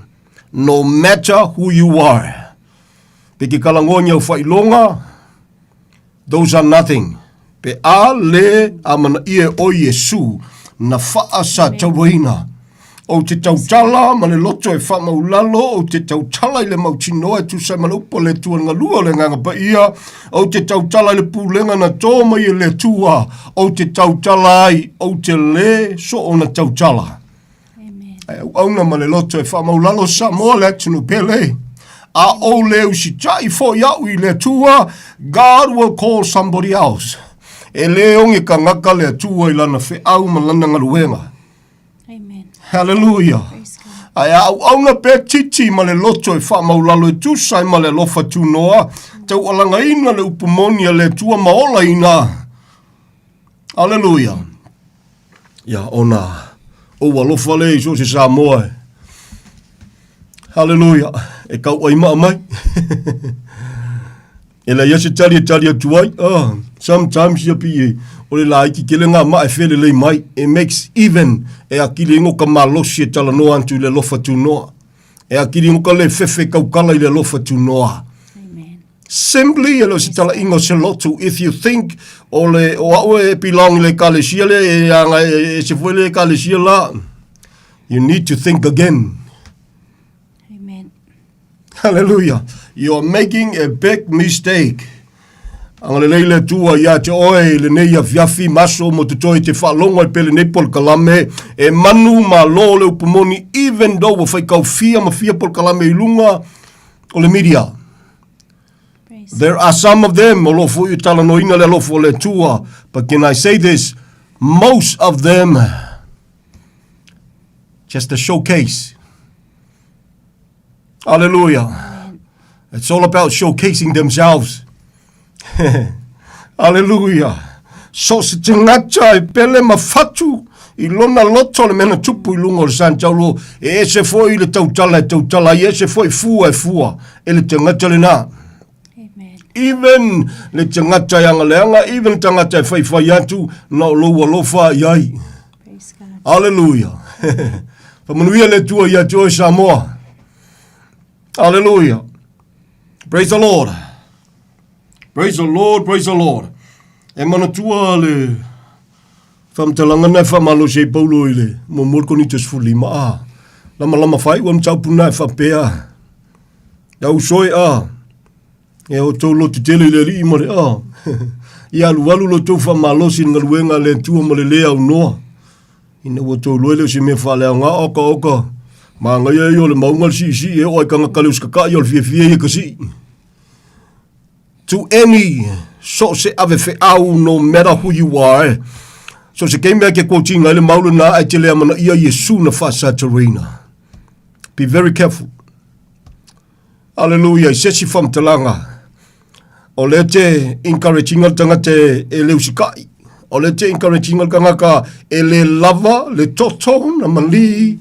No matter who you are. Pe ke kalangoa ni au whailonga, Those are nothing. Pe a le a manaia e oe Iesu na whaa sa tauaina. Ou te tautala ma le loto e whaamaulalo, ou te tautala i le mautinoa e tusa ai ma le upu a le Atua le galua o le Agaga Paia, ou te tautala i le pulega na tō mai e le Atua, ou te tautala ai, ou te le soona tautala. Ae auauna ma le loto e faamaulalo Samoa le atunuu pele. A ou le usitai foi au i le Atua, God will call somebody else. E le oge kangaka le Atua i lana feau ma lana galuega. Amen. Hallelujah. Ae a auauna pea titi ma le loto e faamaulalo e tusa ai ma le alofa tunoa, taualagaina le upu moni a le Atua ma olaina. Hallelujah. Ia, ona ou alofa lea i so o se Samoa e. Hallelujah. E kauai maa mai. e leai se tali e tali atu ai. Oh, sometimes ia pi e, o le laiti tele ngā maa e whelelei mai. It makes even e akili ingo ka malosi e talanoa antu i le alofa tunoa. E akili ingo ka le fefe kaukala i le alofa tunoa. Amen. Simply, e le o se talaiga o se lotu. If you think o le, o au e belong i le ekalesia lea, e aga e ese foi le ekalesia la, you need to think again. Amen. Hallelujah. You are making a big mistake. Agalelei le Atua ia te oe i lenei afiafi ma aso mo totoe te faalogo ai pea lenei polokalame e manu malo le upu moni even though ua faikau fia ma fia polokalame i luga o le media. There are some of them o lo o foi e talanoaina le alofa o le Atua, but can I say this, most of them just a showcase. Hallelujah. It's all about showcasing themselves. Hallelujah. So se tagata e pele ma fatu i lona loto le mea na tupu i luga o le Santaulo, e ese foi le tautala e tautala ai, e ese foi fua e fua e le tagata lena. Amen. Even le tagata e agaleaga, even le tagata e faifai atu, na o lou alofa i ai. Praise God. Hallelujah. Faamanuia le Atua ia te oe Samoa. Hallelujah. Praise the Lord. Praise the Lord, praise the Lord. E manatua le faamatalaga na e faamalosi ai Paulo i le muamua le Korinito 15 a. Lamalama faaiu a mataupu na e faapea. E au soe a. E outou lotu tele i le alii ma le a. Ia alualu lo tou faamalosi i le galuega a le Atua ma le lē aunoa. Ina ua tou iloa e le o se mea faaleaoga oka oka. Manaia ia o le mauga le siisii e oo ai tagata le usikataʻi o le fiafia ia ka sii. To any so o se ave feau no matter who you are. So se taimi a ke quotinga ai le mau lena ae te le amanaia Iesu na faasaturaina. Be very careful. Hallelujah. I se isi faamatalaga, o lea te encourage ina le tagata e le usikai. O lea te encourage ina le tagata e le lava le toto na mali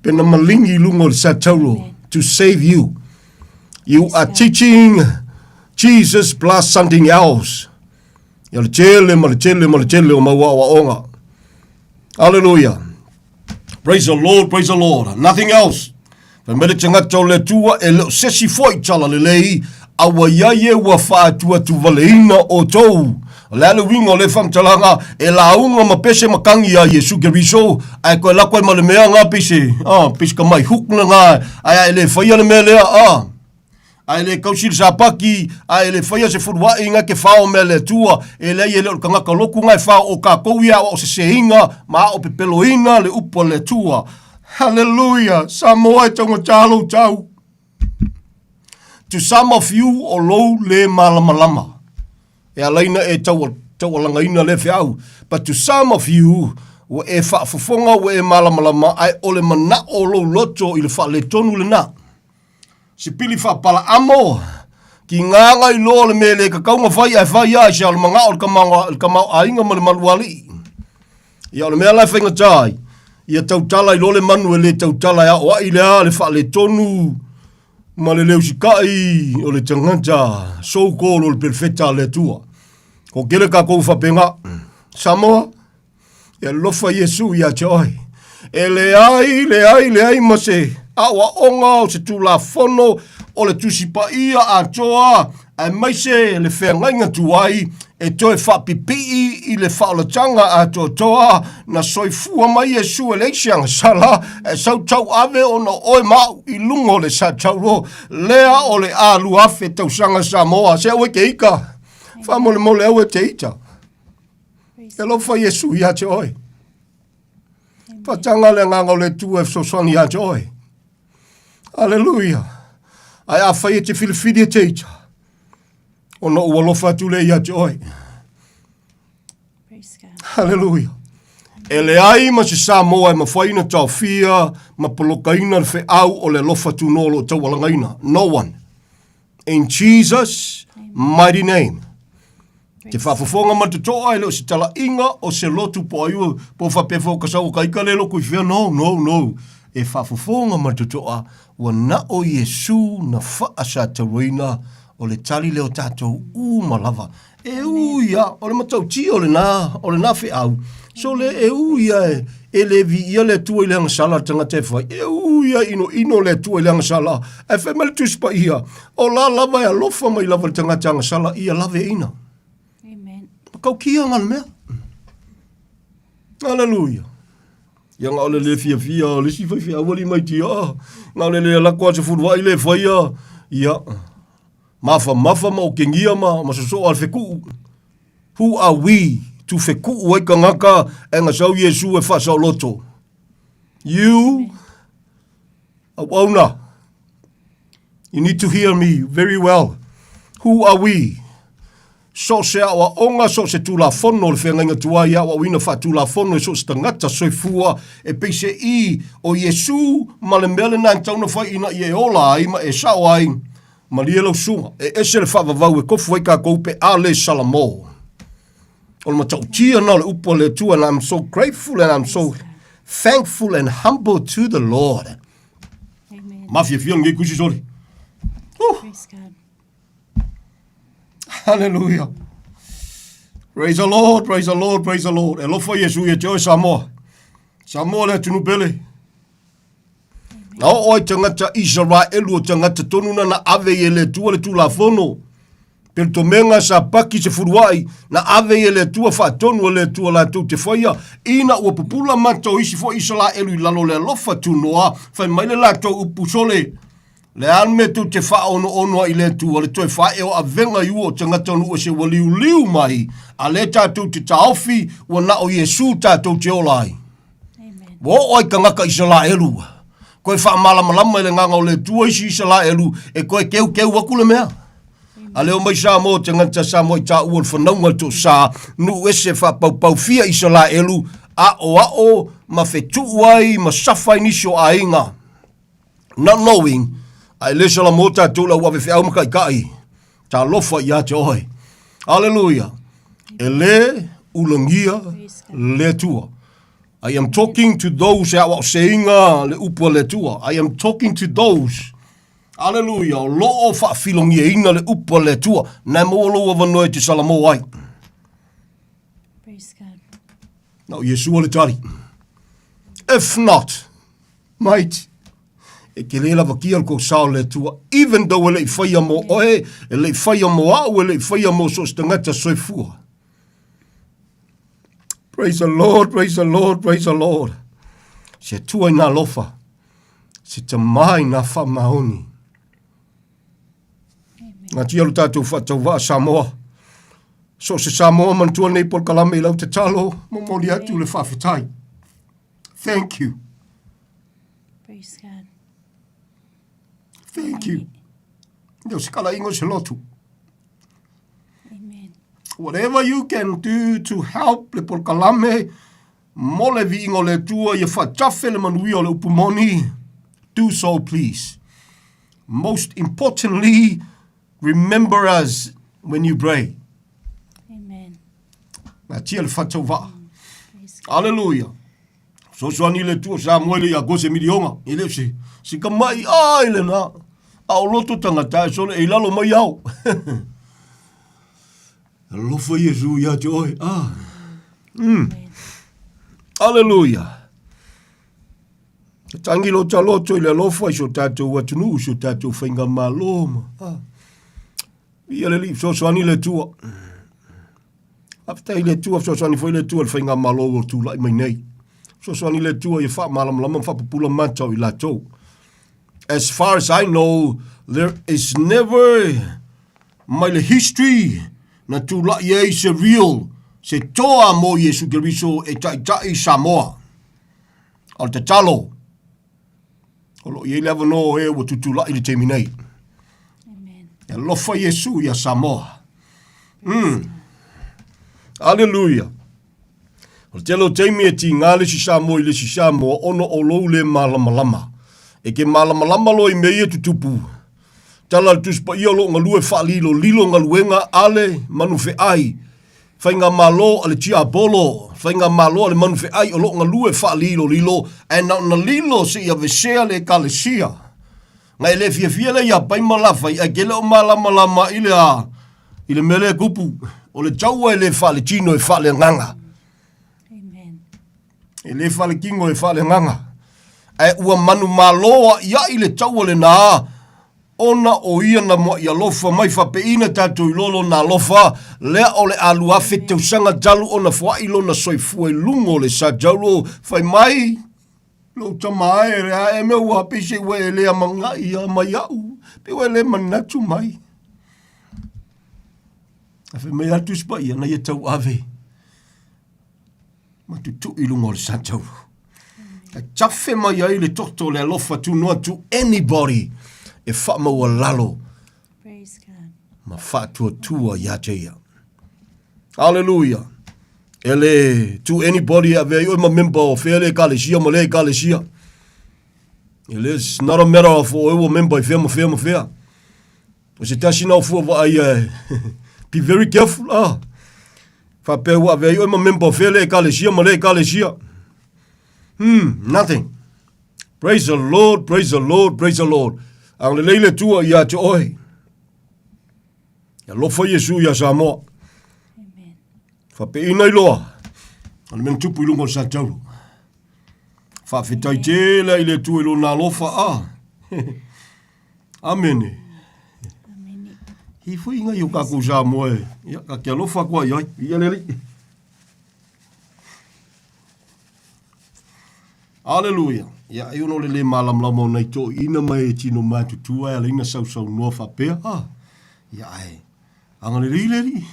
pe na malingi i luga o le satauro to save you. You are teaching Jesus plus something else. Ia le tele ma le tele ma le tele o mau aoaoga. Hallelujah. Praise the Lord, praise the Lord. Nothing else. Fai mai le tagata o le Atua, e le o se isi foi talalelei, a ua i ai e ua faaatuatuvaleina outou. O le a le uiga o lea faamatalaga, e lauga ma pese ma kagi iā Iesu Keriso, ae toe lako ai ma le mea nga pei se, ah, pei se tamai hook lena, ae a e le faia le mea lea, ah, a e le kausi le sapaki, a e le faia se fuluaʻi nga ke fao mea le Atua, e leai e le o le tagata lotu nga e fao, o kakou ia o seseina ma ao pepeloina le upu a le Atua. Hallelujah! Samoa e taugata lou tau. To some of you o lou le malamalama. E alaina e tau, taualagaina lea feau. But to some of you, ua e faafofoga, ua e malamalama, ae o le manao o lou loto i le faaletonu lena. Sipili faapalaamo, ki ngāga i loa le mea le kakau ma fai ae fai ai se o le mangao le kamao, le kamao aiga ma le malualii. Ia o le mea la e faigata ai, ia tautala i loa le manu e le tautala e aoai le a le faaletonu ma le leusikai o le tagata so called o le perofeta a le Atua. Ko kele kākou faapena. Samoa, e alofa Iesu ia te oe. E leai, leai, leai ma se aoaoga o se tulafono o le Tusi Paia atoa aemaise le feagaiga tuai e toe faapipii i le faaolataga atoatoa na soifua mai Iesu e leai se agasala e sau tauave ona o oe ma au i luga o le satauro lea o le a 2000 tausaga Samoa. Se aua e te ita, faamolemole aua e te ita. E alofa Iesu ia te oe. Faataga le agaga o le Atua e fesoasoani ia te oe. Aleluia. Ae afai e te filifili e te ita, ona ou alofa atu lea ia te oe. Aleluia. E leai ma se Samoa e mafai ona taofia ma polokaina le feau o le alofa tunoa o lo o taualagaina. No one. In Jesus' mighty name. Te faafofoga ma le totoa e le o se talaiga o se lotu po ai ua po faapea foi o ka sau o ka ika le loku i fea. No, no, no. E faafofoga ma le totoa ua na o Iesu na faasatauaina o le tali lea o tatou uma lava. E ui a, o le matautia o lena, o lena feau. So le e ui a e, e le viia le Atua i le agasala a le tagata e fai. E ui a inoino le Atua i le agasala. Ae fai mai le Tusi Paia, o la lava e alofa mai lava le tagata agasala ia laveina. Amen. Makaukia nga le mea. Hallelujah. Ia nga o le le fiafia o le isi faifeau alii mai tia. Nga o le le alako a se fuluai le faia. Ia. Mafamafa ma okengia ma, ma sosoo a le fekuu. Who are we to fekuu ai kangaka e nga sau Iesu e faasaoloto? You, auauna, you need to hear me very well. Who are we? So se aoaoga, so se tulafono o le feagaiga tuai e aoaoina faatulafono e so o se tagata soifua e pei se i o Iesu ma le mea lena e tatau ona fai ina ia e ola ai ma e sao ai. Malie lau suga, e ese le faavavau e kofu ai kākou pe a le Salamo. O le matautia na o le upu a le Atua and I'm so grateful and I'm so thankful and humble to the Lord. Amen. Mafiafia lenei kusi soli. Uh. Praise God. Hallelujah. Praise the Lord, praise the Lord, praise the Lord. E alofa Iesu ia te oe Samoa. Samoa le atunu pele. Na oo ai tagata Isaraelu o tagata tonu na na ave i e le Atua le Tulafono. Pe le tomega sa paki se fuluai, na ave i e le Atua faatonu a le Atua latou te faia, ina ua pupula mata o isi foi Isaraelu i lalo o le alofa tunoa, fai mai le latou upu sole, Le a le mea tou te faaonoono ai i le Atua, le toe faaee o avega i ua o tagata o nuu ese ua liuliu mai, a lea tatou te taofi, ua na o Iesu tatou te ola ai. Ua oo ai tagata Isalaelu, koe faamalamalama i le agaga o le Atua isi Isalaelu e koe keukeu aku le mea. A leo mai Samoa tagata Samoa i taua o le fanauga le toasa, nuu ese faapaupau fia Isalaelu, aoao ma fetuu ai ma safa ai nisi o aiga. Not knowing, ae le salamo tatou le au ave feau ma taitai. Talofa ia te oe. Hallelujah. E le ulagia le Atua. I am talking to those e aoaoseinga le upu a le Atua. I am talking to those Hallelujah, o loo faafilogiaina le upu a le Atua. Na e maua lou avanoa e te salamo ai. Praise God. Na o Iesua le tali. If not, Mate, e te lē lavakia le kou sao le Atua, even though e le i whaia mō oe, e le i whaia mō au, e le i whaia mō so o se tagata soifua. Praise the Lord, praise the Lord, praise the Lord. Se Atua i nā lofa, se tamā i nā whaamaoni. Ngā tia lo tātou whaatauvaa Samoa. So se Samoa manatua nei polokalame i lau tatalo, momoli atu le whaafetai. Thank you. Praise God. Thank you. Le o se kalaiga o se lotu. Amen. Whatever you can do to help le polokalame mo le viiga o le Atua ia faatafe le manuia o le upu moni, do so please. Most importantly, remember us when you pray. Amen. Na tia le whatauvaa. Hallelujah. Fesoasoani le Atua Samuele ia Kose Milionga, e le o se, se kamai ai lena. A o loto tagata e sole e i lalo mai ao. Alofa Iesu ia te oe. Ah. Mm. Aleluia. E tangi lo ta loto i le alofa i so tātou atunuu, i so tātou whainga malo ma. Ah. Ia le li fesoasoani le Atua. Faafetai i le Atua, fesoasoani foi le Atua i le faigamalo ua tulai mai nei. Fesoasoani le Atua ia faamalamalama ma faapupula mata o i latou. As far as I know, there is never mai le history na tulai ai se real, se toa mo Iesu Keriso e taitai Samoa. A o le tatalo, O lo o i ai le avanoa o e ua tutulai i le taimi nei. Amen. E alofa Iesu ia Samoa. Mm. Aleluia. O le tele o taimi e tigā le isi Samoa i le isi Samoa ona o lou le malamalama. E ke malamalama loa i mea ia tutupu. Tala a le Tusi Paia o lo o galue faalilolilo galuega a le manufeai Faigamalo a le tiapolo, Faigamalo a le manufeai o lo o galue faalilolilo, ae na ona lilo seia avesea le Ekalesia. Na e le fiafia lea ia pai ma lafai, ae ke le o malamalama i le a, i le mea lea e kupu, o le taua e le faaletino e faaleagaga. E le faalekino e faaleagaga. Ae ua manumalo a'ia'i le taua lenā, ona o ia na mua'i alofa mai faapeina tatou i lona alofa, lea o le a 2000 tausaga talu ona foa'i lona soifua i luga o le sa taulo, fai mai, Lou tama e, le a e mea ua pei se ua e le amaga'i a mai a'u, pei ua e le manatu mai. Ae fai mai a le Tusi Paia, na ia tauave. ma tutui i luga o le sa tauro. E tafe mai ai le toto le alofa tunoa to anybody e faamaualalo ma faatuatua ia te ia. Hallelujah. E le to anybody e avea ai oe ma member o fea le ekalesia ma le ekalesia. It is not a matter of oe ua member i fea ma fea ma fea. O se tasi na o fua vaai e be very careful ah. Faapea ua avea ai oe ma member o fea le ekalesia ma le ekalesia. Nothing. Praise the Lord, praise the Lord, praise the Lord. Agalelei le Atua ia te oe. Alofa Iesu ia Samoa. Amen. Faapeiina i loa. O le mea na tupu i luga o le sa tauro. Faafetai tele i le Atua i lona alofa. Ah. Amene. Amene. I fui ngai o kākou Samoa e. Ia, ka ke alofa kua i ai. Ia le alii. Aleluia. Ia, ai ono le le malamalama o nai toeaiina mai e tino matutua e ala ai na sausaunoa faapea. Ah, ia ae, agalelei le alii.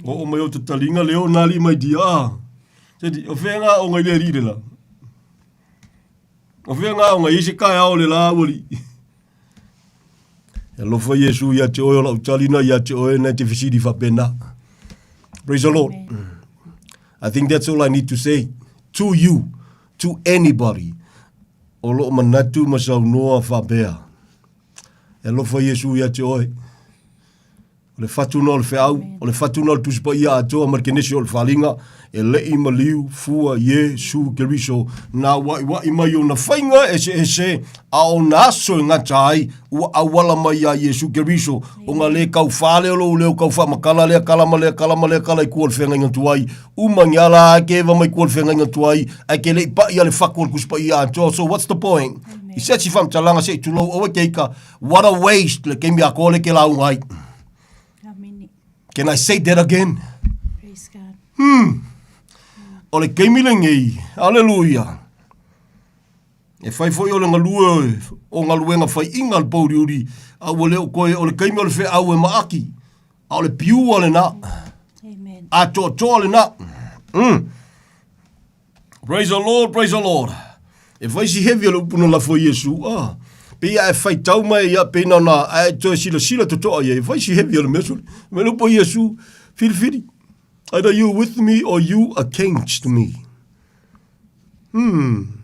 Oo mai o tataliga leo nā alii mai dia. Ah, sedi, o whea ngā o ngai le alii le la. O fea ngā onga i se kaeao o le lā ua alii. E alofa Iesu ia te oe o lau talina ia te oe na te fesili faapena. Praise the Lord. I think that's all I need to say to you, to anybody. O loo manatu ma saunoa faapea. E alofa Iesu ia te oe. O le fatuna o le feau, o le fatuna o le Tusi Paia atoa ma le kenesi o le faliga, e le'i maliu, fua, ie, su, Keriso, na waiwai mai ona faiga eseese, a o na aso e gata ai, ua auala mai iā Iesu Keriso, o ga le kau fale o lou leo kau faamakala lea kala ma lea kala ma lea kala i kua o le feagaiga tuai, uma ngi ala ae ke eva mai kua o le feagaiga tuai, ae ke le'i pa'i a le fako o le Tusi Paia atoa, so what's the point? I se ati faamatalaga se i tulou, aua ke ika, What a waste le keimi a kole ke lauga ai. Amene. Can I say that again? Praise God. O le keimi lenei, aleluia. E fai foi o le galue o galuega faiiga le pouliuli, a ua le o koe o le keimi o le feau e maaki, a o le piua lena. Amen. Atoatoa lena. Praise the Lord, praise the Lord. E fai si heavy o le upu na lafo e Iesu, ah. Pei a e faitau mai ia, pei na ona a e toe silasila totoa i ai, e fai si heavy o le mea sole. Mai le upu a Iesu, filifili. Either you with me or you against me. Hmm.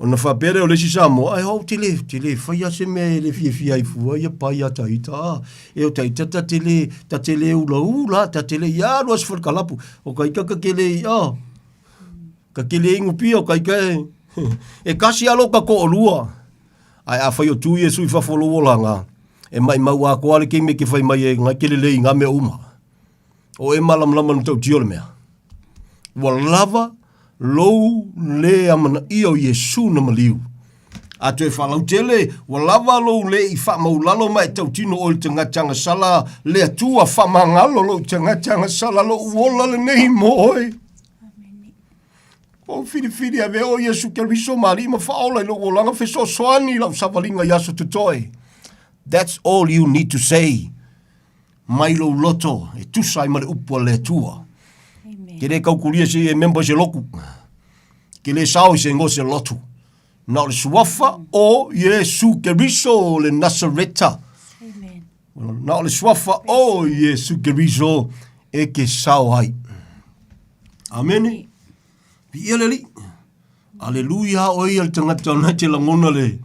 Ona faapea lea o le isi Samoa, ai ou te le, te le faia se mea e le fiafia ai fua ia pai a taita. Ah, e o taita ta te le, ta te le ula ula, ta te le ia alu a se kalapu. O ka ika ka ke le i, ah. Ka ke le ingu pia o ka ika e. E kasi alo ka ko olua. Ai a whai o tū Iesu i fafo lo olanga. E mai mau a koa le keime ke whai mai e ngai ke lelei ngā mea uma. O e malamalama le matautia o le mea. Ua lava lou le amanaia o Iesu na maliu. A toe faalautele, ua lava lou le i faamaulalo ma e tautino oe i le tagata agasala, le Atua faamagalo lou tagata agasala, lou ola lenei mo oe. Ua ou filifili ave o Iesu Keriso ma Alii ma Faaola i lou olaga fesoasoani i lau savaliga i aso totoe. That's all you need to say. Mai lou loto e tusa ai ma le upu a le Atua. Ke le kaukulia se e member se loku. Ke le sao i se ngo se lotu. Na o le suafa o Iesu Keriso le Nasareta. Na o le suafa o Iesu Keriso e ke sao ai. Amene. Viia le Alii. Aleluia o ia le tagata na te langona le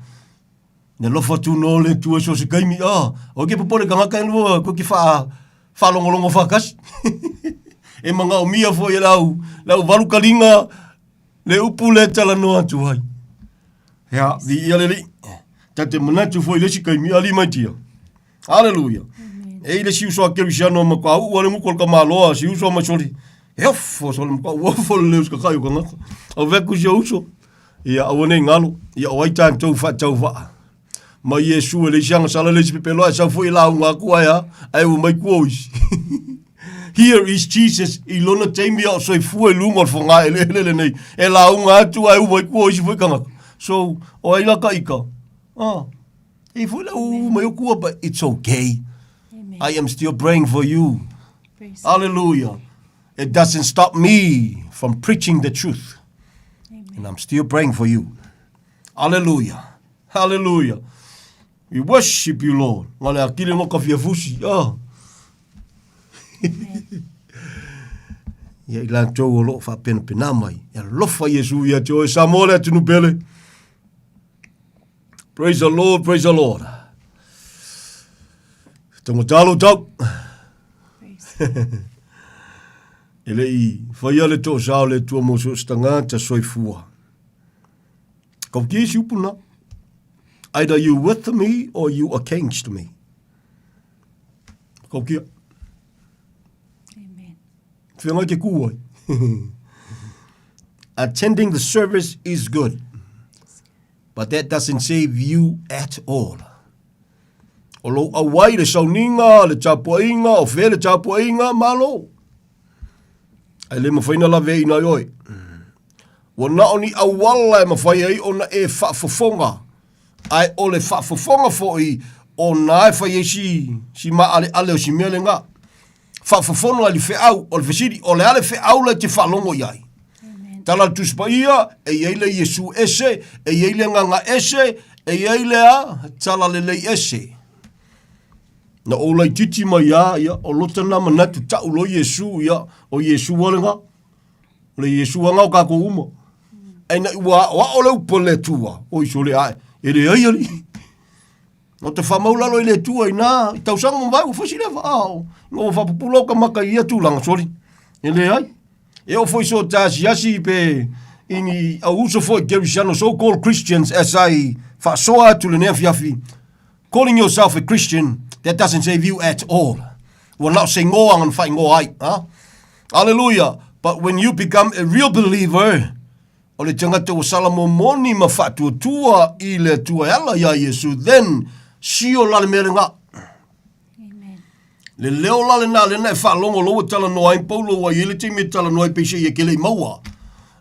Ne alofa atu no le Atua so se kaimi, ah, o ke popole kangaka e lua, ko ke wha, whalongolongo whakasi. e mangaomia foi e lau, lau valu kalinga, le upu le tala noa atu ai. Hea, vi ia le li, ta te manatu foi le si kaimi ali mai tia. Hallelujah. E i le si uso a Kerisiano ma ka ua le nguko le kamaloa, si uso ma soli. E ofo soli ma ka ua ofo le uska kai o kangaka. Au veku si uso. Ia aua nei galo, ia o ai tatou faatauvaa. Ma Iesu e leai se agasala leai se pepelo ae sau foi e lauga atu ae a, ae ua mai kua o isi. Here is Jesus i lona taimi a o soifua i luga o le fogaeleele lenei, e lauga atu ae ua mai kua o isi foi tagata. So, o ai la ka ika? Ah, e foi la u mai o kua, but it's okay. Amen. I am still praying for you. Praise Hallelujah. It doesn't stop me from preaching the truth. Amen. And I'm still praying for you. Hallelujah. Hallelujah. We worship you, Lord. Nga le akile no ka fia fusi. Oh. Ia i latou o loo faapenapena mai. E alofa Iesu ia te oe Samoa le atunuu pele. Praise the Lord, praise the Lord. Tangata lo tau. E le i whaia le tō sao le tua mō so se tangata soifua. Kau ki isi upu na. Either you with me or you against me. Kau kia. Amen. Whianga ke kūai. Attending the service is good. But that doesn't save you at all. O lou auai le sauniga, le tapuaiga, o fea le tapuaiga, malo. Ae le mafai na laveaiina ai oe. Ua na o ni auala e mafai ai ona e faafofoga, ae o le faafofoga foi o na e fai ai si, si maaleale o si mea lena. Faafofoga i le feau, o le fesili, o le a le feau la e te faalogo i ai? Tala le Tusi Paia, e i ai le Iesu ese, e i ai le Agaga ese, e i ai le a, tala lelei ese. Na ou laititi mai a, ia, o lota na manatu tau lo Iesu, ia, o Iesu a lena. O le Iesu anga o kākou uma. Ai na ua ao ao le upu a le Atua, oi sole ae, e leai alii. No te whamaulalo i le Atua i nā, i tausaga mavae ua fai si leva, a, ina ua whapupula o ka maka i ia tūlanga, sori, e leai. E oo foi so ta asiasi pe i ni au uso foi Kerisiano, so-called Christians, as I faasoa atu lenei afiafi, calling yourself a Christian, that doesn't save you at all. Ua na o se igoa na faaigoa ai. Ha? Hallelujah. But when you become a real believer, o le tagata ua sala momoni ma faatuatua i le Atua e ala iā Iesu, then sio la le mea lena. Le leo la lena lena e faalogo loa ua talanoa ai Paulo ua i ai le taimi e talanoa ai peiseai e ke le i maua.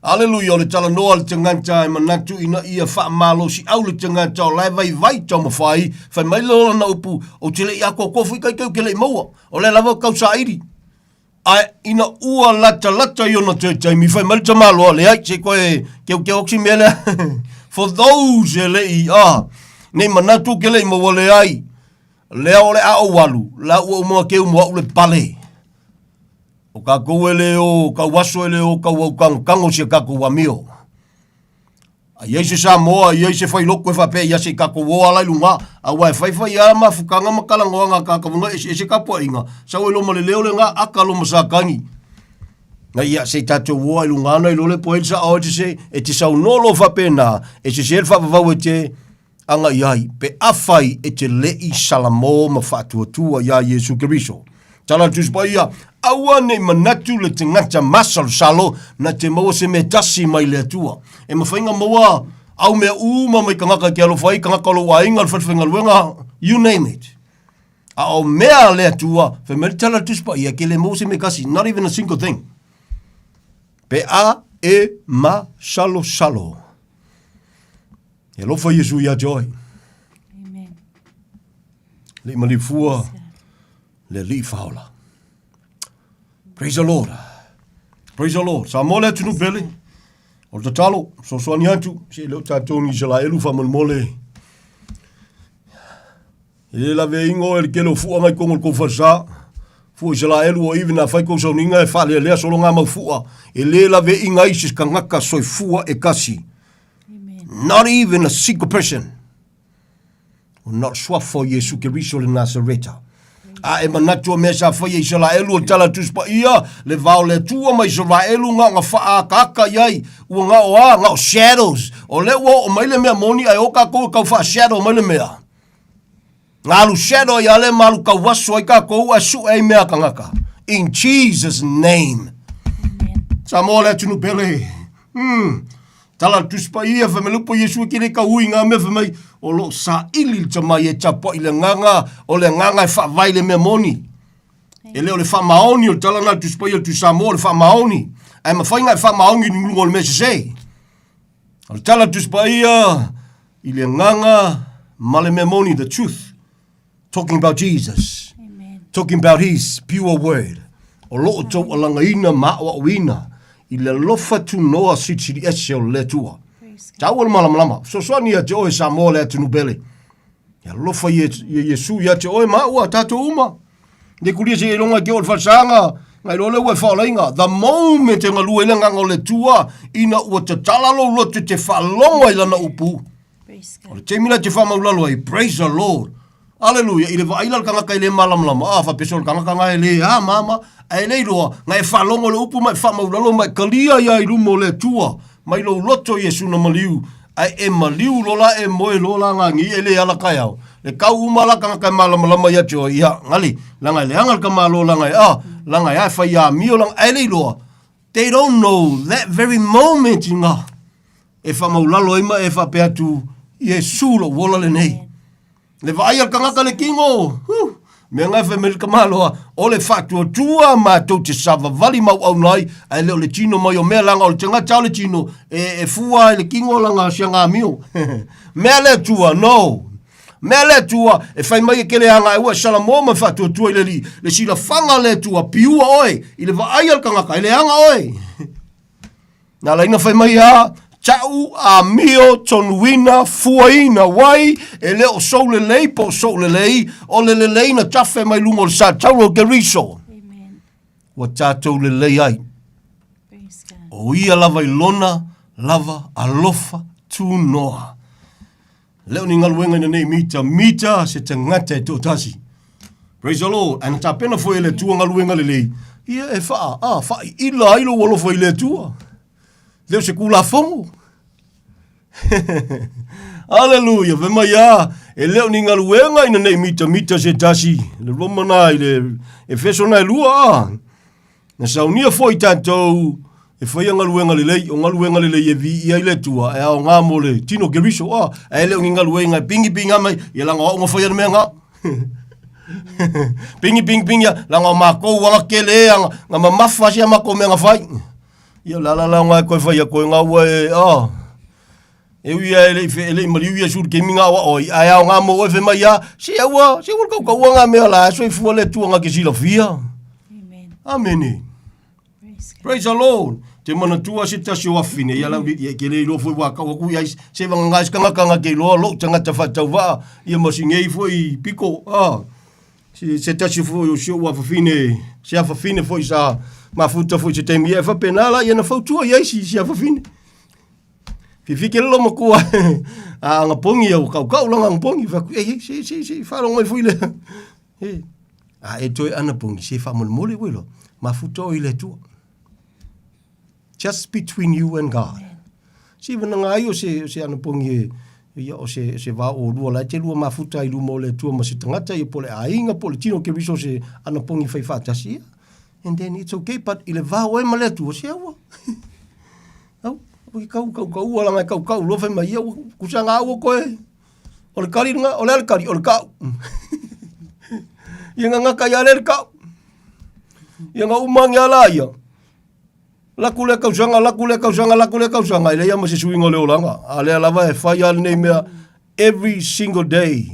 Aleluia, o le talanoa a le tagata e manatu ina ia faamalosiau le tagata o la e vaivai taumafai, fai mai le lona upu, ou te le i atoatoa foi kaikai ou ke le i maua. O lea lava kau saili. Ae ina ua latalata i ona toe taimi, fai mai le tamaloa, leai, se i koe keokeo atu si mea lea. For those e le i, ah, nei manatu ke le i maua le ai, lea o le a ou alu, la ua uma ke umo au le pale. O kākou e le o kau aso e le o kau au kagokago si a kākou amio. A i ai se Samoa, a i ai se failoko e faapea ia se i kākou o ala i luga, aua e faifai a mafukanga ma kalagoaga a kākavunga eseese kapuaiga, sau ai loma le leo le ngā aka loma sākani. Na ia se i tātou o ai luga ana i lole po e sa o te se, e te sau no lo faapena, e se se le whaavavau e te, aga i ai, pe afai e te leʻi salamo ma faatuatua iā Iesu Keriso. Tala le Tusi Paia, Aua nei manatu le tangata masalosalo na te maua se mea tasi mai le Atua. E mafai nga maua au mea uma mai kangaka ke alofa ai, kangaka o lou aiga, le fale-faigaluega, you name it. A o mea a le Atua, fai mai le tala le Tusi Paia, ke le maua se mea kasi, not even a single thing. Pe a e masalosalo. E alofa Iesu ia te oe. Amen. Le malifua le alii whaola. Praise the Lord. Praise the Lord. Sa mo le atunu pele. O le tatalo, sosoani atu, se leo tātou ni Isalaelu whamolemole. E le lave ingo e le kele o fua ngai kongo le kou falesa. Fua Isalaelu o iwi na whai kou sauninga e whaalea lea solo ngā mau fua. E le lave inga i se kangaka soifua e kasi. Not even a single person. O not suafa o Iesu Keriso le Nasareta. A e manatu o mea sa whai e Isaraelu o tala tuspa ia, le vao le tua mai Isaraelu ngā ngā whaakaka i ai, ua ngā o a, ngā o shadows. O le ua o mai le mea moni ai o kākou e kau wha shadow mai le mea. Ngā alu shadow i ale ma alu kau aso ai kākou a su ai mea kangaka. In Jesus name. Samoa le atunu pele. Tala le Tusi Paia, fai mai le upu a Iesu e kele ka ui ngā mea, fai mai, o loo saili le tamai e tapuai le agaga, o le agaga e faavae i le mea moni. E le o le faamaoni o le tala na le Tusi Paia o le Tusi Samoa, o le faamaoni. Ae mafai na e faamaoni i luga o le mea sese. O le tala a le Tusi Paia i le agaga ma le mea moni, the truth. Talking about Jesus. Amen. Talking about his pure word. O loo tou alagaina ma aoaoina i le alofa tunoa silisili ese o le Atua. Taua le malamalama. Fesoasoani ia te oe Samoa le atunuu pele. E alofa ia Iesu ia te oe ma ua tātou uma. Ne kulia se ilonga ke o le falesaaga, ngai loa le ua e faolaina. The moment e galue ai le agaga o le Atua, ina ua tatala lou loto e te faalogo ai lana upu. O le taimi la te faamaulalo ai, praise the Lord. Aleluia, i le vaai la le tagata e le malamalama, a faapea se o le tagata na e le a mama, ae le iloa, na e faalogo le upu ma e faamaulalo ma e kalia ia i luma o le Atua, mai lou loto Iesu na maliu, ae e maliu loa la e moe loa la gagi e le ala kaeao. Le kau uma la tagata e malamalama ia te oe, ia, gali, langa e leaga le tamālo langa e a, langa e a e fai amio langa, ae le iloa, they don't know that very moment i nga, e faamaulalo ai ma e faapea atu, Iesu lou ola lenei. Le vaai a le tagata le kino, huh, mea nga e fai mai le tamaloa, o le faatuatua matou te savavali mauauna ai, ae le o le tino mai o mea langa o le tagata o le tino, e, e fua ai le kino langa sia amio. mea le Atua, no. Mea le Atua, e fai mai e kele anga e ua e Salamo ma faatuatua i le alii, le silafaga a le Atua, piua oe, i le vaai a le tagata, e leaga oe. Na laina fai mai a, Ta'u amio tonuina fuaina wai e le o sou lelei po o so'u lelei, o le lelei na tafe mai luga o le sa taula o Keriso. Ua tatou lelei ai. O ia lava i lona lava alofa tunoa. Le o ni galuega ina nei mita, mita se tagata e toatasi. Praise the Lord. Ae na tapena foi e le Atua galuega lelei, ia e faa, a, faaiila ai lou alofa i le Atua. Le o se kulafono. Aleluia, fai mai a, e le o ni galuega ina nei mita mita se tasi, le Roma na i le Efeso na e lua a. Na saunia foi tatou e faia galuega lelei, o galuega lelei e viia ai le Atua, e aoga mo le tino Keriso, a, ae le o ni galuega e pigipigi mai, ia laga o au na faia le mea nga. Pingi pingi pingi ia, laga o makou aga kele e aga, na mamafa sia makou mea na fai. Ia la la la nga e koe faia koe nga ua e, a, E ui a e le i e le i maliu Iesu i le taimi nga o aʻo ai, ae aoga mo oe fai mai a, se aua, se aua le kaukaua nga mea la, soifua le Atua nga ke silafia. Amene. Praise the Lord. Te manatua se tasi o afine, ia lau ia ke le iloa foi ua kau aku ia se vanga ngai skanga kanga ke iloa lou tagata faatauvaa ia ma singei foi piko a se se tasi foi o si ou afafine se afafine foi sa mafuta foi se taimi ia e faapena la ia na fautua i ai si si afafine. Fiafia tele lou matua a anapogi ia ua kaukau lana anapogi fai atu ei se se se faalogo mai foi lea. E a e toe anapogi se faamolemole ua iloa mafuta oe i le Atua. Just between you and God. Se vanaga ai o se, o se anapogi e, ia, o se, se va o lua la e te lua mafuta i luma o le Atua ma se tagata, ia po o le aiga, po o le tino o Keriso se anapogi fai faatasi, ia. And then it's okay, but i le va o oe ma le Atua, se aua. Au, ua kau, kau, kau, ua langa e kau, kau, loa fai mai, ia, ua kusaga au o koe. O le kali lena, o le a le kali, o le kau. Ia ngangaka ia le le kau. Ia nga umangi ala ia. Laku lea kausaga, laku lea kausaga, laku lea kausaga, e leai lava ma se suiga o le olaga. A lea lava e fai lava lenei mea every single day.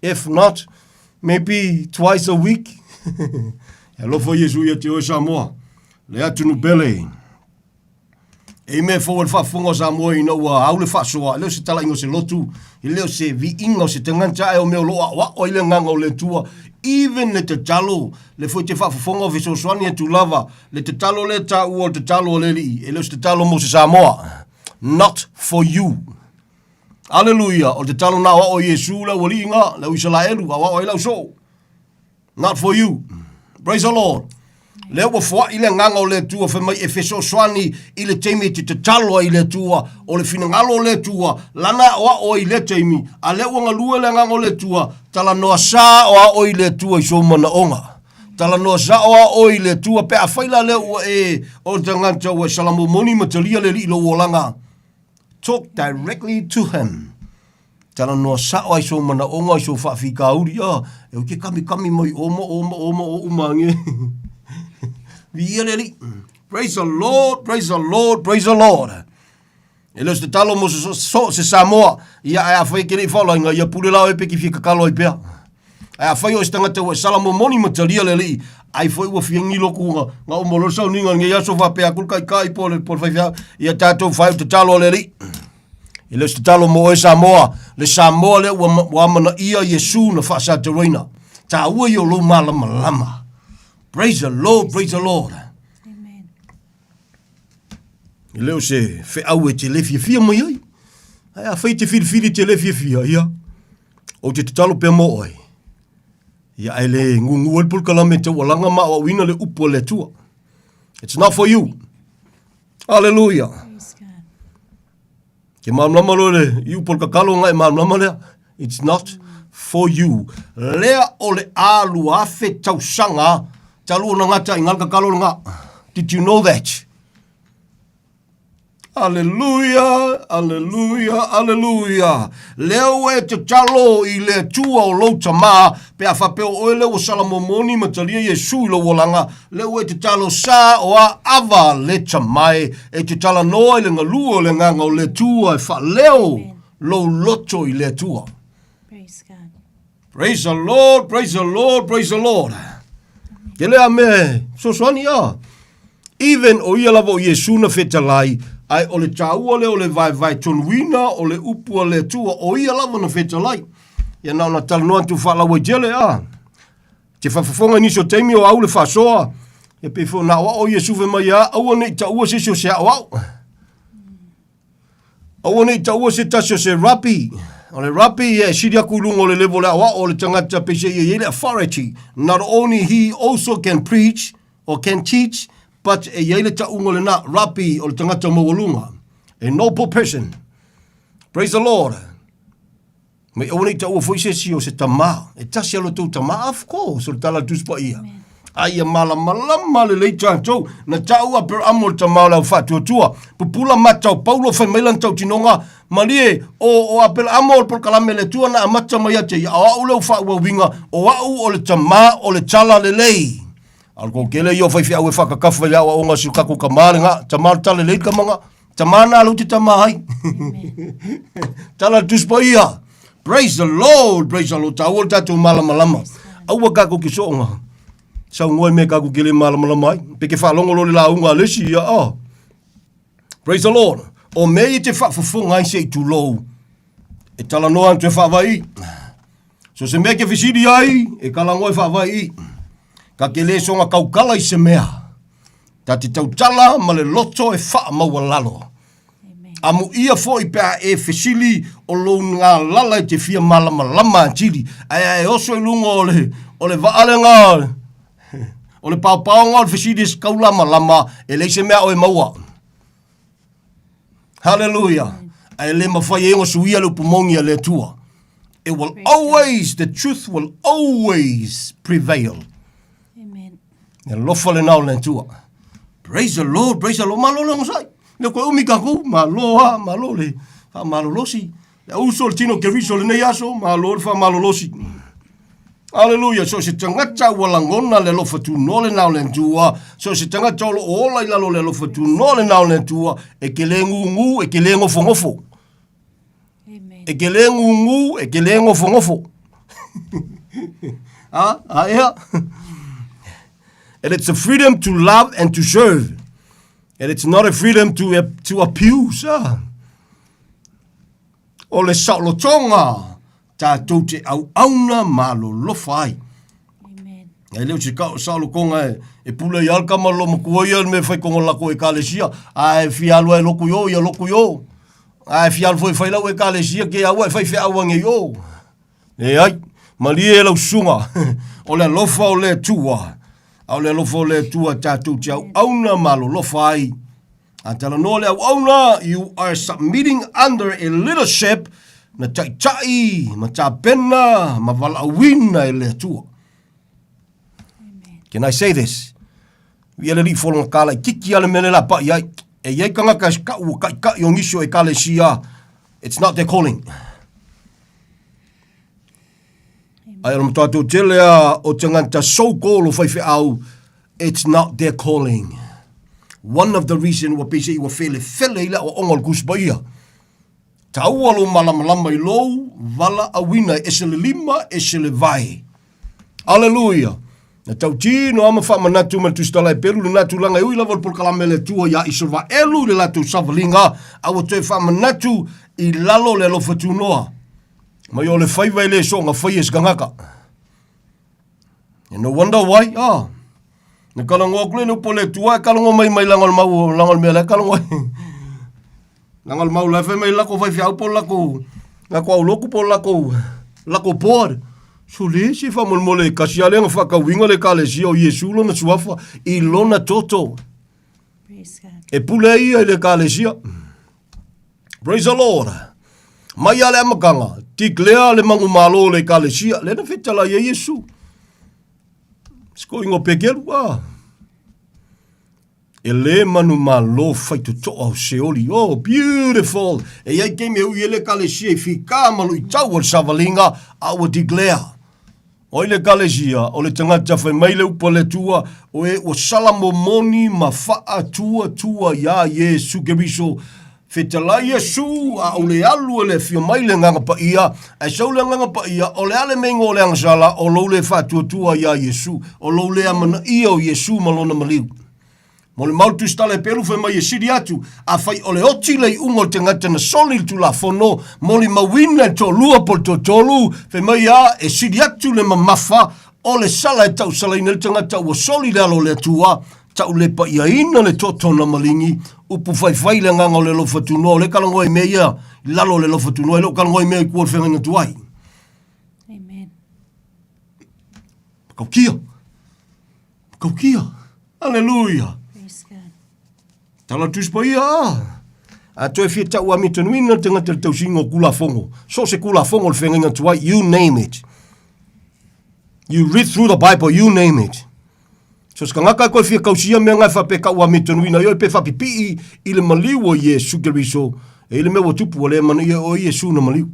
If not, maybe twice a week. E alofa Iesu ia te oe Samoa, le atunuu pele. E i mea fou e le faafofoga o Samoa ina ua au le faasoa, e le o se talaiga o se lotu, e le o se viiga o se tagata, ae o mea o lo o aoao ai le agaga o le Atua. Even le tatalo, le foi te faafofoga o fesoasoani atu lava, le tatalo lea taua o le tatalo a le Alii, e le o se tatalo mo se Samoa. Not for you. Aleluia! O le tatalo na aoao e Iesu le aualii nga, le au Isalaelu, aoao ai le ausoo. Not for you. Praise the Lord. Lea ua foai le agaga o le Atua fai mai e fesoasoani i le taimi e te tatalo ai i le Atua, o le finagalo o le Atua, lana e aoao ai i lea taimi, a lea ua galue le agaga o le Atua, talanoa sa o a oe i le Atua i sou manaoga. Talanoa sao a oe i le Atua pe afai la lea ua e o le tagata ua e salamomoni ma talia le Alii i lou olaga. Talk directly to him. Talanoa sao ai sou manaoga i sou faafitauli, ah, e ui ke kamikami mai o ma o ma o ma o uma ange. Viia le Alii. Praise the Lord, praise the Lord, praise the Lord. E le o se tatalo mo se, so, se Samoa, ia ae afai e ke le i faolaina, ia pule la oe pe ki fia kakalo ai pea. Ae afai o se tagata ua e sala momoni ma talia le Alii, ai foi ua fia ngilo ku nga, nga uma o lo sauniga lenei aso faapea aku le taitai po le, po le faifeau, ia tatou fai o tatalo a le Alii. E le o se tatalo mo oe Samoa, le Samoa lea ua, ua amanaia Iesu na faasatauaina. Taua ia o lou malamalama. Praise the Lord, praise the Lord. Amen. E le o se feau e te le fiafia mai ai. Ae afai e te filifili e te le fiafia, ia, ou te tatalo pea mo oe. Ia, ae le gugu ai le polokalame taualaga ma aoaoina le upu a le Atua. It's not for you. Hallelujah. Ke malamalama loa le i upu o le kakalo nga e malamalama lea. It's not for you. Lea o le a 2000 tausaga talu ona gata i ngā kakalo nga. Did you know that? Aleluia, aleluia, aleluia. Lea ua e tatalo i le Atua o lou tamā, pe a faapea o oe lea ua sala momoni ma talia Iesu i lou olaga, lea ua e tatalo sa o a ava le tamae, e te talanoa i le galue o le agaga o le Atua e faaleo lou loto i le Atua. Praise God. Praise the Lord, praise the Lord, praise the Lord. Ke lea mea e fesoasoani a. Even o ia lava o Iesu na fetalai, ae o le taua lea o le vaevae tonuina o le upu a le Atua, o ia lava na fetalai. Ia na ona talanoa atu faalauaitele a. Te faafofoga i nisi o taimi o au le faasoa, ia pei foi ona aoao Iesu fai mai a, aua ne i taua se isi o se aoao. Aua ne i taua se tasi o se rapi. O le rapi, ia e sili aku i luga o le level o le aoao o le tagata peiseai e i ai le authority. Not only he also can preach or can teach, but e i ai le tauga lena, rapi o le tagata maualuga. A noble person. Praise the Lord. Mai aua ne i taua foi se isi o se tamā. E tasi a lo tou tamā, of course, o le tala a le Tusi Paia. A ia malamalama lelei tatou, na tau Aperamo le tamā o le au faatuatua. Pupula mata o Paulo fai mai lana tautinoga, malie, o, o Aperamo o le polokalame a le Atua na amata mai ia te ia, a o au lea ua faaauauina, o au o le tamā o le tala lelei. A o le toatele ia o faifeau e faakakafa i le aoaoga a si o tatou tamā lena, tamā o le tala lelei le tamaga. Tamā nā lou te tamā ai. Tala le Tusi Paia. Praise the Lord, praise the Lord. Taua le tatou malamalama. Aua kakou ke soonga. Saunoa i mea kakou ke le malamalama ai. Pe ke faalogo loa le lauga a le isi, ia, oh. Praise the Lord. O mea ia te faafofoga ai se i tulou, e talanoa atu e faavaii. So se mea ke fesili ai, e kalagoa e faavaii. Ka te le soga kaukala i se mea. Ta te tautala ma le loto e faamaualalo. Amuia foi pe a e fesili o lou galala e te fia malamalama atili, ae a e oso i luga o le, o le vaa lena, o le paopaoga o le fesili e se kaulamalama, e leai se mea o e maua. Hallelujah. Ae le mawhai e ona suia le upu moni a le Atua. It will always, the truth will always prevail. Amen. E alofa lena o le Atua. Praise the Lord, praise the Lord. Malo le onosai. Le koe umi kakou, malo a, malo le whaamalolosi. Le auso le tino keriso lenei aso, malo le whaamalolosi. Aleluia, so se tagata ua lagona le alofa tunoa lena o le Atua, so se tagata o lo o ola i lalo le alofa tunoa lena o le Atua, e ke le gūgū, e ke le gofogofo. E ke le gūgū, e ke le gofogofo. A, a ea. And it's a freedom to love and to serve. And it's not a freedom to, to abuse. Ah. O le saolotoga tatou te auauna malolofa ai. Amen. E le o se saolotoga e, e pule i alka ma lo matua ia le mea fai kongo lako ekalesia, a e fia alu ai loku i o, ia loku i o. A e fia alu foi fai lau ekalesia ke aua e fai feau ange i o. E ai, malie e lau susuga, o le alofa o le Atua, a o le alofa o le Atua tatou te auauna malolofa ai. A talanoa le auauna, you are submitting under a leadership na taitai ma tapena ma valaauina e le Atua. Can I say this? Ia le lii folonga kala i kiki ale mele la pa iai. E iai kangaka e ka ua kai kai o ngisio e kalesia. It's not their calling. Ai o le matua tele a o te nganta so call o whaiwheau It's not their calling. One of the reason ua pei se i ua felefele i le aoaoga o le Tusi Paia. Taua lou malamalama i lou valaauina e ese le lima, ese le vae. Aleluia! Na tautino lava ma faamanatu ma le Tusitala e pelu lena tulaga e ui lava o le polokalame a le Atua iā Isaraelu i le latou savaliga, a ua toe faamanatu i lalo o le alofa tunoa. Mai o le faiva e le soonga faia e se tagata. And no wonder why, ah. Na kalagoa aku le le upu o le Atua e kalagoa mai mai langa o le mau, langa o le mea la e kalagoa ai. Langa o le mau la e fai mai lako faifeau po o lako, lako aulotu po o lako, lako board. Sole se faamolemole e kasi lava lea na faatauina le Ekalesia o Iesu lona suafa i lona toto. Praise God. E pule ai ia i le Ekalesia. Praise the Lord. Mai a le amataga, declare le manumalo o le Ekalesia, lea na fetalai ai Iesu. Sikoiga o Pekeru, ah. E le manumalo faitotoa o Seoli. Oh, beautiful. E iai taimi e ui ai le Ekalesia i fika ma luitau o le savaliga, a ua declare. O ai le Ekalesia? O le tagata fai mai le upu a le Atua, o e ua sala momoni ma faatuatua iā Iesu Keriso. Fetalai Iesu, a o le alu e le afio mai le Agaga Paia, ae sau le Agaga Paia, o le a le meiga o le agasala, o lou le faatuatua iā Iesu, o lou le amanaia o Iesu ma lona maliu. Mo le mau tusitala e pelu fai mai e sili atu, afai o le oti le iuga o le tagata na soli le Tulafono, molimauina le toalua po o le toatolu, fai mai a e sili atu le mamafa o le sala e tausalaina ai le tagata ua soli le alo o le Atua, taulepaiaina le toatona maligi, upu faifai le agaga o le alofa tunoa, o lea e kalagoa i mea ia i lalo o le alofa tunoa, e le o kalagoa i mea i tua o le feagaiga tuai. Amen. Kaukia. Kaukia. Aleluia. Praise God. Tala Tusi Paia a. A toe fia tau amitonuina le tagata i le tausiga o Kulafono. So o se Kulafono o le feagaiga tuai, you name it. You read through the Bible, you name it. So se tagata e koe fia kausia mea ngai whape ka ua amitonuina ioi pe whapipii i le maliu o Iesu Keriso. E i le mea ua tupu o le mana ia o Iesu na maliu.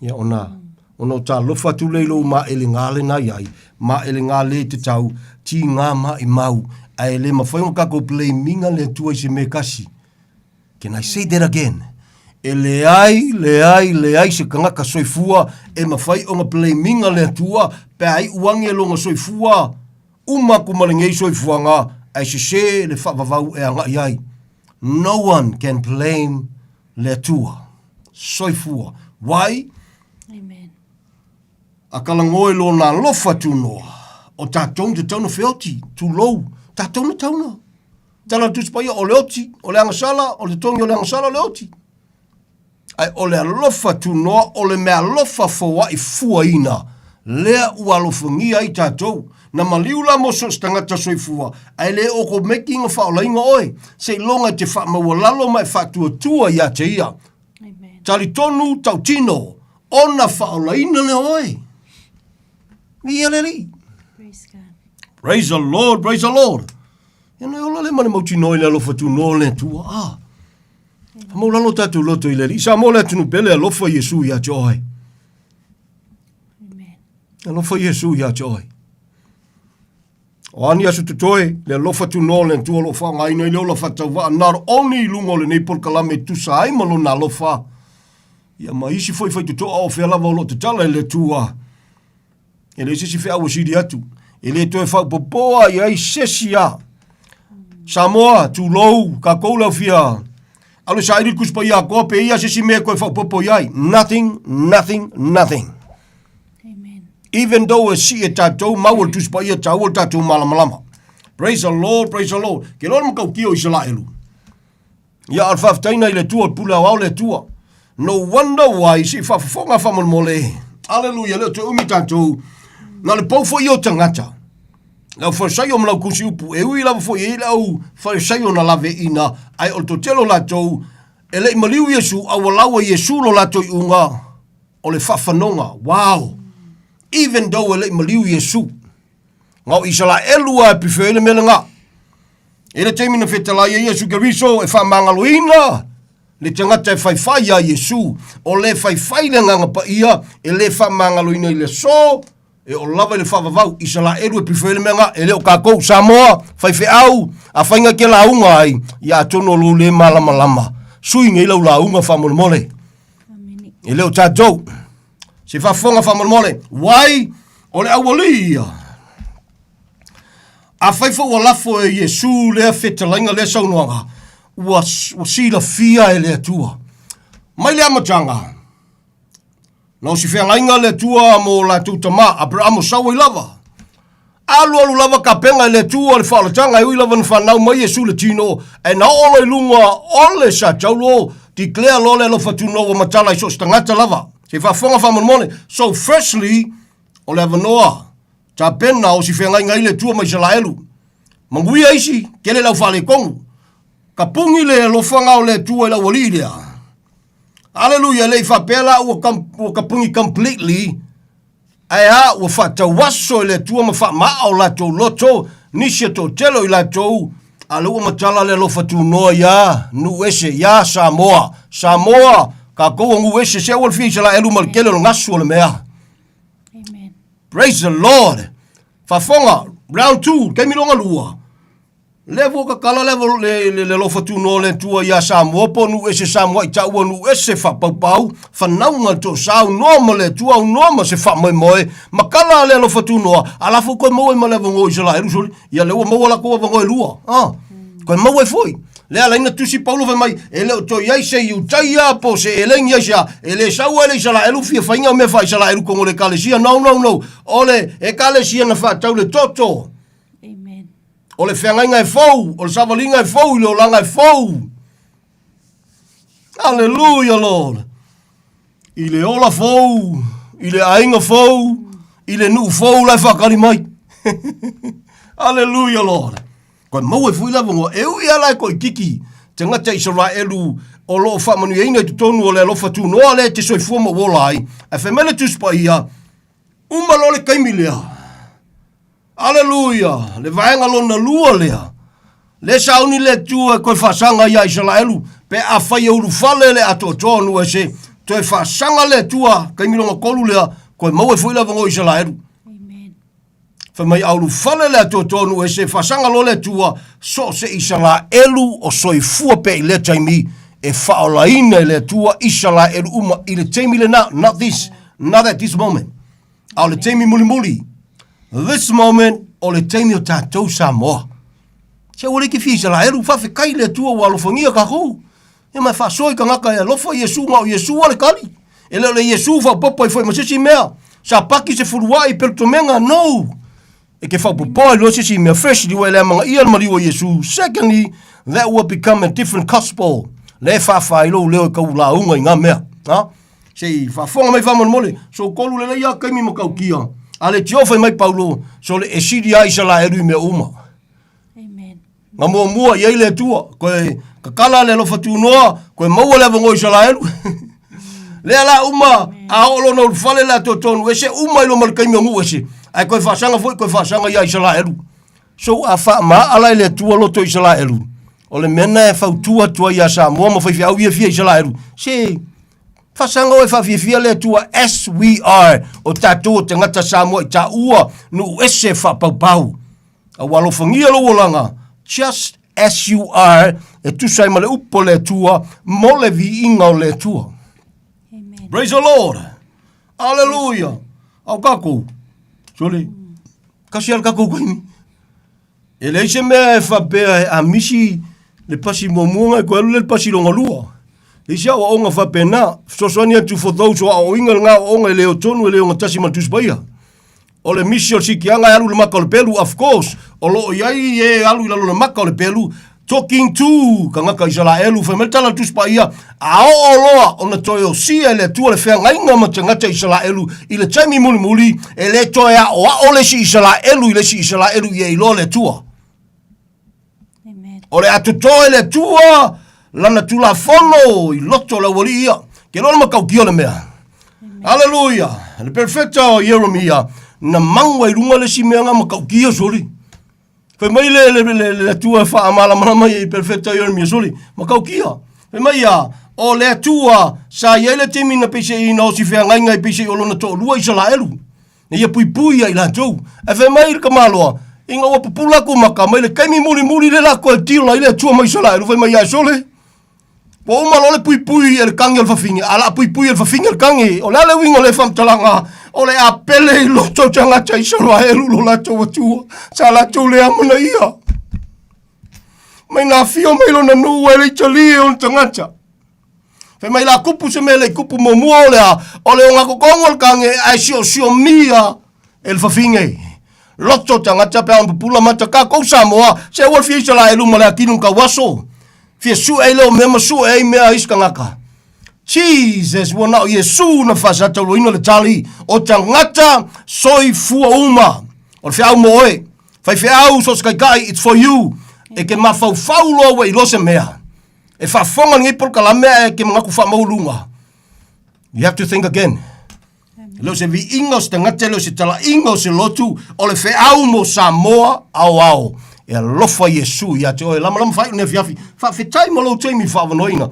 Ia, ona, ona o talofa atu lea i lou maʻele gā lena i ai, maʻele gā lē te tau, tigā maʻimau, ae le mafai ona tatou blame-iga le Atua i se mea e tasi. Can I say that again? E leai, leai, leai se tagata soifua e mafai ona blame-iga le Atua pe a iu age lona soifua uma atu ma lenei soifuaga. ae sese le faavavau e agai ai. No one can blame le Atua. Soifua. Why? Amen. A kalagoe lona alofa tunoa, o tatou na tatau na feoti, tulou, tatou na tatau na. Tala le Tusi Paia, o le oti, o le agasala, o le totogi o le agasala, o le oti. Ae o le alofa tunoa, o le meaalofa foai fuaina, lea ua alofagia ai tatou. Na maliu la mo so o se tagata soifua, ae le okomeki na faaolaina oe, seiloga e te faamaualalo ma e faatuatua ia te ia. Talitonu tautino, ona faaolaina lea o oe. Viia le Alii. Praise God. Praise the Lord, praise the Lord. Ia na e ola le ma le mautinoa i le alofa tunoa o le Atua. Ah. Whamaulalo tātou loto i le Alii. Samoa le atunu pele, alofa Iesu ia te oe. Amen. Alofa Iesu ia te oe. O a ni aso totoe, le alofa tunoa o le Atua o lo o faaaogaina ai le ola faatauvaa not only i luga o lenei polokalame e tusa ai ma lona alofa, ia ma isi foi faitotoa o fea lava o lo o tatala i le Atua. E leai se isi feau e sili atu. E le toe faaopoopoa i ai se isi a. Samoa, tulou, kākou le aufia. Alu e saili le Tusi Paia a Koa pe i ai se isi mea e toe faaopoopo i ai. Nothing, nothing, nothing. Amen. Even though e sii e tatou mau o le Tusi Paia taua le tatou malamalama. Praise the Lord, praise the Lord. Ke loa le matautia o Isaraelu. Ia, a o le faafetaina i le Atua, o le pule aoao le Atua. No wonder why, se i faafofoga faamolemole. Aleluia, le o toe umi tatou. Na o le pou foi ia o tagata. Le au Farisaio ma lau kusi upu, e ui lava foi e i ai le au Farisaio na laveina, ae o le toatele o latou, e le i maliu Iesu, a ua laua Iesu lo latou iuga o le faafanoga. Wow! Even though e le i maliu Iesu. Na o Isaraelu a e pifea ai le mea lena. E le taimi na fetalai ai Iesu Keriso e faamagaloina le tagata e faifai iā Iesu. O le faifai le Agaga Paia e le faamagaloina i le aso, e oo lava i le faavavau. Isaraelu e pifea ai le mea lena, e le o kākou. Samoa, faifeau, afai na te lauga ai, ia atonu o lou le malamalama. Sui nei lau lauga faamolemole. E le o tatou. Se faafofoga faamolemole. Why? O le aualii ia. Afai foi ua lafo e Iesu lea fetalaiga lea saunoaga, ua, ua silafia e le Atua. Mai le amataga, na o si feagaiga le Atua mo latou tama, Aperamo sau ai lava. Alualu lava kapega e le Atua le faaolataga e ui lava na fanau mai Iesu le tino, ae na oo loa i luga o le sataulo, declare loa le alofa tunoa ua matala i so o se tagata lava. Se faafofoga faamolemole. So firstly, o le avanoa tapena o si feagaiga ai le Atua ma Isaraelu. Manuia isi, tele lau faaletonu. Kapuni le alofaga o le Atua i le aualii lea. Aleluia, e le i faapea la ua, ua kapuni completely, Ae a, ua faatauaso e le Atua ma faama'a o latou loto, nisi e toatele o i latou, a lea ua matala le alofa tunoa iā nuu ese, iā Samoa. Samoa, kākou o nuu ese, se aua le fia Isalaelu ma le tele o le gasu o le mea. Amen. Praise the Lord. Faafofoga, round 2, taimi longa lua. Lea ua tatala le, le, le, le alofa tunoa o le Atua iā Samoa po o nuu ese Samoa i taua nuu ese faapaupau, fanauga le toasa aunoa ma le Atua aunoa ma se faamoemoe, matala le alofa tunoa, a la foi toe maua ai ma le avanoa o Isaraelu sole, ia lea ua maua latou avanoa e lua, ah, toe maua ai foi. Lea ala ai na tusi Paulo fai mai, e le o toe i ai se Iutaia po o se Eleni ai se a, e le sau ai le Isaraelu fia faiga o mea faa-Isaraelu tonu o le Ekalesia, no, no, no, o le Ekalesia na faatau le toto. Amen. O le feagaiga e fou, o le savaliga e fou i le olaga e fou. Aleluia, Lord. I le ola fou, i le aiga fou, i le nuu fou la e whakari mai. Aleluia, Lord. Koe maua e fui lava ngoa, e ui ala e koe kiki, te ngata Israelu o loo whaamanuiaina i totonu o le alofa tunoa le te soifua ma uola ai. Ae whai mai le Tusi Paia, uma loa le taimi lea. Aleluia! Le vaega lona lua lea. Le sauni le Atua e toe faasaga iā Isaraelu, pe afai e ulufale le atoatoa o nuu ese, toe faasaga le Atua, taimi lona tolu lea, toe maua ai foi le avanoa o Isaraelu. Fai mai a ulufale le atoatoa o nuu ese, faasaga loa le Atua, so o se Isaraelu o soifua pea i lea taimi, e faaolaina e le Atua Isaraelu uma i le taimi lena, not this, not at this moment. A o le taimi mulimuli, this moment, o le taimi o tatou Samoa. Se ua le ke fia Isaraelu, faafetai i le Atua ua alofagia kakou. Ia ma e faasoa i tagata e alofa Iesu na o Iesu a le tali. E le o le Iesu faaopoopo ai foi ma se isi mea. Sa paki se fuluai pelutomega, no! E ke faaopoopoa ai loa se isi mea. Firstly, ua e le amanaia le maliu o Iesu. Secondly, that will become a different gospel. Lea e faafa ai lou leo e tau lauga i nga mea. Ha? Se i faafofoga mai faamolemole, so kolu lelei a kaimi matautia. A le tio fai mai Paulo, so le e sili a Isalaelu i mea uma. Amen. Na muamua i ai le Atua, koe kakala le alofa tunoa, koe maua le avanoa Isaraelu. Lea la uma, a oo lona ulufale le atoa tonu ese, uma i loma le taimi o nuu ese, ae koe faasaga foi, koe faasaga ia Isaraelu. So a faamaa la e le Atua loto Isaraelu, o le mea na e fautua atu ai ia Samoa ma faifeau ia fia Isaraelu, se faasaga oe faafiafia le Atua as we are, o tatou o tagata Samoa i taua nuu ese faapaupau. A ua alofagia lou olaga, just as you are, e tusa ai ma le upu a le Atua, mo le viiga o le Atua. Amen. Praise the Lord. Hallelujah. Au kakou. Sole. Kasi al kakou kaimi. E leai se mea e faapea e amisi le pasi muamua ngai koe alu le pasi longa lua. E isi aoaoga faapena, fesoasoani atu for those o aoaoina lena aoaoga e le o tonu e le ogatasi ma le Tusi Paia. O le misi o le sikiaga e alu i le maka o le pelu, of course, o lo o i ai e alu i lalo o le maka o le pelu, talking to tagata Isaraelu, fai mai le tala a le Tusi Paia, a oo loa ona toe osia e le Atua le feagaiga ma tagata Isaraelu i le taimi mulimuli, e le toe aoao le isi Isaraelu i le isi Isaraelu ia iloa le Atua. Amen. O le a toto e le Atua lana tulafono i loto o le aualii ia. Ke loa le matautia o le mea. Aleluia. Le perfecta o Ieremia, na mau ai lunga le si mea nga matautia soli. Fai mai le, le, le, le Atua e faamalamalama i perfecta o Ieremia soli. Matautia. Fai mai ia, o le Atua sa i ai le taimi na peiseiina o si feagaiga i peisei o lona toalua Isaraelu. Na ia puipui ia i latou. Ae fai mai le tamaloa, ina ua pupula aku maka mai le taimi mulimuli le lako e tila i le Atua ma Isaraelu, fai mai ia sole, ua uma loa le puipui e le kagi o le fafine, a la puipui e le fafine le kagi. O le a le uiga o le faamatalaga, o le a pele i loto tagata Isaraelu lo latou Atua, sa latou le amanaia. Mai na afio mai lona nuu e le i talie o le tagata. Fai mai la kupu se mea le kupu muamua o le a, o le ogakokogo o le kage ae siosiomia e le fafine. Loto tagata pe a ona pupula mata kakou Samoa, se ua le fia Isaraelu ma le akinu kauaso. Fia sue ai lea o mea ma sue ai mea a isi tagata. Jesus, ua na o Iesu na faasatauloina le tali o tagata soifua uma. O le feau mo oe. Faifeau, so o se kaikai, it's for you. E ke mafaufau loa ua iloa se mea. E faafofoga lenei polokalame ae ke manatu faamaualuga. You have to think again. E le o se viiga o se tagata, e le o se talaiga o se lotu, o le feau mo Samoa aoao. E alofa Iesu ia te oe. Lamalama faaiu lenei afiafi. Faafetai mo lou taimi faavanoaina.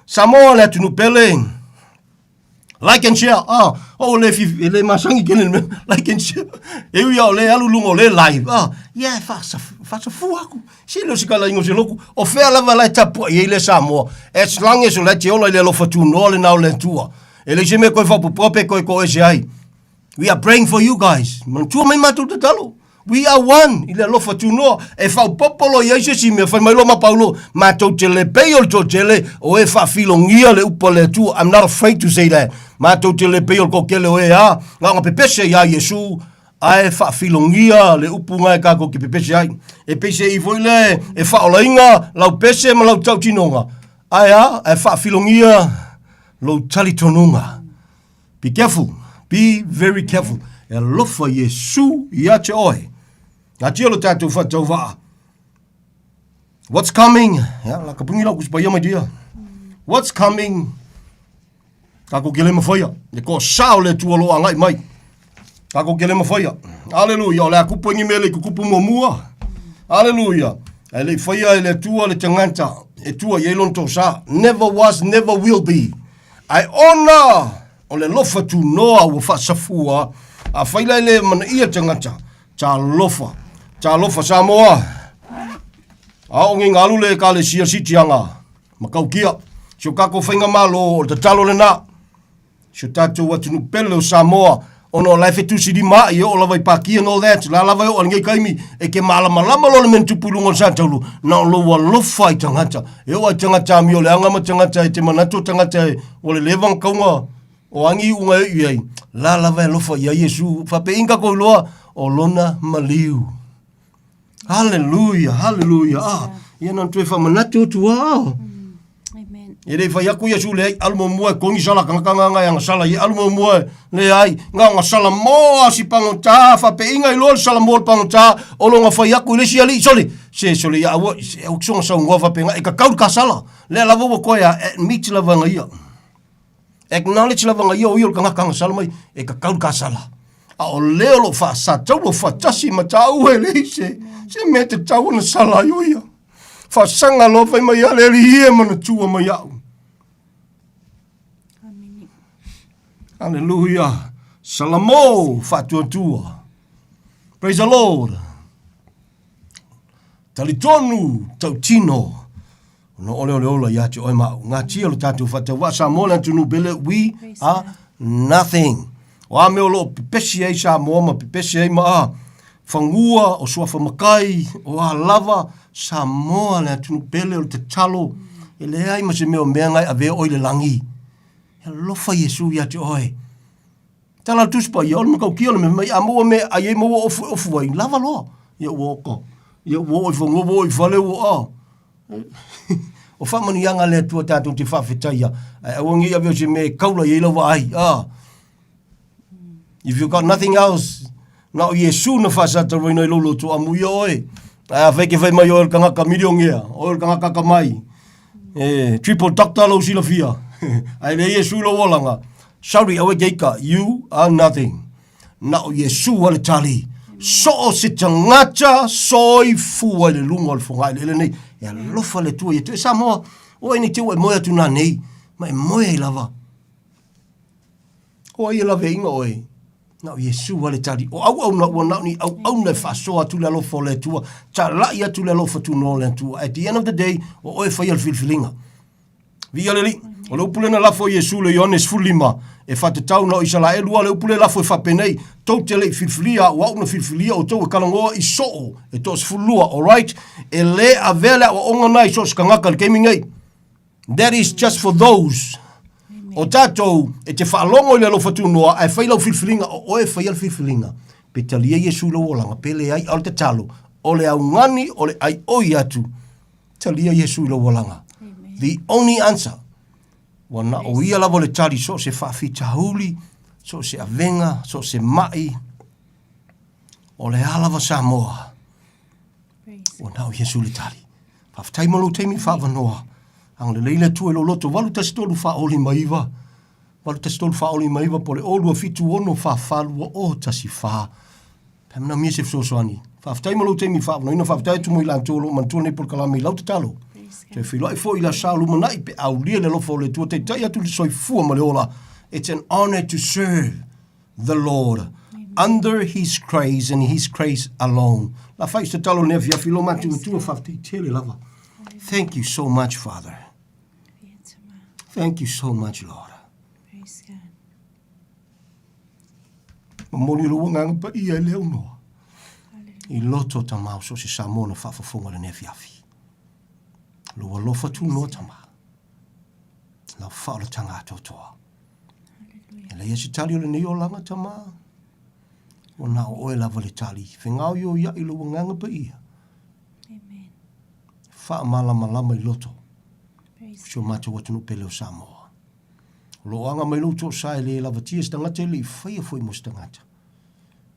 Samoa le atunuu pele. Like and share. Ah, oh, le fi, le masangi kene le mea. Like and share. E ui au le alu lunga o le live. Ah, yeah, faasafua aku. Se le o se kala ingo se loku. O fea lava la e tapua i le Samoa. As long as o le te ola i le alofa tunoa le nao le Atua. E leai se mea koe faapopoa pe koe ko ese ai. We are praying for you guys. Manatua mai matou tatalo. We are one i le alofa tunoa. E faaopoopo loa i ai se isi mea, fai mai loa ma Paulo, matou te le pei o le toatele o e faafilogia le upu a le Atua. I'm not afraid to say that. Matou te le pei o le toatele o e a, na ona pepese iā Iesu, ae faafilogia le upu na e tatou te pepese ai. E pei se i foi lea e faaolaina lau pese ma lau tautinoga, ae a, ae faafilogia lou talitonuga. Be careful. Be very careful. E alofa Iesu ia te oe. Ngatia lo tatou whatauvaa. What's coming? Ya, la kapungi lau kusipaia mai dia. What's coming? Kako ke le mawhaia. Le ko sao le tua lo angai mai. Kako ke le mawhaia. Aleluia. O le akupu ngi mele kukupu mua mua. Aleluia. E le whaia e le tua le tangata. E tua i eilon tō sa. Never was, never will be. Ae ona o le alofa tunoa ua faasafua, afai la e le manaia tagata, talofa, talofa Samoa. A o ngei alu le ekalesia sitiaga ma kaukia. Si o kakou faigamalo o le tatalo lena. Si o tatou atunuu pele o Samoa. Ona o la e fetusilima ai, e oo lava i Paki and all that, la lava e oo i lenei taimi, e te malamalama loa le mea na tupu i luga o le Sataulu, na o lou alofa i tagata. E oo lava i tagata amioleaga ma tagata e te manatu o tagata e, ua leleva ona tauga o a ni iuga e iu i ai, la lava e alofa i ai Iesu. Faapeiina tatou iloa, o lona maliu. Haleluia, haleluia. Ah, ia na ona toe faamanatu atu lava. Amen. E le i fai atu Iesu leai, alu muamua e kogi sala tagata nga e agasala ia, alu muamua e leai, na ona salamo a si pagota, faapeiga iloa le salamo o le pagota, o lona fai atu i le isi alii, sole, se sole ia aua, se aua soga saunoa faapena, e kakau le kasala. Lea lava ua toe a admit lava na ia. Acknowledge lava na ia o ia o le tagata agasala mai, e kakau le kasala. A o lea o lo o faasataua faatasi ma tāua e leai se, se mea tatau ona sala ai o ia. Faasaga loa fai mai a le Alii e manatua mai au. Aleluia. Salamo faatuatua. Praise the Lord. Talitonu tautino. Ona ole o le ola ia te oe ma au. Ngatia lo tātou whataua. Samoa le atunuu pele, we are nothing. O a mea o loo pepesi ai Samoa ma pepesi ai ma a fagua o suafa makai, o a lava, Samoa le atunuu pele o le tatalo, e leai ma se mea o mea ngai avea oe i le lagi. E alofa Iesu ia te oe. Tala le Tusi Paia, o le matautia o le mea mai, a maua mea e ai ai, maua ofu e ofu ai, lava loa. Ia ua oka. Ia ua oo i fanua, ua oo i fale, ua a. O faamanuiaga a le Atua tatou te faafetaia, ae aua ne i ave o se mea e kaula i ai lau vaai. A. If you got nothing else, na o Iesu na faasataluaina i lou loto, amuia oe. Ae afai ke fai mai oe o le tagata milionea, oe o le tagata atamai, e, triple doctor lou silafia, ae leai Iesu i lou olaga, sorry, aua e te ika, you are nothing. Na o Iesu a le tali. So o se tagata soifua i le luga o le fogaeleele nei, e alofa le Atua ia te oe. Samoa, oe nei te ua e moe atu nanei, ma e moe ai lava. O ai e laveaiga oe? Na o Iesu a le tali. O auauna ua na o ni auauna e faasoa atu le alofa o le Atua, talai atu le alofa tunoa o le Atua. At the end of the day, o oe e faia le filifiliga. Viia le Alii. O le upu lea na lafo e Iesu i le Ioane 15, e faatatau na o Isalaelu a le upu lea e lafo e faapenei, tou te le i filifilia au, o au na filifilia outou e kalagoa i soo e toasefululua. Alright? E le avea le aoaoga na i so o se tagata i le taimi nei. That is just for those o tatou e te faalogo i le alofa tunoa ae fai lau filifiliga, o oe e faia le filifiliga. Pe talia Iesu i lou olaga, pe leai, a o le tatalo, o le augani, o le aioi atu, talia Iesu i lou olaga. The only answer. Ua na o ia lava o le tali so o se faafitauli, so o se avega, so o se mai, o le a lava Samoa. Ua na o Iesu le tali. Faafetai mo lou taimi faavanoa. Agalelei le Atua i lou loto 813 459 813 459 po o le 0276 44 2014. Pe a manaomia se fesoasoani. Faafetai mo lou taimi faavanoaina. Faafetai atu mo i latou o lo o manatua lenei polokalame i lau tatalo. Toe feiloai foi i le aso Sa o lumanai pe aulia le alofa o le Atua taitai atu le soifua ma le ola. It's an honor to serve the Lord under his grace and his grace alone. La fai se tatalo lenei afiafi lo matou Atua faafetai tele lava. Thank you so much Father. Thank you so much Lord. Praise God. Momoli lou agaga paia i le aunoa. I loto tamau so se Samoa na faafofoga lenei afiafi. Lou alofa tunoa tama. Lau faaolataga atoatoa. E leai se tali o lenei olaga tama. Ua na o oe lava le tali. Fegaoioiai lou agaga paia. Amen. Faamalamalama i loto. Si o matou atunuu pele o Samoa. O lo o aga mai lou toasa e le lavatia se tagata e le i faia foi mo se tagata.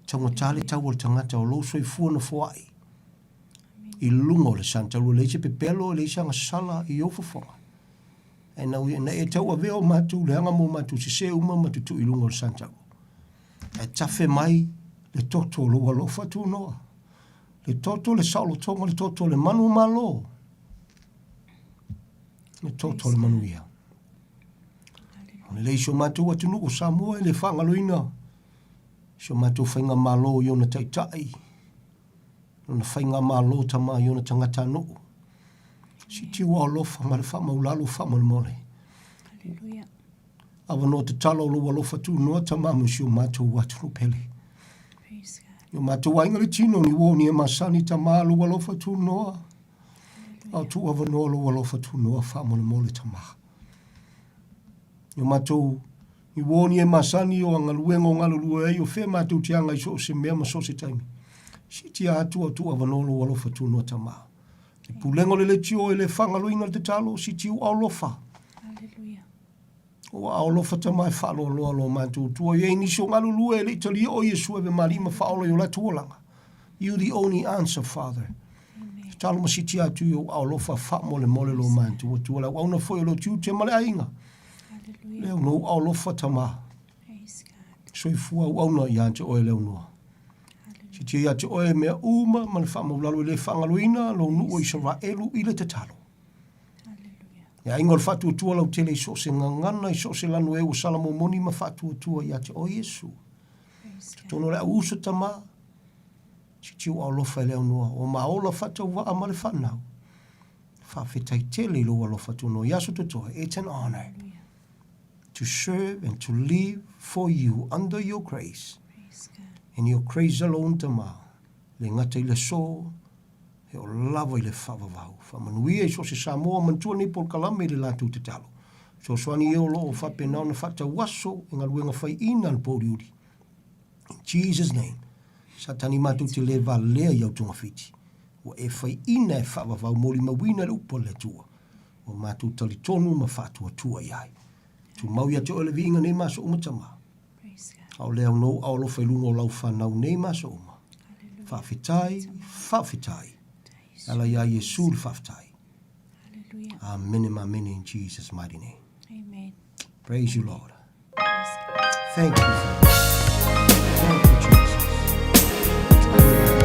Taugata le tau o le tagata o lou soifua na foai i luga o le sani. Talu e leai se pepelo, e leai se agasala i ou fofoga. Ae na, na e tauavea o matou leaga ma o matou sesē uma ma tutui i luga o le sani tau. Ae tafe mai le toto o lou alofa tunoa. Le toto le saolotoga, le toto le manu malo. Le toto le manuia. O le lei si o matou atunuu o Samoa e le faagaloina si o matou faigamalo i ona taitai, ona faigamalo tama i ona tagatanuu. Siti ua alofa ma le faamaulalo faamolemole. Hallelujah. Avanoa tatalo o lou alofa tunoa Tama ma si o matou atunuu pele. I o matou aiga le tino ni uo ni e masani Tama lou alofa tunoa. A o tuu avanoa lou alofa tunoa faamolemole Tama. I o matou ni uo ni e masani o a galuega o galulue ai o fea matou te aga i so o se mea ma so o se taimi. Siitia atu a o tuu avanoa lou alofa tunoa Tama. Le pulega o le leitio e le faagaloina le tatalo, siitia u alofa. Hallelujah. Ua aolofa tama e faaloaloa lo matou tua i ai nisi o galulue e le i talia o Iesu e ave ma alii ma faaola i o latou olaga. You the only answer, Father. Tatalo ma siitia atu i ou aolofa faamolemole lo matou Atua le auauna foi o lou tiute ma le aiga. Le au nou aolofa tama. Soifua auauna ia te oe le aunoa. Siitia ia te oe mea uma ma le faamaulalo e le faagaloina lou nuu o Isaraelu i le tatalo. E aiga o le faatuatua lautele i so o se gagana, i so o se lanu e ua sala momoni ma faatuatua ia te oe Iesu. Totonu o le au uso tama, sitiu alofa e le aunoa, o ma ola faatauvaa ma le fanau. Faafetai tele i lou alofa tunoa i aso totoe. It's an honor to serve and to live for you under your grace. And your grace alone, tama, le gata i le aso, E oo lava i le faavavau. Faamanuia i so o se Samoa manatua lenei polokalame i le latou tatalo. Fesoasoani e o lo o faapena ona faatauaso i galuega faiina a le pouliuli. In Jesus name. Satani matou te le valea i au togafiti. Ua e faiina e faavavau molimauina le upu a le Atua. Ua matou talitonu ma faatuatua i ai. Tumau ia te oe le viiga nei ma aso uma Tama. A o le au nou ao alofa i luga o lau fanau nei ma aso uma. Faafetai, faafetai. E ala iā Iesu le faafetai. Amene ma amene in Jesus mighty name. Amen. Praise you, Lord. Thank you, Father. Thank you, Jesus. Hallelujah.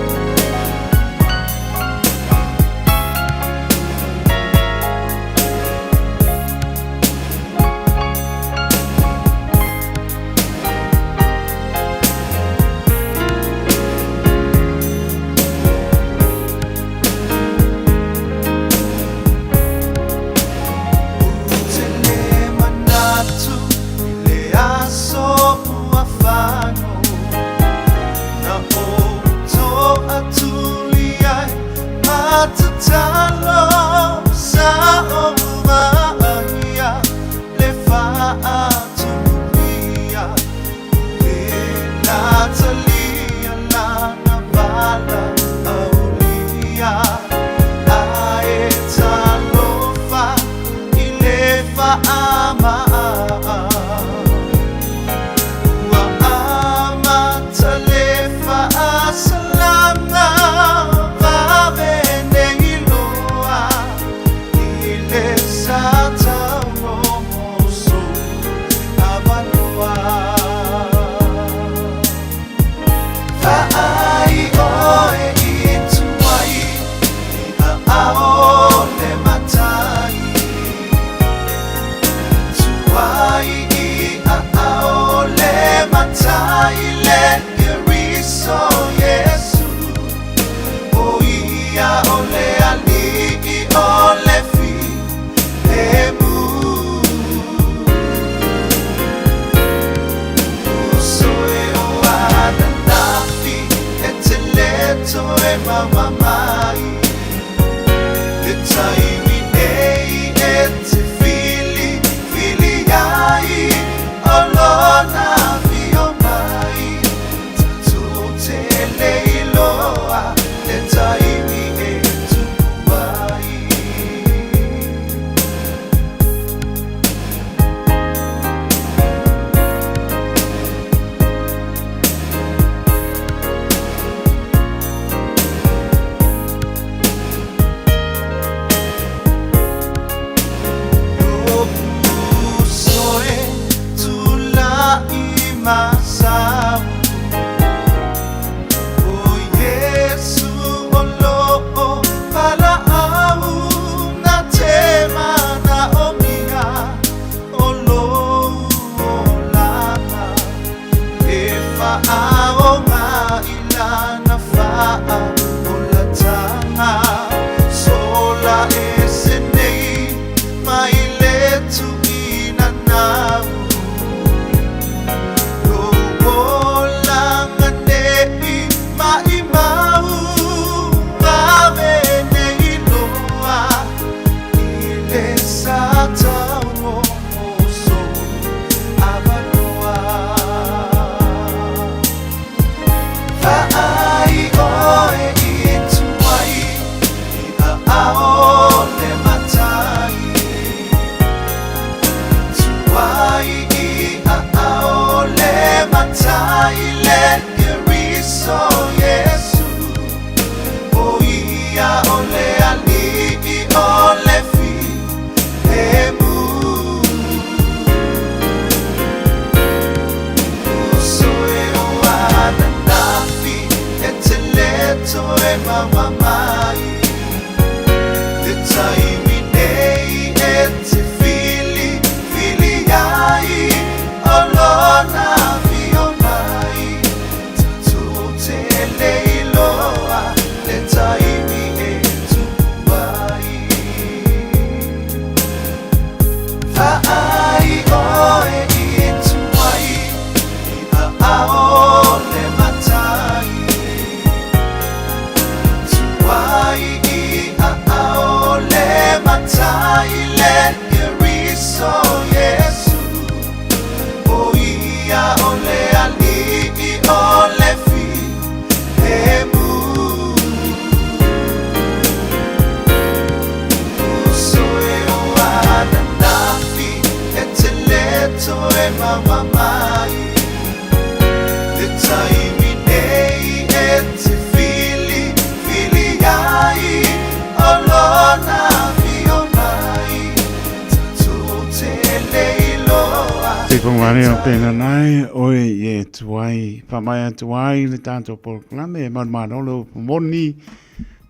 Pēnanai, oe i e tuai, whamai atu ai le tātou polokalame e marumanolo moni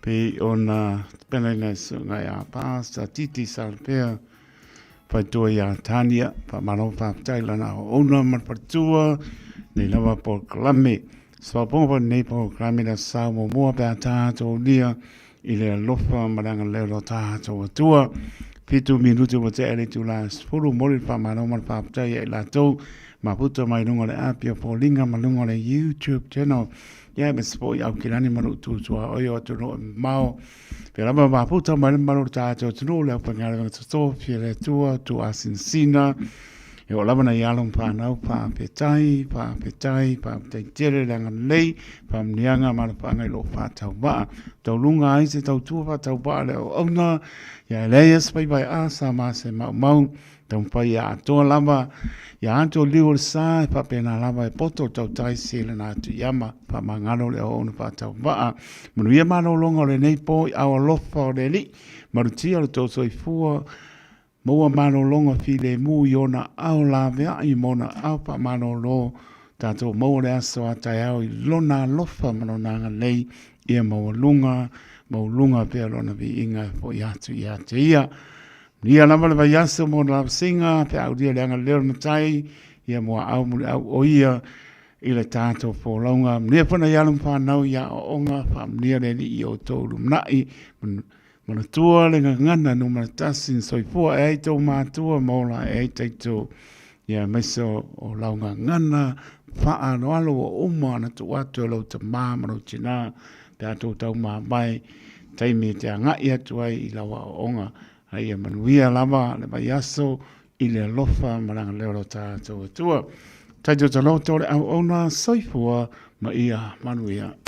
pe ona pēnanai sungai a pāsta titi salpea Whaitua i a Tania, whamalo whāptai lana o ona ma le whatua, nei lava polokalame. Soaponga pa nei polokalame la sao mo mua pe a tātou lia i le alofa ma le agalelei o lo tātou Atua. Fitu minuti ua tea le itula 10, moli le faamalo ma le faafetai ia i latou maputa mai luga o le api o Foliga ma luga o le YouTube channel. Ia e mese foi Aukilani ma lou tutuaoi o atunuu e mamao. Pea lava maputa mai le mamalu o le tātou atunuu le aufaigaluega totofi a le Atua, tuuasinasina, e oo lava nai alo ma fanau, faafetai, faafetai, faafetai tele le agalelei, faamanuiaga ma alofaaga i lou faatauvaa. Tauluga ai se tautua faatauvaa a le auauna, ia e leai se faivaeaa sa ma se maumau, taumafai ia atoa lava, ia ato liu o le sa e faapena lava e poto tautai se lana atu iama, faamagalo le auauna faatauvaa. Manuia malologa o lenei po i ao alofa o le Alii, malutia lo tou soifua, Maua malologa filemu i ona ao laveai ma ona ao faamalolo, tatou maua le aso a taeao i lona alofa ma lona agalelei, ia maualuga, maualuga pea lona viiga e foi atu ia te ia. Manuia lava le vaiaso mo ona lavasiga, pe a aulia le agalelei o le Matai, ia muaau muliau o ia i le tatou folauga. Manuia foi nai alo ma fanau i aoaoga, faamanuia le Alii i outou lumanai. Manatua le gagana numera tasi na soifua e ai tou matua ma ola e ai taito ia aemaise o lau gagana faaaloalo ua uma ona tuu atu e lou tama ma lou tina pe a tou taumamae taimi e te agai atu ai i lau aoaoga a ia manuia lava le vaiaso i le alofa ma le agalelei o lo tatou Atua. Taito taloto le auauna soifua ma ia manuia.